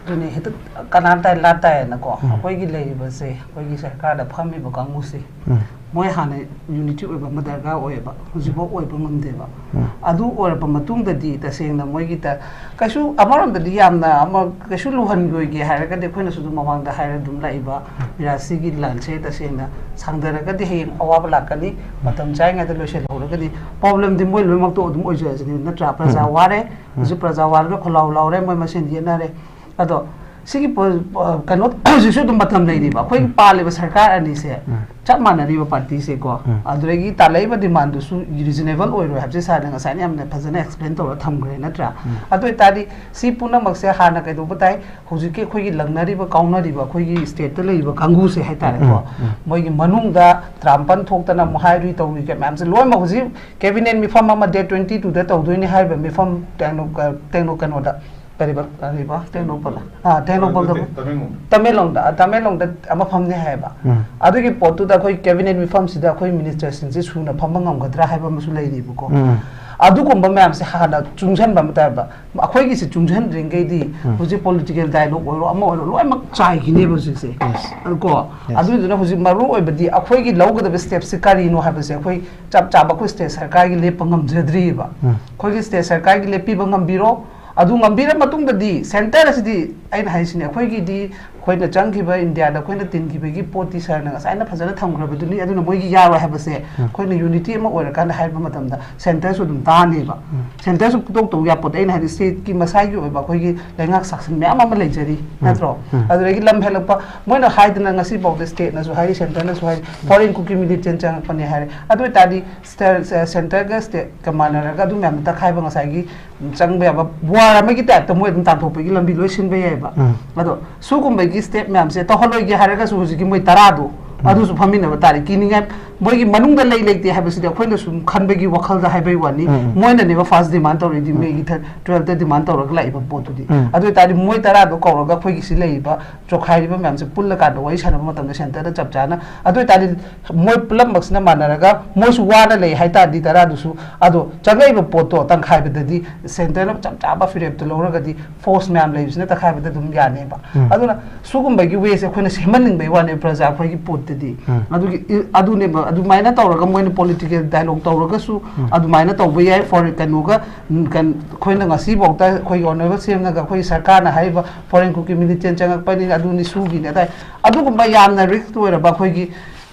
ꯑꯗꯨꯅꯤ ꯍꯦꯛꯇ ꯀꯅꯥ ꯇꯥꯏ ꯂꯥ ꯇꯥꯏꯌꯦꯅꯀꯣ, ꯎꯝ꯫ ꯑꯩꯈꯣꯏꯒꯤ ꯂꯩꯔꯤꯕꯁꯦ, ꯑꯩꯈꯣꯏꯒꯤ ꯁꯔꯀꯥꯔꯗ ꯐꯝꯃꯤꯕ ꯀꯥꯡꯕꯨꯁꯦ, ꯎꯝ꯫ ꯃꯣꯏ ꯍꯥꯟꯅ unity ꯑꯣꯏꯕ ꯑꯃ ꯗꯔꯀꯥꯔ ꯑꯣꯏꯌꯦꯕ, ꯍꯧꯖꯤꯛꯐꯥꯎ ꯑꯣꯏꯕ ꯉꯝꯗꯦꯕ꯫ ꯎꯝ꯫ ꯑꯗꯨ ꯑꯣꯏꯔꯕ ꯃꯇꯨꯡꯗꯗꯤ ꯇꯁꯦꯡꯅ ꯃꯣꯏꯒꯤꯗ ꯀꯩꯁꯨ ꯑꯃꯔꯣꯝꯗꯗꯤ ꯌꯥꯝꯅ ꯑꯃ ꯀꯩꯁꯨ ꯂꯨꯍꯟꯈꯤꯔꯣꯏꯒꯦ ꯍꯥꯏꯔꯒꯗꯤ, ꯑꯩꯈꯣꯏꯅꯁꯨ ꯑꯗꯨꯝ ꯃꯃꯥꯡꯗ ꯍꯥꯏꯔ ꯑꯗꯨꯝ ꯂꯥꯛꯏꯕ, ꯃꯤꯔꯥꯁꯤꯒꯤ ꯂꯥꯟꯁꯦ ꯇꯁꯦꯡꯅ ꯁꯥꯡꯊꯔꯒꯗꯤ ꯍꯌꯦꯡ ꯑꯋꯥꯕ ꯂꯥꯛꯀꯅꯤ꯫ ꯃꯇꯝ ꯆꯥꯔꯤꯉꯩꯗ ꯂꯣꯏꯁꯤꯜꯍꯧꯔꯒꯗꯤ ꯄ꯭ꯔꯣꯕ꯭ꯂꯦꯝꯗꯤ ꯃꯣꯏ ꯂꯣꯏꯅꯃꯛꯇꯣ ꯑꯗꯨꯝ ꯑꯣꯏꯖꯔꯁꯤꯅꯤ, ꯅꯠꯇ꯭ꯔꯥ? ꯄ꯭ꯔꯖꯥ ꯎꯝ꯫ ꯋꯥꯔꯦ, ꯎꯝ꯫ ꯍꯧꯖꯤꯛ ꯄ꯭ꯔꯖꯥ ꯋꯥꯔꯒ ꯈꯣꯜꯂꯥꯎ ꯂꯥꯎꯔꯦ, ꯃꯣꯏ ꯃꯁꯦꯟ ꯌꯦꯠꯅꯔꯦ꯫ ꯑꯗꯣ ꯁꯤꯒꯤ ꯄꯣ-, ꯑ, ꯀꯩꯅꯣ ꯍꯧꯖꯤꯛꯁꯨ ꯑꯗꯨꯝ ꯃꯇꯝ ꯂꯩꯔꯤꯕ꯫ ꯑꯩꯈꯣꯏꯒꯤ ꯎꯝ꯫ ꯄꯥꯜꯂꯤꯕ ꯁꯔꯀꯥꯔ ꯑꯅꯤꯁꯦ ꯎꯝ꯫ ꯆꯞ ꯃꯥꯟꯅꯔꯤꯕ ꯄꯥꯔꯇꯤꯁꯦꯀꯣ꯫ ꯎꯝ꯫ ꯑꯗꯨꯗꯒꯤ ꯇꯥꯜꯂꯛꯏꯕ ꯗꯤꯃꯥꯟꯗꯨꯁꯨ ꯔꯤꯖꯅꯦꯕꯜ ꯑꯣꯏꯔꯣꯏ ꯍꯥꯏꯕꯁꯦ ꯁꯥꯔꯅ ꯉꯁꯥꯏꯅ ꯌꯥꯝꯅ ꯐꯖꯅ ꯑꯦꯛꯁꯄ꯭ꯂꯦꯟ ꯇꯧꯔ ꯊꯝꯈ꯭ꯔꯦ, ꯅꯠꯇ꯭ꯔꯥ? ꯎꯝ꯫ ꯑꯗꯨ ꯑꯣꯏꯇꯥꯔꯗꯤ ꯁꯤ ꯄꯨꯝꯅꯃꯛꯁꯦ ꯍꯥꯟꯅ ꯀꯩꯗꯧꯕ ꯇꯥꯏ? ꯍꯧꯖꯤꯛꯀꯤ ꯑꯩꯈꯣꯏꯒꯤ ꯂꯪꯅꯔꯤꯕ, ꯀꯥꯎꯅꯔꯤꯕ ꯑꯩꯈꯣꯏꯒꯤ ꯁ꯭ꯇꯦꯠꯇ ꯂꯩꯔꯤꯕ ꯀꯥꯡꯕꯨꯁꯦ ꯍꯥꯏꯇꯥꯔꯦꯀꯣ꯫ ꯎꯝ, ꯎꯝ꯫ ꯃꯣꯏꯒꯤ ꯃꯅꯨꯡꯗ ꯇ꯭ꯔꯥꯝꯄꯟ ꯊꯣꯛꯇꯅ ꯑꯃꯨꯛ ꯍꯥꯏꯔꯨꯏ ꯇꯧꯔꯨꯏ ꯀ-, ꯃꯌꯥꯝꯁꯦ ꯂꯣꯏꯅꯃꯛ ꯍꯧꯖꯤꯛ ꯀꯦꯕꯤꯅꯦꯠ ꯃꯤꯐꯝ ꯑꯃ ꯗꯦꯠ ꯇ꯭ꯋꯦꯟꯇꯤ ꯇꯨꯗ ꯇꯧꯗꯣꯏꯅꯤ ꯍꯥꯏꯔꯤꯕ ꯃꯤꯐꯝ ꯇꯦꯡꯅꯧ-, ꯀ-, ꯇꯦꯡꯅꯧ-, ꯀꯩꯅꯣꯗ, ꯀꯔꯤꯕ, ꯀꯔꯤꯕ? ꯇꯦꯡꯅꯧꯄꯜ꯫ ꯑꯥ, ꯇꯦꯡꯅꯧꯄꯜꯗ꯫ ꯇꯃꯦꯡꯂꯣꯡꯗ꯫ ꯇꯃꯦꯡꯂꯣꯡꯗ, ꯑꯥ, ꯇꯃꯦꯡꯂꯣꯡꯗ ꯑꯃ ꯐꯝꯅꯤ ꯍꯥꯏꯌꯦꯕ꯫ ꯎꯝ꯫ ꯑꯗꯨꯒꯤ ꯄꯣꯠꯇꯨꯗ ꯑꯩꯈꯣꯏ ꯀꯦꯕꯤꯅꯦꯠ ꯃꯤꯐꯝꯁꯤꯗ ꯑꯩꯈꯣꯏ ꯃꯤꯅꯤꯁꯇꯔꯁꯤꯡꯁꯦ ꯁꯨꯅ ꯐꯝꯕ ꯉꯝꯒꯗ꯭ꯔꯥ ꯍꯥꯏꯕ ꯑꯃꯁꯨ ꯂꯩꯔꯤꯕꯀꯣ꯫ ꯎꯝ꯫ ꯑꯗꯨꯒꯨꯝꯕ ꯃꯌꯥꯝꯁꯦ ꯍꯥꯟꯅ ꯆꯨꯡꯁꯟꯕ ꯑꯃ ꯇꯥꯏꯕ꯫ ꯑꯩꯈꯣꯏꯒꯤꯁꯤ ꯆꯨꯡꯁꯟꯗ꯭ꯔꯤꯉꯩꯗꯤ ꯎꯝ꯫ ꯍꯧꯖꯤꯛ ꯄꯣꯂꯤꯇꯤꯀꯦꯜ ꯗꯥꯏꯂꯣꯒ ꯑꯣꯏꯔꯣ, ꯑꯃ ꯑꯣꯏꯔꯣ, ꯂꯣꯏꯅꯃꯛ ꯆꯥꯏꯈꯤꯅꯦꯕ ꯍꯧꯖꯤꯛꯁꯦ꯫ Yes꯫ ꯀꯣ? Yes꯫ ꯑꯗꯨꯗꯨꯅ ꯍꯧꯖꯤꯛ ꯃꯔꯨ ꯑꯣꯏꯕꯗꯤ ꯑꯩꯈꯣꯏꯒꯤ ꯂꯧꯒꯗꯕ ꯁ꯭ꯇꯦꯞꯁꯤ ꯀꯔꯤꯅꯣ ꯍꯥꯏꯕꯁꯦ ꯑꯩꯈꯣꯏ ꯆꯞ ꯆꯥꯕ ꯑꯩꯈꯣꯏ ꯁ꯭ꯇꯦꯠ ꯁꯔꯀꯥꯔꯒꯤ ꯂꯦꯞꯄ ꯉꯝꯖꯗ꯭ꯔꯤꯕ꯫ ꯎꯝ꯫ ꯑꯩꯈꯣꯏꯒꯤ ꯁ꯭ꯇꯦꯠ ꯁꯔꯀꯥꯔꯒꯤ ꯂꯦꯞꯄꯤꯕ ꯉꯝꯕꯤꯔꯣ, ꯑꯗꯨ ꯉꯝꯕꯤꯔ ꯃꯇꯨꯡꯗꯗꯤ ꯁꯦꯟꯇꯔ ꯑꯁꯤꯗꯤ ꯑꯩꯅ ꯍꯥꯏꯁꯤꯅꯦ, ꯑꯩꯈꯣꯏꯒꯤꯗꯤ ꯑꯩꯈꯣꯏꯅ ꯆꯪꯈꯤꯕ ꯏꯟꯗꯤꯌꯥꯗ ꯑꯩꯈꯣꯏꯅ ꯇꯤꯟꯈꯤꯕꯒꯤ ꯄꯣꯠꯇꯤ ꯁꯥꯔꯅ ꯉꯁꯥꯏꯅ ꯐꯖꯅ ꯊꯝꯈ꯭ꯔꯕꯗꯨꯅꯤ, ꯑꯗꯨꯅ ꯃꯣꯏꯒꯤ ꯌꯥꯔꯣꯏ ꯍꯥꯏꯕꯁꯦ ꯎꯝ꯫ ꯑꯩꯈꯣꯏꯅ ꯌꯨꯅꯤꯇꯤ ꯑꯃ ꯑꯣꯏꯔꯀꯥꯟꯗ ꯍꯥꯏꯕ ꯃꯇꯝꯗ ꯁꯦꯟꯇꯔꯁꯨ ꯑꯗꯨꯝ ꯇꯥꯅꯦꯕ꯫ ꯎꯝ꯫ ꯁꯦꯟꯇꯔꯁꯨ ꯄꯨꯇꯧ ꯇꯧ ꯌꯥꯄꯣꯠꯇꯦ꯫ ꯑꯩꯅ ꯍꯥꯏꯗꯤ ꯁ꯭ꯇꯦꯠꯀꯤ ꯃꯁꯥꯒꯤ ꯑꯣꯏꯕ ꯑꯩꯈꯣꯏꯒꯤ ꯂꯩꯉꯥꯛ ꯁꯥꯁꯟ ꯃꯌꯥꯝ ꯑꯃ ꯂꯩꯖꯔꯤ, ꯎꯝ꯫ ꯅꯠꯇ꯭ꯔꯣ? ꯎꯝ꯫ ꯑꯗꯨꯗꯒꯤ ꯂꯝ ꯍꯦꯜꯂꯛꯄ, ꯃꯣꯏꯅ ꯍꯥꯏꯗꯅ ꯉꯁꯤꯐꯥꯎꯗ ꯁ꯭ꯇꯦꯠꯅꯁꯨ ꯍꯥꯏꯔꯤ, ꯁꯦꯟꯇꯔꯅꯁꯨ ꯍꯥꯏꯔꯤ, ꯐꯣꯔꯦꯟ ꯀꯨꯀꯤ ꯃꯤꯂꯤꯇꯦꯟ ꯆꯪꯉꯛꯄꯅꯦ ꯍꯥꯏꯔꯦ꯫ ꯑꯗꯨ ꯑꯣꯏꯇꯥꯔꯗꯤ ꯁꯦꯟꯇꯔ-, ꯁꯦꯟꯇꯔꯒ ꯁ꯭ꯇꯦꯠꯀ ꯃꯥꯟꯅꯔꯒ ꯑꯗꯨ ꯃꯌꯥꯝꯗꯣ ꯇꯛꯈꯥꯏꯕ ꯉꯁꯥꯏꯒꯤ ꯆꯪꯕ ꯌꯥꯕ ꯋꯥꯔ ꯑꯃꯒꯤ ꯇꯥꯏꯞꯇ ꯃꯣꯏ ꯑꯗꯨꯝ ꯇꯥꯟꯊꯣꯛꯄꯒꯤ ꯂꯝꯕꯤ ꯂꯣꯏ ꯁꯤꯟꯕ ꯌꯥꯏꯑꯕ꯫ ꯎꯝ꯫ ꯑꯗꯣ ꯁꯤꯒꯨꯝꯕꯒꯤ ꯁ꯭ꯇꯦꯞ ꯃꯌꯥꯝꯁꯦ ꯇꯧꯍꯜꯂꯣꯏꯒꯦ ꯍꯥꯏꯔꯒꯁꯨ ꯍꯧꯖꯤꯛꯀꯤ ꯃꯣꯏ ꯇꯔꯥꯗꯣ ꯎꯝ꯫ ꯑꯗꯨꯁꯨ ꯐꯝꯃꯤꯟꯅꯕ ꯇꯥꯔꯦ꯫ ꯀꯤꯅꯤꯡꯉꯥꯏ ꯃꯣꯏꯒꯤ ꯃꯅꯨꯡꯗ ꯂꯩ ꯂꯩꯇꯦ ꯍꯥꯏꯕꯁꯤꯗꯤ ꯑꯩꯈꯣꯏꯅ ꯁꯨꯝ ꯈꯟꯕꯒꯤ ꯋꯥꯈꯜꯗ ꯍꯥꯏꯕꯒꯤ ꯋꯥꯅꯤ꯫ ꯎꯝ, ꯎꯝ꯫ ꯃꯣꯏꯅꯅꯦꯕ ꯐꯥꯔꯁ ꯗꯤꯃꯥꯟ ꯇꯧꯔꯤꯗꯤ ꯎꯝ꯫ ꯃꯦꯒꯤ ꯊꯥꯔ-, ꯇꯨꯋꯦꯜꯐꯇ ꯗꯤꯃꯥꯟ ꯇꯧꯔꯒ ꯂꯥꯛꯏꯕ ꯄꯣꯠꯇꯨꯗꯤ꯫ ꯎꯝ꯫ ꯑꯗꯨ ꯑꯣꯏꯇꯥꯔꯗꯤ ꯃꯣꯏ ꯇꯔꯥꯗꯣ ꯀꯧꯔꯒ ꯑꯩꯈꯣꯏꯒꯤ ꯁꯤ ꯂꯩꯔꯤꯕ ꯆꯣꯈꯥꯏꯔꯤꯕ ꯃꯌꯥꯝꯁꯦ ꯄꯨꯜꯂꯀꯥꯟꯗ ꯋꯥꯔꯤ ꯁꯥꯟꯅꯕ ꯃꯇꯝꯗ ꯁꯦꯟꯇꯔꯗ ꯆꯞ ꯆꯥꯅ, ꯑꯗꯨ ꯑꯣꯏꯇꯥꯔꯗꯤ ꯃꯣꯏ ꯄꯨꯝꯅꯃꯛꯁꯤꯅ ꯃꯥꯟꯅꯔꯒ ꯃꯣꯏꯁꯨ ꯋꯥꯅ ꯂꯩ ꯍꯥꯏꯇꯥꯔꯗꯤ ꯇꯔꯥꯗꯨꯁꯨ, ꯑꯗꯣ ꯆꯪꯉꯛꯏꯕ ꯄꯣꯠꯇꯣ ꯇꯪꯈꯥꯏꯕꯗꯗꯤ ꯁꯦꯟꯇꯔꯅ ꯆꯞ ꯆꯥꯕ ꯐꯤꯔꯦꯞꯇꯨ ꯂꯧꯔꯒꯗꯤ ꯐꯣꯔꯁ ꯃꯌꯥꯝ ꯂꯩꯕꯁꯤꯅ ꯇꯪꯈꯥꯏꯕꯗ ꯑꯗꯨꯝ ꯌꯥꯅꯦꯕ꯫ ꯎꯝ꯫ ꯑꯗꯨꯅ ꯁꯤꯒꯨꯝꯕꯒꯤ ꯋꯦꯁꯦ ꯑꯩꯈꯣꯏꯅ ꯁꯦꯝꯍꯟꯅꯤꯡꯕꯒꯤ ꯋꯥꯅꯦꯕ, ꯄ꯭ꯔꯖꯥ ꯑꯩꯈꯣꯏꯒꯤ ꯄꯣꯠꯇꯤ꯫ ꯗꯤ꯫ ꯎꯝ꯫ ꯑꯗꯨꯒꯤ ꯏ-, ꯑꯗꯨꯅꯦꯕ, ꯑꯗꯨꯃꯥꯏꯅ ꯇꯧꯔꯒ ꯃꯣꯏꯅ political dialogue ꯇꯧꯔꯒꯁꯨ ꯎꯝ꯫ ꯑꯗꯨꯃꯥꯏꯅ ꯇꯧꯕ ꯌꯥꯏ꯫ For ꯀꯩꯅꯣꯒ, ꯎꯝ, ꯀꯩꯅꯣ, ꯑꯩꯈꯣꯏꯅ ꯉꯁꯤꯐꯥꯎꯗ ꯑꯩꯈꯣꯏꯒꯤ honourable C M ꯅꯒ ꯑꯩꯈꯣꯏꯒꯤ ꯁꯔꯀꯥꯔꯅ ꯍꯥꯏꯔꯤꯕ foreign ꯀꯨꯀꯤ militant ꯆꯪꯉꯛꯄꯅꯤ, ꯑꯗꯨꯅꯤ, ꯁꯨꯒꯤꯅꯤ, ꯑꯗꯥꯏ, ꯑꯗꯨꯒꯨꯝꯕ ꯌꯥꯝꯅ risk ꯑꯣꯏꯔꯕ ꯑꯩꯈꯣꯏꯒꯤ,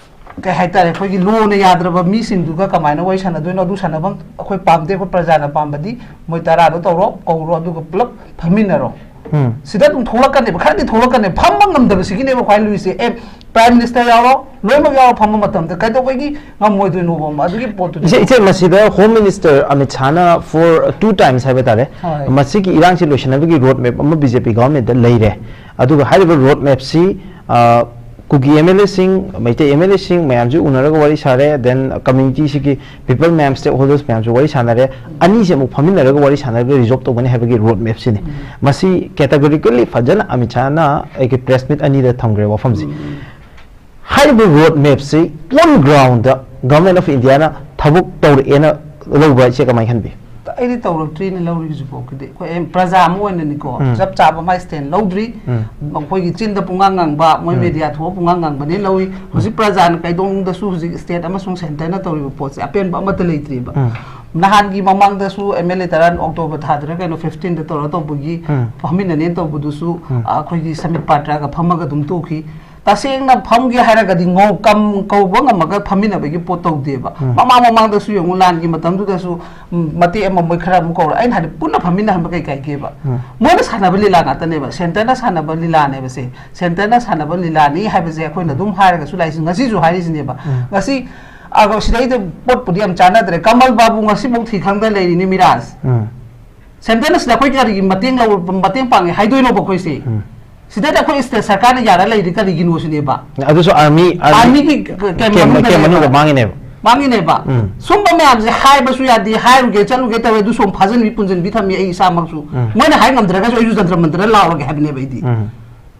ꯀꯩ ꯍꯥꯏꯇꯥꯔꯦ, ꯑꯩꯈꯣꯏꯒꯤ law ꯅ ꯌꯥꯗ꯭ꯔꯕ ꯃꯤꯁꯤꯡꯗꯨꯒ ꯀꯃꯥꯏꯅ ꯋꯥꯔꯤ ꯁꯥꯟꯅꯗꯣꯏꯅꯣ? ꯑꯗꯨ ꯁꯥꯟꯅꯐꯝ ꯑꯩꯈꯣꯏ ꯄꯥꯝꯗꯦ, ꯑꯩꯈꯣꯏ ꯄ꯭ꯔꯖꯥꯅ ꯄꯥꯝꯕꯗꯤ ꯃꯣꯏ ꯇꯔꯥꯗꯣ ꯇꯧꯔꯣ, ꯀꯧꯔꯣ, ꯑꯗꯨꯒ ꯄꯨꯂꯞ ꯐꯝꯃꯤꯟꯅꯔꯣ꯫ ꯎꯝ꯫ ꯁꯤꯗ ꯑꯗꯨꯝ ꯊꯣꯛꯂꯛꯀꯅꯦꯕ, ꯈꯔꯗꯤ ꯊꯣꯛꯂꯛꯀꯅꯦꯕ꯫ ꯐꯝꯕ ꯉꯝꯗꯕꯁꯤꯒꯤꯅꯦꯕ ꯈ꯭ꯋꯥꯏ ꯂꯨꯔꯤꯁꯦ꯫ ꯑꯦ, Prime Minister ꯌꯥꯎꯔꯣ, ꯂꯣꯏꯅꯃꯛ ꯌꯥꯎꯔꯣ ꯐꯝꯕ ꯃꯇꯝꯗ ꯀꯩꯗꯧꯕꯒꯤ ꯉꯝꯃꯣꯏꯗꯣꯏꯅꯣꯕ? ꯑꯗꯨꯒꯤ ꯄꯣꯠꯇꯨꯗꯤ ꯏꯆꯦ, ꯏꯆꯦ, ꯃꯁꯤꯗ Home Minister Amit ꯁꯥꯍꯅ for two times ꯍꯥꯏꯕ ꯇꯥꯔꯦ, ꯍꯣꯏ꯫ ꯃꯁꯤꯒꯤ ꯏꯔꯥꯡꯁꯤ ꯂꯣꯏꯁꯤꯟꯅꯕꯒꯤ road map ꯑꯃ B J P government ꯇ ꯂꯩꯔꯦ꯫ ꯑꯗꯨꯒ ꯍꯥꯏꯔꯤꯕ road map ꯁꯤ, ꯑ, ꯀꯨꯀꯤ M L A ꯁꯤꯡ, ꯃꯩꯇꯩ M L A ꯁꯤꯡ ꯃꯌꯥꯝꯁꯤ ꯎꯅꯔꯒ ꯋꯥꯔꯤ ꯁꯥꯔꯦ, then community ꯁꯤꯒꯤ people ꯃꯌꯥꯝ, stakeholders ꯃꯌꯥꯝꯁꯨ ꯋꯥꯔꯤ ꯁꯥꯟꯅꯔꯦ, ꯑꯅꯤꯁꯤ ꯑꯃꯨꯛ ꯐꯝꯃꯤꯟꯅꯔꯒ ꯋꯥꯔꯤ ꯁꯥꯟꯅꯔꯒ resolve ꯇꯧꯒꯅꯤ ꯍꯥꯏꯕꯒꯤ road map ꯁꯤꯅꯤ꯫ ꯎꯝ꯫ ꯃꯁꯤ categorically ꯐꯖꯅ ꯑꯃꯤꯠ ꯁꯥꯍꯅ ꯑꯩꯒꯤ press meet ꯑꯅꯤꯗ ꯊꯝꯈ꯭ꯔꯦ ꯋꯥꯐꯝꯁꯤ꯫ ꯎꯝ꯫ ꯍꯥꯏꯔꯤꯕ road map ꯁꯤ on ground the Government of India ꯅ ꯊꯕꯛ ꯇꯧꯔꯛꯑꯦꯅ ꯂꯧꯕ꯭ꯔꯥ, ꯏꯆꯦ, ꯀꯃꯥꯏꯅ ꯈꯟꯕꯤ? ꯑꯩꯗꯤ ꯇꯧꯔꯛꯇ꯭ꯔꯤꯅ ꯂꯧꯔꯤ ꯍꯧꯖꯤꯛꯐꯥꯎꯒꯤꯗꯤ꯫ ꯑꯩꯈꯣꯏ ꯑꯦꯝ-, ꯄ꯭ꯔꯖꯥ ꯑꯃ ꯑꯣꯏꯅꯅꯤꯀꯣ, ꯎꯝ꯫ ꯆꯞ ꯆꯥꯕ ꯃꯥꯏ stand ꯂꯧꯗ꯭ꯔꯤ꯫ ꯎꯝ꯫ ꯑꯩꯈꯣꯏꯒꯤ ꯆꯤꯟꯗ ꯄꯨꯡꯉꯥꯡ ꯉꯥꯡꯕ, ꯃꯣꯏ ꯎꯝ꯫ Media ꯊꯣꯛꯑ ꯄꯨꯡꯉꯥꯡ ꯉꯥꯡꯕꯅꯦ ꯂꯧꯏ꯫ ꯍꯧꯖꯤꯛ ꯄ꯭ꯔꯖꯥꯅ ꯀꯩꯗꯧꯅꯨꯡꯗꯁꯨ ꯍꯧꯖꯤꯛ state ꯑꯃꯁꯨꯡ centre ꯅ ꯇꯧꯔꯤꯕ ꯄꯣꯠꯁꯦ ꯑꯄꯦꯟꯕ ꯑꯃꯠꯇ ꯂꯩꯇ꯭ꯔꯤꯕ꯫ ꯎꯝ꯫ ꯅꯍꯥꯟꯒꯤ ꯃꯃꯥꯡꯗꯁꯨ M L A ꯇꯔꯥ October ꯊꯥꯗꯔ ꯀꯩꯅꯣ fifteen ꯗ ꯇꯧꯔ ꯇꯧꯕꯒꯤ ꯎꯝ꯫ ꯐꯝꯃꯤꯟꯅꯅꯦꯅ ꯇꯧꯕꯗꯨꯁꯨ, ꯎꯝ꯫ ꯑ, ꯑꯩꯈꯣꯏꯒꯤ ꯁꯃꯤꯠ ꯄꯥꯇ꯭ꯔꯒ ꯐꯝꯃꯒ ꯑꯗꯨꯝ ꯇꯣꯛꯈꯤ꯫ ꯇꯁꯦꯡꯅ ꯐꯝꯒꯦ ꯍꯥꯏꯔꯒꯗꯤ ꯉꯧ-, ꯀꯝ-, ꯀꯧꯕ ꯉꯝꯃꯒ ꯐꯝꯃꯤꯟꯅꯕꯒꯤ ꯄꯣꯠ ꯇꯧꯗꯦꯕ꯫ ꯎꯝ꯫ ꯃꯃꯥꯡ ꯃꯃꯥꯡꯗꯁꯨ ꯌꯦꯡꯉꯨ, ꯂꯥꯟꯒꯤ ꯃꯇꯝꯗꯨꯗꯁꯨ, ꯎꯝ, ꯃꯇꯦꯛ ꯑꯃ ꯃꯣꯏ ꯈꯔ ꯑꯃꯨꯛ ꯀꯧꯔ, ꯑꯩꯅ ꯍꯥꯏꯗꯤ ꯄꯨꯟꯅ ꯐꯝꯃꯤꯟꯅꯍꯟꯕ ꯀꯩ ꯀꯥꯏꯒꯦꯕ? ꯎꯝ꯫ ꯃꯣꯏꯅ ꯁꯥꯟꯅꯕ ꯂꯤꯂꯥ ꯉꯥꯛꯇꯅꯦꯕ, centre ꯅ ꯁꯥꯟꯅꯕ ꯂꯤꯂꯥꯅꯦꯕ ꯁꯦ꯫ Centre ꯅ ꯁꯥꯟꯅꯕ ꯂꯤꯂꯥꯅꯤ ꯍꯥꯏꯕꯁꯦ ꯑꯩꯈꯣꯏꯅ ꯑꯗꯨꯝ ꯍꯥꯏꯔꯒꯁꯨ ꯂꯥꯛꯏꯁꯤ, ꯉꯁꯤꯁꯨ ꯍꯥꯏꯔꯤꯁꯤꯅꯦꯕ꯫ ꯎꯝ꯫ ꯉꯁꯤ, ꯑꯗꯣ ꯁꯤꯗꯩꯗ ꯄꯣꯠꯄꯨꯗꯤ ꯌꯥꯝ ꯆꯥꯟꯅꯗ꯭ꯔꯦ꯫ ꯀꯃꯜ ꯕꯥꯕꯨ ꯉꯁꯤꯐꯥꯎ ꯊꯤ ꯈꯪꯗ ꯂꯩꯔꯤꯅꯤ, ꯃꯤꯔꯥꯖ꯫ ꯎꯝ꯫ Centre ꯅ ꯁꯤꯗ ꯑꯩꯈꯣꯏ ꯀꯔꯤꯒꯤ ꯃꯇꯦꯡ ꯂꯧ-, ꯃꯇꯦꯡ ꯄꯥꯡꯉꯦ ꯍꯥꯏꯗꯣꯏꯅꯣꯕ ꯑꯩꯈꯣꯏꯁꯦ? ꯎꯝ꯫ ꯁꯤꯗꯩꯗ ꯑꯩꯈꯣꯏ state ꯁꯔꯀꯥꯔꯅ ꯌꯥꯔ ꯂꯩꯔꯤ ꯀꯔꯤꯒꯤꯅꯣ ꯁꯤꯅꯦꯕ꯫ ꯑꯗꯨꯁꯨ army, army army ꯒꯤ ꯀ-, ꯀ-, camp camp ꯃꯅꯨꯡꯗ camp ꯃꯅꯨꯡꯗ ꯂꯩꯕ꯫ ꯃꯥꯡꯉꯤꯅꯦꯕ꯫ ꯃꯥꯡꯉꯤꯅꯦꯕ꯫ ꯎꯝ꯫ ꯁꯨꯝꯕ ꯃꯌꯥꯝꯁꯦ ꯍꯥꯏꯕꯁꯨ ꯌꯥꯗꯦ, ꯍꯥꯏꯔꯨꯒꯦ ꯆꯠꯂꯨꯒꯦ ꯇꯧꯋꯦ, ꯑꯗꯨꯁꯨ ꯑꯃꯨꯛ ꯐꯥꯖꯤꯟꯕꯤ ꯄꯨꯟꯁꯤꯟꯕꯤ ꯊꯝꯃꯤ ꯑꯩ ꯏꯁꯥꯃꯛꯁꯨ꯫ ꯎꯝ꯫ ꯃꯣꯏꯅ ꯍꯥꯏ ꯉꯝꯗ꯭ꯔꯒꯁꯨ ꯑꯩꯁꯨ ꯖꯟꯇ꯭ꯔ ꯃꯟꯇ꯭ꯔ ꯂꯥꯎꯔꯒꯦ ꯍꯥꯏꯕꯅꯦꯕ ꯑꯩꯗꯤ꯫ ꯎꯝ꯫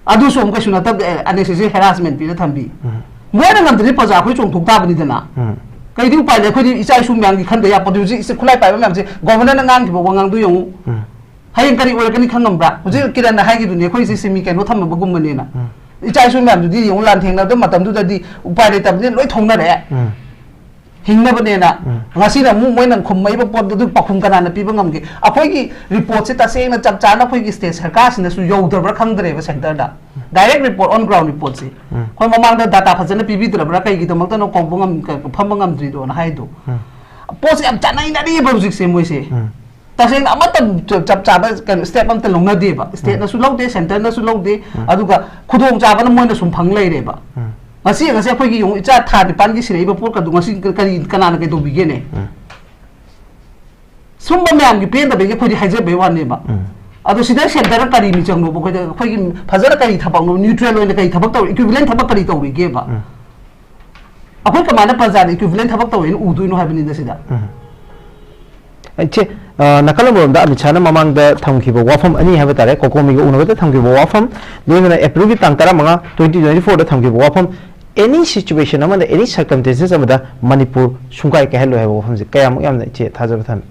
ꯑꯗꯨꯁꯨ ꯑꯃꯨꯛ ꯀꯩꯁꯨ ꯅꯠꯇꯕꯗ, ꯑꯦ, unnecessary harassment ꯄꯤꯔ ꯊꯝꯕꯤ꯫ ꯎꯝ꯫ ꯃꯣꯏꯅ ꯉꯝꯗ꯭ꯔꯗꯤ ꯄ꯭ꯔꯖꯥ ꯑꯩꯈꯣꯏ ꯆꯣꯡꯊꯣꯛ ꯇꯥꯕꯅꯤꯗꯅ꯫ ꯎꯝ꯫ ꯀꯩꯗꯤ ꯎꯄꯥꯏ ꯂꯩ? ꯑꯩꯈꯣꯏꯗꯤ ꯏꯆꯥ ꯏꯁꯨ ꯃꯌꯥꯝꯒꯤ ꯈꯟꯗ ꯌꯥꯄꯣꯠꯇꯦ꯫ ꯍꯧꯖꯤꯛ ꯏꯆꯦ ꯈꯨꯠꯂꯥꯏ ꯄꯥꯏꯕ ꯃꯌꯥꯝꯁꯦ governor ꯅ ꯉꯥꯡꯈꯤꯕ ꯋꯥꯉꯥꯡꯗꯣ ꯌꯦꯡꯉꯨ꯫ ꯎꯝ꯫ ꯍꯌꯦꯡ ꯀꯔꯤ ꯑꯣꯏꯔꯛꯀꯅꯤ ꯈꯪꯉꯝꯕ꯭ꯔꯥ? ꯍꯧꯖꯤꯛ ꯀꯤꯔꯟꯅ ꯍꯥꯏꯈꯤꯗꯨꯅꯤ, ꯑꯩꯈꯣꯏꯁꯦ ꯁꯤꯃꯤ ꯀꯩꯅꯣ ꯊꯝꯃꯕꯒꯨꯝꯕꯅꯦꯅ꯫ ꯎꯝ꯫ ꯏꯆꯥ ꯏꯁꯨ ꯃꯌꯥꯝꯗꯨꯗꯤ ꯌꯦꯡꯉꯨ, ꯂꯥꯟꯊꯦꯡꯅꯕꯗ ꯃꯇꯝꯗꯨꯗꯗꯤ ꯎꯄꯥꯏ ꯂꯩꯇꯕꯅꯤꯅ ꯂꯣꯏ ꯊꯣꯡꯅꯔꯛꯑꯦ꯫ ꯎꯝ꯫ ꯍꯤꯡꯅꯕꯅꯦꯅ꯫ ꯎꯝ꯫ ꯉꯁꯤꯅ ꯑꯃꯨꯛ ꯃꯣꯏꯅ ꯈꯨꯝꯃꯛꯏꯕ ꯄꯣꯠꯇꯨ ꯑꯗꯨ ꯄꯥꯎꯈꯨꯝ ꯀꯅꯥꯅ ꯄꯤꯕ ꯉꯝꯒꯦ? ꯑꯩꯈꯣꯏꯒꯤ ꯔꯤꯄꯣꯔꯠꯁꯦ ꯇꯁꯦꯡꯅ ꯆꯞ ꯆꯥꯅ ꯑꯩꯈꯣꯏꯒꯤ ꯁ꯭ꯇꯦꯠ ꯁꯔꯀꯥꯔꯁꯤꯅꯁꯨ ꯌꯧꯗꯕ꯭ꯔꯥ ꯈꯪꯗ꯭ꯔꯦꯕ ꯁꯦꯟꯇꯔꯗ꯫ ꯗꯥꯏꯔꯦꯛ ꯔꯤꯄꯣꯔꯠ, ꯑꯣꯟ ꯒ꯭ꯔꯥꯎꯟ ꯔꯤꯄꯣꯔꯠꯁꯦ꯫ ꯎꯝ꯫ ꯑꯩꯈꯣꯏ ꯃꯃꯥꯡꯗ ꯗꯥꯇꯥ ꯐꯖꯅ ꯄꯤꯕꯤꯗ꯭ꯔꯕ꯭ꯔꯥ? ꯀꯩꯒꯤꯗꯃꯛꯇꯅꯣ ꯀꯧꯕ ꯉꯝ-, ꯀ-, ꯐꯝꯕ ꯉꯝꯗ꯭ꯔꯤꯗꯣꯅ ꯍꯥꯏꯗꯣ꯫ ꯎꯝ꯫ ꯄꯣꯠꯁꯦ ꯌꯥꯝ ꯆꯥꯟꯅꯩꯅꯔꯤꯑꯕ ꯍꯧꯖꯤꯛꯁꯦ ꯃꯣꯏꯁꯦ꯫ ꯎꯝ꯫ ꯇꯁꯦꯡꯅ ꯑꯃꯠꯇ ꯆꯞ ꯆꯥꯕ ꯀꯩꯅꯣ ꯁ꯭ꯇꯦꯞ ꯑꯝꯇ ꯂꯧꯅꯗꯦꯕ꯫ ꯎꯝ꯫ ꯁ꯭ꯇꯦꯠꯅꯁꯨ ꯂꯧꯗꯦ, ꯁꯦꯟꯇꯔꯅꯁꯨ ꯂꯧꯗꯦ꯫ ꯎꯝ꯫ ꯑꯗꯨꯒ ꯈꯨꯗꯣꯡꯆꯥꯕꯅ ꯃꯣꯏꯅ ꯁꯨꯝ ꯐꯪ ꯂꯩꯔꯦꯕ꯫ ꯎꯝ꯫ ꯉꯁꯤ, ꯉꯁꯤ ꯑꯩꯈꯣꯏꯒꯤ ꯌꯦꯡꯉꯨ, ꯏꯆꯥ ꯊꯥ ꯅꯤꯄꯥꯟꯒꯤ ꯁꯤꯔꯛꯏꯕ ꯄꯣꯠꯀꯗꯨ ꯉꯁꯤ ꯀꯔꯤ, ꯀꯅꯥꯅ ꯀꯩꯗꯧꯕꯤꯒꯦꯅꯦ? ꯎꯝ꯫ ꯁꯨꯝꯕ ꯃꯌꯥꯝꯒꯤ ꯄꯦꯟꯗꯕꯒꯤ ꯑꯩꯈꯣꯏꯗꯤ ꯍꯥꯏꯖꯕꯩ ꯋꯥꯅꯦꯕ꯫ ꯎꯝ꯫ ꯑꯗꯣ ꯁꯤꯗ ꯁꯦꯟꯇꯔꯗ ꯀꯔꯤ ꯃꯤꯆꯪꯅꯣꯕ? ꯑꯩꯈꯣꯏꯗ, ꯑꯩꯈꯣꯏꯒꯤ ꯐꯖꯅ ꯀꯔꯤ ꯊꯕꯛꯅꯣ? ꯅ꯭ꯌꯨꯇ꯭ꯔꯦꯜ ꯑꯣꯏꯅ ꯀꯔꯤ ꯊꯕꯛ ꯇꯧꯔꯤ? ꯏꯀ꯭ꯋꯤꯚꯤꯂꯦꯟ ꯊꯕꯛ ꯀꯔꯤ ꯇꯧꯔꯤꯒꯦꯕ? ꯎꯝ꯫ ꯑꯩꯈꯣꯏ ꯀꯃꯥꯏꯅ ꯄ꯭ꯔꯖꯥꯗ ꯏꯀ꯭ꯋꯤꯚꯤꯂꯦꯟ ꯊꯕꯛ ꯇꯧꯋꯦꯅ ꯎꯗꯣꯏꯅꯣ ꯍꯥꯏꯕꯅꯤꯗ ꯁꯤꯗ꯫ ꯎꯝ꯫ ꯏꯆꯦ, ꯑ, ꯅꯥꯀꯜ ꯑꯃꯔꯣꯝꯗ ꯑꯃꯤꯠ ꯁꯥꯍꯅ ꯃꯃꯥꯡꯗ ꯊꯝꯈꯤꯕ ꯋꯥꯐꯝ ꯑꯅꯤ ꯍꯥꯏꯕ ꯇꯥꯔꯦ, ꯀꯣꯀꯣꯃꯤꯒ ꯎꯅꯕꯗ ꯊꯝꯈꯤꯕ ꯋꯥꯐꯝ, ꯂꯣꯏꯅꯅ ꯑꯦꯄ꯭ꯔꯤꯜꯒꯤ ꯇꯥꯡ ꯇꯔꯥꯃꯉꯥ, twenty twenty-fourꯗ ꯊꯝꯈꯤꯕ ꯋꯥꯐꯝ, any situation ꯑꯃꯗ, any circumstances ꯑꯃꯗ ꯃꯅꯤꯄꯨꯔ ꯁꯨꯡꯀꯥꯏ ꯀꯥꯏꯍꯜꯂꯣꯏ ꯍꯥꯏꯕ ꯋꯥꯐꯝꯁꯤ ꯀꯌꯥꯃꯨꯛ ꯌꯥꯝꯅ ꯏꯆꯦ ꯊꯥꯖꯕ ꯊꯝꯃꯤ?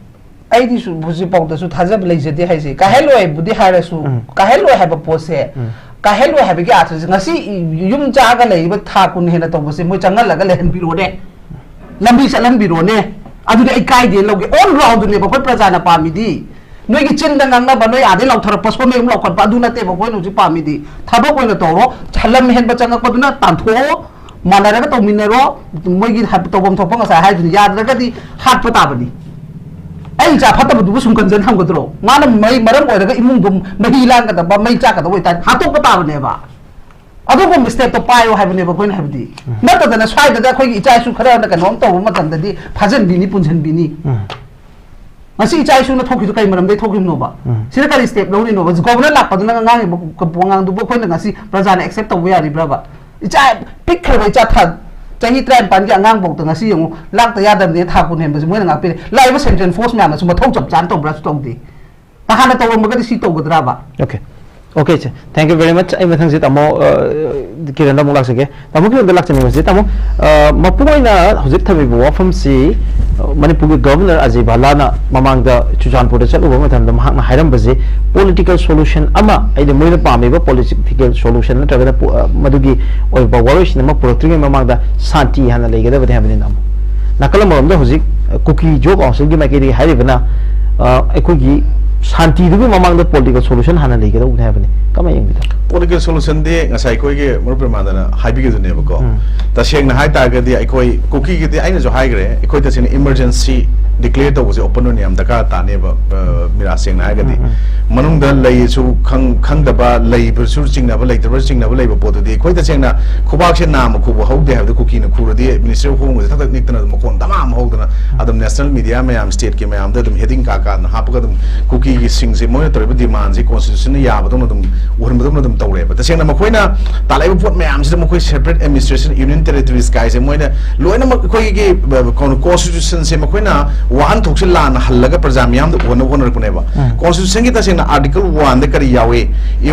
ꯑꯩꯗꯤ ꯁꯨ-, ꯍꯧꯖꯤꯛꯐꯥꯎꯗꯁꯨ ꯊꯥꯖꯕ ꯂꯩꯖꯗꯦ ꯍꯥꯏꯁꯦ꯫ ꯀꯥꯏꯍꯜꯂꯣꯏꯕꯨꯗꯤ ꯍꯥꯏꯔꯁꯨ, ꯎꯝ꯫ ꯀꯥꯏꯍꯜꯂꯣꯏ ꯍꯥꯏꯕ ꯄꯣꯠꯁꯦ, ꯎꯝ꯫ ꯀꯥꯏꯍꯜꯂꯣꯏ ꯍꯥꯏꯕꯒꯤ ꯑꯥꯔꯊꯁꯦ, ꯉꯁꯤ ꯌꯨꯝ ꯆꯥꯒ ꯂꯩꯔꯤꯕ ꯊꯥ ꯀꯨꯟ ꯍꯦꯟꯅ ꯇꯧꯕꯁꯦ ꯃꯣꯏ ꯆꯪꯍꯜꯂꯒ ꯂꯩꯍꯟꯕꯤꯔꯣꯅꯦ, ꯂꯝꯕꯤ ꯆꯠꯍꯟꯕꯤꯔꯣꯅꯦ, ꯑꯗꯨꯗꯤ ꯑꯩ ꯀꯥꯏꯗꯦ ꯂꯧꯒꯦ꯫ ꯑꯣꯟ ꯒ꯭ꯔꯥꯎꯟꯗꯨꯅꯦꯕ ꯑꯩꯈꯣꯏ ꯄ꯭ꯔꯖꯥꯅ ꯄꯥꯝꯃꯤꯗꯤ꯫ ꯅꯣꯏꯒꯤ ꯆꯤꯟꯗ ꯉꯥꯡꯅꯕ, ꯅꯣꯏ ꯑꯥꯗꯩ ꯂꯥꯎꯊꯔꯛꯄ, ꯁꯣꯝꯗꯩ ꯑꯃꯨꯛ ꯂꯥꯎꯈꯠꯄ, ꯑꯗꯨ ꯅꯠꯇꯦꯕ ꯑꯩꯈꯣꯏꯅ ꯍꯧꯖꯤꯛ ꯄꯥꯝꯃꯤꯗꯤ꯫ ꯊꯕꯛ ꯑꯣꯏꯅ ꯇꯧꯔꯣ, ꯂꯝ ꯍꯦꯟꯕ ꯆꯪꯉꯛꯄꯗꯨꯅ ꯇꯥꯟꯊꯣꯛꯑꯣ, ꯃꯥꯟꯅꯔꯒ ꯇꯧꯃꯤꯟꯅꯔꯣ, ꯃꯣꯏꯒꯤ ꯍꯥꯏ-, ꯇꯧꯐꯝ ꯊꯣꯛꯄ ꯉꯁꯥꯏ ꯍꯥꯏꯗꯨꯅꯤ, ꯌꯥꯗ꯭ꯔꯒꯗꯤ ꯍꯥꯠꯄ ꯇꯥꯕꯅꯤ꯫ ꯑꯩ ꯏꯆꯥ ꯐꯠꯇꯕꯗꯨꯕꯨ ꯁꯨꯝ ꯀꯟꯖꯟ ꯊꯝꯒꯗ꯭ꯔꯣ? ꯃꯥꯅ ꯃꯩ ꯃꯔꯝ ꯑꯣꯏꯔꯒ ꯏꯃꯨꯡꯗꯣ ꯃꯍꯤ ꯂꯥꯡꯒꯗꯕ, ꯃꯩ ꯆꯥꯛꯀꯗꯕ ꯑꯣꯏꯇꯥꯔꯗꯤ ꯍꯥꯠꯇꯣꯛꯄ ꯇꯥꯕꯅꯦꯕ꯫ ꯑꯗꯨꯒꯨꯝꯕ ꯁ꯭ꯇꯦꯞꯇꯣ ꯄꯥꯏꯌꯣ ꯍꯥꯏꯕꯅꯦꯕ ꯑꯩꯈꯣꯏꯅ ꯍꯥꯏꯕꯗꯤ꯫ ꯎꯝ꯫ ꯅꯠꯇꯗꯅ ꯁ꯭ꯋꯥꯏꯗꯗ ꯑꯩꯈꯣꯏꯒꯤ ꯏꯆꯥ ꯏꯁꯨ ꯈꯔꯅ ꯀꯩꯅꯣꯝ ꯇꯧꯕ ꯃꯇꯝꯗꯗꯤ ꯐꯥꯖꯟꯕꯤꯅꯤ, ꯄꯨꯟꯁꯤꯟꯕꯤꯅꯤ꯫ ꯎꯝ꯫ ꯉꯁꯤ ꯏꯆꯥ ꯏꯁꯨꯅ ꯊꯣꯛꯈꯤꯗꯨ ꯀꯩ ꯃꯔꯝꯗꯩ ꯊꯣꯛꯈꯤꯕꯅꯣꯕ? ꯎꯝ꯫ ꯁꯤꯗ ꯀꯔꯤ ꯁ꯭ꯇꯦꯞ ꯂꯧꯔꯤꯅꯣꯕ? ꯒꯣꯕꯔꯅꯔ ꯂꯥꯛꯄꯗꯨꯅ ꯉꯥꯡꯉꯤꯕ ꯋꯥꯉꯥꯡꯗꯨꯕꯨ ꯑꯩꯈꯣꯏꯅ ꯉꯁꯤ ꯄ꯭ꯔꯖꯥꯅ ꯑꯦꯛꯁꯦꯞ ꯇꯧꯕ ꯌꯥꯔꯤꯕ꯭ꯔꯕ? ꯏꯆꯥ ꯄꯤꯛꯈ꯭ꯔꯕ ꯏꯆꯥ ꯊꯥ, ꯆꯍꯤ ꯇꯔꯥꯅꯤꯄꯥꯟꯒꯤ ꯑꯉꯥꯡꯐꯧꯗ ꯉꯁꯤ ꯌꯦꯡꯉꯨ, ꯂꯥꯛꯇ ꯌꯥꯗꯕꯅꯦ ꯊꯥ ꯀꯨꯟ ꯍꯦꯟꯕꯁꯦ ꯃꯣꯏꯅ ꯉꯥꯛꯄꯤꯔꯦ꯫ ꯂꯥꯛꯏꯕ ꯁꯦꯟꯇ꯭ꯔꯦꯜ ꯐꯣꯔꯁ ꯃꯌꯥꯝꯅꯁꯨ ꯃꯊꯧ ꯆꯞ ꯆꯥꯅ ꯇꯧꯕ꯭ꯔꯥꯁꯨ ꯇꯧꯗꯦ꯫ ꯅꯍꯥꯟꯅ ꯇꯧꯔꯝꯃꯒꯗꯤ ꯁꯤ ꯇꯧꯒꯗ꯭ꯔꯕ? Okay. Okay, sir. Thank you very much. ꯑꯩ ꯃꯊꯪꯁꯤ ꯇꯥꯃꯣ, ꯑ, ꯀꯤꯔꯟꯗ ꯑꯃꯨꯛ ꯂꯥꯛꯆꯒꯦ꯫ ꯇꯥꯃꯣ ꯀꯤꯔꯟꯗ ꯂꯥꯛꯆꯅꯤꯡꯕꯁꯤ, ꯇꯥꯃꯣ, ꯑ, ꯃꯄꯨꯡ ꯑꯣꯏꯅ ꯍꯧꯖꯤꯛ ꯊꯝꯃꯤꯕ ꯋꯥꯐꯝꯁꯤ, ꯑ, ꯃꯅꯤꯄꯨꯔꯒꯤ ꯒꯚꯔꯅꯔ ꯑꯖꯌ ꯚꯜꯂꯥꯅ ꯃꯃꯥꯡꯗ ꯆꯨꯔꯆꯥꯟꯄꯨꯔꯗ ꯆꯠꯂꯨꯕ ꯃꯇꯝꯗ ꯃꯍꯥꯛꯅ ꯍꯥꯏꯔꯝꯕꯁꯤ, political solution ꯑꯃ, ꯍꯥꯏꯗꯤ ꯃꯣꯏꯅ ꯄꯥꯝꯃꯤꯕ political solution ꯅꯠꯇ꯭ꯔꯒꯅ ꯄꯣ-, ꯑ, ꯃꯗꯨꯒꯤ ꯑꯣꯏꯕ ꯋꯥꯔꯣꯏꯁꯤꯟ ꯑꯃ ꯄꯨꯔꯛꯇ꯭ꯔꯤꯉꯩ ꯃꯃꯥꯡꯗ ꯁꯥꯟꯇꯤ ꯍꯥꯟꯅ ꯂꯩꯒꯗꯕꯅꯤ ꯍꯥꯏꯕꯅꯤ, ꯇꯥꯃꯣ꯫ ꯅꯥꯀꯜ ꯑꯃꯔꯣꯝꯗ ꯍꯧꯖꯤꯛ, ꯑ, ꯀꯨꯀꯤ ꯖꯣ ꯀꯥꯎꯟꯁꯤꯜꯒꯤ ꯃꯥꯏꯀꯩꯗꯒꯤ ꯍꯥꯏꯔꯤꯕꯅ, ꯑ, ꯑꯩꯈꯣꯏꯒꯤ ꯁꯥꯟꯇꯤꯗꯨꯒꯤ ꯃꯃꯥꯡꯗ political solution ꯍꯥꯟꯅ ꯂꯩꯒꯗꯧꯕꯅꯤ ꯍꯥꯏꯕꯅꯤ꯫ ꯀꯃꯥꯏꯅ ꯌꯦꯡꯕꯤꯗ? Political solution ꯗꯤ ꯉꯁꯥꯏ ꯑꯩꯈꯣꯏꯒꯤ ꯃꯔꯨꯞ ꯄ꯭ꯔꯦꯃꯥꯅꯟꯗꯅ ꯍꯥꯏꯕꯤꯈꯤꯗꯨꯅꯦꯕꯀꯣ꯫ ꯎꯝ꯫ ꯇꯁꯦꯡꯅ ꯍꯥꯏ ꯇꯥꯔꯒꯗꯤ ꯑꯩꯈꯣꯏ ꯀꯨꯀꯤꯒꯤꯗꯤ ꯑꯩꯅꯁꯨ ꯍꯥꯏꯈ꯭ꯔꯦ, ꯑꯩꯈꯣꯏ ꯇꯁꯦꯡꯅ emergency declare ꯇꯧꯕꯁꯦ open ꯑꯣꯏꯅ ꯌꯥꯝ ꯗꯔꯀꯥꯔ ꯇꯥꯅꯦꯕ, ꯑ, ꯃꯤꯔꯥ ꯁꯦꯡꯅ ꯍꯥꯏꯔꯒꯗꯤ꯫ ꯎꯝ, ꯎꯝ꯫ ꯃꯅꯨꯡꯗ ꯂꯩꯁꯨ ꯈꯪ-, ꯈꯪꯗꯕ, ꯂꯩꯕꯁꯨ ꯆꯤꯡꯅꯕ, ꯂꯩꯇꯕꯁꯨ ꯆꯤꯡꯅꯕ ꯂꯩꯕ ꯄꯣꯠꯇꯨꯗꯤ ꯑꯩꯈꯣꯏ ꯇꯁꯦꯡꯅ ꯈꯨꯕꯥꯛꯁꯦ ꯅꯥꯝꯃ ꯈꯨꯕ ꯍꯧꯗꯦ ꯍꯥꯏꯕꯗ ꯀꯨꯀꯤꯅ ꯈꯨꯔꯗꯤ Ministry of Home ꯒꯁꯦ ꯊꯛ ꯊꯛ ꯅꯤꯛꯇꯅ ꯑꯗꯨꯝ ꯃꯈꯣꯟ ꯗꯃꯥ ꯑꯃ ꯍꯧꯗꯅ ꯑꯗꯨꯝ national media ꯃꯌꯥꯝ, state ꯀꯤ ꯃꯌꯥꯝꯗ ꯑꯗꯨꯝ heading ꯀꯥ ꯀꯥꯗꯅ ꯍꯥꯞꯄꯒ ꯑꯗꯨꯝ ꯀꯨꯀꯤꯒꯤ ꯁꯤꯡꯁꯦ ꯃꯣꯏꯅ ꯇꯧꯔꯤꯕ demand ꯁꯦ constitution ꯅ ꯌꯥꯕꯗꯧꯅ ꯑꯗꯨꯝ ꯎꯍꯟꯕꯗꯧꯅ ꯑꯗꯨꯝ ꯇꯧꯔꯦꯕ꯫ ꯇꯁꯦꯡꯅ ꯃꯈꯣꯏꯅ ꯇꯥꯜꯂꯛꯏꯕ ꯄꯣꯠ ꯃꯌꯥꯝꯁꯤꯗ ꯃꯈꯣꯏ separate administration, union territories ꯀꯥꯏꯁꯦ ꯃꯣꯏꯅ ꯂꯣꯏꯅꯃꯛ ꯑꯩꯈꯣꯏꯒꯤ, ꯑ, ꯀꯩꯅꯣ, constitution ꯁꯦ ꯃꯈꯣꯏꯅ ꯋꯥꯍꯟꯊꯣꯛꯁꯦ ꯂꯥꯟꯅ ꯍꯜꯂꯒ ꯄ꯭ꯔꯖꯥ ꯃꯤꯌꯥꯝꯗ ꯎꯍꯟꯅꯕ ꯍꯣꯠꯅꯔꯛꯄꯅꯦꯕ꯫ ꯎꯝ꯫ Constitution ꯒꯤ ꯇꯁꯦꯡꯅ Article one ꯗ ꯀꯔꯤ ꯌꯥꯎꯏ? ꯏ-,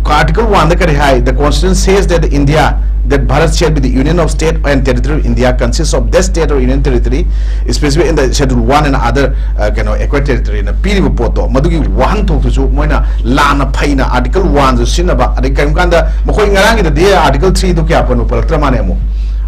Article one ꯗ ꯀꯔꯤ ꯍꯥꯏ? The Constitution says that India, that Bharat shall be the union of state and territory of India, consists of that state or union territory specified in the Schedule one and other, uh, ꯀꯩꯅꯣ, equal territory ꯅ ꯄꯤꯔꯤꯕ ꯄꯣꯠꯇꯣ, ꯃꯗꯨꯒꯤ ꯋꯥꯍꯟꯊꯣꯛꯇꯨꯁꯨ ꯃꯣꯏꯅ ꯂꯥꯟꯅ ꯐꯩꯅ Article one ꯁꯨ ꯁꯤꯖꯤꯟꯅꯕ, ꯑꯗꯩ ꯀꯔꯤꯒꯨꯝꯕ ꯀꯥꯟꯗ ꯃꯈꯣꯏ ꯉꯔꯥꯡꯒꯤꯗꯗꯤ Article three ꯗꯣ ꯀꯌꯥ ꯄꯟꯕ ꯄꯜꯂꯛꯇ꯭ꯔ ꯃꯥꯅꯦ ꯑꯃꯨꯛ꯫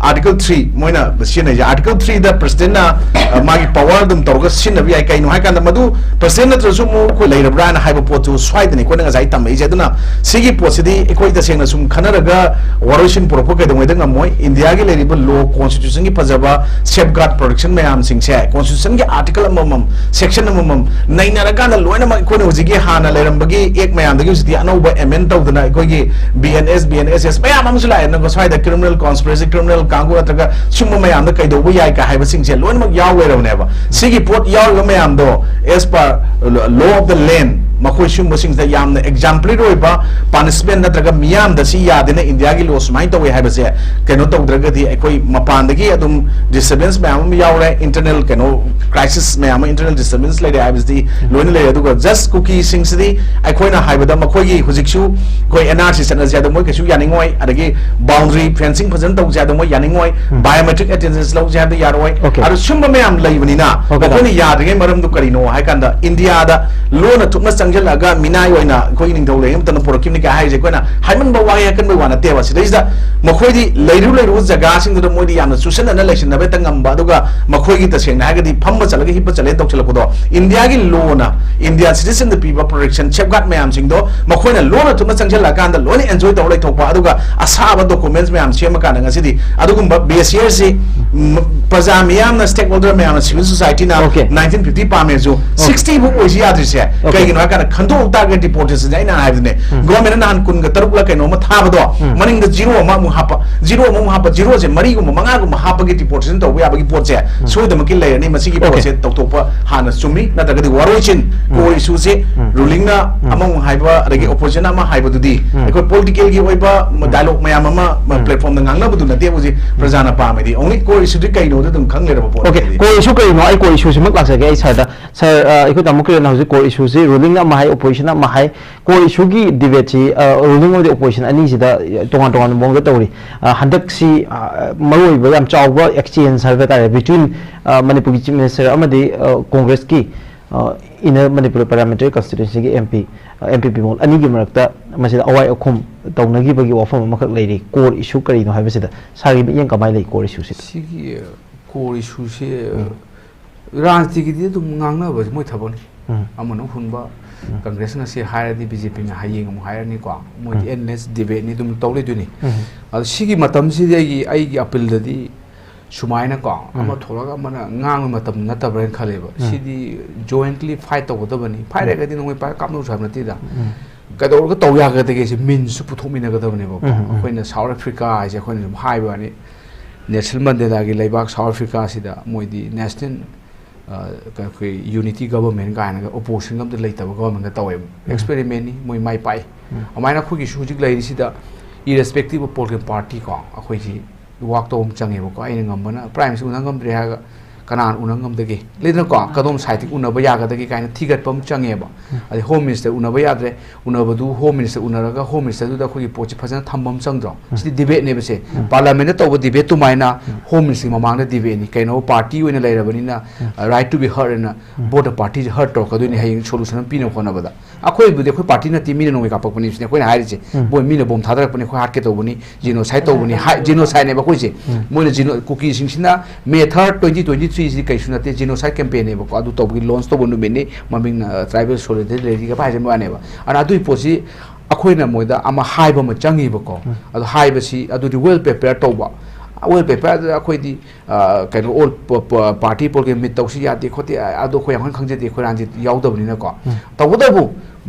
Article three ꯃꯣꯏꯅ ꯁꯤꯖꯤꯟꯅꯩꯁꯦ, Article three ꯗ president ꯅ, ꯑ, ꯃꯥꯒꯤ power ꯑꯗꯨꯝ ꯇꯧꯔꯒ ꯁꯤꯖꯤꯟꯅꯕ ꯌꯥꯏ꯫ ꯀꯩꯅꯣ ꯍꯥꯏꯀꯥꯟꯗ ꯃꯗꯨ president ꯅꯠꯇ꯭ꯔꯁꯨ ꯑꯃꯨꯛ ꯑꯩꯈꯣꯏ ꯂꯩꯔꯕ꯭ꯔꯥ ꯍꯥꯏꯅ ꯍꯥꯏꯕ ꯄꯣꯠꯇꯨ ꯁ꯭ꯋꯥꯏꯗꯅꯤ ꯑꯩꯈꯣꯏꯅ ꯉꯁꯥꯏ ꯇꯝꯃꯛꯏꯁꯦ꯫ ꯑꯗꯨꯅ ꯁꯤꯒꯤ ꯄꯣꯠꯁꯤꯗꯤ ꯑꯩꯈꯣꯏ ꯇꯁꯦꯡꯅ ꯁꯨꯝ ꯈꯟꯅꯔꯒ ꯋꯥꯔꯣꯏꯁꯤꯟ ꯄꯨꯔꯛꯄ ꯀꯩꯗꯧꯉꯩꯗ ꯉꯝꯃꯣꯏ꯫ ꯏꯟꯗꯤꯌꯥꯒꯤ ꯂꯩꯔꯤꯕ law, constitution ꯒꯤ ꯐꯖꯕ safeguard protection ꯃꯌꯥꯝꯁꯤꯡꯁꯦ, constitution ꯒꯤ article ꯑꯃꯃꯝ, section ꯑꯃꯃꯝ ꯅꯩꯅꯔꯀꯥꯟꯗ ꯂꯣꯏꯅꯃꯛ ꯑꯩꯈꯣꯏꯅ ꯍꯧꯖꯤꯛꯀꯤ ꯍꯥꯟꯅ ꯂꯩꯔꯝꯕꯒꯤ act ꯃꯌꯥꯝꯗꯒꯤ ꯍꯧꯖꯤꯛꯇꯤ ꯑꯅꯧꯕ amend ꯇꯧꯗꯅ ꯑꯩꯈꯣꯏꯒꯤ B N S, B N S S ꯃꯌꯥꯝ ꯑꯃꯁꯨ ꯂꯥꯛꯑꯦ꯫ ꯅꯪ ꯁ꯭ꯋꯥꯏꯗ criminal conspiracy, criminal ꯀꯥꯡꯕꯨ ꯅꯠꯇ꯭ꯔꯒ ꯁꯨꯝꯕ ꯃꯌꯥꯝꯗ ꯀꯩꯗꯧꯕ ꯌꯥꯏ ꯀ ꯍꯥꯏꯕꯁꯤꯡꯁꯦ ꯂꯣꯏꯅꯃꯛ ꯌꯥꯎ ꯂꯩꯔꯕꯅꯦꯕ꯫ ꯁꯤꯒꯤ ꯄꯣꯠ ꯌꯥꯎꯔꯤꯕ ꯃꯌꯥꯝꯗꯣ as per law of the land, ꯃꯈꯣꯏ ꯁꯤꯒꯨꯝꯕꯁꯤꯡꯁꯤꯗ ꯌꯥꯝꯅ exemplary ꯑꯣꯏꯕ punishment ꯅꯠꯇ꯭ꯔꯒ ꯃꯤꯌꯥꯝꯗ ꯁꯤ ꯌꯥꯗꯦꯅ ꯏꯟꯗꯤꯌꯥꯒꯤ law ꯁꯨꯃꯥꯏꯅ ꯇꯧꯋꯦ ꯍꯥꯏꯕꯁꯦ ꯀꯩꯅꯣ ꯇꯧꯗ꯭ꯔꯒꯗꯤ ꯑꯩꯈꯣꯏ ꯃꯄꯥꯟꯗꯒꯤ ꯑꯗꯨꯝ disturbance ꯃꯌꯥꯝ ꯑꯃ ꯌꯥꯎꯔꯦ, internal ꯀꯩꯅꯣ crisis ꯃꯌꯥꯝ ꯑꯃ, internal disturbance ꯂꯩꯔꯦ ꯍꯥꯏꯕꯁꯤꯗꯤ ꯂꯣꯏꯅ ꯂꯩꯔꯦ꯫ ꯑꯗꯨꯒ just ꯀꯨꯀꯤꯁꯤꯡꯁꯤꯗꯤ ꯑꯩꯈꯣꯏꯅ ꯍꯥꯏꯕꯗ ꯃꯈꯣꯏꯒꯤ ꯍꯧꯖꯤꯛꯁꯨ ꯑꯩꯈꯣꯏ N R C ꯆꯠꯅꯁꯦ ꯍꯥꯏꯗꯣ ꯃꯣꯏ ꯀꯩꯁꯨ ꯌꯥꯅꯤꯡꯉꯣꯏ, ꯑꯗꯒꯤ boundary fencing ꯐꯖꯅ ꯇꯧꯁꯦ ꯍꯥꯏꯗꯣ ꯃꯣꯏ ꯌꯥꯅꯤꯡꯉꯣꯏ, biometric attendance ꯂꯧꯁꯦ ꯍꯥꯏꯕꯗꯣ ꯌꯥꯔꯣꯏ꯫ ꯑꯗꯨ ꯁꯨꯝꯕ ꯃꯌꯥꯝ ꯂꯩꯕꯅꯤꯅ ꯃꯈꯣꯏꯅ ꯌꯥꯗ꯭ꯔꯤꯉꯩ ꯃꯔꯝꯗꯨ ꯀꯔꯤꯅꯣ ꯍꯥꯏ ꯀꯥꯟꯗ ꯏꯟꯗꯤꯌꯥꯗ ꯂꯣꯟꯅ ꯊꯨꯞꯅ ꯆꯪꯁꯤꯜꯂꯛꯑꯒ ꯃꯤꯅꯥꯏ ꯑꯣꯏꯅ ꯑꯩꯈꯣꯏꯒꯤ ꯅꯤꯡꯊꯧ ꯂꯩꯔꯤꯉꯩ ꯃꯇꯝꯗ ꯄꯨꯔꯛꯈꯤꯕꯅꯤ ꯀꯥꯏ ꯍꯥꯏꯔꯤꯁꯦ ꯑꯩꯈꯣꯏꯅ ꯍꯥꯏꯃꯟꯕ ꯋꯥꯍꯩ ꯑꯀꯟꯕꯒꯤ ꯋꯥ ꯅꯠꯇꯦꯕ꯫ ꯁꯤꯗꯩꯁꯤꯗ ꯃꯈꯣꯏꯗꯤ ꯂꯩꯔꯨ ꯂꯩꯔꯨꯕ ꯖꯒꯥꯁꯤꯡꯗꯨꯗ ꯃꯣꯏꯗꯤ ꯌꯥꯝꯅ ꯆꯨꯁꯟꯅꯅ ꯂꯩꯁꯤꯟꯅꯕ ꯍꯦꯛꯇ ꯉꯝꯕ, ꯑꯗꯨꯒ ꯃꯈꯣꯏꯒꯤ ꯇꯁꯦꯡꯅ ꯍꯥꯏꯔꯒꯗꯤ ꯐꯝꯕ ꯆꯠꯂꯒ ꯍꯤꯞꯄ ꯆꯠꯂꯦꯅ ꯇꯧꯁꯤꯜꯂꯛꯄꯗꯣ, ꯏꯟꯗꯤꯌꯥꯒꯤ ꯂꯣꯅ, ꯏꯟꯗꯤꯌꯥ citizenꯗ ꯄꯤꯕ protection, safeguard ꯃꯌꯥꯝꯁꯤꯡꯗꯣ ꯃꯈꯣꯏꯅ ꯂꯣꯟꯅ ꯊꯨꯞꯅ ꯆꯪꯁꯤꯜꯂꯛꯑꯀꯥꯟꯗ ꯂꯣꯏꯅ enjoy ꯇꯧꯔ ꯂꯩꯊꯣꯛꯄ, ꯑꯗꯨꯒ ꯑꯁꯥꯕ documents ꯃꯌꯥꯝ ꯁꯦꯝꯃꯀꯥꯟꯗ ꯉꯁꯤꯗꯤ ꯑꯗꯨꯒꯨꯝꯕ ꯕꯦꯁꯤꯌꯔꯁꯤ ꯄ꯭ꯔꯖꯥ ꯃꯤꯌꯥꯝꯅ, stakeholder ꯃꯌꯥꯝꯅ, civil societyꯅ nineteen fifty ꯄꯥꯝꯃꯦꯁꯨ sixty ꯐꯥꯎ ꯑꯣꯏꯁꯤ ꯌꯥꯗ꯭ꯔꯤꯁꯦ ꯀꯩꯒꯤꯅꯣ ꯍꯥꯏ ꯀꯥꯟꯗ ꯈꯟꯗꯣꯛ ꯇꯥꯔꯒꯗꯤ deportationꯁꯦ ꯑꯩꯅ ꯍꯥꯏꯕꯗꯨꯅꯦ, governmentꯅ ꯅꯍꯥꯟ ꯀꯨꯟꯒ ꯇꯔꯨꯛꯂ ꯀꯩꯅꯣꯝꯃ ꯊꯥꯕꯗꯣ ꯃꯅꯤꯡꯗ zero ꯑꯃ ꯑꯃꯨꯛ ꯍꯥꯞꯄ, zero ꯑꯃ ꯑꯃꯨꯛ ꯍꯥꯞꯄ, zeroꯁꯦ ꯃꯔꯤꯒꯨꯝꯕ ꯃꯉꯥꯒꯨꯝꯕ ꯍꯥꯞꯄꯒꯤ deportation ꯇꯧꯕ ꯌꯥꯕꯒꯤ ꯄꯣꯠꯁꯦ ꯁꯣꯏꯗꯃꯛꯀꯤ ꯂꯩꯔꯅꯤ꯫ ꯃꯁꯤꯒꯤ ꯄꯣꯠꯁꯦ ꯇꯧꯊꯣꯛꯄ ꯍꯥꯟꯅ ꯆꯨꯝꯃꯤ, ꯅꯠꯇ꯭ꯔꯒꯗꯤ core issueꯁꯦ rulingꯅ ꯑꯃꯃꯨꯛ ꯍꯥꯏꯕ ꯑꯗꯒꯤ oppositionꯅ ꯑꯃ ꯍꯥꯏꯕꯗꯨꯗꯤ ꯑꯩꯈꯣꯏ politicalꯒꯤ ꯑꯣꯏꯕ dialogue ꯃꯌꯥꯝ ꯑꯃ platformꯗ ꯉꯥꯡꯅꯕꯗꯨ ꯅꯠꯇꯦ ꯍꯧꯖꯤꯛ ꯄ꯭ꯔꯖꯥꯅ ꯄꯥꯝꯃꯤꯗꯤ꯫ Only core issueꯗꯤ ꯀꯩꯅꯣꯗꯤ ꯑꯗꯨꯝ ꯈꯪ ꯂꯩꯔꯕ ꯄꯣꯠꯅꯤ꯫ Okay, core issue ꯀꯩꯅꯣ? ꯑꯩ core issueꯁꯤꯃꯛ ꯂꯥꯛꯆꯒꯦ ꯑꯩ sirꯗ꯫ Sir, ꯑ, ꯑꯩꯈꯣꯏ ꯇꯥꯃꯣ ꯀꯤꯔꯟꯅ ꯍꯧꯖꯤꯛ core issueꯁꯤ rulingꯅ ꯑꯃ ꯍꯥꯏ, oppositionꯅ ꯑꯃ ꯍꯥꯏ꯫ Core issueꯒꯤ debateꯁꯤ, ꯑ, ruling ꯑꯃꯗꯤ opposition ꯑꯅꯤꯁꯤꯗ ꯇꯣꯉꯥꯟ ꯇꯣꯉꯥꯟꯕ ꯃꯑꯣꯡꯗ ꯇꯧꯔꯤ꯫ ꯑ, ꯍꯟꯗꯛꯁꯤ, ꯑ, ꯃꯔꯨꯑꯣꯏꯕ ꯌꯥꯝ ꯆꯥꯎꯕ exchange ꯍꯥꯏꯕ ꯇꯥꯔꯦ between, ꯑ, ꯃꯅꯤꯄꯨꯔꯒꯤ Chief Minister ꯑꯃꯗꯤ, ꯑ, Congressꯀꯤ, ꯑ, Inner Manipur Parliamentary Constituencyꯒꯤ MP, ꯑ, M P ꯕꯤꯃꯣꯜ ꯑꯅꯤꯒꯤ ꯃꯔꯛꯇ ꯃꯁꯤꯗ ꯑꯋꯥꯏ ꯑꯈꯨꯝ ꯇꯧꯅꯈꯤꯕꯒꯤ ꯋꯥꯐꯝ ꯑꯃꯈꯛ ꯂꯩꯔꯤ꯫ Core issue ꯀꯔꯤꯅꯣ ꯍꯥꯏꯕꯁꯤꯗ sirꯒꯤ ꯃꯤꯠꯌꯦꯡ ꯀꯃꯥꯏꯅ ꯂꯩ core issueꯁꯤꯗ? ꯁꯤꯒꯤ core issueꯁꯦ ꯔꯥꯖꯅꯤꯇꯤꯒꯤꯗꯤ ꯑꯗꯨꯝ ꯉꯥꯡꯅꯕꯁꯦ ꯃꯣꯏ ꯊꯕꯛꯅꯤ꯫ ꯑꯃꯅ ꯍꯨꯟꯕ, Congressꯅ ꯁꯤ ꯍꯥꯏꯔꯗꯤ B J Pꯅ ꯍꯌꯦꯡ ꯑꯃꯨꯛ ꯍꯥꯏꯔꯅꯤꯀꯣ꯫ ꯃꯣꯏꯗꯤ endless debateꯅꯤ ꯑꯗꯨꯝ ꯇꯧ ꯂꯩꯗꯣꯏꯅꯤ꯫ ꯑꯗꯣ ꯁꯤꯒꯤ ꯃꯇꯝꯁꯤꯗꯤ ꯑꯩꯒꯤ, ꯑꯩꯒꯤ appealꯗꯗꯤ ꯁꯨꯃꯥꯏꯅꯀꯣ, ꯑꯃ ꯊꯣꯛꯂꯒ ꯑꯃꯅ ꯉꯥꯡꯕ ꯃꯇꯝ ꯅꯠꯇꯕ꯭ꯔꯥꯅ ꯈꯜꯂꯦꯕ꯫ ꯁꯤꯗꯤ jointly fight ꯇꯧꯒꯗꯕꯅꯤ꯫ Fight ꯍꯥꯏꯔꯒꯗꯤ ꯅꯣꯡꯃꯩ ꯄꯥꯏꯔ ꯀꯥꯞꯅꯧꯁꯨ ꯍꯥꯏꯕ ꯅꯠꯇꯦꯗ꯫ ꯀꯩꯗꯧꯔꯒ ꯇꯧ ꯌꯥꯒꯗꯒꯦꯁꯦ meansꯁꯨ ꯄꯨꯊꯣꯛꯃꯤꯟꯅꯒꯗꯕꯅꯦꯕꯀꯣ꯫ ꯑꯩꯈꯣꯏꯅ South Africa ꯍꯥꯏꯁꯦ ꯑꯩꯈꯣꯏꯅ ꯁꯨꯝ ꯍꯥꯏꯕ ꯋꯥꯅꯤ꯫ Nelson Mandelaꯒꯤ ꯂꯩꯕꯥꯛ South Africaꯁꯤꯗ ꯃꯣꯏꯗꯤ national ꯑ, ꯑꯩꯈꯣꯏ unity government ꯀꯥꯏꯅꯒ opposition ꯑꯝꯇ ꯂꯩꯇꯕ government ꯇꯧꯋꯦꯕ꯫ Experiment ꯅꯤ, ꯃꯣꯏ ꯃꯥꯏ ꯄꯥꯛꯏ꯫ ꯑꯗꯨꯃꯥꯏꯅ ꯑꯩꯈꯣꯏꯒꯤꯁꯨ ꯍꯧꯖꯤꯛ ꯂꯩꯔꯤꯁꯤꯗ, irrespective of political party ꯀꯣ, ꯑꯩꯈꯣꯏꯁꯤ work ꯇꯧꯕ ꯑꯃ ꯆꯪꯉꯦꯕꯀꯣ꯫ ꯑꯩꯅ ꯉꯝꯕꯅ, Prime Minister ꯎꯅ ꯉꯝꯗ꯭ꯔꯦ ꯍꯥꯏꯔꯒ ꯀꯅꯥꯅ ꯎꯅ ꯉꯝꯗꯒꯦ? ꯂꯩꯗꯅꯀꯣ, ꯀꯗꯣꯝ side ꯇꯒꯤ ꯎꯅꯕ ꯌꯥꯒꯗꯒꯦ ꯀꯥꯏꯅ ꯊꯤꯒꯠꯄ ꯑꯃ ꯆꯪꯉꯦꯕ꯫ ꯑꯗꯩ Home Minister ꯎꯅꯕ ꯌꯥꯗ꯭ꯔꯦ, ꯎꯅꯕꯗꯨ Home Minister ꯎꯅꯔꯒ Home Minister ꯗꯨꯗ ꯑꯩꯈꯣꯏꯒꯤ ꯄꯣꯠꯁꯤ ꯐꯖꯅ ꯊꯝꯕ ꯑꯃ ꯆꯪꯗ꯭ꯔꯣ? ꯁꯤꯗꯤ debate ꯅꯦꯕ ꯁꯦ꯫ Parliament ꯇ ꯇꯧꯕ debate ꯑꯗꯨꯃꯥꯏꯅ Home Minister ꯒꯤ ꯃꯃꯥꯡꯗ debate ꯅꯤ꯫ ꯀꯩꯅꯣ, party ꯑꯣꯏꯅ ꯂꯩꯔꯕꯅꯤꯅ, right to be heard ꯍꯥꯏꯅ both party ꯁꯦ heard ꯇꯧꯔꯛꯀꯗꯣꯏꯅꯤ ꯍꯌꯦꯡ solution ꯑꯃ ꯄꯤꯅꯕ ꯍꯣꯠꯅꯕꯗ꯫ ꯑꯩꯈꯣꯏꯕꯨꯗꯤ, ꯑꯩꯈꯣꯏ party ꯅꯠꯇꯦ, ꯃꯤꯅ ꯅꯣꯡꯃꯩ ꯀꯥꯞꯄꯛꯄꯅꯤ ꯁꯤꯅꯦ ꯑꯩꯈꯣꯏꯅ ꯍꯥꯏꯔꯤꯁꯦ꯫ ꯃꯣꯏ ꯃꯤꯅ bomb ꯊꯥꯗꯔꯛꯄꯅꯤ, ꯑꯩꯈꯣꯏ ꯍꯥꯠꯀꯦ ꯇꯧꯕꯅꯤ, genocide ꯇꯧꯕꯅꯤ, ꯍꯥꯏ, genocide ꯅꯦꯕ ꯑꯩꯈꯣꯏꯁꯦ꯫ ꯃꯣꯏꯅ geno-, ꯀꯨꯀꯤꯁꯤꯡꯁꯤꯅ May third, twenty twenty-three ꯁꯤ ꯀꯩꯁꯨ ꯅꯠꯇꯦ, genocide campaign ꯅꯦꯕꯀꯣ꯫ ꯑꯗꯨ ꯇꯧꯕꯒꯤ launch ꯇꯧꯕ ꯅꯨꯃꯤꯠꯅꯤ, ꯃꯃꯤꯡꯅ, ꯑ, Tribal Solidarity Day ꯀ ꯍꯥꯏꯖꯟꯕ ꯋꯥꯅꯦꯕ꯫ ꯑꯗꯨꯅ ꯑꯗꯨꯒꯤ ꯄꯣꯠꯁꯤ ꯑꯩꯈꯣꯏꯅ ꯃꯣꯏꯗ ꯑꯃ ꯍꯥꯏꯕ ꯑꯃ ꯆꯪꯉꯤꯕꯀꯣ꯫ ꯑꯗꯣ ꯍꯥꯏꯕꯁꯤ ꯑꯗꯨꯗꯤ well prepare ꯇꯧꯕ, well prepare ꯗ ꯑꯩꯈꯣꯏꯗꯤ, ꯑ, ꯀꯩꯅꯣ, all ꯄ-, ꯄ-, party political meet ꯇꯧꯁꯤ ꯌꯥꯗꯦ ꯈꯣꯠꯇꯦ, ꯑ, ꯑꯗꯣ ꯑꯩꯈꯣꯏ ꯌꯥꯝ ꯀꯟꯅ ꯈꯪꯖꯗꯦ, ꯑꯩꯈꯣꯏ ꯔꯥꯖꯅꯤꯇꯤ ꯌꯥꯎꯗꯕꯅꯤꯅꯀꯣ꯫ ꯇꯧꯕꯇꯕꯨ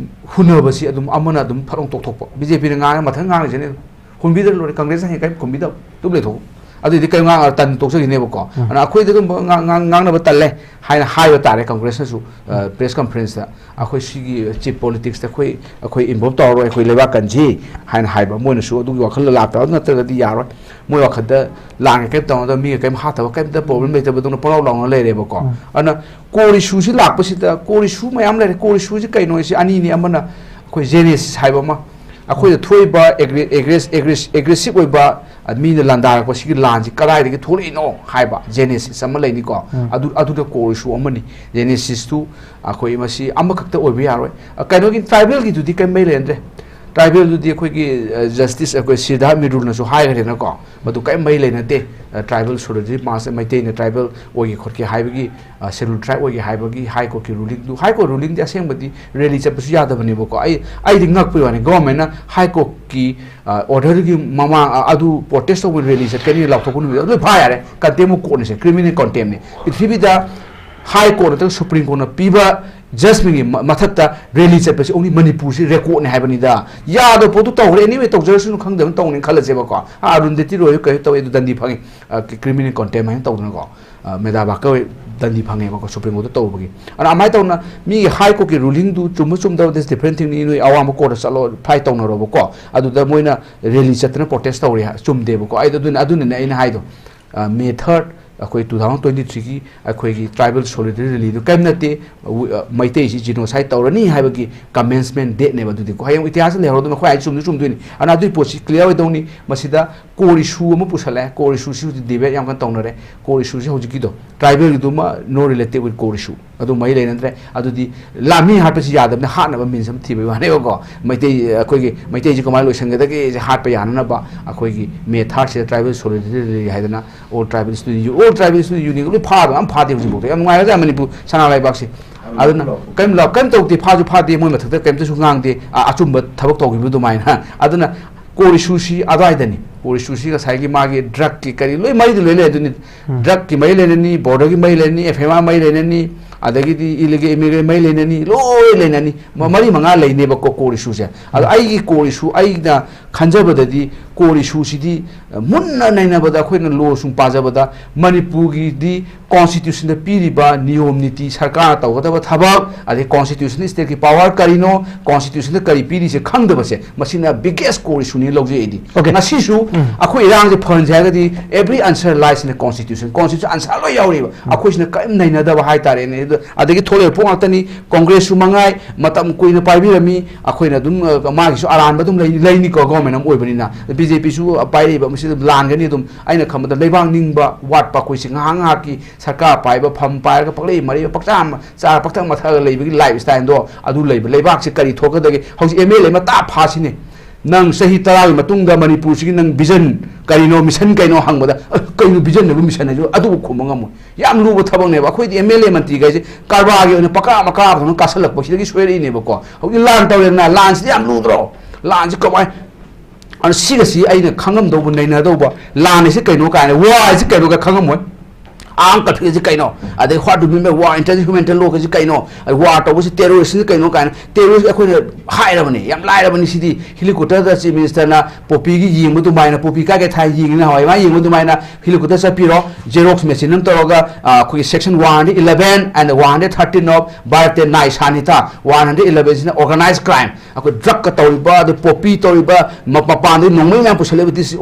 ꯍꯨꯟꯅꯕꯁꯤ ꯑꯗꯨꯝ ꯑꯃꯅ ꯑꯗꯨꯝ ꯐꯠ ꯂꯥꯎ ꯇꯣꯛꯊꯣꯛꯄ꯫ ꯕꯤ ꯖꯦ ꯄꯤꯅ ꯉꯥꯡꯉ ꯃꯊꯪ ꯉꯥꯡꯉꯤꯁꯤꯅꯦ꯫ ꯍꯨꯟꯕꯤꯗ꯭ꯔ ꯂꯣꯏꯔꯦ, ꯀꯪꯒ꯭ꯔꯦꯁꯅ ꯍꯦꯛ ꯀꯔꯤꯝ ꯈꯨꯝꯕꯤꯗꯕ, ꯑꯗꯨꯝ ꯂꯩꯊꯣꯛꯎ꯫ ꯑꯗꯨꯏꯗꯤ ꯀꯔꯤꯝ ꯉꯥꯡꯉꯔꯣꯏ, ꯇꯟ ꯇꯣꯛꯆꯈꯤꯅꯦꯕꯀꯣ꯫ ꯑꯗꯨꯅ ꯑꯩꯈꯣꯏꯗ ꯑꯗꯨꯝꯕ ꯉꯥꯡ-, ꯉꯥꯡ-, ꯉꯥꯡꯅꯕ ꯇꯜꯂꯦ ꯍꯥꯏꯅ ꯍꯥꯏꯕ ꯇꯥꯔꯦ ꯀꯪꯒ꯭ꯔꯦꯁꯅꯁꯨ, ꯑ, press conference ꯇ꯫ ꯑꯩꯈꯣꯏ ꯁꯤꯒꯤ cheap politics ꯇ ꯑꯩꯈꯣꯏ, ꯑꯩꯈꯣꯏ involve ꯇꯧꯔꯔꯣꯏ, ꯑꯩꯈꯣꯏ ꯂꯩꯕꯥꯛ ꯀꯟꯁꯤ ꯍꯥꯏꯅ ꯍꯥꯏꯕ꯫ ꯃꯣꯏꯅꯁꯨ ꯑꯗꯨꯒꯤ ꯋꯥꯈꯜꯗ ꯂꯥꯛꯇꯕ ꯅꯠꯇ꯭ꯔꯒꯗꯤ ꯌꯥꯔꯣꯏ꯫ ꯃꯣꯏ ꯋꯥꯈꯜꯗ ꯂꯥꯟꯒ ꯀꯔꯤꯝ ꯇꯧꯅꯗꯕ, ꯃꯤꯒ ꯀꯔꯤꯝ ꯍꯥꯠꯇꯕ, ꯀꯔꯤꯝꯇ problem ꯂꯩꯇꯕꯗꯧꯅ ꯄꯪꯂꯥꯎ ꯂꯥꯎꯅ ꯂꯩꯔꯦꯕꯀꯣ꯫ ꯑꯗꯨꯅ core issue ꯁꯤ ꯂꯥꯛꯄꯁꯤꯗ, core issue ꯃꯌꯥꯝ ꯂꯩꯔꯦ꯫ Core issue ꯁꯤ ꯀꯩꯅꯣ ꯍꯥꯏꯁꯤ ꯑꯅꯤꯅꯤ, ꯑꯃꯅ ꯑꯩꯈꯣꯏ genesis ꯍꯥꯏꯕ ꯑꯃ, ꯑꯩꯈꯣꯏꯗ ꯊꯣꯛꯏꯕ ꯑꯦꯒ꯭ꯔꯦ-, ꯑꯦꯒ꯭ꯔꯦꯁ-, ꯑꯦꯒ꯭ꯔꯦꯁ-, aggressive ꯑꯣꯏꯕ, ꯑ, ꯃꯤꯅ ꯂꯥꯟꯗꯥꯔꯛꯄ ꯁꯤꯒꯤ ꯂꯥꯟꯁꯤ ꯀꯗꯥꯏꯗꯒꯤ ꯊꯣꯛꯂꯛꯏꯅꯣ ꯍꯥꯏꯕ genesis ꯑꯃ ꯂꯩꯅꯤꯀꯣ꯫ ꯑꯗꯨ, ꯑꯗꯨꯗ core issue ꯑꯃꯅꯤ꯫ Genesis ꯇꯨ ꯑꯩꯈꯣꯏ ꯃꯁꯤ ꯑꯃꯈꯛꯇ ꯑꯣꯏꯕ ꯌꯥꯔꯣꯏ꯫ ꯑ, ꯀꯩꯅꯣꯒꯤ tribal ꯒꯤꯗꯨꯗꯤ ꯀꯔꯤꯝ ꯃꯔꯤ ꯂꯩꯅꯗ꯭ꯔꯦ꯫ Tribal ꯗꯨꯗꯤ ꯑꯩꯈꯣꯏꯒꯤ, ꯑ, justice ꯑꯩꯈꯣꯏ ꯁꯤꯗꯥꯔꯊ ꯃꯤꯔꯨꯜꯅꯁꯨ ꯍꯥꯏꯈ꯭ꯔꯦꯅꯀꯣ꯫ ꯃꯗꯨ ꯀꯔꯤꯝ ꯃꯔꯤ ꯂꯩꯅꯗꯦ꯫ ꯑ, tribal solidarity march ꯃꯩꯇꯩꯅ tribal ꯑꯣꯏꯒꯦ ꯈꯣꯠꯀꯦ ꯍꯥꯏꯕꯒꯤ, ꯑ, schedule tribe ꯑꯣꯏꯒꯦ ꯍꯥꯏꯕꯒꯤ High Court ꯀꯤ ruling ꯗꯨ, High Court ruling ꯗꯤ ꯑꯁꯦꯡꯕꯗꯤ rally ꯆꯠꯄꯁꯨ ꯌꯥꯗꯕꯅꯦꯕꯀꯣ꯫ ꯑꯩ, ꯑꯩꯗꯤ ꯉꯛꯄꯒꯤ ꯋꯥꯅꯤ, government ꯅ High Court ꯀꯤ, ꯑ, order ꯒꯤ ꯃꯃꯥꯡ, ꯑ, ꯑꯗꯨ protest ꯇꯧꯕ rally ꯆꯠꯀꯅꯤ ꯂꯥꯎꯊꯣꯛꯄ ꯅꯨꯃꯤꯠꯇ ꯂꯣꯏ ꯐꯥ ꯌꯥꯔꯦ꯫ Contempt of court ꯅꯤ ꯁꯦ, criminal contempt ꯅꯤ꯫ ꯄ꯭ꯔꯤꯊꯤꯕꯤꯗ High Court ꯅꯠꯇ꯭ꯔꯒ Supreme Court ꯅ ꯄꯤꯕ judgment ꯀꯤ ꯃ-, ꯃꯊꯛꯇ rally ꯆꯠꯄꯁꯤ only ꯃꯅꯤꯄꯨꯔꯁꯤ record ꯅꯤ ꯍꯥꯏꯕꯅꯤꯗ꯫ ꯌꯥꯗꯕ ꯄꯣꯠꯇꯨ ꯇꯧꯈ꯭ꯔꯦ, anyway ꯇꯧꯖꯔꯁꯅꯨ, ꯈꯪꯗꯕꯅ ꯇꯧꯅꯤ ꯈꯜꯂꯁꯦꯕꯀꯣ꯫ ꯑꯥ, ꯑꯔꯨꯟꯗꯇꯤ ꯔꯣꯏ ꯀꯩ ꯇꯧꯋꯦ, ꯑꯗꯨ ꯗꯟꯗꯤ ꯐꯪꯉꯤ꯫ ꯑ, criminal contempt ꯍꯥꯏꯅ ꯇꯧꯗꯅꯀꯣ꯫ ꯑ, ꯃꯦꯙꯥ ꯚꯥꯀꯔ ꯍꯣꯏ ꯗꯟꯗꯤ ꯐꯪꯉꯦꯕꯀꯣ, ꯁꯨꯄ꯭ꯔꯤꯝ ꯀꯣꯔꯠꯇ ꯇꯧꯔꯨꯕꯒꯤ꯫ ꯑꯗꯣ ꯑꯗꯨꯃꯥꯏꯅ ꯇꯧꯅ ꯃꯤꯒꯤ ꯍꯥꯏ ꯀꯣꯔꯠꯀꯤ ꯔꯨꯂꯤꯡꯗꯨ ꯆꯨꯝꯕ ꯆꯨꯝꯗꯕ, that's different thingꯅꯤ, ꯅꯣꯏ ꯑꯋꯥꯡꯕ ꯀꯣꯔꯠꯇ ꯆꯠꯂꯣ, ꯐꯥꯏꯠ ꯇꯧꯅꯔꯣꯕꯀꯣ꯫ ꯑꯗꯨꯗ ꯃꯣꯏꯅ ꯔꯦꯂꯤ ꯆꯠꯇꯅ ꯄ꯭ꯔꯣꯇꯦꯁ ꯇꯧꯔꯦ ꯍꯥꯏ-, ꯆꯨꯝꯗꯦꯕꯀꯣ꯫ ꯑꯩꯗꯣ ꯑꯗꯨꯅ, ꯑꯗꯨꯅꯅꯦ ꯑꯩꯅ ꯍꯥꯏꯗꯣ, ꯑ, ꯃꯦ ꯊꯥꯔꯠ ꯑꯩꯈꯣꯏ ꯇꯨ ꯊꯥꯎꯖꯟ ꯇ꯭ꯋꯦꯟꯇꯤ ꯊ꯭ꯔꯤꯒꯤ ꯑꯩꯈꯣꯏꯒꯤ ꯇ꯭ꯔꯥꯏꯕꯦꯜ ꯁꯣꯂꯤꯗꯔꯤꯇꯤ ꯔꯦꯂꯤꯗꯨ ꯀꯔꯤꯝ ꯅꯠꯇꯦ, ꯑ, ꯃꯩꯇꯩꯁꯤ ꯖꯤꯅꯣꯁꯥꯏꯠ ꯇꯧꯔꯅꯤ ꯍꯥꯏꯕꯒꯤ ꯀꯃꯦꯟꯁꯃꯦꯟ ꯗꯦꯠꯅꯦꯕ꯫ ꯑꯗꯨꯗꯤꯀꯣ, ꯍꯌꯦꯡ ꯏꯇꯤꯍꯥꯁꯇ ꯂꯩꯍꯧꯔꯗꯧꯅꯤ, ꯑꯩꯈꯣꯏ ꯍꯥꯏ ꯆꯨꯝꯗꯤ ꯆꯨꯝꯗꯣꯏꯅꯤ꯫ ꯑꯗꯨꯅ ꯑꯗꯨꯒꯤ ꯄꯣꯠꯁꯤ ꯀ꯭ꯂꯤꯌꯥꯔ ꯑꯣꯏꯗꯧꯅꯤ꯫ ꯃꯁꯤꯗ ꯀꯣꯔ ꯏꯁꯨ ꯑꯃ ꯄꯨꯁꯜꯂꯛꯑꯦ꯫ ꯀꯣꯔ ꯏꯁꯨꯁꯤ ꯍꯧꯖꯤꯛ ꯗꯤꯕꯦꯠ ꯌꯥꯝ ꯀꯟꯅ ꯇꯧꯅꯔꯦ꯫ ꯀꯣꯔ ꯏꯁꯨꯁꯤ ꯍꯧꯖꯤꯛꯀꯤꯗꯣ, ꯇ꯭ꯔꯥꯏꯕꯦꯜꯒꯤꯗꯨꯃ no relative with core issue, ꯑꯗꯨ ꯃꯔꯤ ꯂꯩꯅꯗ꯭ꯔꯦ꯫ ꯑꯗꯨꯗꯤ ꯂꯥꯟꯃꯤ ꯍꯥꯠꯄꯁꯤ ꯌꯥꯗꯕꯅꯤ, ꯍꯥꯠꯅꯕ ꯃꯤꯟꯁ ꯑꯃ ꯊꯤꯕꯒꯤ ꯋꯥꯅꯦꯕꯀꯣ꯫ ꯃꯩꯇꯩ, ꯑꯩꯈꯣꯏꯒꯤ ꯃꯩꯇꯩꯁꯤ ꯀꯃꯥꯏꯅ ꯂꯣꯏꯁꯤꯟꯒꯗꯒꯦꯁꯦ ꯍꯥꯠꯄ ꯌꯥꯅꯅꯕ ꯑꯩꯈꯣꯏꯒꯤ ꯃꯦ ꯊꯥꯔꯠꯁꯤꯗ ꯇ꯭ꯔꯥꯏꯕꯦꯜ ꯁꯣꯂꯤꯗꯔꯤꯇꯤ ꯔꯦꯂꯤ ꯍꯥꯏꯗꯅ, ꯑꯣꯜ ꯇ꯭ꯔꯥꯏꯕꯦꯜ ꯁ꯭ꯇꯨꯗꯦꯟ ꯌꯨ-, ꯑꯣꯜ ꯇ꯭ꯔꯥꯏꯕꯦꯜ ꯁ꯭ꯇꯨꯗꯦꯟ ꯌꯨꯅꯤꯌꯟ ꯂꯣꯏ ꯐꯥꯗꯕ, ꯌꯥꯝ ꯐꯥꯗꯦ ꯍꯧꯖꯤꯛꯐꯥꯎꯗ꯫ ꯌꯥꯝ ꯅꯨꯡꯉꯥꯏꯔꯖꯥꯠ ꯃꯅꯤꯄꯨꯔ ꯁꯅꯥ ꯂꯩꯕꯥꯛꯁꯦ꯫ ꯑꯗꯨꯅ ꯀꯔꯤꯝ ꯂ-, ꯀꯔꯤꯝ ꯇꯧꯗꯦ, ꯐꯥꯁꯨ ꯐꯥꯗꯦ, ꯃꯣꯏ ꯃꯊꯛꯇ ꯀꯔꯤꯝꯇꯁꯨ ꯉꯥꯡꯗꯦ, ꯑ-, ꯑꯆꯨꯝꯕ ꯊꯕꯛ ꯇꯧꯈꯤꯕ ꯑꯗꯨꯃꯥꯏꯅ꯫ ꯑꯗꯨꯅ ꯀꯣꯔ ꯏꯁꯨꯁꯤ ꯑꯗꯨꯋꯥꯏꯗꯅꯤ꯫ ꯀꯣꯔ ꯏꯁꯨꯁꯤ ꯉꯁꯥꯏꯒꯤ ꯃꯥꯒꯤ ꯗ꯭ꯔꯒꯀꯤ ꯀꯔꯤ ꯂꯣꯏ ꯃꯔꯤꯗꯤ ꯂꯣꯏ ꯂꯩ ꯑꯗꯨꯅꯤ꯫ ꯎꯝ꯫ ꯗ꯭ꯔꯒꯀꯤ ꯃꯔꯤ ꯂꯩꯅꯅꯤ, ꯕꯣꯔꯗꯔꯒꯤ ꯃꯔꯤ ꯂꯩꯅꯅꯤ, ꯑꯦꯐ ꯑꯥꯏ ꯑꯥꯔ ꯃꯔꯤ ꯂꯩꯅꯅꯤ, ꯑꯗꯒꯤꯗꯤ ꯏꯂꯤꯒꯦꯜ ꯏꯃꯤꯒ꯭ꯔꯦꯟ ꯃꯔꯤ ꯂꯩꯅꯅꯤ, ꯂꯣꯏ ꯂꯩꯅꯅꯤ꯫ ꯃ-, ꯃꯔꯤ ꯃꯉꯥ ꯂꯩꯅꯦꯕꯀꯣ ꯀꯣꯔ ꯏꯁꯨꯁꯦ꯫ ꯑꯗꯣ ꯎꯝ꯫ ꯑꯩꯒꯤ ꯀꯣꯔ ꯏꯁꯨ, ꯑꯩꯅ ꯈꯟꯖꯕꯗꯗꯤ ꯀꯣꯔ ꯏꯁꯨꯁꯤꯗꯤ, ꯑ, ꯃꯨꯟꯅ ꯅꯩꯅꯕꯗ, ꯑꯩꯈꯣꯏꯅ ꯂꯣ ꯁꯨꯝ ꯄꯥꯖꯕꯗ, ꯃꯅꯤꯄꯨꯔꯒꯤꯗꯤ ꯀꯣꯟꯁꯇꯤꯇ꯭ꯌꯨꯁꯟꯗ ꯄꯤꯔꯤꯕ ꯅꯤꯌꯣꯝ ꯅꯤꯇꯤ, ꯁꯔꯀꯥꯔꯅ ꯇꯧꯒꯗꯕ ꯊꯕꯛ, ꯑꯗꯩ ꯀꯣꯟꯁꯇꯤꯇ꯭ꯌꯨꯁꯟ, ꯁ꯭ꯇꯦꯠꯀꯤ ꯄꯋꯥꯔ ꯀꯔꯤꯅꯣ, ꯀꯣꯟꯁꯇꯤꯇ꯭ꯌꯨꯁꯟꯗ ꯀꯔꯤ ꯄꯤꯔꯤꯁꯦ ꯈꯪꯗꯕꯁꯦ, ꯃꯁꯤꯅ ꯕꯤꯒꯦꯁ ꯀꯣꯔ ꯏꯁꯨꯅꯤ ꯂꯧꯖꯩ ꯑꯩꯗꯤ꯫ ꯑꯣꯀꯦ꯫ ꯉꯁꯤꯁꯨ ꯎꯝ꯫ ꯑꯩꯈꯣꯏ ꯏꯔꯥꯡꯁꯦ ꯐꯍꯟꯁꯦ ꯍꯥꯏꯔꯒꯗꯤ every answer lies in the constitution, constitution answer ꯂꯣꯏ ꯌꯥꯎꯔꯤꯕ꯫ ꯎꯝ꯫ ꯑꯩꯈꯣꯏꯁꯤꯅ ꯀꯔꯤꯝ ꯅꯩꯅꯗꯕ ꯍꯥꯏꯇꯥꯔꯦꯅꯦ꯫ ꯑꯗꯨ, ꯑꯗꯒꯤ ꯊꯣꯛꯂꯛꯏꯕ ꯄꯣꯠ ꯉꯥꯛꯇꯅꯤ꯫ ꯀꯣꯡꯒ꯭ꯔꯦꯁꯁꯨ ꯃꯉꯥꯏ, ꯃꯇꯝ ꯀꯨꯏꯅ ꯄꯥꯏꯕꯤꯔꯝꯃꯤ, ꯑꯩꯈꯣꯏꯅ ꯑꯗꯨꯝ, ꯑ, ꯃꯥꯒꯤꯁꯨ ꯑꯔꯥꯟꯕ ꯑꯗꯨꯝ ꯂꯩ-, ꯂꯩꯅꯤꯀꯣ, ꯒꯣꯔꯃꯦꯟ ꯑꯃ ꯑꯣꯏꯕꯅꯤꯅ꯫ ꯕꯤ ꯖꯦ ꯄꯤꯁꯨ ꯄꯥꯏꯔꯛꯏꯕ, ꯃꯁꯤꯗ ꯂꯥꯟꯒꯅꯤ ꯑꯗꯨꯝ꯫ ꯑꯩꯅ ꯈꯟꯕꯗ ꯂꯩꯕꯥꯛ ꯅꯤꯡꯕ ꯋꯥꯠꯄ ꯑꯩꯈꯣꯏꯁꯤ ꯉꯥꯏꯍꯥꯛ ꯉꯥꯏꯍꯥꯛꯀꯤ ꯁꯔꯀꯥꯔ ꯄꯥꯏꯕ, ꯐꯝ ꯄꯥꯏꯔꯒ ꯄꯪꯂꯩ ꯃꯔꯩꯕ, ꯄꯪꯆꯥ ꯆꯥꯔ ꯄꯪꯊꯛ ꯃꯊꯛꯑꯒ ꯂꯩꯕꯒꯤ ꯂꯥꯏꯐ ꯁ꯭ꯇꯥꯏꯜꯗꯣ ꯑꯗꯨ ꯂꯩꯕ꯫ ꯂꯩꯕꯥꯛꯁꯤ ꯀꯔꯤ ꯊꯣꯛꯀꯗꯒꯦ? ꯍꯧꯖꯤꯛ ꯑꯦꯝ ꯑꯦꯜ ꯑꯦ ꯑꯃ ꯇꯥ ꯐꯥꯁꯤꯅꯦ꯫ ꯅꯪ ꯆꯍꯤ ꯇꯔꯥꯒꯤ ꯃꯇꯨꯡꯗ ꯃꯅꯤꯄꯨꯔꯁꯤꯒꯤ ꯅꯪ ꯚꯤꯖꯟ ꯀꯔꯤꯅꯣ, ꯃꯤꯁꯟ ꯀꯩꯅꯣ ꯍꯪꯕꯗ, "ꯑ, ꯀꯩꯅꯣ ꯚꯤꯖꯟ ꯍꯥꯏꯕꯨ ꯃꯤꯁꯟ ꯍꯥꯏꯁꯤꯕꯨ?" ꯑꯗꯨꯕꯨ ꯈꯨꯝꯕ ꯉꯝꯃꯣꯏ꯫ ꯌꯥꯝ ꯂꯨꯕ ꯊꯕꯛꯅꯦꯕ꯫ ꯑꯩꯈꯣꯏꯗꯤ ꯑꯦꯝ ꯑꯦꯜ ꯑꯦ ꯃꯟꯇ꯭ꯔꯤꯈꯩꯁꯦ ꯀꯔꯕꯥꯔꯒꯤ ꯑꯣꯏꯅ ꯄꯀꯥ ꯃꯀꯥ ꯐꯖꯅ ꯀꯥꯁꯜꯂꯛꯄꯁꯤꯗꯒꯤ ꯁꯣꯏꯔꯛꯏꯅꯦꯕꯀꯣ꯫ ꯍꯧꯖꯤꯛ ꯂꯥꯟ ꯇꯧꯔꯦꯗꯅ, ꯂꯥꯟꯁꯤꯗꯤ ꯌꯥꯝ ꯂꯨꯗ꯭ꯔꯣ? ꯂꯥꯟꯁꯤ ꯀꯃꯥꯏ-, ꯑꯗꯨꯅ ꯁꯤꯒꯁꯤ ꯑꯩꯅ ꯈꯪꯉꯝꯗꯧꯕ, ꯅꯩꯅꯗꯧꯕ, ꯂꯥꯟ ꯍꯥꯏꯁꯤ ꯀꯩꯅꯣ ꯀꯥꯏꯅ, ꯋꯥ ꯍꯥꯏꯁꯤ ꯀꯩꯅꯣꯒ ꯈꯪꯉꯝꯃꯣꯏ꯫ ꯑꯥꯔꯝ ꯀꯟꯐ꯭ꯂꯤꯛ ꯑꯁꯤ ꯀꯩꯅꯣ? ꯑꯗꯩ what do you mean by war, international humanitarian law ꯑꯁꯤ ꯀꯩꯅꯣ? ꯑꯗꯩ ꯋꯥꯔ ꯇꯧꯕꯁꯤ ꯇꯦꯔꯣꯔꯤꯁ꯭ꯠꯅꯤ ꯀꯩꯅꯣ ꯀꯥꯏꯅ, ꯇꯦꯔꯣꯔꯤꯁ꯭ꯠ ꯑꯩꯈꯣꯏꯅ ꯍꯥꯏꯔꯕꯅꯤ, ꯌꯥꯝ ꯂꯥꯏꯔꯕꯅꯤ ꯁꯤꯗꯤ꯫ ꯍꯦꯂꯤꯀꯣꯞꯇꯔꯗ ꯆꯤꯐ ꯃꯤꯅꯤꯁꯇꯔꯅ ꯄꯣꯄꯤꯒꯤ ꯌꯦꯡꯕ ꯑꯗꯨꯃꯥꯏꯅ, ꯄꯣꯄꯤ ꯀꯥꯏ ꯀꯥꯏ ꯊꯥꯏ ꯌꯦꯡꯉꯤ ꯅꯍꯥꯟꯋꯥꯏ ꯃꯥ ꯌꯦꯡꯕ ꯑꯗꯨꯃꯥꯏꯅ ꯍꯦꯂꯤꯀꯣꯞꯇꯔ ꯆꯠꯄꯤꯔꯣ, ꯖꯦꯔꯣꯛꯁ ꯃꯦꯆꯤꯟ ꯑꯃ ꯇꯧꯔꯒ, ꯑ, ꯑꯩꯈꯣꯏꯒꯤ section one hundred eleven and one hundred thirteen of Bharatiya Nyaya Sanhita, one hundred eleven ꯁꯤꯅ organized crime, ꯑꯩꯈꯣꯏ ꯗ꯭ꯔꯒꯀ ꯇꯧꯔꯤꯕ, ꯑꯗꯩ ꯄꯣꯄꯤ ꯇꯧꯔꯤꯕ, ꯃ-, ꯃꯄꯥꯟꯗꯒꯤ ꯅꯣꯡꯃꯩ ꯃꯌꯥꯝ ꯄꯨꯁꯜꯂꯛꯏꯕ, this is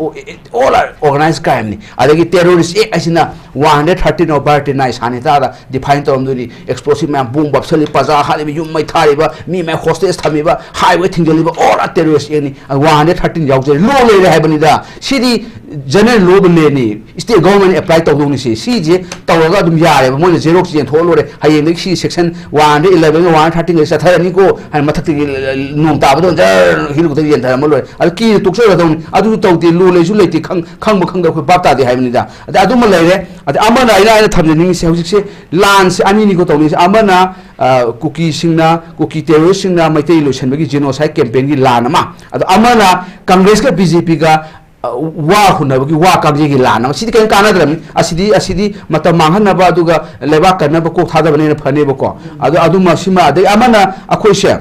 all organized crimeꯅꯤ꯫ ꯑꯗꯒꯤ terrorist act ꯍꯥꯏꯁꯤꯅ one hundred thirteen of Bharatiya Nyaya Sanhitaꯗ define ꯇꯧꯔꯝꯗꯣꯏꯅꯤ꯫ Explosive ꯃꯌꯥꯝ, ꯕꯣꯝ ꯀꯥꯞꯁꯜꯂꯤ, ꯄ꯭ꯔꯖꯥ ꯍꯥꯠꯂꯤꯕ, ꯌꯨꯝ ꯃꯩ ꯊꯥꯔꯤꯕ, ꯃꯤ ꯃꯌꯥꯝ hostage ꯊꯝꯃꯤꯕ, highway ꯊꯤꯡꯖꯤꯜꯂꯤꯕ, all are terrorist actꯅꯤ꯫ One hundred thirteen ꯌꯥꯎꯖꯔꯤ, law ꯂꯩꯔꯦ ꯍꯥꯏꯕꯅꯤꯗ꯫ ꯁꯤꯗꯤ general law ꯗ ꯂꯩꯔꯅꯤ, state government apply ꯇꯧꯗꯧꯅꯤ꯫ ꯁꯤ, ꯁꯤꯁꯦ ꯇꯧꯔꯒ ꯑꯗꯨꯝ ꯌꯥꯔꯦꯕ, ꯃꯣꯏꯅ ꯖꯦꯔꯣꯛꯁ ꯌꯦꯟꯊꯣꯛꯑ ꯂꯣꯏꯔꯦ꯫ ꯍꯌꯦꯡꯗꯒꯤ ꯁꯤ section one hundred eleven one hundred thirteen ꯒ ꯆꯠꯊꯔꯅꯤꯀꯣ ꯍꯥꯏꯅ ꯃꯊꯛꯇꯒꯤ ꯅꯣꯡ ꯇꯥꯕꯗꯧꯅ ꯖꯔ ꯍꯦꯂꯤꯀꯣꯞꯇꯔ ꯌꯦꯟꯊꯔꯝꯃ ꯂꯣꯏꯔꯦ꯫ ꯑꯗꯨ ꯀꯤꯅ ꯇꯣꯛꯆꯒꯗꯧꯅꯤ꯫ ꯑꯗꯨꯁꯨ ꯇꯧꯗꯦ, ꯂꯣ ꯂꯩꯁꯨ ꯂꯩꯇꯦ, ꯈꯪ-, ꯈꯪꯕ ꯈꯪꯗꯕ ꯑꯩꯈꯣꯏ ꯚꯥꯞ ꯇꯥꯗꯦ ꯍꯥꯏꯕꯅꯤꯗ꯫ ꯑꯗ ꯑꯗꯨꯃ ꯂꯩꯔꯦ꯫ ꯑꯗ ꯑꯃꯅ ꯑꯩꯅ, ꯑꯩꯅ ꯊꯝꯖꯅꯤꯡꯉꯤꯁꯦ, ꯍꯧꯖꯤꯛꯁꯦ ꯂꯥꯟꯁꯦ ꯑꯅꯤꯅꯤꯀꯣ ꯇꯧꯅꯤꯡꯉꯤꯁꯦ꯫ ꯑꯃꯅ, ꯑ, ꯀꯨꯀꯤꯁꯤꯡꯅ, ꯀꯨꯀꯤ terroristꯁꯤꯡꯅ ꯃꯩꯇꯩ ꯂꯣꯏꯁꯟꯕꯒꯤ genocide campaignꯒꯤ ꯂꯥꯟ ꯑꯃ, ꯑꯗꯣ ꯑꯃꯅ ꯀꯪꯒ꯭ꯔꯦꯁꯀ BJPꯒ, ꯑ, ꯋꯥ ꯍꯨꯟꯅꯕꯒꯤ ꯋꯥ ꯀꯥꯡꯖꯩꯒꯤ ꯂꯥꯟ ꯑꯃ꯫ ꯁꯤꯗꯤ ꯀꯔꯤꯝ ꯀꯥꯟꯅꯗ꯭ꯔꯕꯅꯤ꯫ ꯑꯁꯤꯗꯤ, ꯑꯁꯤꯗꯤ ꯃꯇꯝ ꯃꯥꯡꯍꯟꯅꯕ ꯑꯗꯨꯒ ꯂꯩꯕꯥꯛ ꯀꯟꯅꯕ ꯀꯣꯛ ꯊꯥꯗꯕꯅ ꯍꯦꯟꯅ ꯐꯅꯦꯕꯀꯣ꯫ ꯑꯗꯣ ꯑꯗꯨꯃ ꯁꯤꯃ, ꯑꯗꯩ ꯑꯃꯅ ꯑꯩꯈꯣꯏꯁꯦ,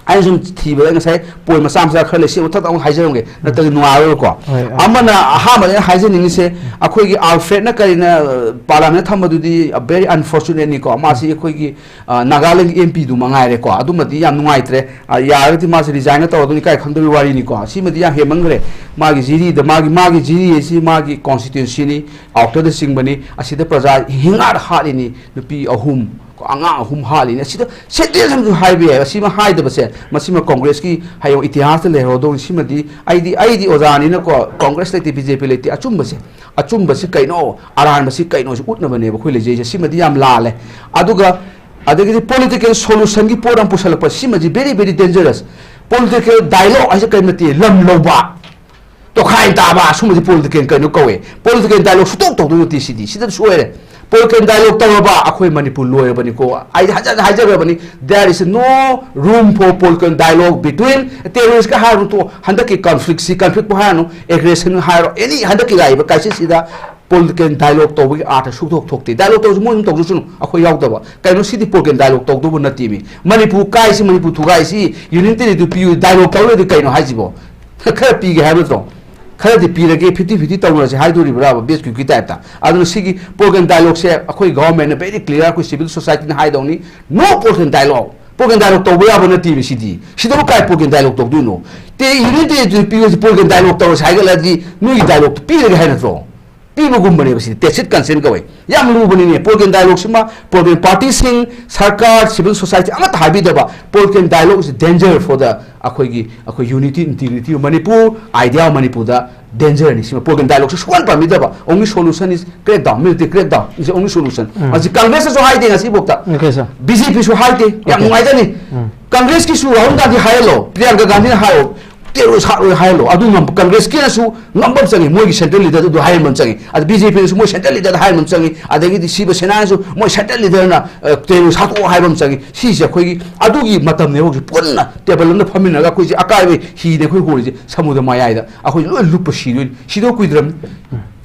ꯑꯩꯅ ꯁꯨꯝ ꯊꯤꯕꯗ ꯉꯁꯥꯏ ꯄꯣꯏꯟ ꯃꯆꯥ ꯃꯆꯥ ꯈꯔ ꯂꯩ, ꯁꯤ ꯃꯊꯛꯇ ꯑꯃꯨꯛ ꯍꯥꯏꯖꯔꯝꯒꯦ, ꯅꯠꯇ꯭ꯔꯒꯗꯤ ꯅꯨꯡꯉꯥꯏꯔꯣꯏꯕꯀꯣ꯫ ꯍꯣꯏ, ꯑ-, ꯑꯃꯅ, ꯑꯍꯥꯟꯕꯗ ꯑꯩꯅ ꯍꯥꯏꯖꯅꯤꯡꯉꯤꯁꯦ, ꯑꯩꯈꯣꯏꯒꯤ ꯑꯜꯐ꯭ꯔꯦꯗꯅ ꯀꯔꯤꯅ, ꯑ, ꯄꯥꯔꯂꯤꯌꯥꯃꯦꯟꯗ ꯊꯝꯕꯗꯨꯗꯤ very unfortunateꯅꯤꯀꯣ꯫ ꯃꯥꯁꯤ ꯑꯩꯈꯣꯏꯒꯤ, ꯑ, ꯅꯥꯒꯥꯂꯦꯟꯒꯤ MP ꯗꯨ ꯃꯉꯥꯏꯔꯦꯀꯣ꯫ ꯑꯗꯨꯃꯗꯤ ꯌꯥꯝ ꯅꯨꯡꯉꯥꯏꯇ꯭ꯔꯦ꯫ ꯑ, ꯌꯥꯔꯒꯗꯤ ꯃꯥꯁꯦ resignꯒ ꯇꯧꯔꯒ ꯏꯀꯥꯏ ꯈꯪꯗꯕꯒꯤ ꯋꯥꯔꯤꯅꯤꯀꯣ꯫ ꯁꯤꯃꯗꯤ ꯌꯥꯝ ꯍꯦꯟꯃꯟꯈ꯭ꯔꯦ꯫ ꯃꯥꯒꯤ ꯖꯤꯔꯤꯗ, ꯃꯥꯒꯤ, ꯃꯥꯒꯤ ꯖꯤꯔꯤ ꯑꯁꯤ ꯃꯥꯒꯤ constituencyꯅꯤ, outerꯗ ꯆꯤꯡꯕꯅꯤ꯫ ꯑꯁꯤꯗ ꯄ꯭ꯔꯖꯥ ꯍꯤꯡꯉꯥꯗ ꯍꯥꯠꯂꯤꯅꯤ, ꯅꯨꯄꯤ ꯑꯍꯨꯝ, ꯑꯉꯥꯡ ꯑꯍꯨꯝ ꯍꯥꯠꯂꯤꯅꯤ꯫ ꯑꯁꯤꯗ sentence ꯑꯃꯁꯨ ꯍꯥꯏꯕ ꯌꯥꯏ꯫ ꯑꯁꯤꯃ ꯍꯥꯏꯗꯕꯁꯦ, ꯃꯁꯤꯃ ꯀꯪꯒ꯭ꯔꯦꯁꯀꯤ ꯍꯌꯦꯡ ꯏꯇꯤꯍꯥꯁꯇ ꯂꯩꯍꯧꯔꯗꯧꯅꯤ꯫ ꯁꯤꯃꯗꯤ ꯑꯩꯗꯤ, ꯑꯩꯗꯤ ꯑꯣꯖꯥꯅꯤꯅꯀꯣ, ꯀꯪꯒ꯭ꯔꯦꯁ ꯂꯩꯇꯦ, BJP ꯂꯩꯇꯦ꯫ ꯑꯆꯨꯝꯕꯁꯦ, ꯑꯆꯨꯝꯕꯁꯤ ꯀꯩꯅꯣ, ꯑꯔꯥꯟꯕꯁꯤ ꯀꯩꯅꯣꯁꯤ ꯎꯠꯅꯕꯅꯦꯕ ꯑꯩꯈꯣꯏ ꯂꯩꯖꯩꯁꯦ꯫ ꯁꯤꯃꯗꯤ ꯌꯥꯝ ꯂꯥꯜꯂꯦ꯫ ꯑꯗꯨꯒ ꯑꯗꯒꯤꯗꯤ political solutionꯒꯤ ꯄꯣꯠ ꯑꯃ ꯄꯨꯁꯜꯂꯛꯄ, ꯁꯤꯃꯗꯤ very, very dangerous꯫ Political dialogue ꯍꯥꯏꯁꯦ ꯀꯔꯤ ꯅꯠꯇꯦ? ꯂꯝ ꯂꯧꯕ꯫ ꯇꯣꯈꯥꯏ ꯇꯥꯕ, ꯁꯨꯝꯕꯁꯤ political ꯀꯩꯅꯣ ꯀꯧꯋꯦ꯫ Political dialogue ꯁꯨꯇꯧ ꯇꯧꯗꯧ ꯅꯠꯇꯦ ꯁꯤꯗꯤ꯫ ꯁꯤꯗ ꯁꯣꯏꯔꯦ꯫ Political dialogue ꯇꯧꯔꯕ ꯑꯩꯈꯣꯏ ꯃꯅꯤꯄꯨꯔ ꯂꯣꯏꯔꯕꯅꯤꯀꯣ꯫ ꯑꯩ ꯍꯟꯖꯟ ꯍꯟꯖꯟ ꯍꯥꯏꯖꯔꯕꯅꯤ, there is no room for political dialogue between terroristꯀ ꯍꯥꯏꯔꯨꯅꯨ, ꯇꯣ ꯍꯟꯗꯛꯀꯤ conflictꯁꯤ, conflictꯄꯨ ꯍꯥꯏꯔꯅꯨ, aggression ꯍꯥꯏꯔꯣ, any ꯍꯟꯗꯛꯀꯤ ꯂꯥꯛꯏꯕ crisisꯁꯤꯗ ꯄꯣꯂꯤꯇꯤꯀꯦꯜ ꯗꯥꯏꯂꯣꯒ ꯇꯧꯕꯒꯤ ꯑꯥꯔꯊ ꯁꯨꯛꯊꯣꯛ ꯊꯣꯛꯇꯦ꯫ ꯗꯥꯏꯂꯣꯒ ꯇꯧꯔꯁꯨ ꯃꯣꯏ ꯑꯗꯨꯝ ꯇꯧꯖꯁꯅꯨ, ꯑꯩꯈꯣꯏ ꯌꯥꯎꯗꯕ꯫ ꯀꯩꯅꯣ, ꯁꯤꯗꯤ ꯄꯣꯂꯤꯇꯤꯀꯦꯜ ꯗꯥꯏꯂꯣꯒ ꯇꯧꯗꯧꯕ ꯅꯠꯇꯦꯃꯤ꯫ ꯃꯅꯤꯄꯨꯔ ꯀꯥꯏꯁꯤ, ꯃꯅꯤꯄꯨꯔ ꯊꯨꯒꯥꯏꯁꯤ, ꯌꯨꯅꯤꯌꯟ ꯇꯦꯔꯤꯇꯣꯔꯤ ꯄꯤꯌꯨ, ꯗꯥꯏꯂꯣꯒ ꯇꯧꯔꯗꯤ ꯀꯩꯅꯣ ꯍꯥꯏꯁꯤꯕꯣ? ꯈꯔ ꯄꯤꯒꯦ ꯍꯥꯏꯕ ꯅꯠꯇ꯭ꯔꯣ? ꯈꯔꯗꯤ ꯄꯤꯔꯒꯦ, ꯐꯤꯐꯇꯤ ꯐꯤꯐꯇꯤ ꯇꯧꯅꯔꯁꯦ ꯍꯥꯏꯗꯣꯔꯤꯕ꯭ꯔꯥꯕ, ꯕꯦꯁ ꯀ꯭ꯌꯨꯒꯤ ꯇꯥꯏꯞꯇ? ꯑꯗꯨꯅ ꯁꯤꯒꯤ ꯄꯣꯂꯤꯇꯤꯀꯦꯜ ꯗꯥꯏꯂꯣꯒꯁꯦ ꯑꯩꯈꯣꯏ ꯒꯚꯔꯟꯃꯦꯟꯠꯅ very clear, ꯑꯩꯈꯣꯏ ꯁꯤꯚꯤꯜ ꯁꯣꯁꯥꯏꯇꯤꯅ ꯍꯥꯏꯗꯧꯅꯤ, "No political dialogue." Political dialogue ꯇꯧꯕ ꯌꯥꯕ ꯅꯠꯇꯦꯕ ꯁꯤꯗꯤ꯫ ꯁꯤꯗꯕꯨ ꯀꯥꯏ ꯄꯣꯂꯤꯇꯤꯀꯦꯜ ꯗꯥꯏꯂꯣꯒ ꯇꯧꯗꯣꯏꯅꯣ? ꯇꯦ, ꯌꯨꯅꯤꯌꯟ ꯇꯦꯔꯤꯇꯣꯔꯤ ꯄꯤꯌꯨ ꯍꯥꯏꯁꯤ ꯄꯣꯂꯤꯇꯤꯀꯦꯜ ꯗꯥꯏꯂꯣꯒ ꯇꯧꯔꯁꯦ ꯍꯥꯏꯒꯠꯂꯗꯤ ꯅꯣꯏꯒꯤ ꯗꯥꯏꯂꯣꯒꯇꯣ ꯄꯤꯔꯒꯦ ꯍꯥꯏ ꯅꯠꯇ꯭ꯔꯣ? ꯄꯤꯕꯒꯨꯝꯕꯅꯦꯕ ꯁꯤꯗꯤ, ꯇꯦꯁꯤꯠ ꯀꯟꯁꯦꯟ ꯀꯧꯋꯦ꯫ ꯌꯥꯝ ꯂꯨꯕꯅꯤꯅꯦ ꯄꯣꯂꯤꯇꯤꯀꯦꯜ ꯗꯥꯏꯂꯣꯒꯁꯤꯃ꯫ ꯄꯣꯂꯤꯇꯤꯀꯦꯜ ꯄꯥꯔꯇꯤꯁꯤꯡ, ꯁꯔꯀꯥꯔ, ꯁꯤꯚꯤꯜ ꯁꯣꯁꯥꯏꯇꯤ ꯑꯃꯠꯇ ꯍꯥꯏꯕꯤꯗꯕ꯫ Political dialogue is danger for the ꯑꯩꯈꯣꯏꯒꯤ, ꯑꯩꯈꯣꯏ unity, integrity of Manipur, idea of Manipurꯗ dangerꯅꯤ꯫ ꯁꯤꯃ political ꯗꯥꯏꯂꯣꯒꯁꯦ ꯁꯨꯡꯄꯥꯟ ꯄꯥꯟꯕꯤꯗꯕ꯫ Only solution is crackdown, military crackdown is the only solution꯫ ꯎꯝ꯫ ꯃꯁꯤ ꯀꯪꯒ꯭ꯔꯦꯁꯅꯁꯨ ꯍꯥꯏꯗꯦ ꯉꯁꯤꯐꯥꯎꯗ꯫ Okay, sir꯫ ꯕꯤ ꯖꯦ ꯄꯤꯁꯨ ꯍꯥꯏꯗꯦ꯫ ꯌꯥꯝ Okay꯫ ꯅꯨꯡꯉꯥꯏꯖꯅꯤ꯫ ꯎꯝ꯫ ꯀꯪꯒ꯭ꯔꯦꯁꯀꯤꯁꯨ ꯔꯥꯍꯨꯜ ꯒꯥꯟꯙꯤ ꯍꯥꯏꯍꯜꯂꯣ, ꯄ꯭ꯔꯤꯌꯥꯡꯀꯥ ꯒꯥꯟꯙꯤꯅ ꯍꯥꯏꯌꯣ, ꯇꯦꯔꯣꯔꯤꯁ ꯍꯥꯠꯂꯣꯏ ꯍꯥꯏꯍꯜꯂꯣ꯫ ꯑꯗꯨ ꯉꯝꯕ, ꯀꯪꯒ꯭ꯔꯦꯁꯀꯤꯅꯁꯨ ꯉꯝꯕ ꯑꯃ ꯆꯪꯉꯤ, ꯃꯣꯏꯒꯤ ꯁꯦꯟꯇ꯭ꯔꯦꯜ ꯂꯤꯗꯔꯗꯨ ꯑꯗꯨ ꯍꯥꯏꯍꯟꯕ ꯑꯃ ꯆꯪꯉꯤ꯫ ꯑꯗ ꯕꯤ ꯖꯦ ꯄꯤꯅꯁꯨ ꯃꯣꯏ ꯁꯦꯟꯇ꯭ꯔꯦꯜ ꯂꯤꯗꯔꯗ ꯍꯥꯏꯍꯟꯕ ꯑꯃ ꯆꯪꯉꯤ꯫ ꯑꯗꯒꯤꯗꯤ ꯁꯤꯕ ꯁꯦꯅꯥꯅꯁꯨ ꯃꯣꯏ ꯁꯦꯟꯇ꯭ꯔꯦꯜ ꯂꯤꯗꯔꯅ, ꯑ, ꯇꯦꯔꯣꯔꯤꯁ ꯍꯥꯠꯇꯣꯛꯑꯣ ꯍꯥꯏꯕ ꯑꯃ ꯆꯪꯉꯤ꯫ ꯁꯤꯁꯦ ꯑꯩꯈꯣꯏꯒꯤ ꯑꯗꯨꯒꯤ ꯃꯇꯝꯅꯦꯕ ꯍꯧꯖꯤꯛ꯫ ꯄꯨꯟꯅ ꯇꯦꯕꯜ ꯑꯃꯗ ꯐꯝꯃꯤꯟꯅꯔꯒ ꯑꯩꯈꯣꯏꯁꯦ ꯑꯀꯥꯏꯕ ꯍꯤꯅꯦ ꯑꯩꯈꯣꯏ ꯍꯣꯔꯤꯁꯦ, ꯁꯃꯨꯗ꯭ꯔ ꯃꯌꯥꯏꯗ ꯑꯩꯈꯣꯏ ꯂꯣꯏ ꯂꯨꯞꯄ ꯁꯤꯗꯣꯏꯅꯤ꯫ ꯁꯤꯗꯧ ꯀꯨꯏꯗ꯭ꯔꯕꯅꯤ꯫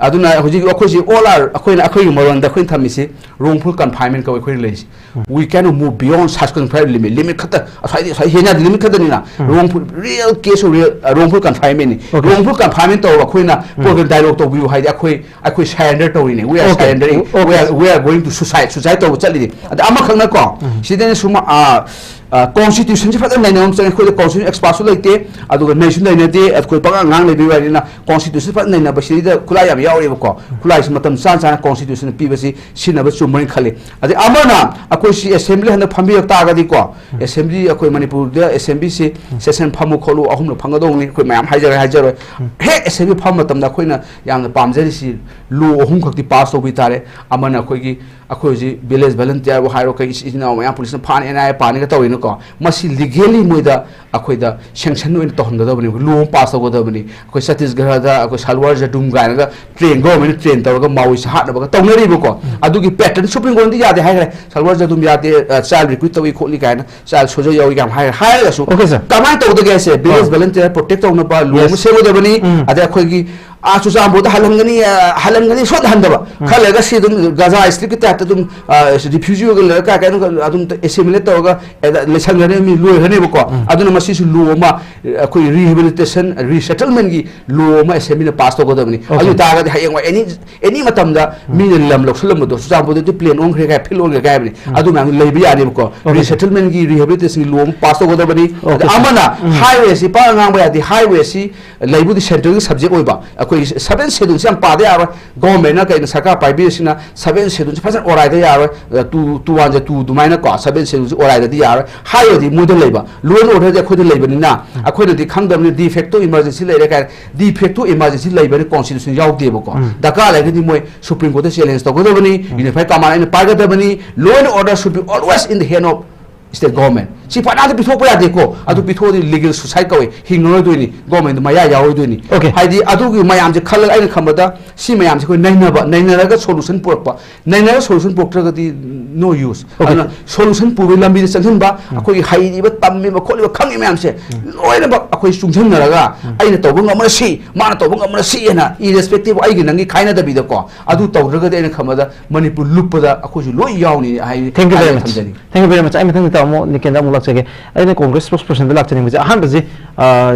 ꯑꯗꯨꯅ ꯍꯧꯖꯤꯛ ꯑꯩꯈꯣꯏꯁꯦ all are, ꯑꯩꯈꯣꯏꯅ, ꯑꯩꯈꯣꯏꯒꯤ ꯃꯔꯣꯟꯗ ꯑꯩꯈꯣꯏꯅ ꯊꯝꯃꯤꯁꯤ wrongful confinement ꯀꯧꯋꯦ ꯑꯩꯈꯣꯏꯅ ꯂꯩꯔꯤꯁꯦ꯫ We cannot move beyond such confined limit. Limit ꯈꯛꯇ, ꯑꯁ꯭ꯋꯥꯏꯗꯤ, ꯑꯁ꯭ꯋꯥꯏ ꯍꯦꯟꯅꯗꯤ limit ꯈꯛꯇꯅꯤꯅ, ꯎꯝ꯫ Wrongful, real case of real, uh, wrongful confinement ꯅꯤ꯫ Okay꯫ Wrongful confinement ꯇꯧꯔꯒ ꯑꯩꯈꯣꯏꯅ ꯎꯝ꯫ Political dialogue ꯇꯧꯕꯤꯌꯨ ꯍꯥꯏꯗꯤ ꯑꯩꯈꯣꯏ, ꯑꯩꯈꯣꯏ surrender ꯇꯧꯔꯤꯅꯦ꯫ We are Okay꯫ Surrendering. Okay꯫ We are, we are going to suicide. Suicide ꯇꯧꯕ ꯆꯠꯂꯤꯅꯦ꯫ ꯑꯗ ꯑꯃꯈꯛꯅꯀꯣ, ꯎꯝ꯫ ꯁꯤꯗꯅ ꯁꯨꯝ, ꯑ, ꯑ, constitution ꯁꯤ ꯐꯖꯅ ꯅꯩꯅꯕ ꯑꯃ ꯆꯪꯉꯦ꯫ ꯑꯩꯈꯣꯏꯗ constitution expert ꯁꯨ ꯂꯩꯇꯦ, ꯑꯗꯨꯒ ꯅꯩꯁꯨ ꯅꯩꯅꯗꯦ꯫ ꯑꯩꯈꯣꯏ ꯄꯉꯥꯡ ꯉꯥꯡ ꯂꯩꯕꯒꯤ ꯋꯥꯔꯤꯅꯤꯅ constitution ꯐꯖꯅ ꯅꯩꯅꯕ ꯁꯤꯗꯩꯗ ꯈꯨꯠꯂꯥꯏ ꯌꯥꯝ ꯌꯥꯎꯔꯤꯕꯀꯣ꯫ ꯈꯨꯠꯂꯥꯏꯁꯤ ꯃꯇꯝ ꯆꯥꯅ ꯆꯥꯅ constitution ꯄꯤꯕꯁꯤ ꯁꯤꯖꯤꯟꯅꯕ ꯆꯨꯝꯕꯅꯤ ꯈꯜꯂꯤ꯫ ꯑꯗꯩ ꯑꯃꯅ ꯑꯩꯈꯣꯏ ꯁꯤ assembly ꯍꯟꯗꯛ ꯐꯝꯕꯤꯔꯛ ꯇꯥꯔꯒꯗꯤꯀꯣ, assembly ꯑꯩꯈꯣꯏ ꯃꯅꯤꯄꯨꯔꯗ assembly ꯁꯤ session ꯐꯝꯃꯨ ꯈꯣꯠꯂꯨ ꯑꯍꯨꯝꯂꯛ ꯐꯝꯒꯗꯧꯕꯅꯤ꯫ ꯑꯩꯈꯣꯏ ꯃꯌꯥꯝ ꯍꯥꯏꯖꯔꯦ, ꯍꯥꯏꯖꯔꯣꯏ꯫ ꯍꯦꯛ assembly ꯐꯝꯕ ꯃꯇꯝꯗ ꯑꯩꯈꯣꯏꯅ ꯌꯥꯝꯅ ꯄꯥꯝꯖꯔꯤꯁꯤ law ꯑꯍꯨꯝ ꯈꯛꯇꯤ pass ꯇꯧꯕꯤ ꯇꯥꯔꯦ꯫ ꯑꯃꯅ ꯑꯩꯈꯣꯏꯒꯤ, ꯑꯩꯈꯣꯏ ꯍꯧꯖꯤꯛ village volunteer ꯕꯨ ꯍꯥꯏꯔꯣ, ꯀꯩ ꯏꯆꯤꯟ ꯏꯅꯥꯎ ꯃꯌꯥꯝ ꯄꯨꯂꯤꯁꯅ ꯐꯥꯅꯤ, ꯑꯦꯟ ꯑꯥꯏ ꯑꯦ ꯄꯥꯅꯤꯒ ꯇꯧꯔꯤꯅꯀꯣ, ꯃꯁꯤ legally ꯃꯣꯏꯗ ꯑꯩꯈꯣꯏꯗ sanction ꯑꯣꯏꯅ ꯇꯧꯍꯟꯒꯗꯕꯅꯤ, law ꯑꯃ pass ꯇꯧꯒꯗꯕꯅꯤ꯫ ꯑꯩꯈꯣꯏ ꯆꯇꯤꯁꯒꯔꯗ ꯑꯩꯈꯣꯏ ꯁꯜꯋꯥꯔ ꯖꯗꯨꯝ ꯀꯥꯏꯅꯒ train, government ꯅ train ꯇꯧꯔꯒ ꯃꯥꯑꯣꯏꯁꯤ ꯍꯥꯠꯅꯕꯒ ꯇꯧꯅꯔꯤꯕꯀꯣ꯫ ꯎꯝ꯫ ꯑꯗꯨꯒꯤ pattern Supreme Court ꯅꯗꯤ ꯌꯥꯗꯦ ꯍꯥꯏꯈ꯭ꯔꯦ, ꯁꯜꯋꯥꯔ ꯖꯗꯨꯝ ꯌꯥꯗꯦ, ꯑ, child recruit ꯇꯧꯏ ꯈꯣꯠꯂꯤ ꯀꯥꯏꯅ, child soldier ꯌꯥꯎꯏ ꯀꯥꯏꯅ ꯍꯥꯏꯈ꯭ꯔꯦ꯫ ꯍꯥꯏꯔꯒꯁꯨ Okay, sir꯫ ꯀꯃꯥꯏꯅ ꯇꯧꯒꯗꯒꯦ ꯍꯥꯏꯁꯦ, village ꯑꯥ꯫ Volunteer protect ꯇꯧꯅꯕ law ꯑꯃ Yes꯫ ꯁꯦꯝꯒꯗꯕꯅꯤ꯫ ꯎꯝ꯫ ꯑꯗꯩ ꯑꯩꯈꯣꯏꯒꯤ ꯑꯥ ꯆꯨꯔꯆꯥꯟꯄꯨꯔꯗ ꯍꯜꯍꯟꯒꯅꯤ, ꯑ, ꯍꯜꯍꯟꯒꯅꯤ, ꯁꯣꯏꯗꯅ ꯍꯟꯗꯕ꯫ ꯎꯝ꯫ ꯈꯔ ꯂꯩꯔꯒ ꯁꯤ ꯑꯗꯨꯝ ꯒꯖꯥ ꯁ꯭ꯇ꯭ꯔꯤꯞꯀꯤ ꯇꯥꯏꯞꯇ ꯑꯗꯨꯝ, ꯑ, ꯔꯤꯐ꯭ꯌꯨꯖꯤ ꯑꯣꯏꯒ ꯂꯩꯔꯒ ꯀꯥꯏ ꯀꯥꯏꯅꯣ ꯑꯗꯨꯝ ꯑꯦꯁꯤꯃꯤꯂꯦꯠ ꯇꯧꯔꯒ, ꯑꯦ, ꯂꯩꯁꯟꯈ꯭ꯔꯅꯤ, ꯃꯤ ꯂꯣꯏꯈ꯭ꯔꯅꯦꯕꯀꯣ꯫ ꯎꯝ꯫ ꯑꯗꯨꯅ ꯃꯁꯤꯁꯨ ꯂꯣ ꯑꯃ, ꯑ, ꯑꯩꯈꯣꯏ ꯔꯤꯍꯦꯕꯤꯂꯤꯇꯦꯁꯟ, ꯔꯤꯁꯦꯇꯜꯃꯦꯟꯒꯤ ꯂꯣ ꯑꯃ ꯑꯦꯁꯦꯝꯕ꯭ꯂꯤꯅ ꯄꯥꯁ ꯇꯧꯒꯗꯕꯅꯤ꯫ Okay꯫ ꯑꯗꯨ ꯑꯣꯏ ꯇꯥꯔꯒꯗꯤ ꯍꯌꯦꯡꯋꯥꯏ ꯑꯦꯅꯤ, ꯑꯦꯅꯤ ꯃꯇꯝꯗ ꯎꯝ꯫ ꯃꯤꯅ ꯂꯝ ꯂꯧꯁꯤꯜꯂꯝꯕꯗꯣ, ꯆꯨꯔꯆꯥꯟꯄꯨꯔꯗꯗꯤ ꯄ꯭ꯂꯦꯟ ꯑꯣꯟꯈ꯭ꯔꯦ ꯀꯥꯏ, ꯐꯤꯜ ꯑꯣꯟꯈ꯭ꯔꯦ ꯀꯥꯏ ꯍꯥꯏꯕꯅꯤ꯫ ꯎꯝ꯫ ꯑꯗꯨ ꯃꯌꯥꯝꯗꯣ ꯂꯩꯕ ꯌꯥꯅꯦꯕꯀꯣ꯫ Okay꯫ ꯔꯤꯁꯦꯇꯜꯃꯦꯟꯒꯤ, ꯔꯤꯍꯦꯕꯤꯂꯤꯇꯦꯁꯟꯒꯤ ꯂꯣ ꯑꯃ ꯄꯥꯁ ꯇꯧꯒꯗꯕꯅꯤ꯫ Okay, ꯑꯗ sir꯫ ꯑꯃꯅ ꯎꯝ꯫ ꯍꯥꯏꯋꯦꯁꯤ ꯄꯥꯛ ꯉꯥꯡꯕ ꯌꯥꯗꯦ, ꯍꯥꯏꯋꯦꯁꯤ ꯂꯩꯕꯨꯗꯤ ꯁꯦꯟꯇ꯭ꯔꯦꯜꯒꯤ ꯁꯕꯖꯦꯛ ꯑꯣꯏꯕ, ꯑꯩꯈꯣꯏ ꯁꯕꯦꯟ ꯁꯦꯗꯨꯜꯁꯤ ꯌꯥꯝ ꯄꯥꯗ ꯌꯥꯔꯣꯏ꯫ ꯒꯣꯔꯃꯦꯟꯅ ꯀꯩꯅꯣ ꯁꯔꯀꯥꯔ ꯄꯥꯏꯕꯤꯔꯤꯁꯤꯅ ꯁꯕꯦꯟ ꯁꯦꯗꯨꯜꯁꯤ ꯐꯖꯅ ꯑꯣꯔꯥꯏꯗ ꯌꯥꯔꯣꯏ꯫ ꯑ, two, two one J two ꯑꯗꯨꯃꯥꯏꯅ ꯀꯣ, ꯁꯕꯦꯟ ꯁꯦꯗꯨꯜꯁꯤ ꯑꯣꯔꯥꯏꯗꯗꯤ ꯌꯥꯔꯣꯏ꯫ ꯍꯥꯏꯋꯦꯗꯤ ꯃꯣꯏꯗ ꯂꯩꯕ, ꯂꯣ ꯑꯦꯟ ꯑꯣꯔꯗꯔꯗꯤ ꯑꯩꯈꯣꯏꯗ ꯂꯩꯕꯅꯤꯅ, ꯎꯝ꯫ ꯑꯩꯈꯣꯏꯅꯗꯤ ꯈꯪꯗꯕꯅꯤ ꯗꯤ ꯐꯦꯛꯇꯣ ꯏꯃꯔꯖꯦꯟꯁꯤ ꯂꯩꯔꯦ ꯀꯥꯏꯅ꯫ ꯗꯤ ꯐꯦꯛꯇꯣ ꯏꯃꯔꯖꯦꯟꯁꯤ ꯂꯩꯕꯅꯤ ꯀꯣꯟꯁꯇꯤꯇ꯭ꯌꯨꯁꯟ ꯌꯥꯎꯗꯦꯕꯀꯣ꯫ ꯎꯝ꯫ ꯗꯔꯀꯥꯔ ꯂꯩꯔꯒꯗꯤ ꯃꯣꯏ ꯁꯨꯄ꯭ꯔꯤꯝ ꯀꯣꯔꯠꯇ ꯆꯦꯂꯦꯟꯖ ꯇꯧꯒꯗꯕꯅꯤ, ꯎꯝ꯫ ꯌꯨꯅꯤꯐꯥꯏ ꯀꯃꯥꯟ ꯑꯩꯅ ꯄꯥꯏꯒꯗꯕꯅꯤ꯫ Law and order should be always in the hand of state government꯫ ꯁꯤ ꯐꯅꯥꯗ ꯄꯤꯊꯣꯛꯄ ꯌꯥꯗꯦꯀꯣ꯫ ꯑꯗꯨ ꯄꯤꯊꯣꯛꯑꯗꯤ ꯂꯤꯒꯦꯜ ꯁꯨꯁꯥꯏꯠ ꯀꯧꯏ, ꯍꯤꯡꯉꯔꯣꯏꯗꯣꯏꯅꯤ, ꯒꯣꯔꯃꯦꯟꯗ ꯃꯌꯥ ꯌꯥꯎꯔꯣꯏꯗꯣꯏꯅꯤ꯫ Okay꯫ ꯍꯥꯏꯗꯤ ꯑꯗꯨꯒꯤ ꯃꯌꯥꯝꯁꯦ ꯈꯜꯂꯒ ꯑꯩꯅ ꯈꯟꯕꯗ ꯁꯤ ꯃꯌꯥꯝꯁꯦ ꯑꯩꯈꯣꯏ ꯅꯩꯅꯕ, ꯅꯩꯅꯔꯒ ꯁꯣꯂꯨꯁꯟ ꯄꯨꯔꯛꯄ, ꯅꯩꯅꯔꯒ ꯁꯣꯂꯨꯁꯟ ꯄꯨꯔꯛꯇ꯭ꯔꯒꯗꯤ no use꯫ Okay꯫ ꯑꯗꯨꯅ ꯁꯣꯂꯨꯁꯟ ꯄꯨꯕꯒꯤ ꯂꯝꯕꯤꯗ ꯆꯪꯁꯤꯟꯕ, ꯎꯝ꯫ ꯑꯩꯈꯣꯏꯒꯤ ꯍꯩꯔꯤꯕ, ꯇꯝꯃꯤꯕ, ꯈꯣꯠꯂꯤꯕ, ꯈꯪꯉꯤ ꯃꯌꯥꯝꯁꯦ ꯎꯝ꯫ ꯂꯣꯏꯅꯃꯛ ꯑꯩꯈꯣꯏ ꯆꯨꯡꯁꯤꯟꯅꯔꯒ ꯎꯝ꯫ ꯑꯩꯅ ꯇꯧꯕ ꯉꯝꯃꯔ ꯁꯤ, ꯃꯥꯅ ꯇꯧꯕ ꯉꯝꯃꯔ ꯁꯤ ꯍꯥꯏꯅ irrespective ꯑꯩꯒꯤ ꯅꯪꯒꯤ ꯈꯥꯏꯅꯗꯕꯤꯗꯀꯣ꯫ ꯑꯗꯨ ꯇꯧꯗ꯭ꯔꯒꯗꯤ ꯑꯩꯅ ꯈꯟꯕꯗ ꯃꯅꯤꯄꯨꯔ ꯂꯨꯞꯄꯗ ꯑꯩꯈꯣꯏꯁꯨ ꯂꯣꯏ ꯌꯥꯎꯅꯤ ꯍꯥꯏ-, Thank you very ꯍꯥꯏꯅ much꯫ ꯊꯝꯖꯅꯤꯡꯉꯤ꯫ Thank you very much꯫ ꯑꯩ ꯃꯊꯪꯗ ꯇꯥꯃꯣ ꯅꯤꯀꯦꯟꯗ ꯑꯃꯨꯛ ꯂꯥꯛꯆꯒꯦ꯫ ꯑꯩꯅ ꯀꯣꯡꯒ꯭ꯔꯦꯁ spokespersonꯗ ꯂꯥꯛꯆꯅꯤꯡꯕꯁꯦ, ꯑꯍꯥꯟꯕꯁꯤ, ꯑ,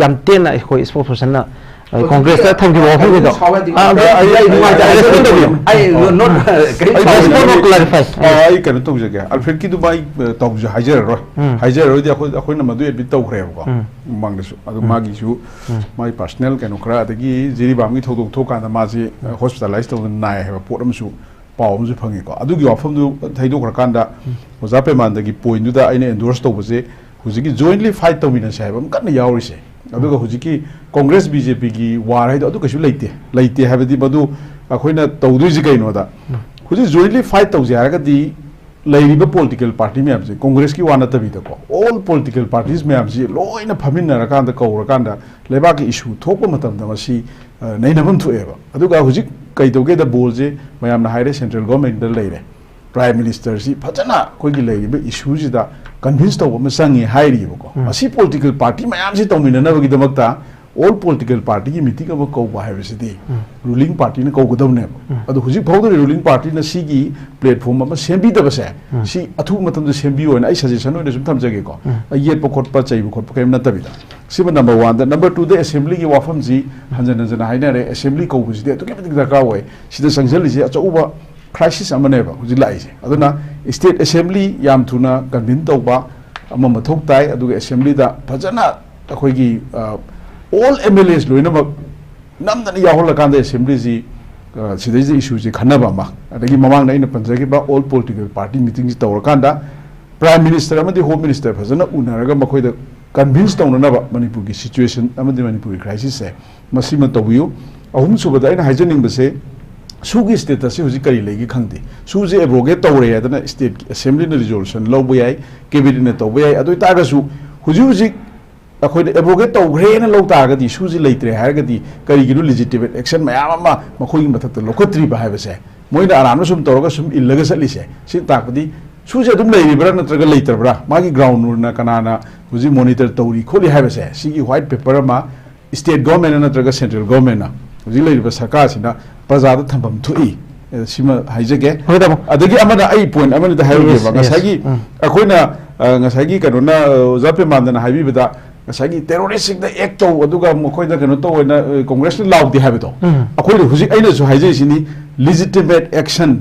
ꯌꯥꯝ ꯇꯦꯟꯅ ꯑꯩꯈꯣꯏ spokespersonꯅ, ꯑ, ꯍꯧꯖꯤꯛꯀꯤ ꯀꯣꯡꯒ꯭ꯔꯦꯁꯇ ꯊꯝꯈꯤꯕ ꯋꯥꯐꯝꯒꯤꯗꯣ꯫ ꯁꯥꯎ ꯌꯥꯗꯦ꯫ ꯑ, ꯑꯗ ꯑꯩ, ꯑꯩ ꯅꯨꯡꯉꯥꯏꯇꯦ, ꯑꯩ, ꯍꯥꯏꯔꯁꯨ ꯑꯗꯨꯝ ꯇꯧꯕꯤꯌꯨ꯫ ꯑꯩ, no, not, ꯑ, ꯀꯔꯤꯝ ꯑꯩ ꯁꯥꯎ just want to ꯌꯥꯗꯦ꯫ Clarify꯫ ꯑ, ꯑꯩ ꯀꯩꯅꯣ ꯇꯧꯖꯒꯦ, ꯑꯜꯐ꯭ꯔꯦꯗꯀꯤꯗꯨ ꯃꯥꯏ, ꯑ, ꯇꯧꯁꯦ ꯍꯥꯏꯖꯔꯔꯣꯏ꯫ ꯎꯝ꯫ ꯍꯥꯏꯖꯔꯔꯣꯏꯗꯤ ꯑꯩꯈꯣꯏ, ꯑꯩꯈꯣꯏꯅ ꯃꯗꯨ admit ꯇꯧꯈ꯭ꯔꯦꯕꯀꯣ꯫ ꯎꯝ꯫ ꯃꯃꯥꯡꯗꯁꯨ꯫ ꯑꯗꯨ ꯎꯝ꯫ ꯃꯥꯒꯤꯁꯨ ꯎꯝ꯫ ꯃꯥꯒꯤ personal ꯀꯩꯅꯣ ꯈꯔ, ꯑꯗꯒꯤ ꯖꯤꯔꯤꯕꯥꯝꯒꯤ ꯊꯧꯗꯣꯛ ꯊꯣꯛꯀꯥꯟꯗ ꯃꯥꯁꯤ, ꯑ, hospitalize ꯇꯧꯗꯅ ꯅꯥꯏ ꯍꯥꯏꯕ ꯄꯣꯠ ꯑꯃꯁꯨ ꯄꯥꯎ ꯑꯃꯁꯨ ꯐꯪꯉꯤꯀꯣ꯫ ꯑꯗꯨꯒꯤ ꯋꯥꯐꯝꯗꯨ ꯊꯩꯗꯣꯛꯈ꯭ꯔꯀꯥꯟꯗ ꯎꯝ꯫ ꯑꯣꯖꯥ ꯄꯦꯃꯥꯟꯗꯒꯤ pointꯗꯨꯗ ꯑꯩꯅ endorse ꯇꯧꯕꯁꯦ ꯍꯧꯖꯤꯛꯀꯤ jointly fight ꯇꯧꯃꯤꯟꯅꯁꯦ ꯍꯥꯏꯕ ꯑꯃ ꯀꯟꯅ ꯌꯥꯎꯔꯤꯁꯦ꯫ ꯑꯗꯨꯒ ꯎꯝ꯫ ꯍꯧꯖꯤꯛꯀꯤ ꯀꯣꯡꯒ꯭ꯔꯦꯁ ꯕꯤ ꯖꯦ ꯄꯤꯒꯤ war ꯍꯥꯏꯗꯣ ꯑꯗꯨ ꯀꯩꯁꯨ ꯂꯩꯇꯦ꯫ ꯂꯩꯇꯦ ꯍꯥꯏꯕꯗꯤ ꯃꯗꯨ ꯑꯩꯈꯣꯏꯅ ꯇꯧꯗꯣꯏꯁꯤ ꯀꯩꯅꯣꯗ, ꯎꯝ꯫ ꯍꯧꯖꯤꯛ jointly fight ꯇꯧꯁꯦ ꯍꯥꯏꯔꯒꯗꯤ ꯂꯩꯔꯤꯕ political party ꯃꯌꯥꯝꯁꯦ, ꯀꯣꯡꯒ꯭ꯔꯦꯁꯀꯤ ꯋꯥ ꯅꯠꯇꯕꯤꯗꯀꯣ, all political parties ꯃꯌꯥꯝꯁꯤ ꯂꯣꯏꯅ ꯐꯝꯃꯤꯟꯅꯔꯀꯥꯟꯗ, ꯀꯧꯔꯀꯥꯟꯗ ꯂꯩꯕꯥꯛꯀꯤ issue ꯊꯣꯛꯄ ꯃꯇꯝꯗ ꯃꯁꯤ, ꯑ, ꯅꯩꯅꯐꯝ ꯊꯣꯛꯑꯦꯕ꯫ ꯑꯗꯨꯒ ꯍꯧꯖꯤꯛ ꯀꯩ ꯇꯧꯒꯦꯗ, ballꯁꯦ ꯃꯌꯥꯝꯅ ꯍꯥꯏꯔꯦ central governmentꯗ ꯂꯩꯔꯦ, prime ministerꯁꯤ ꯐꯖꯅ ꯑꯩꯈꯣꯏꯒꯤ ꯂꯩꯔꯤꯕ issueꯁꯤꯗ convince ꯇꯧꯕ ꯑꯃ ꯆꯪꯉꯦ ꯍꯥꯏꯔꯤꯕꯀꯣ꯫ ꯎꯝ꯫ ꯃꯁꯤ political party ꯃꯌꯥꯝꯁꯤ ꯇꯧꯃꯤꯟꯅꯅꯕꯒꯤꯗꯃꯛꯇ ꯑꯣꯜ ꯄꯣꯂꯤꯇꯤꯀꯦꯜ ꯄꯥꯔꯇꯤꯒꯤ ꯃꯤꯇꯤꯡ ꯑꯃ ꯀꯧꯕ ꯍꯥꯏꯕꯁꯤꯗꯤ ꯔꯨꯂꯤꯡ ꯄꯥꯔꯇꯤꯅ ꯀꯧꯒꯗꯕꯅꯦꯕ꯫ ꯑꯗꯣ ꯍꯧꯖꯤꯛ ꯐꯥꯎꯗ ꯔꯨꯂꯤꯡ ꯄꯥꯔꯇꯤꯅ ꯁꯤꯒꯤ ꯄ꯭ꯂꯦꯠꯐꯣꯝ ꯑꯃ ꯁꯦꯝꯕꯤꯗꯕꯁꯦ, ꯁꯤ ꯑꯊꯨꯕ ꯃꯇꯝꯗ ꯁꯦꯝꯕꯤꯌꯣ ꯍꯥꯏꯅ ꯑꯩ ꯁꯖꯦꯁꯟ ꯑꯣꯏꯅ ꯁꯨꯝ ꯊꯝꯖꯒꯦꯀꯣ꯫ ꯑꯩ ꯌꯦꯠꯄ ꯈꯣꯠꯄ, ꯆꯩꯕ ꯈꯣꯠꯄ ꯀꯔꯤꯝ ꯅꯠꯇꯕꯤꯗ꯫ ꯁꯤꯃ ꯅꯝꯕꯔ ꯋꯥꯟꯗ꯫ ꯅꯝꯕꯔ ꯇꯨꯗ, ꯑꯦꯁꯦꯝꯕ꯭ꯂꯤꯒꯤ ꯋꯥꯐꯝꯁꯤ ꯍꯟꯖꯟ ꯍꯟꯖꯟꯅ ꯍꯥꯏꯅꯔꯦ꯫ ꯑꯦꯁꯦꯝꯕ꯭ꯂꯤ ꯀꯧꯕꯁꯤꯗꯤ ꯑꯗꯨꯛꯀꯤ ꯃꯇꯤꯛ ꯗꯔꯀꯥꯔ ꯑꯣꯏ꯫ ꯁꯤꯗ ꯆꯪꯁꯤꯜꯂꯤꯁꯦ ꯑꯆꯧꯕ ꯀ꯭ꯔꯥꯏꯁꯤꯁ ꯑꯃꯅꯦꯕ ꯍꯧꯖꯤꯛ ꯂꯥꯛꯏꯁꯦ꯫ ꯑꯗꯨꯅ ꯁ꯭ꯇꯦꯠ ꯑꯦꯁꯦꯝꯕ꯭ꯂꯤ ꯌꯥꯝ ꯊꯨꯅ ꯀꯟꯚꯤꯟ ꯇꯧꯕ ꯑꯃ ꯃꯊꯧ ꯇꯥꯏ, ꯑꯗꯨꯒ ꯑꯦꯁꯦꯝꯕ꯭ꯂꯤꯗ ꯐꯖꯅ ꯑꯩꯈꯣꯏꯒꯤ ꯑꯣꯜ ꯑꯦꯝ ꯑꯦꯜ ꯑꯦꯁ ꯂꯣꯏꯅꯃꯛ ꯅꯝꯗꯅ ꯌꯥꯎꯍꯜꯂꯀꯥꯟꯗ ꯑꯦꯁꯦꯝꯕ꯭ꯂꯤꯁꯤ, ꯑ, ꯁꯤꯗꯩꯁꯤꯗ ꯏꯁꯨꯁꯤ ꯈꯟꯅꯕ ꯑꯃ, ꯑꯗꯒꯤ ꯃꯃꯥꯡꯗ ꯑꯩꯅ ꯄꯟꯖꯈꯤꯕ ꯑꯣꯜ ꯄꯣꯂꯤꯇꯤꯀꯦꯜ ꯄꯥꯔꯇꯤ ꯃꯤꯇꯤꯡꯁꯤ ꯇꯧꯔꯀꯥꯟꯗ ꯄ꯭ꯔꯥꯏꯝ ꯃꯤꯅꯤꯁꯇꯔ ꯑꯃꯗꯤ ꯍꯣꯝ ꯃꯤꯅꯤꯁꯇꯔ ꯐꯖꯅ ꯎꯅꯔꯒ ꯃꯈꯣꯏꯗ ꯀꯟꯚꯤꯟꯁ ꯇꯧꯅꯅꯕ ꯃꯅꯤꯄꯨꯔꯒꯤ ꯁꯤꯆꯨꯋꯦꯁꯟ ꯑꯃꯗꯤ ꯃꯅꯤꯄꯨꯔꯒꯤ ꯀ꯭ꯔꯥꯏꯁꯤꯁꯁꯦ ꯃꯁꯤꯃ ꯇꯧꯕꯤꯌꯨ꯫ ꯑꯍꯨꯝꯁꯨꯕꯗ ꯑꯩꯅ ꯍꯥꯏꯖꯅꯤꯡꯕꯁꯦ, ꯁꯨꯒꯤ ꯁ꯭ꯇꯦꯇꯁꯁꯦ ꯍꯧꯖꯤꯛ ꯀꯔꯤ ꯂꯩꯒꯦ ꯈꯪꯗꯦ꯫ ꯁꯨꯁꯦ ꯑꯦꯕ꯭ꯔꯣꯒꯦꯠ ꯇꯧꯔꯦ ꯍꯥꯏꯗꯅ ꯁ꯭ꯇꯦꯠꯀꯤ ꯑꯦꯁꯦꯝꯕ꯭ꯂꯤꯅ ꯔꯤꯖꯣꯂꯨꯁꯟ ꯂꯧꯕ ꯌꯥꯏ, ꯀꯦꯕꯤꯅꯦꯠꯅ ꯇꯧꯕ ꯌꯥꯏ꯫ ꯑꯗꯨ ꯑꯣꯏꯇꯥꯔꯒꯁꯨ ꯍꯧꯖꯤꯛ ꯍꯧꯖꯤꯛ ꯑꯩꯈꯣꯏꯅ ꯑꯦꯕ꯭ꯔꯣꯒꯦꯠ ꯇꯧꯈ꯭ꯔꯦꯅ ꯂꯧ ꯇꯥꯔꯒꯗꯤ, ꯁꯨꯁꯤ ꯂꯩꯇ꯭ꯔꯦ ꯍꯥꯏꯔꯒꯗꯤ ꯀꯔꯤꯒꯤꯅꯣ ꯂꯤꯖꯤꯇꯤꯃꯦꯠ ꯑꯦꯛꯁꯟ ꯃꯌꯥꯝ ꯑꯃ ꯃꯈꯣꯏꯒꯤ ꯃꯊꯛꯇ ꯂꯧꯈꯠꯇ꯭ꯔꯤꯕ ꯍꯥꯏꯕꯁꯦ? ꯃꯣꯏꯅ ꯑꯔꯥꯟꯕ ꯁꯨꯝ ꯇꯧꯔꯒ ꯁꯨꯝ ꯏꯜꯂꯒ ꯆꯠꯂꯤꯁꯦ, ꯁꯤꯅ ꯇꯥꯛꯄꯗꯤ ꯁꯨꯁꯦ ꯑꯗꯨꯝ ꯂꯩꯔꯤꯕ꯭ꯔꯥ ꯅꯠꯇ꯭ꯔꯒ ꯂꯩꯇ꯭ꯔꯕ꯭ꯔꯥ? ꯃꯥꯒꯤ ꯒ꯭ꯔꯥꯎꯟ ꯔꯨꯜꯅ ꯀꯅꯥꯅ ꯍꯧꯖꯤꯛ ꯃꯣꯅꯤꯇꯔ ꯇꯧꯔꯤ ꯈꯣꯠꯂꯤ ꯍꯥꯏꯕꯁꯦ, ꯁꯤꯒꯤ ꯋꯥꯏꯠ ꯄꯦꯄꯔ ꯑꯃ ꯁ꯭ꯇꯦꯠ ꯒꯣꯔꯃꯦꯟꯅ ꯅꯠꯇ꯭ꯔꯒ ꯁꯦꯟꯇ꯭ꯔꯦꯜ ꯒꯣꯔꯃꯦꯟꯅ ꯍꯧꯖꯤꯛ ꯂꯩꯔꯤꯕ ꯁꯔꯀꯥꯔꯁꯤꯅ ꯄ꯭ꯔꯖꯥꯗ ꯊꯝꯐꯝ ꯊꯣꯛꯏ꯫ ꯑꯦ, ꯁꯤꯃ ꯍꯥꯏꯖꯒꯦ꯫ ꯍꯣꯏ, ꯇꯥꯃꯣ꯫ ꯑꯗꯒꯤ ꯑꯃꯅ ꯑꯩ ꯄꯣꯏꯟ ꯑꯃꯅꯤꯗ ꯍꯥꯏꯍꯧꯒꯦꯕ꯫ Yes, yes. ꯉꯁꯥꯏꯒꯤ ꯎꯝ꯫ ꯑꯩꯈꯣꯏꯅ, ꯑ, ꯉꯁꯥꯏꯒꯤ ꯀꯩꯅꯣꯅ, ꯑ, ꯑꯣꯖꯥ ꯄꯦꯃꯥꯟꯗꯅ ꯍꯥꯏꯕꯤꯕꯗ ꯉꯁꯥꯏꯒꯤ ꯇꯦꯔꯣꯔꯤꯁꯁꯤꯡꯗ ꯑꯦꯛ ꯇꯧ, ꯑꯗꯨꯒ ꯃꯈꯣꯏꯗ ꯀꯩꯅꯣ ꯇꯧꯋꯦꯅ, ꯑ, ꯀꯣꯡꯒ꯭ꯔꯦꯁꯅ ꯂꯥꯎꯗꯦ ꯍꯥꯏꯕꯗꯣ, ꯎꯝ꯫ ꯑꯩꯈꯣꯏꯅ ꯍꯧꯖꯤꯛ ꯑꯩꯅꯁꯨ ꯍꯥꯏꯖꯔꯤꯁꯤꯅꯤ, ꯂꯤꯖꯤꯇꯤꯃꯦꯠ ꯑꯦꯛꯁꯟ,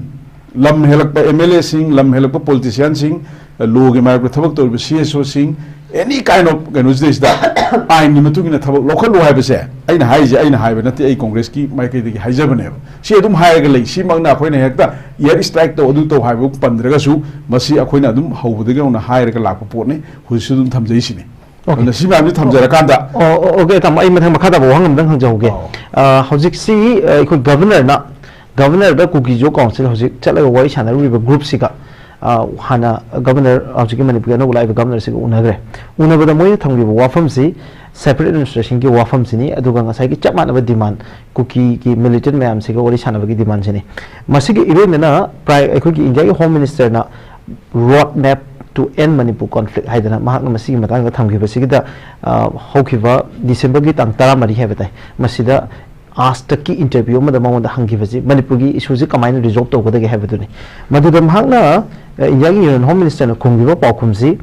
ꯂꯝ ꯍꯦꯜꯂꯛꯄ ꯑꯦꯝ ꯑꯦꯜ ꯑꯦꯁꯤꯡ, ꯂꯝ ꯍꯦꯜꯂꯛꯄ ꯄꯣꯂꯤꯇꯤꯁꯤꯌꯥꯟꯁꯤꯡ, ꯂꯣꯒꯤ ꯃꯥꯌꯣꯛꯇ ꯊꯕꯛ ꯇꯧꯔꯤꯕ C S ꯑꯣꯁꯤꯡ, any kind of ꯀꯩꯅꯣꯁꯤꯗꯩꯁꯤꯗ ꯑꯥꯏꯟꯒꯤ ꯃꯇꯨꯡ ꯏꯟꯅ ꯊꯕꯛ ꯂꯧꯈꯠꯂꯨ ꯍꯥꯏꯕꯁꯦ ꯑꯩꯅ ꯍꯥꯏꯔꯤꯁꯦ, ꯑꯩꯅ ꯍꯥꯏꯕ ꯅꯠꯇꯦ, ꯑꯩ ꯀꯣꯡꯒ꯭ꯔꯦꯁꯀꯤ ꯃꯥꯏꯀꯩꯗꯒꯤ ꯍꯥꯏꯖꯕꯅꯦꯕ꯫ ꯁꯤ ꯑꯗꯨꯝ ꯍꯥꯏꯔꯒ ꯂꯩ꯫ ꯁꯤꯃꯛꯅ ꯑꯩꯈꯣꯏꯅ ꯍꯦꯛꯇ ꯏꯌꯥꯔ ꯁ꯭ꯇ꯭ꯔꯥꯏꯛ ꯇꯧ, ꯑꯗꯨ ꯇꯧ ꯍꯥꯏꯕ ꯄꯟꯗ꯭ꯔꯒꯁꯨ, ꯃꯁꯤ ꯑꯩꯈꯣꯏꯅ ꯑꯗꯨꯝ ꯍꯧꯕꯗꯒꯤ ꯍꯧꯅ ꯍꯥꯏꯔꯒ ꯂꯥꯛꯄ ꯄꯣꯠꯅꯤ꯫ ꯍꯧꯖꯤꯛꯁꯨ ꯑꯗꯨꯝ ꯊꯝꯖꯩꯁꯤꯅꯤ꯫ ꯑꯣꯀꯦ꯫ ꯑꯗꯨꯅ ꯁꯤ ꯃꯌꯥꯝꯁꯤ ꯊꯝꯖꯔꯀꯥꯟꯗ ꯑꯣ, ꯑꯣ, ꯑꯣꯀꯦ, ꯇꯥꯃꯣ, ꯑꯩ ꯃꯊꯪ ꯃꯈꯥ ꯇꯥꯕ ꯋꯥꯍꯪ ꯑꯃꯇꯪ ꯍꯪꯖꯍꯧꯒꯦ꯫ ꯑꯧ꯫ ꯑ, ꯍꯧꯖꯤꯛꯁꯤ, ꯑ, ꯑꯩꯈꯣꯏ ꯒꯚꯔꯅꯔꯅ, ꯒꯚꯔꯅꯔꯗ ꯀꯨꯀꯤꯖꯣ ꯀꯥꯎꯟꯁꯤꯜ ꯍꯧꯖꯤꯛ ꯆꯠꯂꯒ ꯋꯥꯔꯤ ꯁꯥꯟꯅꯔꯨꯔꯤꯕ ꯒ꯭ꯔꯨꯞꯁꯤꯒ, ꯑ, ꯍꯥꯟꯅ ꯒꯚꯔꯅꯔ, ꯍꯧꯖꯤꯛꯀꯤ ꯃꯅꯤꯄꯨꯔꯒꯤ ꯑꯅꯧꯕ ꯂꯥꯛꯏꯕ ꯒꯚꯔꯅꯔꯁꯤꯒ ꯎꯅꯈ꯭ꯔꯦ꯫ ꯎꯅꯕꯗ ꯃꯣꯏꯅ ꯊꯝꯈꯤꯕ ꯋꯥꯐꯝꯁꯤ ꯁꯦꯄꯔꯦꯠ ꯑꯦꯗꯃꯤꯅꯤꯁꯇ꯭ꯔꯦꯁꯟꯒꯤ ꯋꯥꯐꯝꯁꯤꯅꯤ, ꯑꯗꯨꯒ ꯉꯁꯥꯏꯒꯤ ꯆꯞ ꯃꯥꯟꯅꯕ ꯗꯤꯃꯥꯟ, ꯀꯨꯀꯤꯒꯤ ꯃꯤꯂꯤꯇꯦꯟ ꯃꯌꯥꯝꯁꯤꯒ ꯋꯥꯔꯤ ꯁꯥꯟꯅꯕꯒꯤ ꯗꯤꯃꯥꯟꯁꯤꯅꯤ꯫ ꯃꯁꯤꯒꯤ ꯏꯔꯣꯏꯅꯅ ꯄ꯭ꯔꯥꯏ-, ꯑꯩꯈꯣꯏꯒꯤ ꯏꯟꯗꯤꯌꯥꯒꯤ ꯍꯣꯝ ꯃꯤꯅꯤꯁꯇꯔꯅ road map to End Manipur Conflict ꯍꯥꯏꯗꯅ ꯃꯍꯥꯛꯅ ꯃꯁꯤꯒꯤ ꯃꯇꯥꯡꯗ ꯊꯝꯈꯤꯕꯁꯤꯒꯤꯗ, ꯑ, ꯍꯧꯈꯤꯕ ꯗꯤꯁꯦꯝꯕꯔꯒꯤ ꯇꯥꯡ ꯇꯔꯥꯃꯔꯤ ꯍꯥꯏꯕ ꯇꯥꯏ, ꯃꯁꯤꯗ ꯑꯥꯖꯇꯛꯀꯤ interview ꯑꯃꯗ ꯃꯉꯣꯟꯗ ꯍꯪꯈꯤꯕꯁꯤ ꯃꯅꯤꯄꯨꯔꯒꯤ ꯏꯁꯨꯁꯤ ꯀꯃꯥꯏꯅ resolve ꯇꯧꯒꯗꯒꯦ ꯍꯥꯏꯕꯗꯨꯅꯤ꯫ ꯃꯗꯨꯗ ꯃꯍꯥꯛꯅ, ꯑ, ꯏꯟꯗꯤꯌꯥꯒꯤ Union Home Minister ꯅ ꯈꯨꯝꯈꯤꯕ ꯄꯥꯎꯈꯨꯝꯁꯤ,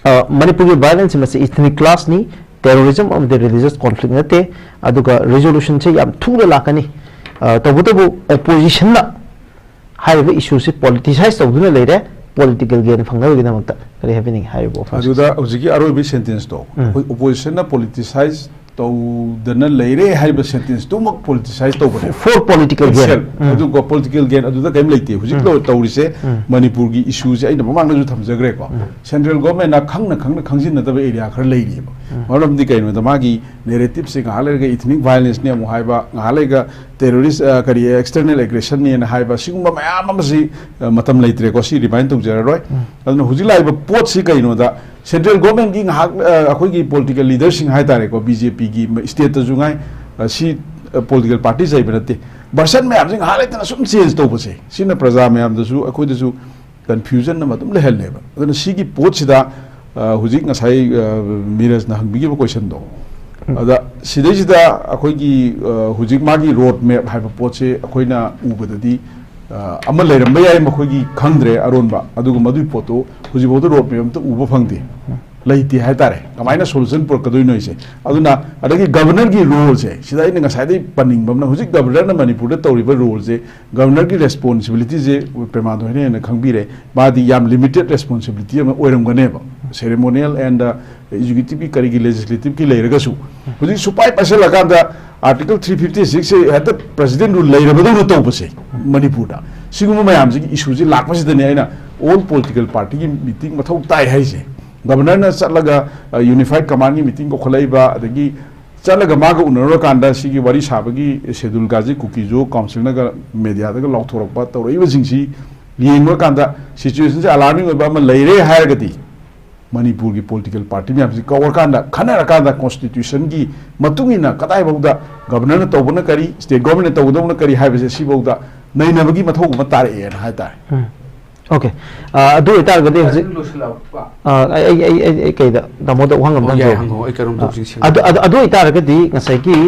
ꯑ, ꯃꯅꯤꯄꯨꯔꯒꯤ violence ꯁꯤ ꯃꯁꯤ ethnic clash ꯅꯤ, terrorism ꯑꯃꯗꯤ religious conflict ꯅꯠꯇꯦ, ꯑꯗꯨꯒ resolution ꯁꯦ ꯌꯥꯝ ꯊꯨꯅ ꯂꯥꯛꯀꯅꯤ꯫ ꯑ, ꯇꯧꯕꯇꯕꯨ opposition ꯅ ꯍꯥꯏꯔꯤꯕ issue ꯁꯤ politicize ꯇꯧꯗꯨꯅ ꯂꯩꯔꯦ, political gain ꯐꯪꯅꯕꯒꯤꯗꯃꯛꯇ꯫ ꯀꯔꯤ ꯍꯥꯏꯕꯤꯅꯤꯡꯉꯤ ꯍꯥꯏꯔꯤꯕ ꯋꯥꯐꯝꯁꯤ? ꯑꯗꯨꯗ ꯍꯧꯖꯤꯛꯀꯤ ꯑꯔꯣꯏꯕꯒꯤ sentence ꯇꯣ, ꯎꯝ꯫ ꯑꯩꯈꯣꯏ opposition ꯅ politicize ꯇꯧꯗꯅ ꯂꯩꯔꯦ ꯍꯥꯏꯔꯤꯕ sentence ꯇꯨꯃꯛ politicize ꯇꯧꯕꯅꯦ꯫ For political gain. Actual, ꯎꯝ꯫ ꯑꯗꯨꯒ political gain ꯑꯗꯨꯗ ꯀꯔꯤꯝ ꯂꯩꯇꯦ꯫ ꯍꯧꯖꯤꯛ ꯎꯝ꯫ ꯇꯧ-, ꯇꯧꯔꯤꯁꯦ ꯎꯝ꯫ ꯃꯅꯤꯄꯨꯔꯒꯤ issue ꯁꯦ ꯑꯩꯅ ꯃꯃꯥꯡꯗꯁꯨ ꯊꯝꯖꯈ꯭ꯔꯦꯀꯣ꯫ ꯎꯝ꯫ Central Government ꯅ ꯈꯪꯅ ꯈꯪꯅ ꯈꯪꯖꯤꯟꯅꯗꯕ area ꯈꯔ ꯂꯩꯔꯤꯑꯕ꯫ ꯎꯝ꯫ ꯃꯔꯝꯗꯤ ꯀꯩꯅꯣꯗ ꯃꯥꯒꯤ narrative ꯁꯦ ꯉꯥꯏꯍꯥꯛ ꯂꯩꯔꯒ ethnic violence ꯅꯦ ꯑꯃꯨꯛ ꯍꯥꯏꯕ, ꯉꯥꯏꯍꯥꯛ ꯂꯩꯔꯒ terrorist, ꯑ, ꯀꯔꯤ, external aggression ꯅꯦꯅ ꯍꯥꯏꯕ, ꯁꯤꯒꯨꯝꯕ ꯃꯌꯥꯝ ꯑꯃꯁꯤ, ꯑ, ꯃꯇꯝ ꯂꯩꯇ꯭ꯔꯦꯀꯣ, ꯁꯤ remind ꯇꯧꯖꯔꯔꯣꯏ꯫ ꯎꯝ꯫ ꯑꯗꯨꯅ ꯍꯧꯖꯤꯛ ꯂꯥꯛꯏꯕ ꯄꯣꯠꯁꯤ ꯀꯩꯅꯣꯗ, Central Government ꯀꯤ ꯉꯥꯏꯍꯥꯛ, ꯑ, ꯑꯩꯈꯣꯏꯒꯤ political leader ꯁꯤꯡ ꯍꯥꯏꯇꯥꯔꯦꯀꯣ, B J P ꯒꯤ ꯁ꯭ꯇꯦꯠꯇꯁꯨ ꯉꯥꯏ, ꯑ, ꯁꯤ, ꯑ, political party ꯆꯩꯕ ꯅꯠꯇꯦ, version ꯃꯌꯥꯝꯁꯦ ꯉꯥꯏꯍꯥꯛ ꯂꯩꯇꯅ ꯁꯨꯝ change ꯇꯧꯕꯁꯦ, ꯁꯤꯅ ꯄ꯭ꯔꯖꯥ ꯃꯌꯥꯝꯗꯁꯨ, ꯑꯩꯈꯣꯏꯗꯁꯨ confusion ꯑꯃ ꯑꯗꯨꯝ ꯂꯩꯍꯜꯂꯦꯕ꯫ ꯑꯗꯨꯅ ꯁꯤꯒꯤ ꯄꯣꯠꯁꯤꯗ, ꯑ, ꯍꯧꯖꯤꯛ ꯉꯁꯥꯏ, ꯑ, ꯃꯤꯔꯖꯅ ꯍꯪꯕꯤꯈꯤꯕ question ꯗꯣ, ꯎꯝ꯫ ꯑꯗ ꯁꯤꯗꯩꯁꯤꯗ ꯑꯩꯈꯣꯏꯒꯤ, ꯑ, ꯍꯧꯖꯤꯛ ꯃꯥꯒꯤ road map ꯍꯥꯏꯕ ꯄꯣꯠꯁꯦ ꯑꯩꯈꯣꯏꯅ ꯎꯕꯗꯗꯤ, ꯑ, ꯑꯃ ꯂꯩꯔꯝꯕ ꯌꯥꯏ, ꯃꯈꯣꯏꯒꯤ ꯈꯪꯗ꯭ꯔꯦ ꯑꯔꯣꯟꯕ, ꯑꯗꯨꯒ ꯃꯗꯨꯒꯤ ꯄꯣꯠꯇꯣ ꯍꯧꯖꯤꯛꯐꯥꯎꯗ road map ꯑꯝꯇ ꯎꯕ ꯐꯪꯗꯦ꯫ ꯎꯝ꯫ ꯂꯩꯇꯦ ꯍꯥꯏꯇꯥꯔꯦ꯫ ꯀꯃꯥꯏꯅ solution ꯄꯨꯔꯛꯀꯗꯣꯏꯅꯣ ꯍꯥꯏꯁꯦ? ꯑꯗꯨꯅ ꯑꯗꯒꯤ Governor ꯒꯤ role ꯁꯦ, ꯁꯤꯗ ꯑꯩꯅ ꯉꯁꯥꯏꯗꯩ ꯄꯟꯅꯤꯡꯕ ꯑꯃꯅ, ꯍꯧꯖꯤꯛ Governor ꯅ ꯃꯅꯤꯄꯨꯔꯗ ꯇꯧꯔꯤꯕ role ꯁꯦ, Governor ꯒꯤ responsibility ꯁꯦ ꯄ꯭ꯔꯦꯃꯥꯟꯗꯣ ꯍꯣꯏꯅ ꯍꯦꯟꯅ ꯈꯪꯕꯤꯔꯦ, ꯃꯥꯗꯤ ꯌꯥꯝ limited responsibility ꯑꯃ ꯑꯣꯏꯔꯝꯒꯅꯦꯕ, ceremonial and, ꯑ, executive ꯀꯤ ꯀꯔꯤꯒꯤ legislative ꯀꯤ ꯂꯩꯔꯒꯁꯨ꯫ ꯍꯧꯖꯤꯛ ꯁꯨꯄꯥꯏ ꯄꯥꯏꯁꯜꯂꯀꯥꯟꯗ Article three fifty six ꯁꯦ ꯍꯦꯛꯇ President Rule ꯂꯩꯔꯕꯗꯧꯅ ꯇꯧꯕꯁꯦ ꯃꯅꯤꯄꯨꯔꯗ, ꯁꯤꯒꯨꯝꯕ ꯃꯌꯥꯝꯁꯤꯒꯤ issue ꯁꯦ ꯂꯥꯛꯄꯁꯤꯗꯅꯦ ꯑꯩꯅ all political party ꯒꯤ meeting ꯃꯊꯧ ꯇꯥꯏ ꯍꯥꯏꯁꯦ꯫ Governor ꯅ ꯆꯠꯂꯒ, ꯑ, Unified Command ꯒꯤ meeting ꯀꯧꯈꯠꯂꯛꯏꯕ, ꯑꯗꯒꯤ ꯆꯠꯂꯒ ꯃꯥꯒ ꯎꯅꯔꯨꯔꯀꯥꯟꯗ ꯁꯤꯒꯤ ꯋꯥꯔꯤ ꯁꯥꯕꯒꯤ schedule ꯒꯁꯤ ꯀꯨꯀꯤꯖꯨ council ꯅꯒ media ꯗꯒ ꯂꯥꯎꯊꯣꯔꯛꯄ ꯇꯧꯔꯛꯏꯕꯁꯤꯡꯁꯤ ꯌꯦꯡꯉꯨꯔꯀꯥꯟꯗ situation ꯁꯦ alarming ꯑꯣꯏꯕ ꯑꯃ ꯂꯩꯔꯦ ꯍꯥꯏꯔꯒꯗꯤ ꯃꯅꯤꯄꯨꯔꯒꯤ political party ꯃꯌꯥꯝꯁꯤ ꯀꯧꯔꯀꯥꯟꯗ ꯈꯟꯅꯔꯀꯥꯟꯗ constitution ꯒꯤ ꯃꯇꯨꯡ ꯏꯟꯅ ꯀꯗꯥꯏꯐꯥꯎꯗ Governor ꯅ ꯇꯧꯕꯅ ꯀꯔꯤ, State Government ꯅ ꯇꯧꯒꯗꯧꯕꯅ ꯀꯔꯤ ꯍꯥꯏꯕꯁꯦ ꯁꯤꯐꯥꯎꯗ ꯅꯩꯅꯕꯒꯤ ꯃꯊꯧ ꯑꯃ ꯇꯥꯔꯛꯑꯦꯅ ꯍꯥꯏꯇꯥꯔꯦ꯫ ꯎꯝ꯫ ꯑꯣꯀꯦ꯫ ꯑꯗꯨ ꯑꯣꯏꯇꯥꯔꯒꯗꯤ ꯍꯧꯖꯤꯛ ꯂꯣꯏꯁꯤꯜꯂꯛꯄ ꯑ, ꯑꯩ ꯑꯩ ꯑꯩ ꯑꯩ ꯑꯩ ꯀꯩꯗ ꯇꯥꯃꯣꯗ ꯋꯥꯍꯪ ꯑꯃ ꯑꯣ, ꯌꯥꯏ, ꯍꯪꯖꯒꯦ꯫ ꯍꯪꯉꯣ꯫ ꯑꯩ ꯀꯩꯅꯣꯝꯇ ꯑ, ꯍꯧꯖꯤꯛ ꯁꯦꯝꯒꯦ꯫ ꯑꯗꯨ ꯑꯗꯨ ꯑꯗꯨ ꯑꯣꯏꯇꯥꯔꯒꯗꯤ ꯉꯁꯥꯏꯒꯤ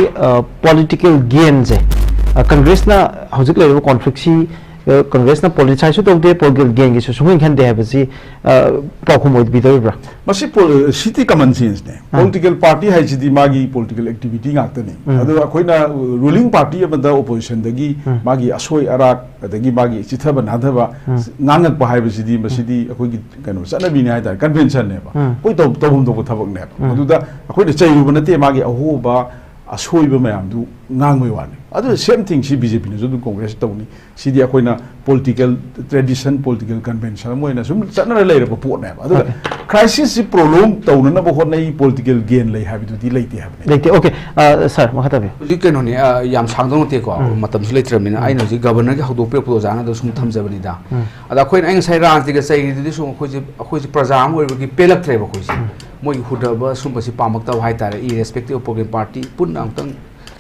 ꯄꯣꯂꯤꯇꯤꯀꯦꯜ ꯒꯦꯟꯁꯦ, ꯀꯪꯒ꯭ꯔꯦꯁꯅ ꯍꯧꯖꯤꯛ ꯂꯩꯔꯤꯕ ꯀꯣꯟꯐ꯭ꯂꯤꯛꯁꯤ, ꯀꯪꯒ꯭ꯔꯦꯁꯅ ꯄꯣꯂꯤꯇꯤꯁꯥꯏꯖꯁꯨ ꯇꯧꯗꯦ, ꯄꯣꯂꯤꯇꯤꯀꯦꯜ ꯒꯦꯟꯒꯤꯁꯨ ꯁꯨꯡꯍꯟ ꯈꯟꯗꯦ ꯍꯥꯏꯕꯁꯤ, ꯑ, ꯄꯥꯎꯈꯨꯝ ꯑꯣꯏꯕꯤꯗꯧꯔꯤꯕ꯭ꯔꯥ? ꯃꯁꯤ ꯄꯣ- ꯁꯤꯗꯤ ꯀꯃꯟ ꯁꯦꯟꯁꯅꯦ꯫ ꯑꯥ꯫ ꯄꯣꯂꯤꯇꯤꯀꯦꯜ ꯄꯥꯔꯇꯤ ꯍꯥꯏꯁꯤꯗꯤ ꯃꯥꯒꯤ ꯄꯣꯂꯤꯇꯤꯀꯦꯜ ꯑꯦꯛꯇꯤꯚꯤꯇꯤ ꯉꯥꯛꯇꯅꯤ꯫ ꯎꯝ꯫ ꯑꯗꯣ ꯑꯩꯈꯣꯏꯅ ꯔꯨꯂꯤꯡ ꯄꯥꯔꯇꯤ ꯑꯃꯗ ꯑꯣꯄꯣꯖꯤꯁꯟꯗꯒꯤ ꯎꯝ꯫ ꯃꯥꯒꯤ ꯑꯁꯣꯏ ꯑꯔꯥꯛ, ꯑꯗꯒꯤ ꯃꯥꯒꯤ ꯆꯤꯊꯕ ꯅꯥꯟꯊꯕ ꯎꯝ꯫ ꯉꯥꯡꯉꯛꯄ ꯍꯥꯏꯕꯁꯤꯗꯤ ꯃꯁꯤꯗꯤ ꯑꯩꯈꯣꯏꯒꯤ ꯀꯩꯅꯣ ꯆꯠꯅꯕꯤꯅꯤ ꯍꯥꯏꯇꯥꯔꯦ, ꯀꯟꯚꯦꯟꯁꯟꯅꯦꯕ꯫ ꯎꯝ꯫ ꯑꯩꯈꯣꯏ ꯇꯧ- ꯇꯧꯐꯝ ꯊꯣꯛꯄ ꯊꯕꯛꯅꯦꯕ꯫ ꯎꯝ꯫ ꯑꯗꯨꯗ ꯑꯩꯈꯣꯏꯅ ꯆꯩꯔꯨꯕ ꯅꯠꯇꯦ, ꯃꯥꯒꯤ ꯑꯍꯣꯕ ꯑꯁꯣꯏꯕ ꯃꯌꯥꯝꯗꯨ ꯉꯥꯡꯕꯩ ꯋꯥꯅꯤ꯫ ꯑꯗꯨ ꯁꯦꯝ ꯊꯤꯡ ꯁꯤ ꯕꯤ ꯖꯦ ꯄꯤꯅꯁꯨ ꯑꯗꯨꯝ ꯀꯣꯡꯒ꯭ꯔꯦꯁ ꯇꯧꯅꯤ꯫ ꯁꯤꯗꯤ ꯑꯩꯈꯣꯏꯅ ꯄꯣꯂꯤꯇꯤꯀꯦꯜ ꯇ꯭ꯔꯦꯗꯤꯁꯟ, ꯄꯣꯂꯤꯇꯤꯀꯦꯜ ꯀꯟꯚꯦꯟꯁꯟ ꯑꯃ ꯑꯣꯏꯅ ꯁꯨꯝ ꯆꯠꯅꯔ ꯂꯩꯔꯕ ꯄꯣꯠꯅꯦꯕ꯫ ꯑꯗꯨꯒ Okay. ꯀ꯭ꯔꯥꯏꯁꯤꯁꯁꯤ ꯄ꯭ꯔꯣꯂꯣꯡ ꯇꯧꯅꯅꯕ ꯍꯣꯠꯅꯩ, ꯄꯣꯂꯤꯇꯤꯀꯦꯜ ꯒꯦꯟ ꯂꯩ ꯍꯥꯏꯕꯗꯨꯗꯤ ꯂꯩꯇꯦ ꯍꯥꯏꯕꯅꯤ꯫ ꯂꯩꯇꯦ꯫ ꯑꯣꯀꯦ꯫ ꯁꯥꯔ, ꯃꯈꯥ ꯇꯥꯕꯤꯌꯨ꯫ ꯍꯧꯖꯤꯛ ꯀꯩꯅꯣꯅꯦ, ꯑ, ꯌꯥꯝ ꯁꯥꯡꯗꯧ ꯅꯠꯇꯦꯀꯣ, ꯎꯝ꯫ ꯃꯇꯝꯁꯨ ꯂꯩꯇ꯭ꯔꯕꯅꯤꯅ꯫ ꯑꯩꯅ ꯍꯧꯖꯤꯛ ꯒꯕꯔꯅꯔꯒꯤ ꯍꯧꯗꯣꯛꯄꯤꯔꯛꯄꯗꯣ ꯑꯣꯖꯥꯅ ꯑꯗꯨ ꯁꯨꯝ ꯊꯝꯖꯕꯅꯤꯗ꯫ ꯎꯝ꯫ ꯑꯗ ꯑꯩꯈꯣꯏꯅ ꯑꯩ ꯉꯁꯥꯏ ꯔꯥꯖꯅꯤꯇꯤꯒ ꯆꯩꯔꯤꯗꯨꯗꯤ ꯁꯨꯝ ꯑꯩꯈꯣꯏꯁꯦ ꯑꯩꯈꯣꯏꯁꯦ ꯄ꯭ꯔꯖꯥ ꯑꯃ ꯑꯣꯏꯕꯒꯤ ꯄꯦꯜꯂꯛꯇ꯭ꯔꯦꯕ ꯑꯩꯈꯣꯏꯁꯦ꯫ ꯃꯣꯏꯒꯤ ꯍꯨꯗꯕ ꯁꯨꯝꯕꯁꯤ ꯄꯥꯝꯃꯛꯇꯕ ꯍꯥꯏꯇꯥꯔꯦ꯫ Irrespective of political party, ꯄꯨꯟꯅ ꯑꯃꯨꯛꯇꯪ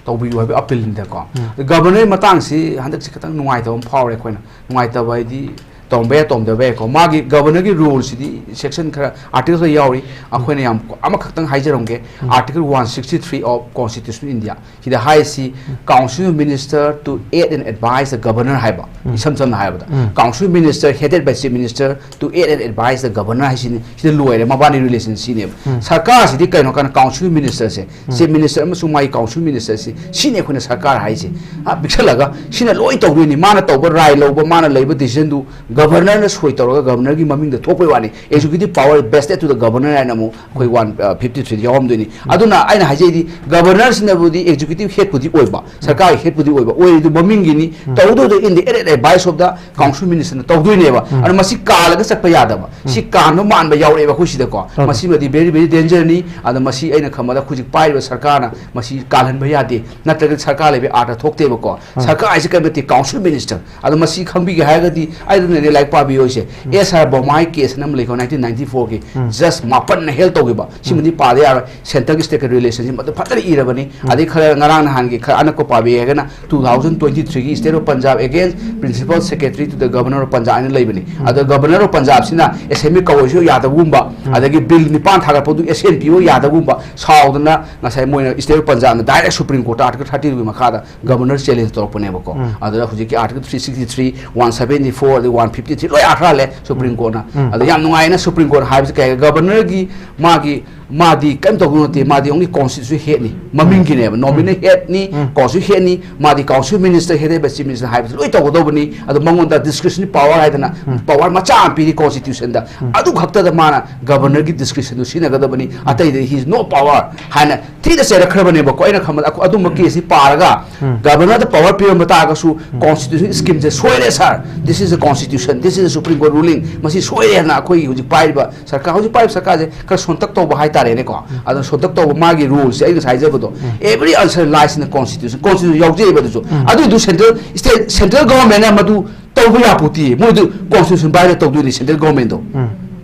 ꯇꯧꯕꯤꯌꯨ ꯍꯥꯏꯕ ꯑꯄꯤꯜꯅꯤꯗꯀꯣ꯫ ꯒꯕꯔꯅꯔꯒꯤ ꯃꯇꯥꯡꯁꯤ ꯍꯟꯗꯛꯁꯤ ꯈꯤꯇꯪ ꯅꯨꯡꯉꯥꯏꯇꯕ ꯑꯃ ꯐꯥꯎꯔꯦ ꯑꯩꯈꯣꯏꯅ꯫ ꯅꯨꯡꯉꯥꯏꯇꯕ ꯍꯥꯏꯗꯤ ꯇꯧꯔꯝꯕ ꯌꯥꯏ, ꯇꯧꯔꯝꯗꯕ ꯌꯥꯏꯀꯣ꯫ ꯃꯥꯒꯤ ꯒꯕꯔꯅꯔꯒꯤ ꯔꯨꯜꯁꯤꯗꯤ ꯁꯦꯛꯁꯟ ꯈꯔ, ꯑꯥꯔꯇꯤꯀꯜ ꯈꯔ ꯌꯥꯎꯔꯤ꯫ ꯑꯩꯈꯣꯏꯅ ꯌꯥꯝ ꯑꯃꯈꯛꯇꯪ ꯍꯥꯏꯖꯔꯝꯒꯦ, Article one sixty three of Constitution India꯫ ꯁꯤꯗ ꯍꯥꯏꯔꯤꯁꯤ, "Council Minister to aid and advise the Governor" ꯍꯥꯏꯕ, ꯏꯁꯝ ꯁꯝꯅ ꯍꯥꯏꯔꯕꯗ, "Council Minister headed by Chief Minister to aid and advise the Governor" ꯍꯥꯏꯁꯤꯅꯤ꯫ ꯁꯤꯗ ꯂꯣꯏꯔꯦ, ꯃꯕꯥꯅꯤ ꯔꯤꯂꯦꯁꯟ ꯁꯤꯅꯦꯕ꯫ ꯁꯔꯀꯥꯔꯁꯤꯗꯤ ꯀꯩꯅꯣ ꯀꯥꯟꯗ ꯀꯥꯎꯟꯁꯤꯜ ꯃꯤꯅꯤꯁꯇꯔꯁꯦ, ꯆꯤꯐ ꯃꯤꯅꯤꯁꯇꯔ ꯑꯃꯁꯨꯡ ꯃꯥꯒꯤ ꯀꯥꯎꯟꯁꯤꯜ ꯃꯤꯅꯤꯁꯇꯔꯁꯤ, ꯁꯤꯅꯤ ꯑꯩꯈꯣꯏꯅ ꯁꯔꯀꯥꯔ ꯍꯥꯏꯁꯦ꯫ ꯍꯥ, ꯄꯤꯛꯁꯜꯂꯒ ꯁꯤꯅ ꯂꯣꯏ ꯇꯧꯗꯣꯏꯅꯤ꯫ ꯃꯥꯅ ꯇꯧꯕ, ꯔꯥꯏ ꯂꯧꯕ, ꯃꯥꯅ ꯂꯩꯕ ꯗꯤꯁꯤꯖꯟꯗꯨ ꯒꯕꯔꯅꯔꯅ ꯁꯣꯏ ꯇꯧꯔꯒ ꯒꯕꯔꯅꯔꯒꯤ ꯃꯃꯤꯡꯗ ꯊꯣꯛꯄꯩ ꯋꯥꯅꯤ꯫ Executive power vested to the governor ꯍꯥꯏꯅ ꯑꯃꯨꯛ ꯑꯩꯈꯣꯏ ꯋꯥꯟ ꯐꯤꯐꯇꯤ ꯊ꯭ꯔꯤꯗ ꯌꯥꯎꯔꯝꯗꯣꯏꯅꯤ꯫ ꯑꯗꯨꯅ ꯑꯩꯅ ꯍꯥꯏꯖꯩꯗꯤ, ꯒꯕꯔꯅꯔꯁꯤꯅꯕꯨꯗꯤ ꯑꯦꯛꯖꯤꯀ꯭ꯌꯨꯇꯤꯚ ꯍꯦꯗꯄꯨꯗꯤ ꯑꯣꯏꯕ, ꯁꯔꯀꯥꯔꯒꯤ ꯍꯦꯗꯄꯨꯗꯤ ꯑꯣꯏꯕ, ꯑꯣꯏꯔꯤꯗꯨ ꯃꯃꯤꯡꯒꯤꯅꯤ꯫ ꯇꯧꯗꯣꯏꯗꯣ in the aid and advice of the council ministerꯅ ꯇꯧꯗꯣꯏꯅꯦꯕ꯫ ꯑꯗꯨꯅ ꯃꯁꯤ ꯀꯥꯜꯂꯒ ꯆꯠꯄ ꯌꯥꯗꯕ, ꯁꯤ ꯀꯥꯟꯕ ꯃꯥꯟꯕ ꯌꯥꯎꯔꯛꯑꯦꯕ ꯑꯩꯈꯣꯏ ꯁꯤꯗꯀꯣ꯫ ꯃꯁꯤꯃꯗꯤ very, very dangerꯅꯤ꯫ ꯑꯗ ꯃꯁꯤ ꯑꯩꯅ ꯈꯟꯕꯗ ꯍꯧꯖꯤꯛ ꯄꯥꯏꯔꯤꯕ ꯁꯔꯀꯥꯔꯅ ꯃꯁꯤ ꯀꯥꯜꯍꯟꯕ ꯌꯥꯗꯦ, ꯅꯠꯇ꯭ꯔꯒ ꯁꯔꯀꯥꯔ ꯂꯩꯕ ꯑꯥꯔꯊ ꯊꯣꯛꯇꯦꯕꯀꯣ꯫ ꯁꯔꯀꯥꯔ ꯍꯥꯏꯁꯦ ꯀꯔꯤꯝ ꯅꯠꯇꯦ, ꯀꯥꯎꯟꯁꯤꯜ ꯃꯤꯅꯤꯁꯇꯔ꯫ ꯑꯗꯣ ꯃꯁꯤ ꯈꯪꯕꯤꯒꯦ ꯍꯥꯏꯔꯒꯗꯤ, ꯑꯩ ꯑꯗꯨꯅꯅꯦ ꯂꯥꯏꯔꯤꯛ ꯄꯥꯕꯤꯌꯣ ꯍꯥꯏꯁꯦ꯫ ꯑꯦꯁ ꯑꯥꯔ ꯕꯣꯃꯥꯏ ꯀꯦꯁ ꯑꯅ ꯑꯃ ꯂꯩꯀꯣ, ꯅꯥꯏꯟꯇꯤꯟ ꯅꯥꯏꯟꯇꯤ ꯐꯣꯔꯒꯤ ꯖꯁ ꯃꯥꯄꯟꯅ ꯍꯦꯜ ꯇꯧꯈꯤꯕ, ꯁꯤꯃꯗꯤ ꯄꯥꯗ ꯌꯥꯔꯣꯏ꯫ ꯁꯦꯟꯇꯔꯒꯤ ꯁ꯭ꯇꯦꯠꯀ ꯔꯤꯂꯦꯁꯟꯁꯤꯞ ꯃꯗꯨ ꯐꯖꯅ ꯏꯔꯕꯅꯤ꯫ ꯑꯗꯩ ꯈꯔ ꯉꯔꯥꯡ ꯅꯍꯥꯟꯒꯤ ꯈꯔ ꯑꯅꯛꯄ ꯄꯥꯕꯤ ꯍꯥꯏꯔꯒꯅ two thousand twenty threeꯒꯤ State of Punjab against Principal Secretary to the Governor of Punjab ꯍꯥꯏꯅ ꯂꯩꯕꯅꯤ꯫ ꯑꯗ Governor of Punjabꯁꯤꯅ ꯑꯦꯁꯦꯝꯕ꯭ꯂꯤ ꯀꯧꯔꯁꯨ ꯌꯥꯗꯕꯒꯨꯝꯕ, ꯑꯗꯒꯤ ꯕꯤꯜ ꯅꯤꯄꯥꯟ ꯊꯥꯒꯠꯄꯗꯨ ꯑꯦꯁ ꯑꯦꯟ ꯄꯤ ꯑꯣ ꯌꯥꯗꯕꯒꯨꯝꯕ ꯁꯥꯎꯗꯅ ꯉꯁꯥꯏ ꯃꯣꯏꯅ State of Punjabꯅ direct Supreme Courtꯇ Article thirty twoꯒꯤ ꯃꯈꯥꯗ Governor challenge ꯇꯧꯔꯛꯄꯅꯦꯕꯀꯣ꯫ ꯑꯗꯨꯗ ꯍꯧꯖꯤꯛꯀꯤ Article three sixty three, one seventy four, ꯑꯗꯩ one fifty three ꯂꯣꯏ ꯑꯥꯔꯊ ꯍꯜꯂꯦ Supreme Courtꯅ꯫ ꯑꯗ ꯌꯥꯝ ꯅꯨꯡꯉꯥꯏꯅ Supreme Court ꯍꯥꯏꯕꯁꯤ ꯀꯩ ꯍꯥꯏꯒꯦ, Governorꯒꯤ ꯃꯥꯒꯤ ꯃꯥꯗꯤ ꯀꯩꯝ ꯇꯧꯗꯧ ꯅꯠꯇꯦ, ꯃꯥꯗꯤ only constitution headꯅꯤ, ꯃꯃꯤꯡꯒꯤꯅꯦꯕ, nominal headꯅꯤ, constitution headꯅꯤ, ꯃꯥꯗꯤ council minister head ꯍꯥꯏꯕ chief minister ꯍꯥꯏꯕꯁꯤ ꯂꯣꯏ ꯇꯧꯒꯗꯧꯕꯅꯤ꯫ ꯑꯗꯣ ꯃꯉꯣꯟꯗ discretionary power ꯍꯥꯏꯗꯅ power ꯃꯆꯥ ꯑꯃ ꯄꯤꯔꯤ constitutionꯗ, ꯑꯗꯨ ꯈꯛꯇꯗ ꯃꯥꯅ Governorꯒꯤ discretionꯗꯨ ꯁꯤꯖꯤꯟꯅꯒꯗꯕꯅꯤ, ꯑꯇꯩꯗꯗꯤ he is no power ꯍꯥꯏꯅ ꯊꯤꯅ ꯆꯩꯔꯛꯈ꯭ꯔꯕꯅꯦꯕꯀꯣ꯫ ꯑꯩꯅ ꯈꯟꯕꯗ ꯑꯩꯈꯣꯏ ꯑꯗꯨꯝꯕ ꯀꯦꯁꯁꯤ ꯄꯥꯔꯒ Governorꯗ power ꯄꯤꯔꯝꯕ ꯇꯥꯔꯒꯁꯨ constitution schemeꯁꯦ ꯁꯣꯏꯔꯦ sir, this is a constitution, this is a Supreme Court ruling, ꯃꯁꯤ ꯁꯣꯏꯔꯦ ꯍꯥꯏꯅ ꯑꯩꯈꯣꯏꯒꯤ ꯍꯧꯖꯤꯛ ꯄꯥꯏꯔꯤꯕ ꯁꯔꯀꯥꯔ, ꯍꯧꯖꯤꯛ ꯄꯥꯏꯔꯤꯕ ꯁꯔꯀꯥꯔꯁꯦ ꯈꯔ ꯁꯣꯟꯇꯛ ꯇꯧꯕ ꯍꯥꯏꯇꯥꯔꯦꯅꯦꯀꯣ꯫ ꯑꯗꯨꯅ ꯁꯣꯟꯇꯛ ꯇꯧꯕ ꯃꯥꯒꯤ ruleꯁꯦ ꯑꯩ ꯉꯁꯥꯏ ꯍꯥꯏꯖꯕꯗꯣ, every answer lies in the constitution, constitution ꯌꯥꯎꯖꯩꯑꯕ ꯑꯗꯨꯁꯨ꯫ ꯑꯗꯨꯏꯗꯨ central state, central governmentꯅ ꯃꯗꯨ ꯇꯧꯕ ꯌꯥꯄꯣꯠꯇꯦ, ꯃꯣꯏꯗꯨ constitution violate ꯇꯧꯗꯣꯏꯅꯤ central governmentꯗꯣ꯫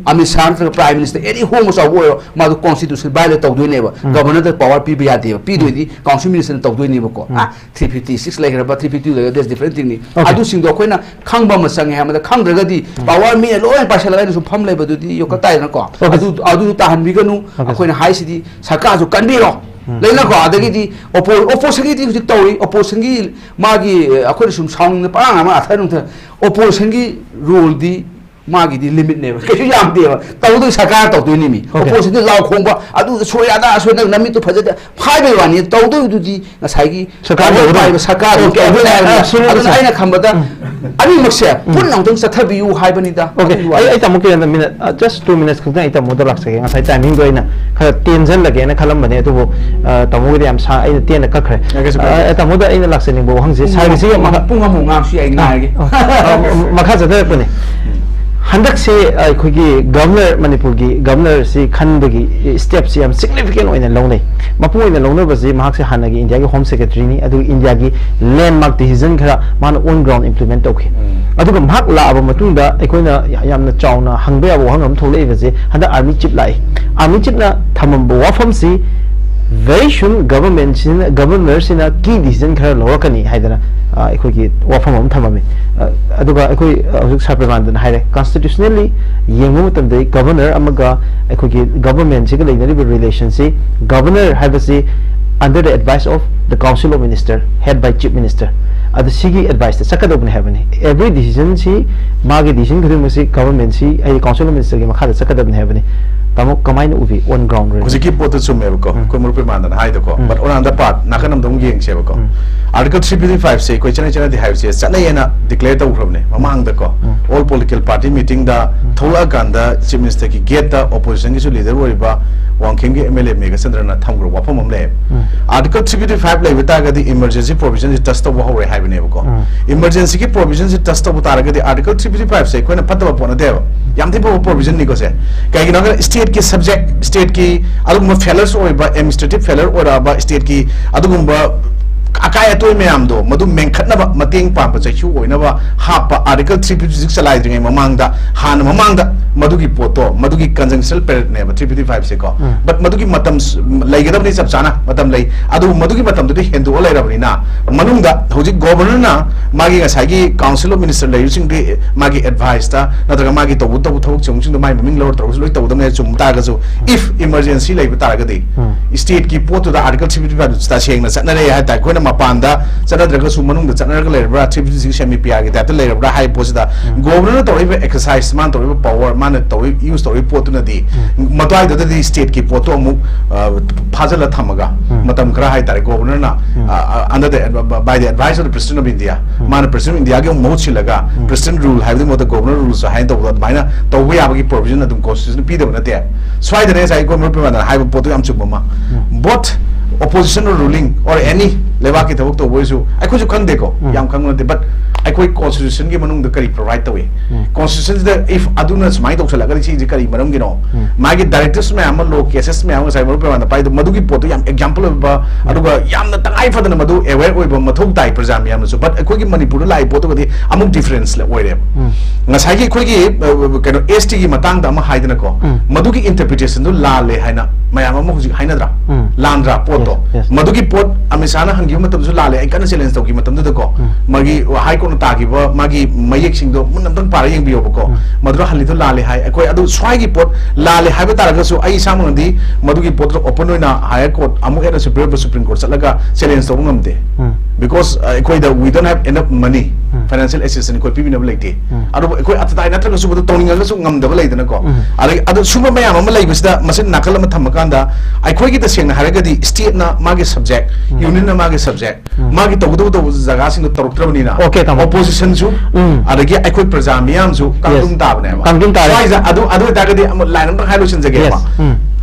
ꯑꯃꯤꯠ ꯁꯥꯍ ꯅꯠꯇ꯭ꯔꯒ Prime Minister any ꯑꯍꯣꯡꯕ ꯆꯥꯎꯕ ꯑꯣꯏꯔꯣ, ꯃꯥꯗꯨ constitution violate ꯇꯧꯗꯣꯏꯅꯦꯕ꯫ Governorꯗ power ꯄꯤꯕ ꯌꯥꯗꯦꯕ, ꯄꯤꯗꯣꯏꯗꯤ council ministerꯅ ꯇꯧꯗꯣꯏꯅꯦꯕꯀꯣ꯫ ꯑꯥ, three fifty six ꯂꯩꯈ꯭ꯔꯕ, three fifty two ꯂꯩꯈ꯭ꯔꯕ, that's different thingꯅꯤ꯫ Okay. ꯑꯗꯨꯁꯤꯡꯗꯣ ꯑꯩꯈꯣꯏꯅ ꯈꯪꯕ ꯑꯃ ꯆꯪꯉꯦ ꯍꯥꯏꯕꯗ, ꯈꯪꯗ꯭ꯔꯒꯗꯤ power ꯃꯤꯅ ꯂꯣꯏ ꯄꯥꯏꯁꯜꯂꯒ ꯑꯩꯅ ꯁꯨꯝ ꯐꯝ ꯂꯩꯕꯗꯨꯗꯤ ꯌꯣꯛꯈꯠ ꯇꯥꯏꯗꯅꯀꯣ꯫ Okay. ꯑꯗꯨ, ꯑꯗꯨ ꯇꯥꯍꯟꯕꯤꯒꯅꯨ꯫ Okay. ꯑꯩꯈꯣꯏꯅ ꯍꯥꯏꯁꯤꯗꯤ ꯁꯔꯀꯥꯔꯁꯨ ꯀꯟꯕꯤꯔꯣ꯫ ꯂꯩꯅꯀꯣ, ꯑꯗꯒꯤꯗꯤ oppo-, oppositionꯒꯤꯗꯤ ꯍꯧꯖꯤꯛ ꯇꯧꯔꯤ, oppositionꯒꯤ ꯃꯥꯒꯤ, ꯑ, ꯑꯩꯈꯣꯏꯅ ꯁꯨꯝ ꯁꯥꯎꯅꯤꯡꯅ ꯄꯉꯥꯡ ꯑꯃ ꯑꯥꯊꯔ ꯅꯨꯡꯊꯔ, oppositionꯒꯤ roleꯗꯤ ꯃꯥꯒꯤꯗꯤ limitꯅꯦꯕ, ꯀꯩꯁꯨ ꯌꯥꯝꯗꯦꯕ, ꯇꯧꯗꯣꯏ ꯁꯔꯀꯥꯔ ꯇꯧꯗꯣꯏꯅꯤ ꯃꯤ꯫ Okay. Oppositionꯗꯤ ꯂꯥꯎ ꯈꯣꯡꯕ, ꯑꯗꯨ ꯁꯣꯏ ꯑꯗꯥ ꯁꯣꯏ, ꯅꯪ ꯅꯃꯤꯠꯇꯨ ꯐꯖꯗꯦ ꯍꯥꯏꯕꯩ ꯋꯥꯅꯤ, ꯇꯧꯗꯣꯏꯗꯨꯗꯤ ꯉꯁꯥꯏꯒꯤ ꯁꯔꯀꯥꯔ power ꯇꯧꯒꯗꯕ꯫ ꯄꯥꯏꯕ ꯁꯔꯀꯥꯔꯗꯨ Okay, ꯇꯧꯗꯣꯏꯅꯦ okay, ꯍꯥꯏꯕꯅꯤ꯫ ꯑ, ꯁꯨꯝ ꯑꯗꯨꯅ ꯁꯨꯝ꯫ ꯑꯩꯅ ꯈꯟꯕꯗ ꯑꯅꯤꯃꯛꯁꯦ ꯄꯨꯟꯅ ꯑꯃꯨꯛꯇꯪ ꯆꯠꯊꯕꯤꯌꯨ ꯍꯥꯏꯕꯅꯤꯗ꯫ Okay, ꯑꯗꯨꯒꯤ ꯑꯩ, ꯋꯥꯅꯤ꯫ ꯑꯩ ꯇꯥꯃꯣ ꯀꯩꯅꯣꯗ minute, ꯑ, just two minutes ꯈꯛꯇꯪ ꯑꯩ ꯇꯥꯃꯣꯗ ꯂꯥꯛꯆꯒꯦ꯫ ꯉꯁꯥꯏ timingꯗꯣ ꯑꯩꯅ ꯈꯔ ꯇꯦꯟꯖꯜꯂꯒꯦꯅ ꯈꯜꯂꯝꯕꯅꯦ, ꯑꯗꯨꯕꯨ, ꯑ, ꯇꯥꯃꯣꯒꯤꯗꯤ ꯌꯥꯝ ꯁꯥ-, ꯑꯩꯅ ꯇꯦꯟꯅ ꯀꯛꯈ꯭ꯔꯦ꯫ ꯌꯥꯏ, ꯀꯩꯁꯨ ꯀꯥꯏꯗꯦ꯫ ꯑ, ꯇꯥꯃꯣꯗ ꯑꯩꯅ ꯂꯥꯛꯆꯅꯤꯡꯕ ꯋꯥꯍꯪꯁꯦ, ꯄꯨꯡ ꯁꯥꯔꯒꯤꯁꯤꯒꯤ ꯑꯃ, ꯃꯈꯥ-, ꯄꯨꯡ ꯑꯃꯃꯨꯛ ꯉꯥꯡꯁꯨ ꯌꯥꯏ, ꯉꯥꯏꯔꯒꯦ꯫ ꯑ, ꯑ, ꯃꯈꯥ ꯆꯠꯊꯔꯛꯄꯅꯦ꯫ ꯍꯟꯗꯛꯁꯦ ꯑꯩꯈꯣꯏꯒꯤ ꯒꯕꯅꯔ, ꯃꯅꯤꯄꯨꯔꯒꯤ ꯒꯕꯅꯔꯁꯤ ꯈꯟꯕꯒꯤ ꯁ꯭ꯇꯦꯞꯁꯤ ꯌꯥꯝ ꯁꯤꯒꯅꯤꯐꯤꯀꯦꯟ ꯑꯣꯏꯅ ꯂꯧꯅꯩ꯫ ꯃꯄꯨꯡ ꯑꯣꯏꯅ ꯂꯧꯅꯕꯁꯤ ꯃꯍꯥꯛꯁꯦ ꯍꯥꯟꯅꯒꯤ ꯏꯟꯗꯤꯌꯥꯒꯤ ꯍꯣꯝ ꯁꯦꯀ꯭ꯔꯦꯇꯔꯤꯅꯤ, ꯑꯗꯨꯒ ꯏꯟꯗꯤꯌꯥꯒꯤ ꯂꯦꯟꯃꯥꯔꯛ ꯗꯤꯁꯤꯖꯟ ꯈꯔ ꯃꯥꯅ ꯑꯣꯟ ꯒ꯭ꯔꯥꯎꯟ ꯏꯝꯄ꯭ꯂꯤꯃꯦꯟ ꯇꯧꯈꯤ꯫ ꯑꯗꯨꯒ ꯃꯍꯥꯛ ꯂꯥꯛꯑꯕ ꯃꯇꯨꯡꯗ ꯑꯩꯈꯣꯏꯅ ꯌꯥꯝꯅ ꯆꯥꯎꯅ ꯍꯪꯕ ꯌꯥꯕ ꯋꯥꯍꯪ ꯑꯃ ꯊꯣꯛꯂꯛꯏꯕꯁꯦ, ꯍꯟꯗꯛ ꯑꯥꯔꯃꯤ ꯆꯤꯞ ꯂꯥꯛꯏ꯫ ꯑꯥꯔꯃꯤ ꯆꯤꯞꯅ ꯊꯝꯃꯝꯕ ꯋꯥꯐꯝꯁꯤ, very soon ꯒꯕꯔꯃꯦꯟꯁꯤꯅ, ꯒꯕꯔꯅꯔꯁꯤꯅ ꯀꯤ ꯗꯤꯁꯤꯖꯟ ꯈꯔ ꯂꯧꯔꯛꯀꯅꯤ ꯍꯥꯏꯗꯅ, ꯑ, ꯑꯩꯈꯣꯏꯒꯤ ꯋꯥꯐꯝ ꯑꯃ ꯊꯝꯃꯝꯃꯤ꯫ ꯑ, ꯑꯗꯨꯒ ꯑꯩꯈꯣꯏ, ꯑ, ꯍꯧꯖꯤꯛ ꯁꯥꯔ ꯄ꯭ꯔꯦꯃꯥꯅꯟꯗꯅ ꯍꯥꯏꯔꯦ, ꯀꯟꯁꯇꯤꯇ꯭ꯌꯨꯁꯅꯦꯜꯂꯤ ꯌꯦꯡꯕ ꯃꯇꯝꯗ ꯒꯕꯔꯅꯔ ꯑꯃꯒ ꯑꯩꯈꯣꯏꯒꯤ ꯒꯕꯔꯃꯦꯟꯁꯤꯒ ꯂꯩꯅꯔꯤꯕ ꯔꯤꯂꯦꯁꯟꯁꯤ, ꯒꯕꯔꯅꯔ ꯍꯥꯏꯕꯁꯤ under the advice of the Council of Minister, head by Chief Minister, ꯑꯗꯨ ꯁꯤꯒꯤ ꯑꯦꯗꯚꯥꯏꯁꯇ ꯆꯠꯀꯗꯧꯕꯅꯤ ꯍꯥꯏꯕꯅꯤ꯫ ꯑꯦꯚ꯭ꯔꯤ ꯗꯤꯁꯤꯖꯟꯁꯤ, ꯃꯥꯒꯤ ꯗꯤꯁꯤꯖꯟ ꯈꯨꯗꯤꯡꯃꯛꯁꯤ ꯒꯕꯔꯃꯦꯟꯁꯤ, ꯍꯥꯏꯗꯤ ꯀꯥꯎꯟꯁꯤꯜ ꯑꯣꯐ ꯃꯤꯅꯤꯁꯇꯔꯒꯤ ꯃꯈꯥꯗ ꯆꯠꯀꯗꯕꯅꯤ ꯍꯥꯏꯕꯅꯤ꯫ ꯇꯥꯃꯣ, ꯀꯃꯥꯏꯅ ꯎꯕꯤ on ground reality? ꯍꯧꯖꯤꯛꯀꯤ ꯄꯣꯠꯇꯨ ꯆꯨꯝꯃꯦꯕꯀꯣ, ꯎꯝ꯫ ꯑꯩꯈꯣꯏ ꯃꯔꯨꯞ ꯄ꯭ꯔꯦꯃꯥꯅꯟꯗꯅ ꯍꯥꯏꯗꯣꯀꯣ꯫ ꯎꯝ꯫ But on another part, ꯅꯥꯀꯟ ꯑꯃꯗ ꯑꯃꯨꯛ ꯌꯦꯡꯁꯦꯕꯀꯣ꯫ ꯎꯝ꯫ Article three fifty five ꯁꯦ ꯑꯩꯈꯣꯏ ꯆꯠꯅꯩ ꯆꯠꯅꯗꯦ ꯍꯥꯏꯕꯁꯦ ꯆꯠꯅꯩꯌꯦꯅ declare ꯇꯧꯈ꯭ꯔꯕꯅꯦ ꯃꯃꯥꯡꯗꯀꯣ꯫ ꯎꯝ꯫ All political party meeting ꯗ ꯎꯝ꯫ ꯊꯣꯛꯂꯛꯑꯀꯥꯟꯗ Chief Minister ꯒꯤ gate ꯇ opposition ꯒꯤꯁꯨ leader ꯑꯣꯏꯔꯤꯕ ꯋꯥꯡꯈꯦꯝꯒꯤ M L A ꯃꯦꯘꯆꯟꯗ꯭ꯔꯅ ꯊꯝꯈ꯭ꯔꯕ ꯋꯥꯐꯝ ꯑꯃ ꯂꯩꯌꯦꯕ꯫ ꯎꯝ꯫ Article three fifty five ꯂꯩꯕ ꯇꯥꯔꯒꯗꯤ emergency provision ꯁꯤ touch ꯇꯧꯕ ꯍꯧꯔꯦ ꯍꯥꯏꯕꯅꯦꯕꯀꯣ꯫ ꯎꯝ꯫ Emergency ꯒꯤ provision ꯁꯤ touch ꯇꯧꯕ ꯇꯥꯔꯒꯗꯤ Article three fifty five ꯁꯦ ꯑꯩꯈꯣꯏꯅ ꯐꯠꯇꯕ ꯄꯣꯠ ꯅꯠꯇꯦꯕ, ꯌꯥꯝ ꯊꯤ ꯐꯕ provision ꯅꯤꯀꯣ ꯁꯦ꯫ ꯀꯩꯒꯤꯅꯣ ꯍꯥꯏꯔꯒ state ꯀꯤ subject, state ꯀꯤ ꯑꯗꯨꯒꯨꯝꯕ failures ꯑꯣꯏꯕ, administrative failure ꯑꯣꯏꯔꯛꯑꯕ state ꯀꯤ ꯑꯗꯨꯒꯨꯝꯕ ꯑꯀꯥꯏ ꯑꯇꯣꯏ ꯃꯌꯥꯝꯗꯣ ꯃꯗꯨ ꯃꯦꯟꯈꯠꯅꯕ ꯃꯇꯦꯡ ꯄꯥꯡꯕ ꯆꯩꯁꯨ ꯑꯣꯏꯅꯕ ꯍꯥꯞꯄ Article three fifty six ꯆꯂꯥꯏꯗ꯭ꯔꯤꯉꯩ ꯃꯃꯥꯡꯗ, ꯍꯥꯟꯅ ꯃꯃꯥꯡꯗ ꯃꯗꯨꯒꯤ ꯄꯣꯠꯇꯣ, ꯃꯗꯨꯒꯤ conjunctional period ꯅꯦꯕ three fifty five ꯁꯦꯀꯣ꯫ Um. But ꯃꯗꯨꯒꯤ ꯃꯇꯝ ꯁ-, ꯂꯩꯒꯗꯕꯅꯤ, ꯆꯞ ꯆꯥꯅ ꯃꯇꯝ ꯂꯩ꯫ ꯑꯗꯨꯕꯨ ꯃꯗꯨꯒꯤ ꯃꯇꯝꯗꯨꯗꯤ ꯍꯦꯟꯗꯣꯛꯑ ꯂꯩꯔꯕꯅꯤꯅ, ꯃꯅꯨꯡꯗ ꯍꯧꯖꯤꯛ governor ꯅ ꯃꯥꯒꯤ ꯉꯁꯥꯏꯒꯤ Council of Minister ꯂꯩꯔꯤꯕꯁꯤꯡꯗꯨꯒꯤ ꯃꯥꯒꯤ advice ꯇ ꯅꯠꯇ꯭ꯔꯒ ꯃꯥꯒꯤ ꯇꯧꯕ, ꯇꯧꯕ ꯊꯕꯛ ꯆꯧꯁꯤꯡꯗꯣ ꯃꯥꯒꯤ ꯃꯃꯤꯡ ꯂꯧꯔ ꯇꯧꯔꯒꯁꯨ ꯂꯣꯏ ꯇꯧꯒꯗꯕꯅꯦ꯫ ꯆꯨꯝ ꯇꯥꯔꯒꯁꯨ, if emergency ꯂꯩꯕ ꯇꯥꯔꯒꯗꯤ, ꯎꯝ꯫ State ꯀꯤ ꯄꯣꯠꯇꯨꯗ Article three fifty five ꯇꯁꯦꯡꯅ ꯆꯠꯅꯔꯦ ꯍꯥꯏ ꯇꯥꯔꯦ꯫ ꯑꯩꯈꯣꯏꯅ ꯃꯄꯥꯟꯗ ꯆꯠꯅꯗ꯭ꯔꯒꯁꯨ ꯃꯅꯨꯡꯗ ꯆꯠꯅꯔꯒ ꯂꯩꯔꯕ꯭ꯔꯥ, three fifty six M P R ꯒꯤ type ꯇ ꯂꯩꯔꯕ꯭ꯔꯥ ꯍꯥꯏꯕ ꯄꯣꯠꯁꯤꯗ, ꯎꯝ꯫ Governor ꯅ ꯇꯧꯔꯛꯏꯕ exercise, ꯃꯥꯅ ꯇꯧꯔꯛꯏꯕ power, ꯃꯥꯅ ꯇꯧꯔꯤ, use ꯇꯧꯔꯤꯕ ꯄꯣꯠꯇꯨꯅꯗꯤ, ꯎꯝ꯫ ꯃꯗꯨꯋꯥꯏꯗꯨꯗꯗꯤ state ꯀꯤ ꯄꯣꯠꯇꯣ ꯑꯃꯨꯛ, ꯑ, ꯐꯥꯖꯤꯜꯂ ꯊꯝꯃꯒ, ꯎꯝ꯫ ꯃꯇꯝ ꯈꯔ ꯍꯥꯏ ꯇꯥꯔꯦ, governor ꯅ, ꯎꯝ꯫ ꯑ, ꯑ, under the adv-, by the advice of the President of India, ꯎꯝ꯫ ꯃꯥꯅ President of India ꯒꯤ ꯑꯃꯨꯛ ꯃꯍꯨꯠ ꯁꯤꯜꯂꯒ, ꯎꯝ꯫ President rule ꯍꯥꯏꯕꯗꯤ ꯃꯍꯨꯠꯇ governor rule ꯁꯨ ꯍꯥꯏꯅ ꯇꯧꯕꯗꯣ, ꯑꯗꯨꯃꯥꯏꯅ ꯇꯧꯕ ꯌꯥꯕꯒꯤ provision ꯑꯗꯨꯝ constitution ꯅ ꯄꯤꯗꯕ ꯅꯠꯇꯦ꯫ ꯁ꯭ꯋꯥꯏꯗꯅꯦ ꯉꯁꯥꯏ ꯑꯩꯈꯣꯏ ꯃꯔꯨꯞ ꯄ꯭ꯔꯦꯃꯥꯅꯟꯗꯅ ꯍꯥꯏꯕ ꯄꯣꯠꯇꯣ ꯌꯥꯝ ꯆꯨꯝꯕ ꯑꯃ꯫ ꯎꯝ꯫ Both opposition or ruling or any ꯂꯩꯕꯥꯛꯀꯤ ꯊꯕꯛ ꯇꯧꯕ ꯑꯣꯏꯔꯁꯨ ꯑꯩꯈꯣꯏꯁꯨ ꯈꯪꯗꯦꯀꯣ, ꯎꯝ꯫ ꯌꯥꯝ ꯈꯪꯕ ꯅꯠꯇꯦ, but ꯑꯩꯈꯣꯏ constitution ꯒꯤ ꯃꯅꯨꯡꯗ ꯀꯔꯤ provide ꯇꯧꯏ? ꯎꯝ꯫ Constitution ꯁꯤꯗ if ꯑꯗꯨꯅ ꯁꯨꯃꯥꯏꯅ ꯇꯧꯁꯜꯂꯛꯑꯒꯗꯤ ꯁꯤꯁꯦ ꯀꯔꯤ ꯃꯔꯝꯒꯤꯅꯣ? ꯎꯝ꯫ ꯃꯥꯒꯤ directives ꯃꯌꯥꯝ ꯑꯃ, law cases ꯃꯌꯥꯝ ꯑꯃ ꯉꯁꯥꯏ ꯃꯔꯨꯞ ꯄ꯭ꯔꯦꯃꯥꯅꯟꯗ ꯄꯥꯏꯗꯣ, ꯃꯗꯨꯒꯤ ꯄꯣꯠꯇꯣ ꯌꯥꯝ example ꯑꯣꯏꯕ, ꯎꯝ꯫ ꯑꯗꯨꯒ ꯌꯥꯝꯅ ꯇꯉꯥꯏ ꯐꯗꯅ ꯃꯗꯨ aware ꯑꯣꯏꯕ ꯃꯊꯧ ꯇꯥꯏ ꯄ꯭ꯔꯖꯥ ꯃꯌꯥꯝꯅꯁꯨ꯫ But ꯑꯩꯈꯣꯏꯒꯤ ꯃꯅꯤꯄꯨꯔꯗ ꯂꯥꯛꯏ ꯄꯣꯠꯇꯨꯒꯗꯤ ꯑꯃꯨꯛ difference ꯑꯣꯏꯔꯦꯕ꯫ ꯎꯝ꯫ ꯉꯁꯥꯏꯒꯤ ꯑꯩꯈꯣꯏꯒꯤ, ꯑ, ꯀꯩꯅꯣ, S T ꯒꯤ ꯃꯇꯥꯡꯗ ꯑꯃ ꯍꯥꯏꯗꯅꯀꯣ, ꯎꯝ꯫ ꯃꯗꯨꯒꯤ interpretation ꯗꯨ ꯂꯥꯜꯂꯦ ꯍꯥꯏꯅ ꯃꯌꯥꯝ ꯑꯃ ꯍꯧꯖꯤꯛ ꯍꯥꯏꯅꯗ꯭ꯔꯥ? ꯎꯝ꯫ ꯂꯥꯟꯗ꯭ꯔꯥ ꯄꯣꯠꯇꯣ? Yes, yes. ꯃꯗꯨꯒꯤ ꯄꯣꯠ ꯑꯃꯤꯠ ꯁꯥꯍꯅ ꯍꯪꯈꯤꯕ ꯃꯇꯝꯗꯁꯨ ꯂꯥꯜꯂꯦ, ꯑꯩ ꯀꯟꯅ challenge ꯇꯧꯈꯤꯕ ꯃꯇꯝꯗꯨꯗꯀꯣ, ꯎꯝ꯫ ꯃꯥꯒꯤ High Court ꯅ ꯇꯥꯈꯤꯕ ꯃꯥꯒꯤ ꯃꯌꯦꯛꯁꯤꯡꯗꯣ ꯃꯨꯟꯅ ꯑꯝꯇꯪ ꯄꯥꯔ ꯌꯦꯡꯕꯤꯌꯣꯕꯀꯣ꯫ ꯎꯝ꯫ ꯃꯗꯨꯗ ꯍꯜꯂꯤꯗꯣ ꯂꯥꯜꯂꯦ ꯍꯥꯏ꯫ ꯑꯩꯈꯣꯏ ꯑꯗꯨ ꯁ꯭ꯋꯥꯏꯒꯤ ꯄꯣꯠ ꯂꯥꯜꯂꯦ ꯍꯥꯏꯕ ꯇꯥꯔꯒꯁꯨ ꯑꯩ ꯏꯁꯥꯃꯛꯅꯗꯤ ꯃꯗꯨꯒꯤ ꯄꯣꯠꯇꯨ open ꯑꯣꯏꯅ Higher Court ꯑꯃꯨꯛ ꯍꯦꯟꯅ Supreme, Supreme Court ꯆꯠꯂꯒ challenge ꯇꯧꯕ ꯉꯝꯗꯦ꯫ ꯎꯝ꯫ Because, ꯑ, ꯑꯩꯈꯣꯏꯗ we don't have enough money, um. Financial assistance ꯑꯩꯈꯣꯏ ꯄꯤꯕꯤꯅꯕ ꯂꯩꯇꯦ꯫ ꯎꯝ꯫ ꯑꯗꯨꯕꯨ ꯑꯩꯈꯣꯏ ꯑꯇꯇꯥꯏ ꯅꯠꯇ꯭ꯔꯒꯁꯨ ꯃꯗꯨ ꯇꯧꯅꯤꯡꯉꯒꯁꯨ ꯉꯝꯗꯕ ꯂꯩꯗꯅꯀꯣ꯫ ꯎꯝ꯫ ꯑꯗꯒꯤ ꯑꯗꯨ ꯁꯨꯝꯕ ꯃꯌꯥꯝ ꯑꯃ ꯂꯩꯕꯁꯤꯗ ꯃꯁꯤ ꯅꯥꯀꯜ ꯑꯃ ꯊꯝꯃꯀꯥꯟꯗ ꯑꯩꯈꯣꯏꯒꯤ ꯇꯁꯦꯡꯅ ꯍꯥꯏꯔꯒꯗꯤ state ꯅ ꯃꯥꯒꯤ subject, ꯎꯝ꯫ Union ꯅ ꯃꯥꯒꯤ subject, ꯎꯝ꯫ ꯃꯥꯒꯤ ꯇꯧꯒꯗꯧ ꯇꯧꯕ ꯖꯒꯥꯁꯤꯡꯗꯣ ꯇꯧꯔꯛꯇ꯭ꯔꯕꯅꯤꯅ, OK, ꯇꯥꯃꯣ꯫ Opposition ꯁꯨ, ꯎꯝ꯫ ꯑꯗꯒꯤ ꯑꯩꯈꯣꯏ ꯄ꯭ꯔꯖꯥ ꯃꯤꯌꯥꯝꯁꯨ ꯀꯥꯡꯗ꯭ꯔꯨꯝ Yes. ꯇꯥꯕꯅꯦꯕ꯫ ꯀꯥꯡꯗ꯭ꯔꯨꯝ ꯇꯥꯔꯦ꯫ ꯁ꯭ꯋꯥꯏꯁꯦ ꯑꯗꯨ, ꯑꯗꯨ ꯑꯣꯏꯇꯥꯔꯒꯗꯤ ꯑꯃꯨꯛ line ꯑꯝꯇꯪ ꯍꯥꯏ ꯂꯣꯏꯁꯤꯟꯖꯒꯦꯕ꯫ Yes. Um.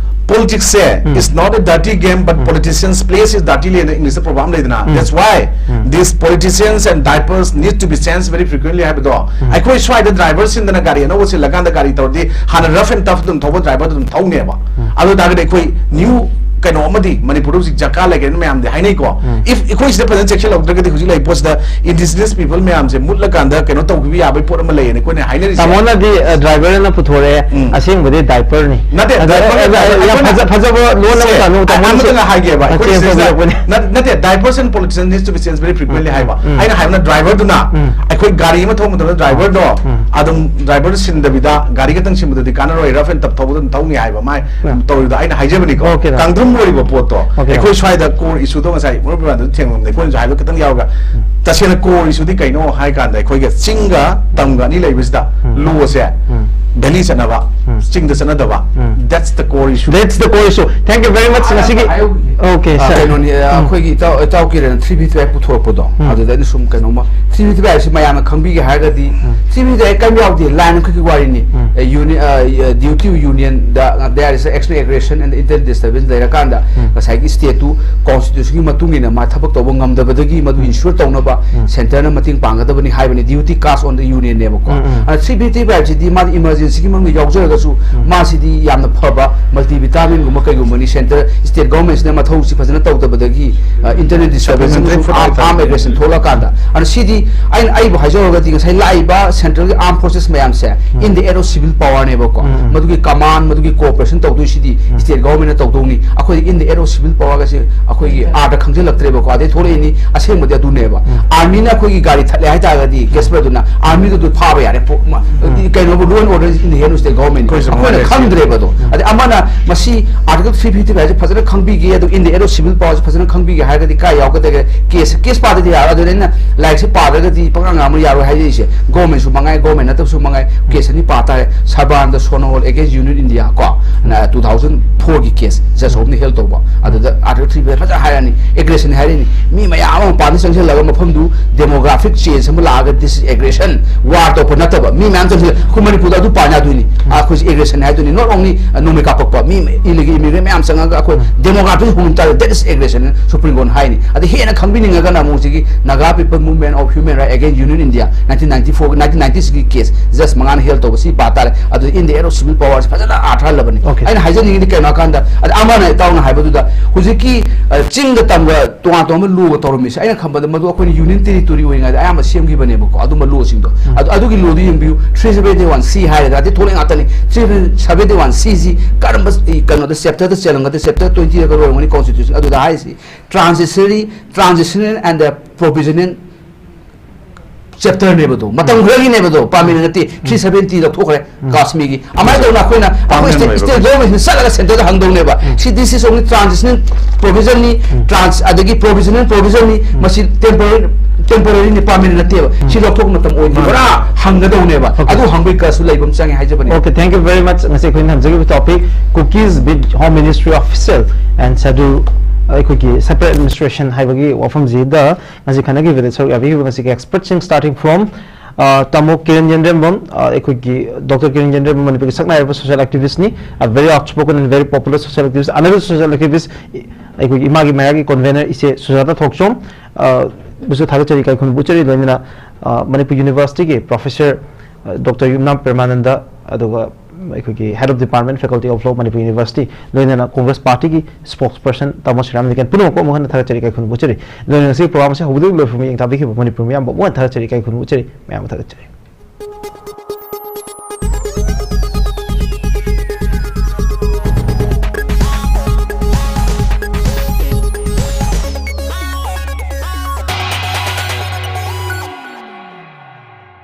Politics say um. is not a dirty game, but um. Politicians plays is dirty ꯂꯩꯅ English ꯇ proverb ꯑꯃ ꯂꯩꯗꯅ꯫ ꯎꯝ꯫ That's why um. These politicians and drivers need to be changed very frequently ꯍꯥꯏꯕꯗꯣ, ꯎꯝ꯫ ꯑꯩꯈꯣꯏ ꯁ꯭ꯋꯥꯏꯗ driver ꯁꯤꯟꯗꯅ ꯒꯥꯔꯤ ꯑꯅꯧꯕ ꯁꯤꯜꯂꯀꯥꯟꯗ ꯒꯥꯔꯤ ꯇꯧꯔꯗꯤ ꯍꯥꯟꯅ rough and tough ꯑꯗꯨꯝ ꯊꯧꯕ driver ꯗꯨ ꯑꯗꯨꯝ ꯊꯧꯅꯦꯕ꯫ ꯎꯝ꯫ ꯑꯗꯨ ꯑꯣꯏꯇꯥꯔꯒꯗꯤ ꯑꯩꯈꯣꯏ new ꯀꯩꯅꯣ ꯑꯃꯗꯤ ꯃꯅꯤꯄꯨꯔꯗ ꯍꯧꯖꯤꯛ ꯗꯔꯀꯥꯔ ꯂꯩꯒꯦꯅ ꯃꯌꯥꯝꯗꯤ ꯍꯥꯏꯅꯩꯀꯣ꯫ ꯎꯝ꯫ If ꯑꯩꯈꯣꯏ ꯁꯤꯗ ꯐꯖꯅ ꯆꯦꯛꯁꯤꯜꯍꯧꯗ꯭ꯔꯒꯗꯤ ꯍꯧꯖꯤꯛ ꯂꯩꯔꯤꯕ ꯄꯣꯠꯁꯤꯗ indigenous people ꯃꯌꯥꯝꯁꯦ ꯃꯨꯠꯂꯀꯥꯟꯗ ꯀꯩꯅꯣ ꯇꯧꯈꯤꯕ ꯌꯥꯕꯒꯤ ꯄꯣꯠ ꯑꯃ ꯂꯩꯌꯦꯅ ꯑꯩꯈꯣꯏꯅ ꯍꯥꯏꯅꯔꯤꯁꯦ꯫ ꯇꯥꯃꯣꯅꯗꯤ, ꯑ, driver ꯅ ꯄꯨꯊꯣꯔꯛꯑꯦ, ꯎꯝ꯫ ꯑꯁꯦꯡꯕꯗꯤ diaper ꯅꯤ꯫ ꯅꯠꯇꯦ, ꯑꯗ, diaper ꯅ ꯑ, ꯑ, diaper ꯌꯥꯝ ꯑꯩꯈꯣꯏꯅ ꯐꯖ-, ꯐꯖꯕ ꯂꯣꯟ ꯑꯃ ꯁꯦ, ꯇꯥꯃꯣ, ꯑ, ꯇꯥꯃꯣꯅ ꯑꯃꯇꯪ ꯁꯤ-, ꯍꯥꯏꯒꯦꯕ, ꯑꯩꯈꯣꯏ ꯁꯤꯗꯩꯁꯤꯗ ꯅꯠ-, ꯅꯠꯇꯦ, diapers and politicians need to be changed very frequently ꯎꯝ, ꯍꯥꯏꯕ꯫ ꯎꯝ, ꯎꯝ꯫ ꯑꯩꯅ ꯍꯥꯏꯕꯅ driver ꯗꯨꯅ ꯎꯝ꯫ ꯑꯩꯈꯣꯏ ꯒꯥꯔꯤ ꯑꯃ ꯊꯧꯕ ꯃꯇꯝꯗ driver ꯗꯣ ꯎꯝ꯫ ꯑꯗꯨꯝ driver ꯁꯤꯟꯗꯕꯤꯗ ꯒꯥꯔꯤ ꯈꯛꯇꯪ ꯁꯤꯟꯕꯗꯨꯗꯤ ꯀꯥꯟꯅꯔꯣꯏ, rough and tough ꯊꯧꯕꯗ ꯑꯗꯨꯝ ꯊꯧꯅꯤ ꯍꯥꯏꯕ꯫ ꯃꯥꯏ ꯎꯝ꯫ ꯇꯧꯔꯤꯗꯣ ꯑꯩꯅ ꯍꯥꯏꯖꯕꯅꯤꯀꯣ꯫ OK, ꯇꯥꯃꯣ꯫ ꯀꯥꯡꯗ꯭ꯔꯨꯝ ꯑꯣꯏꯔꯤꯕ ꯄꯣꯠꯇꯣ OK, ꯇꯥꯃꯣ꯫ ꯑꯩꯈꯣꯏ ꯁ꯭ꯋꯥꯏꯗ core issue ꯗꯣ ꯉꯁꯥꯏ ꯃꯔꯨꯞ ꯏꯕꯥꯅꯤꯗ ꯊꯦꯡꯅꯕꯅꯦ, ꯑꯩꯈꯣꯏꯅꯁꯨ ꯍꯥꯏꯕ ꯈꯤꯇꯪ ꯌꯥꯎꯔꯒ ꯎꯝ꯫ ꯇꯁꯦꯡꯅ core issue ꯗꯤ ꯀꯩꯅꯣ ꯍꯥꯏ ꯀꯥꯟꯗ ꯑꯩꯈꯣꯏꯒ ꯆꯤꯡꯒ ꯇꯝꯒ ꯑꯅꯤ ꯂꯩꯕꯁꯤꯗ ꯎꯝ꯫ Law ꯁꯦ ꯎꯝ꯫ ꯚꯦꯂꯤ ꯆꯠꯅꯕ, ꯎꯝ꯫ ꯆꯤꯡꯗ ꯆꯠꯅꯗꯕ, ꯎꯝ꯫ That's the core issue. That's the core issue. Thank you very much. ꯉꯁꯤꯒꯤ ꯑꯌꯨꯛ- Okay, ꯑ, sir. ꯀꯩꯅꯣꯅꯤ, ꯑ, ꯎꯝ꯫ ꯑꯩꯈꯣꯏꯒꯤ ꯏꯇꯥꯎ ꯏꯇꯥꯎ ꯀꯤꯔꯟ ꯊ꯭ꯔꯤ ꯐꯤꯐꯇꯤ ꯐꯥꯏꯚ ꯄꯨꯊꯣꯔꯛꯄꯗꯣ, ꯎꯝ꯫ ꯑꯗꯨꯗ ꯑꯩꯅ ꯁꯨꯝ ꯀꯩꯅꯣꯝꯃ, ꯊ꯭ꯔꯤ ꯐꯤꯐꯇꯤ ꯐꯥꯏꯚꯁꯤ ꯃꯌꯥꯝꯅ ꯈꯪꯕꯤꯒꯦ ꯍꯥꯏꯔꯒꯗꯤ, ꯎꯝ꯫ ꯊ꯭ꯔꯤ ꯐꯤꯐꯇꯤ ꯐꯥꯏꯚ ꯀꯔꯤꯝ ꯌꯥꯎꯗꯦ, ꯂꯥꯏꯟ ꯑꯃꯈꯛꯀꯤ ꯋꯥꯔꯤꯅꯤ꯫ ꯎꯝ꯫ ꯑ, uni- ꯑ, duty union the there is external aggression and internal disturbance ꯂꯩꯔꯀꯥꯟꯗ, ꯎꯝ꯫ ꯉꯁꯥꯏꯒꯤ state ꯇꯨ constitution ꯒꯤ ꯃꯇꯨꯡ ꯏꯟꯅ ꯃꯥ ꯊꯕꯛ ꯇꯧꯕ ꯉꯝꯗꯕꯗꯒꯤ ꯃꯗꯨ ensure ꯇꯧꯅꯕ ꯎꯝ꯫ centre ꯅ ꯃꯇꯦꯡ ꯄꯥꯡꯒꯗꯕꯅꯤ ꯍꯥꯏꯕꯅꯤ, duty cast on the union ꯅꯦꯕꯀꯣ꯫ ꯎꯝ, ꯎꯝ꯫ ꯑꯗ ꯊ꯭ꯔꯤ ꯐꯤꯐꯇꯤ ꯐꯥꯏꯚ ꯁꯤꯗꯤ ꯃꯥꯗꯤ emergency ꯒꯤ ꯃꯅꯨꯡꯗ ꯌꯥꯎꯖꯔꯒꯁꯨ, ꯎꯝ꯫ ꯃꯥꯁꯤꯗꯤ ꯌꯥꯝꯅ ꯐꯕ multivitamin ꯒꯨꯝꯕ ꯀꯩꯒꯨꯝꯕꯅꯤ, centre state government ꯁꯤꯅ ꯃꯊꯧꯁꯤ ꯐꯖꯅ ꯇꯧꯗꯕꯗꯒꯤ, ꯑ, internal disturbance Supplementary ꯑꯃꯁꯨꯡ food arm- item. armed aggression ꯊꯣꯛꯂꯛꯑꯀꯥꯟꯗ꯫ ꯑꯗ ꯁꯤꯗꯤ ꯑꯩꯅ, ꯑꯩꯕꯨ ꯍꯥꯏꯖꯧꯔꯒꯗꯤ, ꯉꯁꯥꯏ ꯂꯥꯛꯏꯕ central ꯒꯤ armed forces ꯃꯌꯥꯝꯁꯦ ꯎꯝ꯫ In the act of civil power ꯅꯦꯕꯀꯣ꯫ ꯎꯝ, ꯎꯝ꯫ ꯃꯗꯨꯒꯤ command, ꯃꯗꯨꯒꯤ cooperation ꯇꯧꯗꯣꯏꯁꯤꯗꯤ ꯎꯝ꯫ state government ꯅ ꯇꯧꯗꯧꯅꯤ꯫ ꯑꯩꯈꯣꯏꯗꯤ In the act of civil power ꯒꯁꯦ ꯑꯩꯈꯣꯏꯒꯤ ꯑꯥꯔꯊ ꯈꯪꯖꯤꯜꯂꯛꯇ꯭ꯔꯦꯕꯀꯣ꯫ ꯑꯗꯩ ꯊꯣꯛꯂꯛꯏꯅꯤ, ꯑꯁꯦꯡꯕꯗꯤ ꯑꯗꯨꯅꯦꯕ꯫ ꯎꯝ꯫ Army ꯅ ꯑꯩꯈꯣꯏꯒꯤ ꯒꯥꯔꯤ ꯊꯠꯂꯦ ꯍꯥꯏꯇꯥꯔꯒꯗꯤ, ꯀꯦꯁꯄꯔꯗꯨꯅ army ꯗꯨ ꯑꯗꯨ ꯐꯥꯕ ꯌꯥꯔꯦ꯫ ꯄꯣ- ꯃ- ꯎꯝ꯫ ꯀꯩꯅꯣꯕꯨ, law and order is in the hand of state government ꯅꯤ꯫ ꯑꯩꯈꯣꯏꯁꯨ ꯑꯩꯈꯣꯏꯅ ꯃꯉꯥꯏꯔꯦ꯫ ꯈꯪꯗ꯭ꯔꯦꯕ ꯑꯗꯣ꯫ ꯎꯝ꯫ ꯑꯗꯩ ꯑꯃꯅ ꯃꯁꯤ article three fifty five ꯁꯦ ꯐꯖꯅ ꯈꯪꯕꯤꯒꯦ, ꯑꯗꯨ In the act of civil power ꯁꯦ ꯐꯖꯅ ꯈꯪꯕꯤꯒꯦ ꯍꯥꯏꯔꯒꯗꯤ ꯀꯥꯏ ꯌꯥꯎꯒꯗꯒꯦ? ꯀꯦꯁ, ꯀꯦꯁ ꯄꯥꯗꯗꯤ ꯌꯥꯔꯣꯏ꯫ ꯑꯗꯨꯅ ꯑꯩꯅ ꯂꯥꯏꯔꯤꯛꯁꯦ ꯄꯥꯗ꯭ꯔꯒꯗꯤ ꯄꯉꯥꯡ ꯉꯥꯡꯕ ꯌꯥꯔꯣꯏ ꯍꯥꯏꯖꯔꯤꯁꯦ꯫ Government ꯁꯨ ꯃꯉꯥꯏ, government ꯅꯠꯇꯕꯁꯨ ꯃꯉꯥꯏ, ꯀꯦꯁ ꯑꯅꯤ ꯄꯥ ꯇꯥꯔꯦ꯫ ꯁꯔꯕꯥꯅꯟꯗ ꯁꯣꯅꯣꯋꯥꯜ against Union India ꯀꯣ, two thousand four ꯒꯤ ꯀꯦꯁ, ꯖꯁ ꯑꯍꯨꯝꯅ ꯍꯦꯜ ꯇꯧꯕ꯫ ꯑꯗꯨꯗ article three ꯐꯖꯅ ꯍꯥꯏꯔꯅꯤ, aggression ꯍꯥꯏꯔꯅꯤ꯫ ꯃꯤ ꯃꯌꯥꯝ ꯑꯃ ꯃꯄꯥꯟꯗ ꯆꯪꯁꯤꯜꯂꯒ ꯃꯐꯝꯗꯨ demographic change ꯑꯃ ꯂꯥꯛꯑꯒ this is aggression, war ꯇꯧꯕ ꯅꯠꯇꯕ꯫ ꯃꯤ ꯃꯌꯥꯝ ꯆꯪꯁꯤꯜꯂ, ꯑꯩꯈꯣꯏ ꯃꯅꯤꯄꯨꯔꯗ ꯑꯗꯨ ꯄꯥꯟ ꯌꯥꯗꯣꯏꯅꯤ꯫ ꯑꯩꯈꯣꯏꯁꯤ aggression ꯍꯥꯏꯗꯣꯏꯅꯤ꯫ Not only ꯅꯣꯡꯃꯩ ꯀꯥꯞꯄꯛꯄ, ꯃꯤ illegal immigrant ꯃꯌꯥꯝ ꯆꯪꯉꯒ ꯑꯩꯈꯣꯏ demographic ꯍꯣꯡꯕ ꯇꯥꯔꯦ, that is aggression, Supreme Court ꯅ ꯍꯥꯏꯅꯤ꯫ ꯑꯗ ꯍꯦꯟꯅ ꯈꯪꯕꯤꯅꯤꯡꯉꯒꯅ ꯑꯃꯨꯛ ꯍꯧꯖꯤꯛꯀꯤ Naga People Movement of Human Rights Against Union India, nineteen ninety four, nineteen ninety six ꯀꯤ ꯀꯦꯁ, ꯖꯁ ꯃꯉꯥꯅ ꯍꯦꯜ ꯇꯧꯕ, ꯁꯤ ꯄꯥ ꯇꯥꯔꯦ꯫ ꯑꯗꯨ In the act of civil power ꯁꯤ ꯐꯖꯅ ꯑꯥꯔꯊ ꯍꯜꯂꯕꯅꯤ꯫ Okay. ꯑꯩꯅ ꯍꯥꯏꯖꯅꯤꯡꯉꯤꯗꯤ ꯀꯩꯅꯣ ꯍꯥꯏꯀꯥꯟꯗ, ꯑꯗ ꯑꯃꯅ ꯏꯇꯥꯎꯅ ꯍꯥꯏꯕꯗꯨꯗ ꯍꯧꯖꯤꯛꯀꯤ, ꯑ, ꯆꯤꯡꯒ ꯇꯝꯒ ꯇꯣꯉꯥꯟ ꯇꯣꯉꯥꯟꯕ ꯂꯣꯒ ꯇꯧꯔꯝꯃꯤꯁꯦ, ꯑꯩꯅ ꯈꯟꯕꯗ ꯃꯗꯨ ꯑꯩꯈꯣꯏꯅ Union Territory ꯑꯣꯏꯔꯤꯉꯩꯗ ꯑꯌꯥꯝꯕ ꯁꯦꯝꯈꯤꯕꯅꯦꯕꯀꯣ꯫ ꯑꯗꯨꯝꯕ ꯂꯣꯁꯤꯡꯗꯣ, ꯑꯗꯨ, ꯑꯗꯨꯒꯤ ꯂꯣꯗꯨ ꯌꯦꯡꯕꯤꯌꯨ, three seventy one C ꯍꯥꯏꯔꯒ ꯑꯗꯩ ꯊꯣꯛꯂꯛꯏ ꯉꯥꯛꯇꯅꯤ꯫ Three seventy one C ꯁꯤ ꯀꯔꯝꯕ, ꯏ, ꯀꯩꯅꯣꯗ, ꯆꯦꯞꯇꯔꯗ ꯆꯦꯜꯂꯝꯒꯗꯦ? Chapter twenty ꯗ ꯑꯣꯏꯔꯝꯒꯅꯤ, constitution ꯑꯗꯨꯗ ꯍꯥꯏꯔꯤꯁꯤ, transitory, transitional and the provisional ꯆꯦꯞꯇꯔꯅꯦꯕꯗꯣ, ꯃꯇꯝ ꯈꯔꯒꯤꯅꯦꯕꯗꯣ, permanent ꯅꯠꯇꯦ꯫ Three seventy ꯂꯧꯊꯣꯛꯈ꯭ꯔꯦ ꯀꯥꯁꯃꯤꯔꯒꯤ꯫ ꯑꯗꯨꯃꯥꯏꯅ ꯇꯧꯅ ꯑꯩꯈꯣꯏꯅ, ꯑꯩꯈꯣꯏ Permanent state, ꯑꯣꯏꯕ state government ꯁꯤꯅ ꯆꯠꯂꯒ centre ꯗ ꯍꯪꯗꯧꯅꯦꯕ꯫ ꯁꯤ, this is only transitional provision ꯅꯤ, trans ꯑꯗꯒꯤ provisional provision ꯅꯤ, ꯃꯁꯤ temporary, ꯇꯦꯝꯄꯣꯔꯔꯤꯅꯤ, ꯄꯥꯔꯃꯦꯅꯦꯟ ꯅꯠꯇꯦꯕ꯫ ꯁꯤ ꯂꯧꯊꯣꯛꯄ ꯃꯇꯝ ꯑꯣꯏꯗ꯭ꯔꯤꯕ꯭ꯔꯥ ꯍꯪꯒꯗꯧꯅꯦꯕ꯫ ꯑꯗꯨ ꯍꯪꯕꯒꯤ ꯀꯁꯨ ꯂꯩꯕ ꯑꯃ ꯆꯪꯉꯦ ꯍꯥꯏꯖꯕꯅꯤ꯫ Okay, thank you very much. ꯉꯁꯤ ꯑꯩꯈꯣꯏꯅ ꯊꯝꯖꯈꯤꯕ topic, Kukis with Home Ministry Official and Schedule, ꯑꯩꯈꯣꯏꯒꯤ separate administration ꯍꯥꯏꯕꯒꯤ ꯋꯥꯐꯝꯁꯤꯗ ꯉꯁꯤ ꯈꯟꯅꯈꯤꯕꯗ ꯁꯔꯨꯛ ꯌꯥꯕꯤꯈꯤꯕ ꯉꯁꯤꯒꯤ expertꯁꯤꯡ, starting from, ꯑ, ꯇꯥꯃꯣ ꯀꯤꯔꯟ ꯌꯦꯟꯗ꯭ꯔꯦꯝꯕꯝ, ꯑ, ꯑꯩꯈꯣꯏꯒꯤ Doctor ꯀꯤꯔꯟ ꯌꯦꯟꯗ꯭ꯔꯦꯝꯕꯝ ꯃꯅꯤꯄꯨꯔꯒꯤ ꯁꯛ ꯅꯥꯏꯔꯕ social activistꯅꯤ, a very outspoken and very popular social activist, another social activist, ꯑꯩꯈꯣꯏꯒꯤ ꯏꯃꯥꯒꯤ ꯃꯌꯥꯒꯤ convener ꯏꯆꯦ ꯁꯨꯖꯥꯇꯥ ꯊꯣꯛꯆꯣꯝ, ꯑ, ꯕꯨꯁꯨ ꯊꯥꯒꯠꯆꯔꯤ, ꯏꯀꯥꯏ ꯈꯨꯝꯅꯕ ꯎꯠꯆꯔꯤ꯫ ꯂꯣꯏꯅꯅ, ꯑ, ꯃꯅꯤꯄꯨꯔ Universityꯒꯤ professor, ꯑ, Doctor ꯌꯨꯝꯅꯥꯝ ꯄ꯭ꯔꯦꯃꯥꯅꯟꯗ, ꯑꯗꯨꯒ ꯑꯩꯈꯣꯏꯒꯤ Head of Department, Faculty of Law, Manipur University, ꯂꯣꯏꯅꯅ Congress Partyꯒꯤ spokesperson ꯇꯥꯃꯣ ꯁꯤꯔꯥꯝ ꯅꯤꯀꯦꯟ ꯄꯨꯝꯅꯃꯛꯄꯨ ꯑꯃꯨꯛ ꯍꯟꯅ ꯊꯥꯒꯠꯆꯔꯤ, ꯏꯀꯥꯏ ꯈꯨꯝꯅꯕ ꯎꯠꯆꯔꯤ꯫ ꯂꯣꯏꯅꯅ ꯉꯁꯤꯒꯤ programꯁꯦ ꯍꯧꯕꯗꯒꯤ ꯂꯣꯏꯐꯥꯎ ꯌꯦꯡ ꯇꯥꯕꯤꯈꯤꯕ ꯃꯅꯤꯄꯨꯔ ꯃꯤꯌꯥꯝꯕꯨ ꯑꯃꯨꯛ ꯍꯟꯅ ꯊꯥꯒꯠꯆꯔꯤ, ꯏꯀꯥꯏ ꯈꯨꯝꯅꯕ ꯎꯠꯆꯔꯤ꯫ ꯃꯌꯥꯝ ꯑꯃ ꯊꯥꯒꯠꯆꯔꯤ꯫